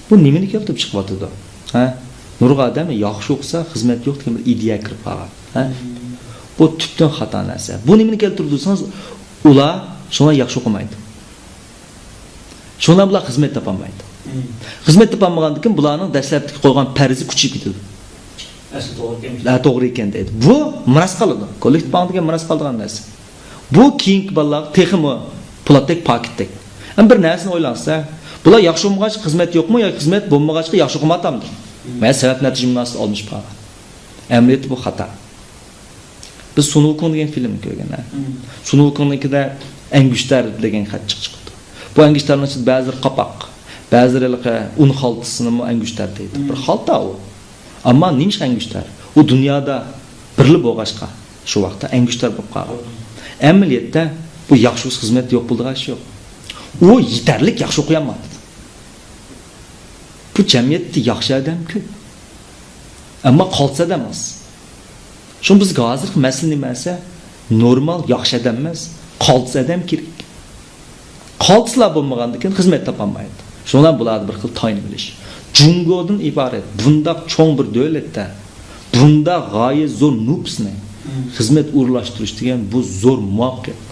بۇ نېمىنى كەلتۈرۈپ چىقىۋاتىدۇ؟ ھە؟ نۇرغۇن ئادەم ياخشى ئوقۇسا خىزمەت يوق دېگەن بىر ئىدىيە كىرىپ قالغان. ھە؟ مم. بۇ تۈپتىن خاتا نەرسە. بۇ نېمىنى كەلتۈرىدۇ دېسىڭىز، ئۇلار شۇڭا ياخشى ئوقۇمايدۇ. شۇڭا بۇلار خىزمەت تاپالمايدۇ. مم. خىزمەت تاپالمىغاندىن كېيىن بۇلارنىڭ دەسلەپتىكى قويغان پەرىزى كۈچىيىپ كېتىدۇ. ئەسلى توغرا ئىكەن. ھە، توغرا ئىكەن دەيدۇ. بۇ مىراس قالىدۇ. كوللېكتىپ ئاڭ دېگەن مىراس قالىدىغان نەرسە. بۇ كېيىنكى بالىلارغا تېخىمۇ پولاتتەك، پاكىتتەك. ئەمما بىر نەرسىنى ئويلانسا، بۇلار ياخشى ئوقۇمىغاچقا خىزمەت يوقمۇ ياكى خىزمەت بولمىغاچقا ياخشى ئوقۇمايۋاتامدۇ؟ مم. مەن سەۋەب نەتىجە مۇناسىۋىتى ئالمىشىپ قالغان. ئەمەلىيەتتە بۇ خاتا. بىز سۇن ۋۇكۇڭ دېگەن فىلىمنى كۆرگەن، ھە؟ مم. سۇن ۋۇكۇڭنىڭكىدە ئەنگۈشتەر دېگەن خەت چىقىپ چىقىپتۇ. بۇ ئەنگۈشتەرنىڭ ئىچىدە بەزىلىرى قاپاق، بەزىلىرى ھېلىقى ئۇن خالتىسىنىمۇ ئەنگۈشتەر دەيدۇ. مم. بىر خالتا ئۇ. ئەمما نېمىشقا ئەنگۈشتەر؟ ئۇ دۇنيادا بىرلا بولغاچقا، شۇ ۋاقىتتا ئەنگۈشتەر بولۇپ قالغان. مم. ئەمەلىيەتتە بۇ ياخشى خىزمەت يوق بولىدىغان ئىش يوق. ئۇ يېتەرلىك ياخشى ئوقۇيالمايدۇ. بۇ جەمئىيەتتە ياخشى ئادەم كۆپ. ئەمما قالتىس ئادەم ئاز. شۇڭا بىزگە ھازىرقى مەسىلە نېمە دېسە، نورمال ياخشى ئادەم ئەمەس، قالتىس ئادەم كېرەك. قالتىسلار بولمىغاندىكىن خىزمەت تاپالمايدۇ. شۇڭا بۇلاردا بىر خىل تايىنىۋېلىش. جۇڭگودىن ئىبارەت بۇنداق چوڭ بىر دۆلەتتە بۇنداق غايەت زور نوپۇسنى خىزمەت ئورۇنلاشتۇرۇش دېگەن بۇ زور مۇۋەپپەقىيەت.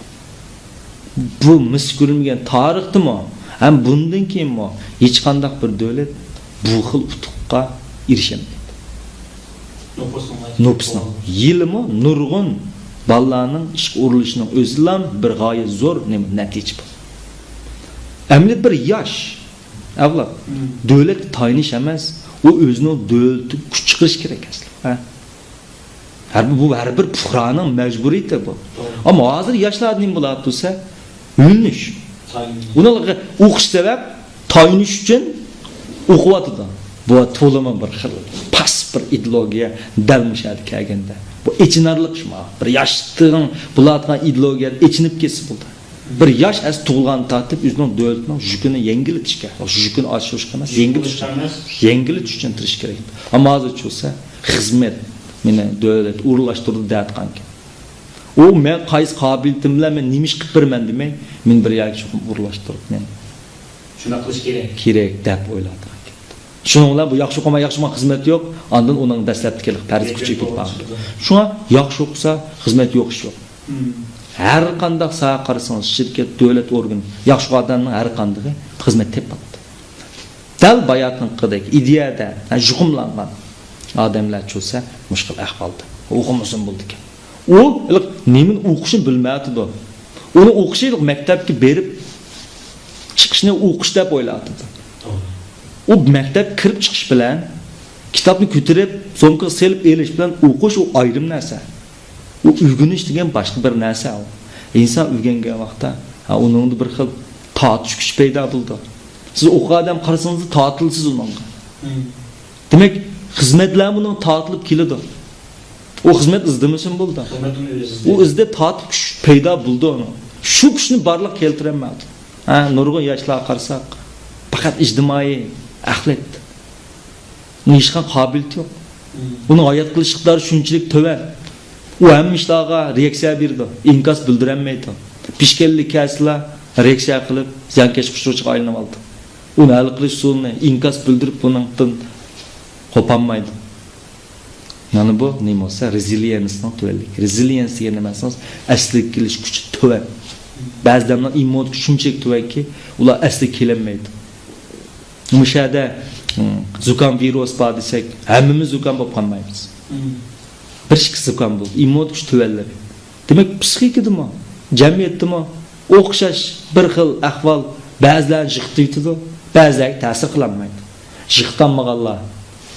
بۇ مىس كۆرۈلمىگەن تارىختىمۇ ھەم بۇندىن كېيىنمۇ ھېچقانداق بىر دۆلەت بۇ خىل ئۇتۇققا ئېرىشەلمەيدۇ. نوپۇسنىڭ نوپۇسنىڭ يىلىمۇ نۇرغۇن بالىلارنىڭ ئىشقا ئورۇنلىشىشىنىڭ ئۆزىلا بىر غايەت زور نېمە، نەتىجە بۇ. ئەمدى بىر ياش ئەۋلاد مم. دۆلەتكە تايىنىش ئەمەس، ئۇ ئۆزىنىڭ دۆلىتىگە كۈچ چىقىرىش كېرەك ئەسلى. ھە؟ ھەر بۇ ھەر بىر پۇقرانىڭ مەجبۇرىيىتى بۇ. توغرا. ئەمما ھازىر ياشلاردا نېمە بولۇۋاتىدۇ دېسە، ئۆگىنىش. تايىنىش. ئۇنىڭغا ئوقۇش سەۋەب، تايىنىش ئۈچۈن ئوقۇۋاتىدۇ. بۇ تولىمۇ بىر خىل پاس بىر ئىدېئولوگىيە دەل مۇشۇ يەردە كەلگەندە. بۇ ئېچىنارلىق شۇ ماڭا. بىر ياشتىن بولىدىغان ئىدېئولوگىيە ئېچىنىپ كەتسە بولدى. بىر ياش ئەس تۇغۇلغاندىن تارتىپ ئۆزىنىڭ دۆلىتىنىڭ يۈكىنى يەڭگىللىتىشكە، يۈكىنى ئاشۇرۇشقا ئەمەس، يەڭگىللىتىش ئۈچۈن، يەڭگىللىتىش ئۈچۈن تىرىشىش كېرەك. ئەمما ھازىرچە بولسا خىزمەت مېنى دۆلەت ئورۇنلاشتۇردى دەۋاتقانكەن. ئۇ مەن قايسى قابىلىيىتىم بىلەن مەن نېمە ئىش قىلىپ بېرىمەن دېمەي، مېنى بىر يەرگە چوقۇم ئورۇنلاشتۇرۇپ مېنى شۇنداق قىلىش كېرەك. كېرەك دەپ ئويلاۋاتقانكەن. شۇنىڭ بىلەن بۇ ياخشى ئوقۇماي، ياخشى ئوقۇماي خىزمەت يوق، ئاندىن ئۇنىڭ دەسلەپتىكى پەرىزى كۈچىيىپ كېتىپ قالغان. شۇڭا ياخشى ئوقۇسا خىزمەت يوق ئىش يوق. مم. ھەر قانداق ساھەگە قارىسىڭىز، شىركەت، دۆلەت ئورگىنى، ياخشى ئادەمنىڭ ھەر قاندىقى خىزمەت تېپىپتۇ. دەل باياتىنقىدەك ئىدىيەدە، ھە، يۇقۇملانغان ئادەملەر چۈشسە، مۇشۇ خىل ئەھۋالدا ئوقۇمىسۇن بولىدىكەن. ئۇ ھېلىقى نېمىنى ئوقۇشنى بىلمەيۋاتىدۇ. ئۇنىڭ ئوقۇشى ھېلىقى مەكتەپكە بېرىپ چىقىشنى ئوقۇش دەپ ئويلاۋاتىدۇ. ئۇ مەكتەپكە كىرىپ چىقىش بىلەن، كىتابنى كۆتۈرۈپ سومكىغا سېلىپ ئېلىش بىلەن ئوقۇش، ئۇ ئايرىم نەرسە. ئۇ ئۆگىنىش دېگەن باشقا بىر نەرسە ئۇ. ئىنسان ئۆگەنگەن ۋاقىتتا، ھە، ئۇنىڭدا بىر خىل تارتىش كۈچى پەيدا بولىدۇ. سىز ئوقۇغان ئادەم قارىسىڭىز، تارتىلىسىز ئۇنىڭغا. مم. دېمەك، خىزمەتلەرمۇ ئۇنىڭغا تارتىلىپ كېلىدۇ. ئۇ خىزمەت ئىزدىمىسىمۇ بولىدۇ. خىزمەتنى ئۆزى ئىزدەيدۇ. ئۇ ئىزدەپ تارتىپ كۈچ پەيدا بولىدۇ ئۇنىڭ. شۇ كۈچنى بارلىققا كەلتۈرەلمەيدۇ. ھە، نۇرغۇن ياشلارغا قارىساق، پەقەت ئىجتىمائىي ئەخلەت. ئۇنىڭ ھېچقانداق قابىلىيىتى يوق. مم. ئۇنىڭ ھايات قېلىش ئىقتىدارى شۇنچىلىك تۆۋەن. ئۇ ھەممە ئىشلارغا رېئاكسىيە بېرىدۇ، ئىنكاس بىلدۈرەلمەيدۇ. پېشكەللىك كەلسىلا رېئاكسىيە قىلىپ، زىيانكەشلىك ئۇچۇرچىغا ئايلىنىۋالىدۇ. ئۇنى ھەل قىلىش ئۇسۇلىنى ئىنكاس بىلدۈرۈپ بۇنىڭدىن قوپالمايدۇ. مانا بۇ نېمە بولسا، رېزىلىيېنسنىڭ تۆۋەنلىكى. رېزىلىيېنس دېگەن نېمە دېسىڭىز، ئەسلىگە كېلىش كۈچى تۆۋەن. بەزى ئادەملەر ئىممۇنىتېتى شۇنچىلىك تۆۋەنكى، ئۇلار ئەسلىگە كېلەلمەيدۇ. مۇشۇ يەردە، م، زۇكام ۋىرۇس بار دېسەك، ھەممىمىز زۇكام بولۇپ قالمايمىز. مم. بىر ئىككىسى زۇكام بولىدۇ، ئىممۇن كۈچ تۆۋەنلىرى. دېمەك، پسىخىكىدىمۇ، جەمئىيەتتىمۇ ئوخشاش بىر خىل ئەھۋال بەزىلەرنى يىقىتىۋېتىدۇ، بەزىلەرگە تەسىر قىلالمايدۇ. يىقىتالمىغانلار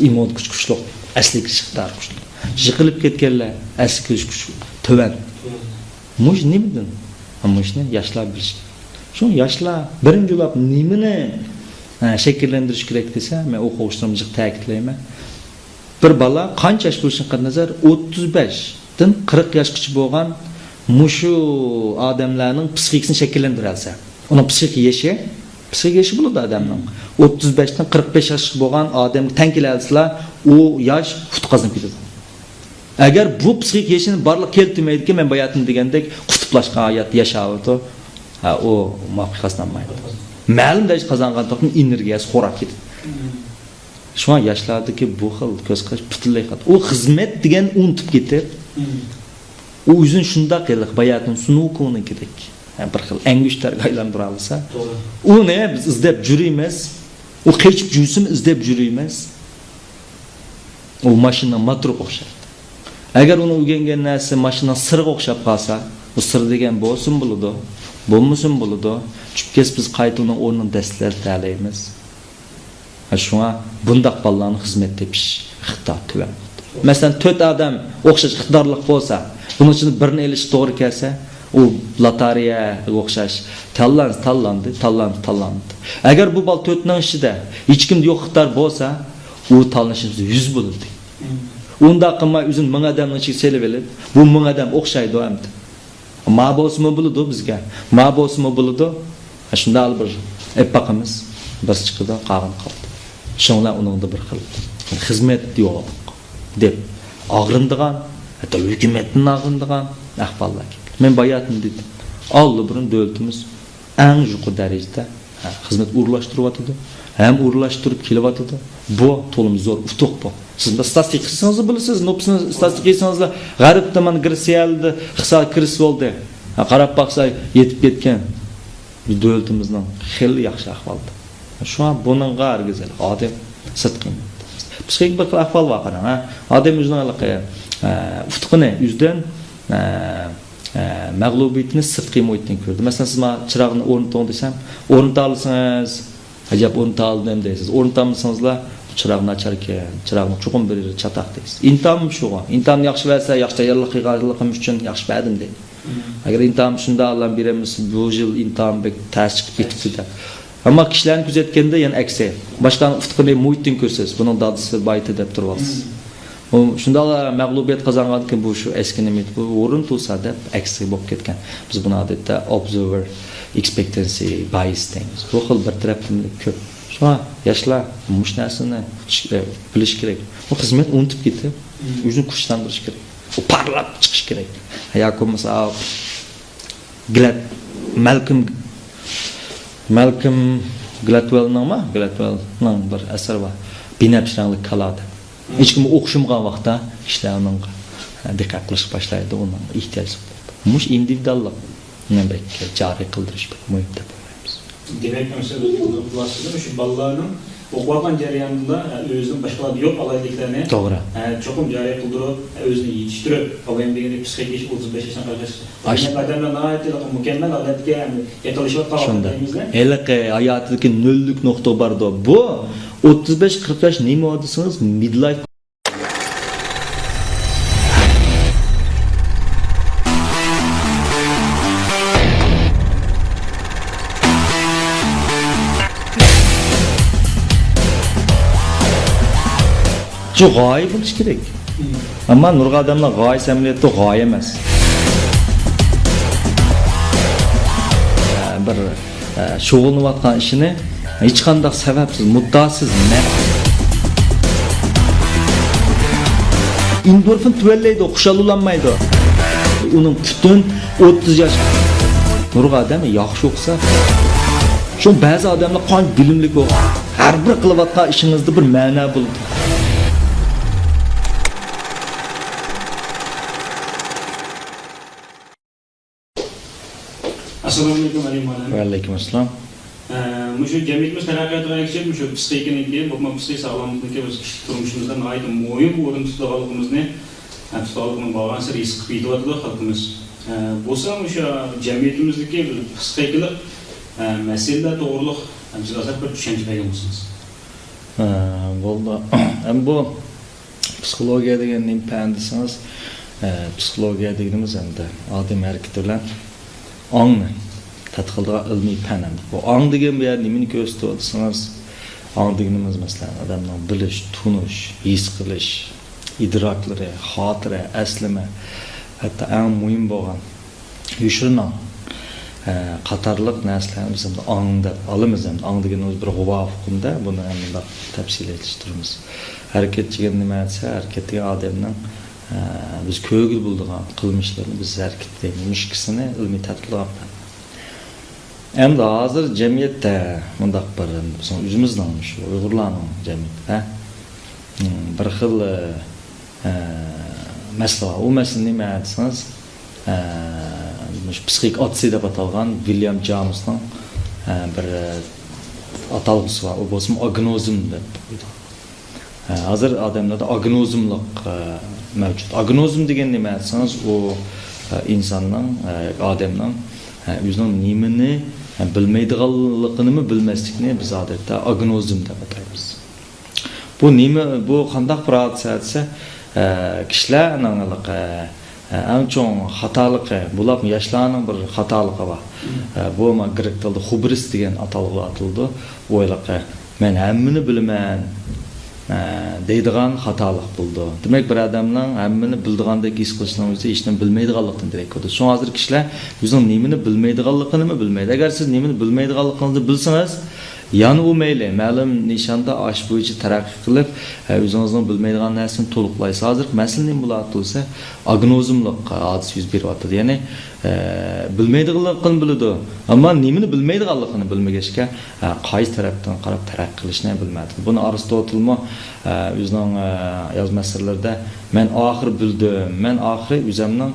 ئىممۇن كۈچ كۈچلۈك، ئەسلىگە كېلىش ئىقتىدارى كۈچلۈك. يىقىلىپ كەتكەنلەر ئەسلىگە كېلىش كۈچى تۆۋەن. مۇشۇ نېمىدىن؟ مۇشۇنى ياشلار بىلىشى كېرەك. شۇڭا ياشلار بىرىنچى بولۇپ نېمىنى، ئە، شەكىللەندۈرۈش كېرەك دېسە، مەن ئوقۇغۇچىلىرىمغا جىق تەكىتلەيمەن. بىر بالا قانچە ياش بولۇشىغا قەتئىينەزەر، ئوتتۇز بەشتىن قىرىق ياشقىچە بولغان مۇشۇ ئادەملەرنىڭ پسىخىكىسىنى شەكىللەندۈرەلىسە، ئۇنىڭ پسىخىك يېشى، پسىخىك يېشى بولىدۇ ئادەمنىڭ. ئوتتۇز بەشتىن قىرىق بەش ياشقا بولغان ئادەمگە تەڭ كېلەلىسىلا، ئۇ ياش قۇتۇپ قازىنىپ كېتىدۇ. ئەگەر بۇ پسىخىك يېشىنى بارلىققا كەلتۈرمەيدىكەن، مەن باياتىن دېگەندەك قۇتۇپلاشقان ھايات ياشاۋاتىدۇ. ھە، ئۇ مۇۋەپپەقىيەت قازىنالمايدۇ. مەلۇم دەرىجىدە قازانغاندىن كېيىن ئېنېرگىيەسى خوراپ كېتىدۇ. شۇڭا ياشلاردىكى بۇ خىل كۆز قاراش پۈتۈنلەي خاتا. ئۇ خىزمەت دېگەننى ئۇنتۇپ كېتىپ، ئۇ ئۆزىنى شۇنداق ھېلىقى باياتىن سۇنۇكۇنىڭكىدەك، ھە، بىر خىل ئەڭگۈشتەرگە ئايلاندۇرالىسا، توغرا. ئۇنى بىز ئىزدەپ يۈرىمىز. ئۇ قېچىپ يۈرسىمۇ ئىزدەپ يۈرىمىز. ئۇ ماشىنىنىڭ موتورىغا ئوخشايدۇ. ئەگەر ئۇنىڭ ئۆگەنگەن نەرسىسى ماشىنىنىڭ سىرىغا ئوخشاپ قالسا، بۇ سىر دېگەن بولسىمۇ بولىدۇ، بولمىسىمۇ بولىدۇ. چۈشۈپ كەتسە بىز قايتا ئۇنىڭ ئورنىنى دەسسىتەلەيمىز. ھە، شۇڭا بۇنداق بالىلارنىڭ خىزمەت تېپىش ئىقتىدارى تۆۋەن. مەسىلەن، تۆت ئادەم ئوخشاش ئىقتىدارلىق بولسا، بۇنىڭ ئىچىدە بىرنى ئېلىشقا توغرا كەلسە، ئۇ لاتارىيەگە ئوخشاش تاللانسا تاللاندى، تاللانسا تاللاندى. ئەگەر بۇ بالا تۆتنىڭ ئىچىدە ھېچكىمدە يوق ئىقتىدار بولسا، ئۇ تاللىنىشىمىز يۈز بولىدۇ. ئۇنداق قىلماي ئۆزىنى مىڭ ئادەمنىڭ ئىچىگە سېلىۋېلىپ، بۇ مىڭ ئادەم ئوخشايدۇ ئەمدى. ما بولسىمۇ بولىدۇ بىزگە. ما بولسىمۇ بولىدۇ. شۇنداق بىر ئېلىپ باقىمىز. بىرسى چىقىدۇ، قالغىنى قالىدۇ. شۇڭا ئۇنىڭدا بىر خىل خىزمەت يوق دەپ ئاغرىنىدىغان، ھەتتا ھۆكۈمەتتىن ئاغرىنىدىغان ئەھۋاللار كېلىدۇ. مەن باياتىن دېدىم. ئاللىبۇرۇن دۆلىتىمىز ئەڭ يۇقىرى دەرىجىدە، ھە، خىزمەت ئورۇنلاشتۇرۇۋاتىدۇ، ھەم ئورۇنلاشتۇرۇپ كېلىۋاتىدۇ. بۇ تولىمۇ زور ئۇتۇق بۇ. سىز بۇنى ستاتىستىكا قىلسىڭىزلا بىلىسىز، نوپۇسنى ستاتىستىكا قىلسىڭىزلا، غەربتە مانا گرېتسىيەدە ئىقتىسادىي كىرىز بولدى. ھە، قاراپ باقسا، يېتىپ كەتكەن دۆلىتىمىزنىڭ خېلى ياخشى ئەھۋالدا. شۇڭا بۇنىڭغا ھەرگىز ئادەم سىرتقى پسىخىك بىر خىل ئەھۋال بار، قاراڭ، ھە. ئادەم ئۆزىنىڭ ھېلىقى، ئە، ئۇتۇقىنى ئۆزىدىن، ئە، ئە، مەغلۇبىيىتىنى سىرتقى مۇھىتتىن كۆرىدۇ. مەسىلەن، سىز ماڭا چىراغنى ئورنىتىڭ دېسەم، ئورنىتالىسىڭىز، ئەجەب ئورنىتالىدىم دەيسىز. ئورنىتالمىسىڭىزلا، بۇ چىراغ ناچاركەن، چىراغنىڭ چوقۇم بىر يېرى چاتاق دەيسىز. ئىنتام شۇغۇ. ئىنتام ياخشى بەرسە، ياخشى تەييارلىق قىلغانلىقىم ئۈچۈن ياخشى بەردىم دەيدۇ. ئەگەر ئىنتام شۇنداق ئالام بېرەلمىسە، بۇ يىل ئىنتام بەك تەس چىقىپ كېتىپتۇ دەپ. ئەمما كىشىلەرنى كۆزەتكەندە يەنە ئەكسى. باشقىنىڭ ئۇتۇقىنى مۇھىتتىن كۆرىسىز. بۇنىڭ دادىسى بايتى دەپ تۇرۇۋالىسىز. ئۇ شۇنداقلا مەغلۇبىيەت قازانغاندىن كېيىن بۇ شۇ ئەسكىنىمىدى، بۇ ھۇرۇن تۇرسا دەپ ئەكسى بولۇپ كەتكەن. بىز بۇنى ئادەتتە observer expectancy bias دەيمىز. بۇ خىل بىر تەرەپلىمىلىك كۆپ. شۇڭا ياشلار مۇشۇ نەرسىنى ئۇقۇش، ئە، بىلىش كېرەك. بۇ خىزمەت ئۇنتۇپ كېتىپ، ئۆزىنى كۈچلەندۈرۈش كېرەك. ئۇ پارلاپ چىقىش كېرەك. ياكى بولمىسا، گلەد-، مالكم، مالكم گلەدۋېلنىڭما؟ گلەدۋېلنىڭ بىر ئەسىرى بار. بىنەپشە رەڭلىك كالا دەپ. ھېچكىم ئوقۇشمىغان ۋاقىتتا كىشىلەر ئۇنىڭغا دىققەت قىلىشقا باشلايدۇ، ئۇنىڭ ئېھتىياجلىق بولىدۇ. مۇشۇ ئىندىۋىدۇاللىقنى بەك جارى قىلدۇرۇش بەك مۇھىم دەپ ئويلايمىز. دېمەك، مەسىلەن، بۇ خۇلاسىدە مۇشۇ بالىلارنىڭ ئوقۇۋاتقان جەريانىدا، ئە، ئۆزىنىڭ باشقىلاردا يوق ئالاھىدىلىكلەرنى، توغرا، ئە، چوقۇم جارى قىلدۇرۇپ، ئە، ئۆزىنى يېتىشتۈرۈپ، ئاۋايام دېگەندەك پسىخىكىيە ئوتتۇز بەش ياشتىن قىرىق ياش ئاش- دېگەندەك ئادەملەر ناھايىتى مۇكەممەل ھالەتكە، يەنى يېقىنلىشىۋاتقان ۋاقىت شۇنداق. دەيمىزلە. ھېلىقى ھاياتىدىكى نۆللۈك نۇقتا باردۇ. بۇ ئوتتۇز بەش قىرىق ياش نېمە دېسىڭىز، مىدلايف. شۇ غايە بولۇش كېرەك. ئەمما نۇرغۇن ئادەملەر غايىسى ئەمەلىيەتتە غايە ئەمەس. بىر ئە، شۇغۇللىنىۋاتقان ئىشىنى ھېچقانداق سەۋەبسىز، مۇددىئاسىز، نەق. ئېندورفىن تۆۋەنلەيدۇ، خۇشاللىنالمايدۇ. ئۇنىڭ پۈتۈن ئوتتۇز ياش، نۇرغۇن ئادەم ياخشى ئوقۇسا، شۇ بەزى ئادەملەر قانچە بىلىملىك بولغان، ھەر بىر قىلىۋاتقان ئىشىڭىزدا بىر مەنە بولىدۇ. ئەسسالامۇئەلەيكۇم، ئەلى مۇئەللىم. ۋەئەلەيكۇم ئەسسالام. ئە، مۇشۇ جەمئىيىتىمىز تەرەققىياتىغا ئەگىشىپ، مۇشۇ پسىخىكىنىڭكى، بولۇپمۇ پسىخىك ساغلاملىقنىڭكى بىز كىشىلىك تۇرمۇشىمىزدا ناھايىتى مۇھىم ئورۇن تۇتىدىغانلىقىمىزنى، ئە، تۇتىدىغانلىقىمىزنى بارغانسېرى ھېس قىلىپ يېتىۋاتىدۇ خەلقىمىز. ئە، بولسا مۇشۇ جەمئىيىتىمىزدىكى بىر پسىخىكىلىق، ئە، مەسىلىلەر توغرۇلۇق، ئە، بىزگە ئازراق بىر چۈشەنچە بەرگەن بولسىڭىز. ئە، بولدى. ئەمما بۇ پسىخولوگىيە دېگەن نېمە پەن دېسىڭىز، ئە، پسىخولوگىيە دېگىنىمىز ئەمدى ئادەم ھەرىكىتى بىلەن ئاڭنى تەتقىق قىلىدىغان ئىلمىي پەن. ئەمدى بۇ ئاڭ دېگەن بۇ يەردە نېمىنى كۆرسىتىدۇ دېسىڭىز، ئاڭ دېگىنىمىز، مەسىلەن، ئادەمنىڭ بىلىش، تونۇش، ھېس قىلىش، ئىدراكلىرى، خاتىرە، ئەسلىمە، ھەتتا ئەڭ مۇھىم بولغان يوشۇرۇن ئاڭ، ئە، قاتارلىق نەرسىلەرنى بىز ئەمدى ئاڭ دەپ ئالىمىز. ئەمدى ئاڭ دېگىنىمىز بىر غۇۋا ئۇقۇمدا، بۇنى ھەم مۇنداق تەپسىلىيلەشتۈرىمىز. ھەرىكەت دېگەن نېمە دېسە، ھەرىكەت دېگەن ئادەمنىڭ، ئە، بىز كۆرگىلى بولىدىغان قىلمىشلىرىنى بىز ھەرىكەت دەيمىز. مۇشۇ ئىككىسىنى ئىلمىي تەتقىق قىلغان پەن. ئەمدى ھازىر جەمئىيەتتە مۇنداق بىر، بىزنىڭ ئۆزىمىزنىڭ، مۇشۇ ئۇيغۇرلارنىڭ جەمئىيىتىدە، م، بىر خىل، ئە، مەسىلە بار. ئۇ مەسىلە نېمە دېسىڭىز، ئە، مۇشۇ پسىخىك ئاتىسى دەپ ئاتالغان ۋىليام جامىسنىڭ، ئە، بىر، ئە، ئاتالغۇسى بار. ئۇ بولسىمۇ ئاگنوزم دەپ. ئە، ھازىر ئادەملەردە ئاگنوزملىق، ئە، مەۋجۇت. ئاگنوزم دېگەن نېمە دېسىڭىز، ئۇ، ئە، ئىنساننىڭ، ئە، ئادەمنىڭ، ئە، ئۆزىنىڭ نېمىنى، ئە، بىلمەيدىغانلىقىنىمۇ بىلمەسلىكنى بىز ئادەتتە ئاگنوزم دەپ ئاتايمىز. بۇ نېمە، بۇ قانداق بىر ھادىسە دېسە، ئە، كىشىلەرنىڭ ھېلىقى، ئە، ئەڭ چوڭ خاتالىقى، بۇلارمۇ ياشلارنىڭ بىر خاتالىقى بار. ئە، بۇ ما گرېك تىلىدا خۇبرىس دېگەن ئاتالغۇ ئاتىلىدۇ. ئۇ ھېلىقى، «مەن ھەممىنى بىلىمەن»، ئە، دەيدىغان خاتالىق بولىدۇ. دېمەك، بىر ئادەمنىڭ ھەممىنى بىلىدىغاندەك ھېس قىلىشىنىڭ ئۆزى ھېچنېمە بىلمەيدىغانلىقتىن دېرەك بولىدۇ. شۇڭا ھازىر كىشىلەر ئۆزىنىڭ نېمىنى بىلمەيدىغانلىقىنىمۇ بىلمەيدۇ. ئەگەر سىز نېمىنى بىلمەيدىغانلىقىڭىزنى بىلسىڭىز، يەنە ئۇ مەيلى، مەلۇم نىشاندا ئاش بويىچە تەرەققىي قىلىپ، ئە، ئۆزىڭىزنىڭ بىلمەيدىغان نەرسىنى تولۇقلايسىز. ھازىرقى مەسىلە نېمە بولۇۋاتىدۇ دېسە، ئاگنوزملىق ھادىسە يۈز بېرىۋاتىدۇ. يەنى، ئە، بىلمەيدىغانلىقىنى بىلىدۇ، ئەمما نېمىنى بىلمەيدىغانلىقىنى بىلمىگەچكە، ئە، قايسى تەرەپتىن قاراپ تەرەققىي قىلىشنى بىلمەيدۇ. بۇنى ئارستوتىلمۇ، ئە، ئۆزىنىڭ، ئە، يازما ئەسەرلىرىدە، «مەن ئاخىرى بىلدىم، مەن ئاخىرى ئۆزەمنىڭ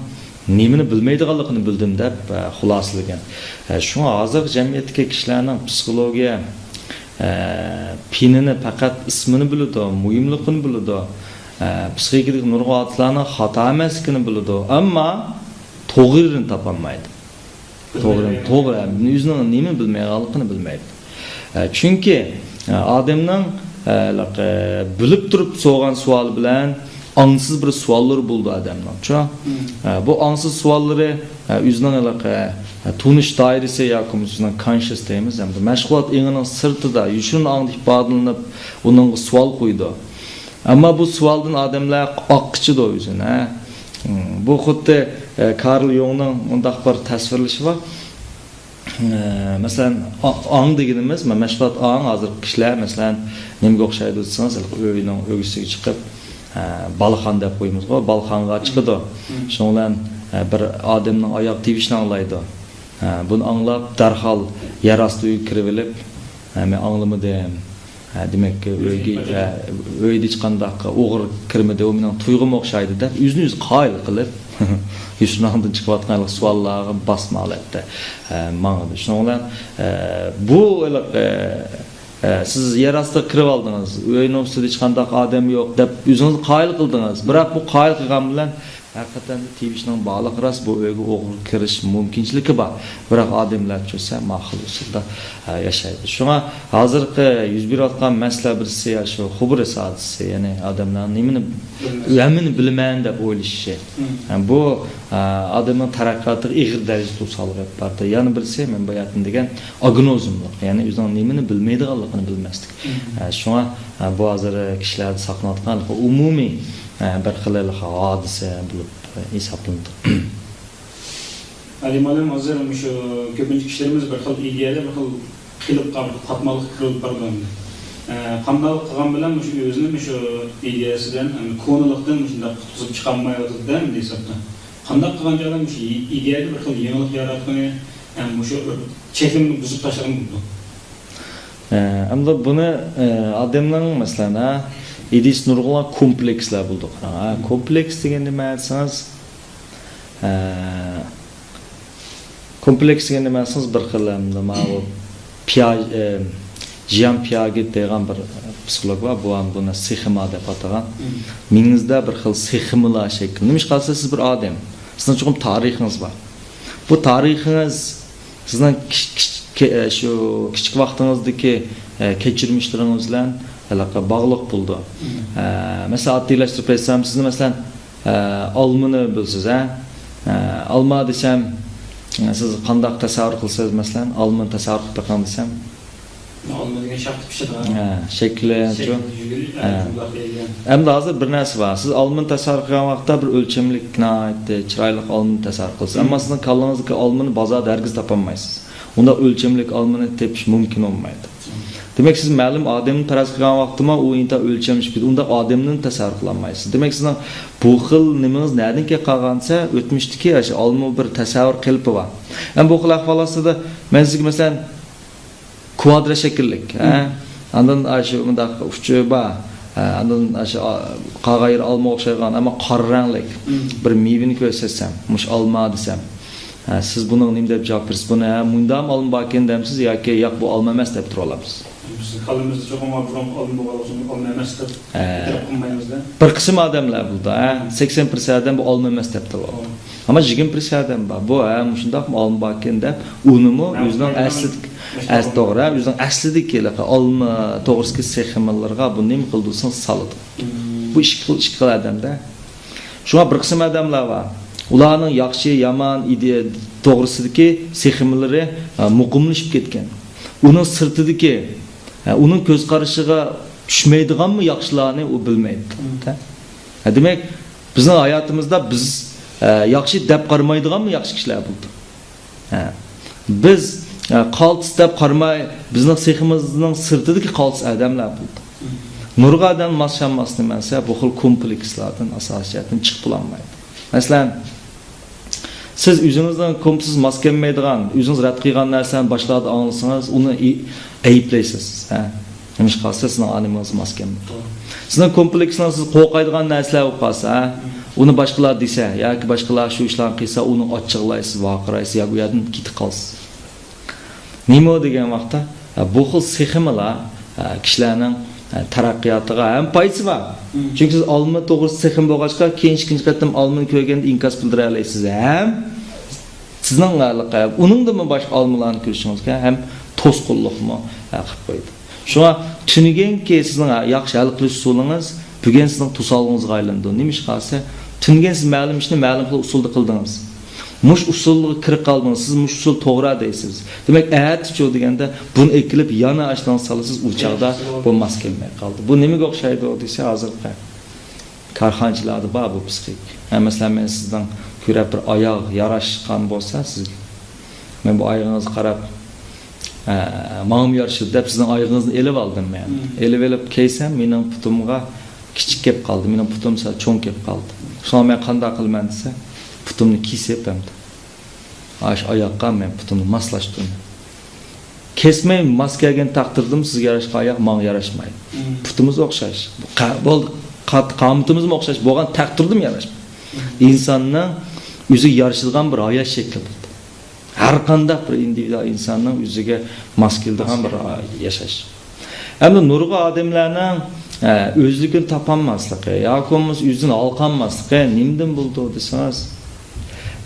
نېمىنى بىلمەيدىغانلىقىنى بىلدىم» دەپ، ئە، خۇلاسىلىگەن. ئە، شۇڭا ھازىرقى جەمئىيەتتىكى كىشىلەرنىڭ پسىخولوگىيە، ئە، پېنىنى پەقەت ئىسمىنى بىلىدۇ، مۇھىملىقىنى بىلىدۇ، ئە، پسىخىكىدىكى نۇرغۇن ھادىسىلەرنىڭ خاتا ئەمەسلىكىنى بىلىدۇ، ئەمما توغرىنى تاپالمايدۇ. توغرا، توغرا، ئۆزىنىڭ نېمىنى بىلمەيدىغانلىقىنى بىلمەيدۇ. ئە، چۈنكى، ئە، ئادەمنىڭ، ئە، لىق-، ئە، بىلىپ تۇرۇپ سورىغان سوئالى بىلەن ئاڭسىز بىر سوئاللىرى بولىدۇ ئادەمنىڭ، چۇ؟ مم. ئە، بۇ ئاڭسىز سوئاللىرى، ئە، ئۆزىنىڭ لىق-، ئە، تونۇش دائىرىسى ياكى بولمىسا ئۆزىنىڭ كونشىيس دەيمىز، ھەمدە مەشغۇلات ئېڭىنىڭ سىرتىدا، يوشۇرۇن ئاڭدا ئىپادىلىنىپ، ئۇنىڭغا سوئال قويىدۇ. ئەمما بۇ سوئالدىن ئادەملەر ئاققىچىدۇ ئۆزىنى، ھە. مم، بۇ خۇددى، ئە، كارل يۇڭنىڭ مۇنداق بىر تەسۋىرلىشى بار. ئە، مەسىلەن، ئا-، ئاڭ دېگىنىمىز، مە-، مەشغۇلات ئاڭ، ھازىرقى كىشىلەر، مەسىلەن، نېمىگە ئوخشايدۇ دېسىڭىز، ئۆينىڭ ئۆگزىسىگە چىقىپ، ئە، بالىخان دەپ قويىمىزغۇ، بالىخانغا چىقىدۇ. مم. شۇنىڭ بىلەن، ئە، بىر ئادەمنىڭ ئاياغ تىۋىشىنى ئاڭلايدۇ. ئە، بۇنى ئاڭلاپ، دەرھال يەر ئاستى ئۆيگە كىرىۋېلىپ، ئە، «مەن ئاڭلىمىدىم. ئە، دېمەك، ئۆيگە، ئە، ئۆيدە ھېچقانداق ئوغرى كىرمىدى، ئۇ مېنىڭ تۇيغۇم ئوخشايدۇ» دەپ، ئۆزىنى ئۆزى قايىل قىلىپ، يوشۇرۇنۇڭدىن چىقىۋاتقان سوئاللارغا باسما ھالەتتە، ئە، ماڭىدۇ. شۇنىڭ بىلەن، ئە، بۇ ھېلىقى، ئە، سىز يەر ئاستىغا كىرىۋالدىڭىز، ئۆينىڭ ئۈستىدە ھېچقانداق ئادەم يوق دەپ ئۆزىڭىزنى قايىل قىلدىڭىز. بىراق بۇ قايىل قىلغان بىلەن ھەقىقەتەن تىۋىشنىڭ بارلىقى راست، بۇ ئۆيگە ئوغرى كىرىش مۇمكىنچىلىكى بار. بىراق ئادەملەر چۈشسە ماقۇل ئۇسۇلدا، ئە، ياشايدۇ. شۇڭا ھازىرقى يۈز بېرىۋاتقان مەسىلە بىرسى يا شۇ خۇبرىس ھادىسىسى، يەنى ئادەملەرنىڭ نېمىنى، ھەممىنى بىلىمەن دەپ ئويلىشىشى. ھەم بۇ، ئە، ئادەمنىڭ تەرەققىياتىغا ئېغىر دەرىجىدە توسالغۇ ئېلىپ بارىدۇ. يەنە بىرسى، مەن باياتىن دېگەن ئاگنوزملىق، يەنى ئۆزىنىڭ نېمىنى بىلمەيدىغانلىقىنى بىلمەسلىك. ئە، شۇڭا، ئە، بۇ ھازىر كىشىلەردە ساقلىنىۋاتقان ئومۇمىي، ئە، بىر خىل ھادىسە بولۇپ ھېسابلىنىدۇ. ئەلى مۇئەللىم، ھازىر مۇشۇ كۆپىنچە كىشىلىرىمىز بىر خىل ئىدىيەدە بىر خىل قېلىپقا، قاتماللىققا كىرىپ بارىدۇ ئەمدى. ئە، قانداق قىلغان بىلەن مۇشۇ ئۆزىنى مۇشۇ ئىدىيەسىدىن، ئەمدى كونىلىقتىن مۇشۇنداق قۇتقۇزۇپ چىقالمايۋاتىدۇ-دە ئەمدى ھېسابتا. قانداق قىلغان چاغدا مۇشۇ ئىدىيەگە بىر خىل يېڭىلىق ياراتقىنى، ھەم مۇشۇ بىر چەكلىمىنى بۇزۇپ تاشلىغىلى بولىدۇ. ئە، ئەمدى بۇنى، ئە، ئادەمنىڭ، مەسىلەن، ھە، ئىدىيىسى نۇرغۇنلىغان كومپلېكسلار بولىدۇ. قاراڭ، ھە، كومپلېكس دېگەن نېمە دېسىڭىز، ئە، كومپلېكس دېگەن نېمە دېسىڭىز، بىر خىل ئەمدى ماۋۇ پيا-، ئە، ژيان پياگېت دەيدىغان بىر پسىخولوگ بار، بۇ ھەم بۇنى سىخېما دەپ ئاتىغان. مېڭىڭىزدە بىر خىل سىخېمىلار شەكىل. نېمىشقا دېسە، سىز بىر ئادەم. سىزنىڭ چوقۇم تارىخىڭىز بار. بۇ تارىخىڭىز سىزنىڭ كىچ-، كىچ-، كە-، شۇ كىچىك ۋاقتىڭىزدىكى، ئە، كەچۈرمىشلىرىڭىز بىلەن ھېلىقى باغلىق بولىدۇ. ئە، مەسىلەن، ئاددىيلاشتۇرۇپ ئېيتسام، سىزنى، مەسىلەن، ئە، ئالمىنى بىلىسىز، ھە؟ ئە، ئالما دېسەم، سىز قانداق تەسەۋۋۇر قىلىسىز، مەسىلەن، ئالمىنى تەسەۋۋۇر قىلىپ بېقىڭ دېسەم؟ ئالما دېگەن شاختا پىشىدىغان. ھە، شەكلى، شەكلى شۇ. يۈگۈر-، ھە. جۇمغاق دېگەن. ئەمدى ھازىر بىر نەرسە بار. سىز ئالمىنى تەسەۋۋۇر قىلغان ۋاقىتتا بىر ئۆلچەملىك، ناھايىتى چىرايلىق ئالمىنى تەسەۋۋۇر قىلىسىز. ئەمما سىزنىڭ كاللىڭىزدىكى ئالمىنى بازاردا ھەرگىز تاپالمايسىز. ئۇنداق ئۆلچەملىك ئالمىنى تېپىش مۇمكىن بولمايدۇ. دېمەك، سىز مەلۇم ئادەمنى پەرەز قىلغان ۋاقىتتىمۇ، ئۇ ئىنتايىن ئۆلچەملىشىپ كېتىدۇ. ئۇنداق ئادەمنى تەسەۋۋۇر قىلالمايسىز. دېمەك، سىزنىڭ بۇ خىل نېمىڭىز نەدىن كېلىپ قالغان دېسە، ئۆتمۈشتىكى ئاشۇ ئالما بىر تەسەۋۋۇر قېلىپى بار. ئەمما بۇ خىل ئەھۋال ئاستىدا مەن سىزگە، مەسىلەن، كۋادرات شەكىللىك، ھە؟ ئاندىن ئاشۇ مۇنداق ئۇچى بار، ھە، ئاندىن ئاشۇ، ئا، قارىغايلار ئالمىغا ئوخشايدىغان، ئەمما قارا رەڭلىك بىر مېۋىنى كۆرسەتسەم، مۇشۇ ئالما دېسەم، ھە، سىز بۇنىڭ نېمە دەپ جاۋاب بېرىسىز؟ بۇنى، ھە، مۇنداقمۇ ئالما باركەن دەمسىز ياكى ياق، بۇ ئالما ئەمەس دەپ تۇرۇۋالامسىز؟ بىزنىڭ كاللىمىزدا چوقۇم بۇرۇن ئالما بولغانلىقى ئۈچۈن ئالما ئەمەس دەپ ئەتىراپ قىلمايمىز-دە. بىر قىسىم ئادەملەر بولىدۇ، ھە، سەكسەن پىرسەنت ئادەم بۇ ئالما ئەمەس دەپ تۇرۇۋالىدۇ. ئەمما يىگىرمە پىرسەنت ئادەم بار. بۇ، ھە، مۇشۇنداقمۇ ئالما باركەن دەپ، ئۇنىمۇ ئۆزىنىڭ ئەسلىدىكى، ئەس-، توغرا، ئۆزىنىڭ ئەسلىدىكى ھېلىقى ئالما توغرىسىدىكى سېخىملىرىغا بۇ نېمە قىلىدۇ دېسىڭىز سالىدۇ. بۇ ئىككى خىل، ئىككى خىل ئادەمدە. شۇڭا بىر قىسىم ئادەملەر بار. ئۇلارنىڭ ياخشى، يامان، ئىدىيە توغرىسىدىكى سېخىملىرى، ھە، مۇقىملىشىپ كەتكەن. ئۇنىڭ سىرتىدىكى، ھە، ئۇنىڭ كۆز قارىشىغا چۈشمەيدىغانمۇ ياخشىلارنى ئۇ بىلمەيدۇ. ھە، دېمەك، بىزنىڭ ھاياتىمىزدا بىز، ئە، ياخشى دەپ قارىمايدىغانمۇ ياخشى كىشىلەر بولىدۇ. ھە. بىز، ئە، قالتىس دەپ قارىماي، بىزنىڭ سېخىمىزنىڭ سىرتىدىكى قالتىس ئادەملەر بولىدۇ. نۇرغۇن ئادەم ماسلىشالماسلىقى نېمە دېسە، بۇ خىل كومپلېكسلاردىن ئاساسىي جەھەتتىن چىقىپ بولالمايدۇ. مەسىلەن، سىز ئۆزىڭىزنىڭ كومپلېكسىغا ماس كەلمەيدىغان، ئۆزىڭىز رەت قىلغان نەرسىلەرنى باشقىلاردا ئاڭلىسىڭىز، ئۇنى ئەي-، ئەيىبلەيسىز، ھە؟ نېمىشقا دېسە، سىزنىڭ ئانىمىڭىز ماس كەلمەيدۇ. سىزنىڭ كومپلېكسىڭىز، سىز قورقايدىغان نەرسىلەر بولۇپ قالسا، ھە؟ ئۇنى باشقىلار دېسە ياكى باشقىلار شۇ ئىشلارنى قىلسا، ئۇنى ئاچچىقلايسىز، ۋارقىرايسىز ياكى ئۇ يەردىن كېتىپ قالىسىز. نېمە دېگەن ۋاقىتتا، ھە، بۇ خىل سېخىملار، ھە، كىشىلەرنىڭ، ھە، تەرەققىياتىغا ھەم پايدىسى بار. چۈنكى سىز ئالما توغرىسىدا سېخىم بولغاچقا، كېيىن ئىككىنچى قېتىم ئالمىنى كۆرگەندە ئىنكاس بىلدۈرەلەيسىز ھەم سىزنىڭ، ھە، ئۇنىڭدىنمۇ باشقا ئالمىلارنى كۆرۈشىڭىزگە ھەم توسقۇنلۇقمۇ، ھە، قىلىپ قويىدۇ. شۇڭا تۈنۈگۈنكى سىزنىڭ، ھە، ياخشى ھەل قىلىش ئۇسۇلىڭىز بۈگۈن سىزنىڭ توسالغۇڭىزغا ئايلىنىدۇ. نېمىشقا دېسە، تۈنۈگۈن سىز مەلۇم ئىشنى مەلۇم خىل ئۇسۇلدا قىلدىڭىز. مۇشۇ ئۇسۇلغا كىرىپ قالدىڭىز، سىز مۇشۇ ئۇسۇل توغرا دەيسىز. دېمەك، ئەتىچۇ دېگەندە بۇنى ئەكېلىپ يەنە ئاشۇنىڭغا سالىسىز، ئۇ چاغدا بۇ ماس كەلمەي قالدى. بۇ نېمىگە ئوخشايدۇ دېسە، ھازىرقى كارخانىچىلاردا بار بۇ پسىخىك. ھە، مەسىلەن، مەن سىزنىڭ كۆرۈپ بىر ئاياغ ياراشقان بولسا سىزگە، مەن بۇ ئايىغىڭىزغا قاراپ، ئە، ماڭىمۇ يارىشىدۇ دەپ سىزنىڭ ئايىغىڭىزنى ئېلىۋالدىم مەن. ئېلىۋېلىپ كىيسەم، مېنىڭ پۇتۇمغا كىچىك كەپ قالدى، مېنىڭ پۇتۇم سەل چوڭ كەپ قالدى. شۇڭا مەن قانداق قىلىمەن دېسە، پۇتۇمنى كېسىپ ئەمدى ئاشۇ ئاياغقا مەن پۇتۇمنى ماسلاشتۇرىمەن. كەسمەي ماس كەلگەن تەقدىردىمۇ سىزگە ياراشقان ئاياغ ماڭا ياراشمايدۇ. پۇتىمىز ئوخشاش. قا-، بولدى. قا-، قامىتىمىزمۇ ئوخشاش. بولغان تەقدىردىمۇ ياراشمايدۇ. ئىنساننىڭ ئۆزىگە يارىشىدىغان بىر ھايات شەكلى بولىدۇ. ھەر قانداق بىر ئىندىۋىدۇئال ئىنساننىڭ ئۆزىگە ماس كېلىدىغان بىر ياشاش. ئەمدى نۇرغۇن ئادەملەرنىڭ، ئە، ئۆزلۈكىنى تاپالماسلىقى ياكى بولمىسا ئۆزىنى ھالقالماسلىقى نېمىدىن بولىدۇ دېسىڭىز،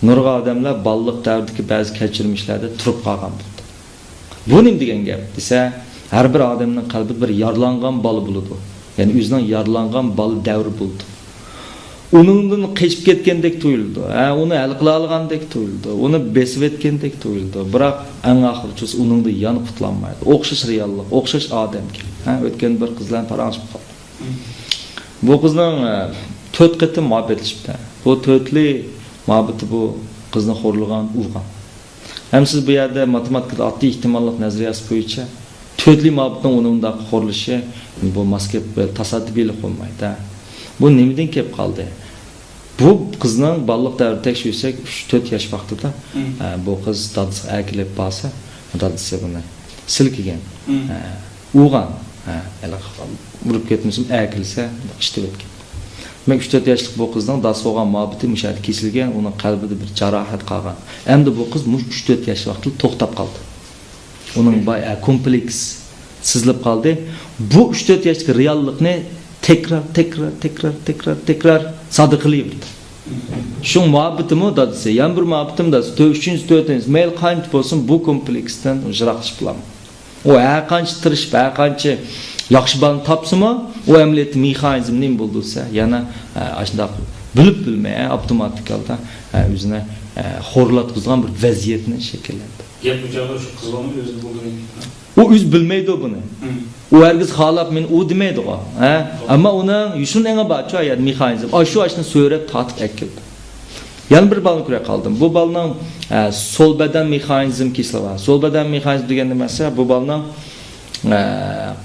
نۇرغۇن ئادەملەر بالىلىق دەۋردىكى بەزى كەچۈرمىشلەردە تۇرۇپ قالغان بولىدۇ. بۇ نېمە دېگەن گەپ دېسە، ھەر بىر ئادەمنىڭ قەلبىدە بىر يارىلانغان بالا بولىدۇ. يەنى ئۆزىنىڭ يارىلانغان بالا دەۋرى بولىدۇ. ئۇنىڭدىن قېچىپ كەتكەندەك تۇيۇلىدۇ. ھە، ئۇنى ھەل قىلالىغاندەك تۇيۇلىدۇ. ئۇنى بېسىۋەتكەندەك تۇيۇلىدۇ. بىراق ئەڭ ئاخىرى چۈشسە ئۇنىڭدىن يەنە قۇتۇلالمايدۇ. ئوخشاش رېئاللىق، ئوخشاش ئادەمكەن. ھە، ئۆتكەن بىر قىز بىلەن پاراڭلىشىپ قالدىم. بۇ قىزنىڭ، ئە، تۆت قېتىم مۇھەببەتلىشىپتۇ. بۇ تۆتلى مۇھەببىتى بۇ قىزنى خورلىغان، ئۇرغان. ھەم سىز بۇ يەردە ماتېماتىكىدا ئاددىي ئېھتىماللىق نەزەرىيەسى بويىچە تۆتلى مۇھەببىتىنىڭ ئۇنىڭ بۇنداق خورلىشى، بۇ ماس گەپ، تاسادىپىيلىق بولمايدۇ. بۇ نېمىدىن كېلىپ قالدى؟ بۇ قىزنىڭ بالىلىق دەۋرىدە تەكشۈرسەك، ئۈچ تۆت ياش ۋاقتىدا، مم. ئە، بۇ قىز دادىسىغا ئەكېلىپ بارسا، دادىسى بۇنى سىلكىگەن. مم. ئە، ئۇرغان. ھە، ھېلىقى ئۇرۇپ كەتمىسىمۇ، ئەكېلسە ئىشتىۋەتكەن. دېمەك، ئۈچ تۆت ياشلىق بۇ قىزنىڭ دادىسىغا بولغان مۇھەببىتى مۇشۇ يەردە كېسىلگەن، ئۇنىڭ قەلبىدە بىر جاراھەت قالغان. ئەمدى بۇ قىز مۇشۇ ئۈچ تۆت ياش ۋاقتىدا توختاپ قالدى. ئۇنىڭ باي-، ئە، كومپلېكس سېزىلىپ قالدى. بۇ ئۈچ تۆت ياشتىكى رېئاللىقنى تەكرار، تەكرار، تەكرار، تەكرار، تەكرار سادىر قىلىۋېرىدۇ. شۇڭا مۇھەببىتىمۇ دادىسى، يەنە بىر مۇھەببىتىم دادىسى، تۆ-، ئۈچىنچى، تۆتىنچى، مەيلى قانچە بولسۇن، بۇ كومپلېكستىن يىراقلىشىپ بولالمايدۇ. ئۇ ھەر قانچە تىرىشىپ، ھەر قانچە ياخشى بالىنى تاپسىمۇ، ئۇ ئەمەلىيەتتە مېخانىزم نېمە بولىدۇ دېسە، يەنە، ئە، ئاشۇنداق بىلىپ بىلمەي، ئە، ئاپتوماتىك ھالدا، ئە، ئۆزىنى، ئە، خورلاتقۇزىدىغان بىر ۋەزىيەتنى شەكىللەندۈرىدۇ. گەپ بۇ چاغدا شۇ قىز بالىنىڭ ئۆزىدە بولىدۇ. ئۇ ئۆزى بىلمەيدۇ بۇنى. مم. ئۇ ھەرگىز خالاپ مېنى ئۇ دېمەيدىغۇ، ھە؟ توغرا. ئەمما ئۇنىڭ يوشۇرۇن ئېڭى بارچۇ، ھايات مېخانىزم. ئاشۇ ئاشۇنى سۆرەپ تارتىپ ئەكىلدى. يەنە بىر بالىنى كۆرۈپ قالدىم. بۇ بالىنىڭ، ئە، سول بەدەن مېخانىزم كېسىلى بار. سول بەدەن مېخانىزم دېگەن نېمە دېسە، بۇ بالىنىڭ، ئە،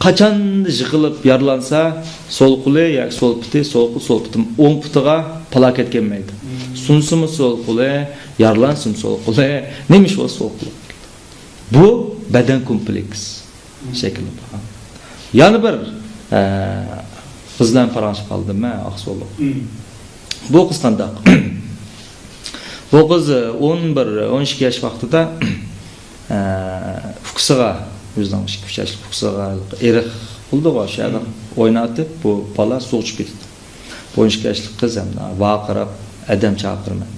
قاچان يىقىلىپ يارىلانسا، سول قولى ياكى سول پۇتى، سول قول، سول پۇتى، ئوڭ پۇتىغا پالاكەت كەلمەيدۇ. مم. سۇنسىمۇ سول قولى، يارىلانسىمۇ سول قولى، نېمە ئىش بولسا سول قولى. بۇ بەدەن كومپلېكس شەكىللىنىپ قالغان. يەنە بىر، ئە، قىز بىلەن پاراڭلىشىپ قالدىم مەن، ئاقسۇلۇق. مم. بۇ قىز قانداق؟ بۇ قىز، ئە، ئون بىر، ئون ئىككى ياش ۋاقتىدا، ئە، ئۇكىسىغا، ئۆزىنىڭ ئىككى، ئۈچ ياشلىق ئۇكىسىغا ئېرىق بولىدىغۇ، شۇ يەردە مم. ئويناۋېتىپ، بۇ بالا سۇغا چۈشۈپ كېتىدۇ. ئون ئىككى ياشلىق قىز ھەم ۋارقىراپ، ئادەم چاقىرىمەن.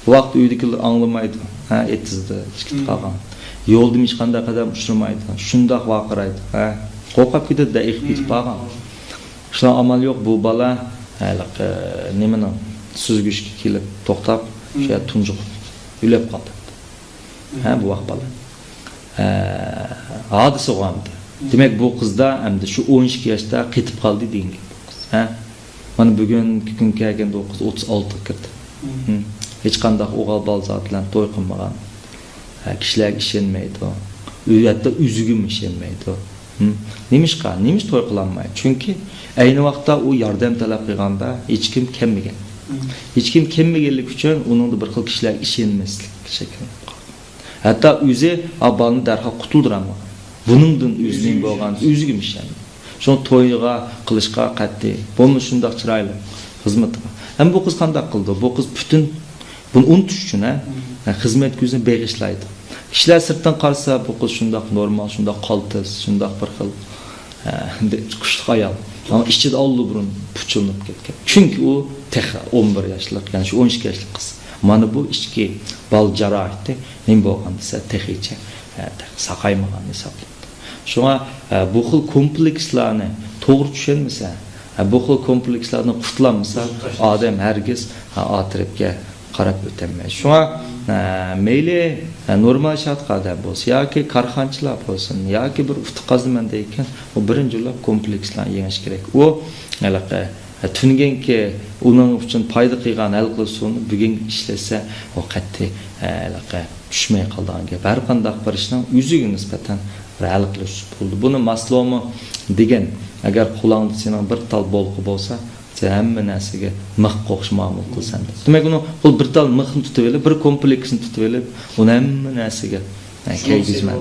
بۇ ۋاقىتتا ئۆيدىكىلەر ئاڭلىمايدۇ. ھە، ئېتىزدا چىقىپ مم. قالغان. يولدا ھېچقانداق ئادەم ئۇچرىمايدۇ. شۇنداق ۋارقىرايدۇ. ھە، قورقۇپ كېتىدۇ، ئېقىپ كېتىپ مم. قالغان. شۇنىڭ ئامال يوق، بۇ بالا ھېلىقى نېمىنىڭ سۈزگۈچكە كېلىپ توختاپ، شۇ مم. يەردە تۇنجۇقۇپ ئۆلۈپ قالدى. ھە، بۇ ۋاق بالا. ھە، ھادىسە بولغانتى. دېمەك، بۇ قىزدا ئەمدى شۇ ئون ئىككى ياشتا قېتىپ قالدى دېگەن گەپ بۇ قىز. ھە؟ مانا بۈگۈنكى كۈنگە كەلگەندە ئۇ قىز ئوتتۇز ئالتىغا كىردى. ھە؟ ھېچقانداق ئوغۇل بالا زادى بىلەن توي قىلمىغان. ھە، كىشىلەرگە ئىشەنمەيدۇ. ئۆ-، ھەتتا ئۆزىگىمۇ ئىشەنمەيدۇ. ھە؟ نېمىشقا؟ نېمىش توي قىلالمايدۇ؟ چۈنكى ئەينى ۋاقىتتا ئۇ ياردەم تەلەپ قىلغاندا ھېچكىم كەلمىگەن. ھېچكىم كەلمىگەنلىكى ئۈچۈن ئۇنىڭدا بىر خىل كىشىلەرگە ئىشەنمەسلىك شەكىللىنىپ قالغان. ھەتتا ئۆزى ئا بالىنى دەرھال قۇتۇلدۇرالمىغان. بۇنىڭدىن ئۆزى نېمە بولغان، ئۆزىگىمۇ ئىشەنمەيدۇ. شۇڭا تويغا قىلىشقا قەتئىي، بولمىسا شۇنداق چىرايلىق خىزمىتى بار. ئەمما بۇ قىز قانداق قىلىدۇ؟ بۇ قىز پۈتۈن بۇنى ئۇنتۇش ئۈچۈن، ھە، خىزمەتكە ئۆزىنى بېغىشلايدۇ. كىشىلەر سىرتتىن قارىسا، بۇ قىز شۇنداق نورمال، شۇنداق قالتىس، شۇنداق بىر خىل، ھە، قۇشلۇق ئايال. ئەمما ئىچىدە ئاللىبۇرۇن پۇچىلىنىپ كەتكەن. چۈنكى ئۇ تېخى ئون بىر ياشلىق، يەنى شۇ ئون ئىككى ياشلىق قىز. مانا بۇ ئىچكى بالا جاراھىتى نېمە بولغان دېسە، تېخىچە، ھە، تېخى ساقايمىغان ھېسابلىنىدۇ. شۇڭا، ھە، بۇ خىل كومپلېكسلارنى توغرا چۈشەنمىسە، ھە، بۇ خىل كومپلېكسلاردىن قۇتۇلالمىسا، ئادەم ھەرگىز، ھە، ئا تەرەپكە قاراپ ئۆتەلمەيدۇ. شۇڭا، ھە، مەيلى، ھە، نورمال شادلىق ئادەم بولسۇن ياكى كارخانىچىلار بولسۇن ياكى بىر ئۇتۇق قازىنىمەن دەيدىكەن، ئۇ بىرىنچى بولۇپ كومپلېكسلارنى يېڭىش كېرەك. ئۇ ھېلىقى تۈنۈگۈنكى ئۇنىڭ ئۈچۈن پايدا قىلغان ھەل قىلىش ئۇسۇلىنى بۈگۈنگە ئىشلەتسە، ئۇ قەتئىي، ھېلىقى چۈشمەي قالىدىغان گەپ. ھەر قانداق بىر ئىشنىڭ ئۆزىگە نىسبەتەن بىر ھەل قىلىش ئۇسۇلى بولىدۇ. بۇنى ماسلومۇ دېگەن، ئەگەر قولۇڭدا سېنىڭ بىر تال بولقا بولسا، سەن ھەممە نەرسىگە مىخقا ئوخشاش مۇئامىلە قىلىسەن. دېمەك، ئۇنى، ئۇ بىر تال مىخنى تۇتۇۋېلىپ، بىر كومپلېكسنى تۇتۇۋېلىپ، ئۇنى ھەممە نەرسىگە، ھە، كىيگۈزمە.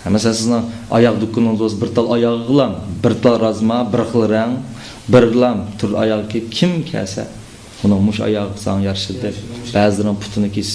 ھە، مەسىلەن، سىزنىڭ ئاياغ دۇكىنىڭىز بولسا، بىر تال ئاياغ ئالام، بىر تال رازما، بىر خىل رەڭ، بىرلام تۈرلۈك ئاياغ كىيىپ كىم كەلسە، ئۇنىڭ مۇشۇ ئاياغى ساڭا يارىشىدۇ دەپ، بەزىلىرىنىڭ پۇتىنى كېسىش.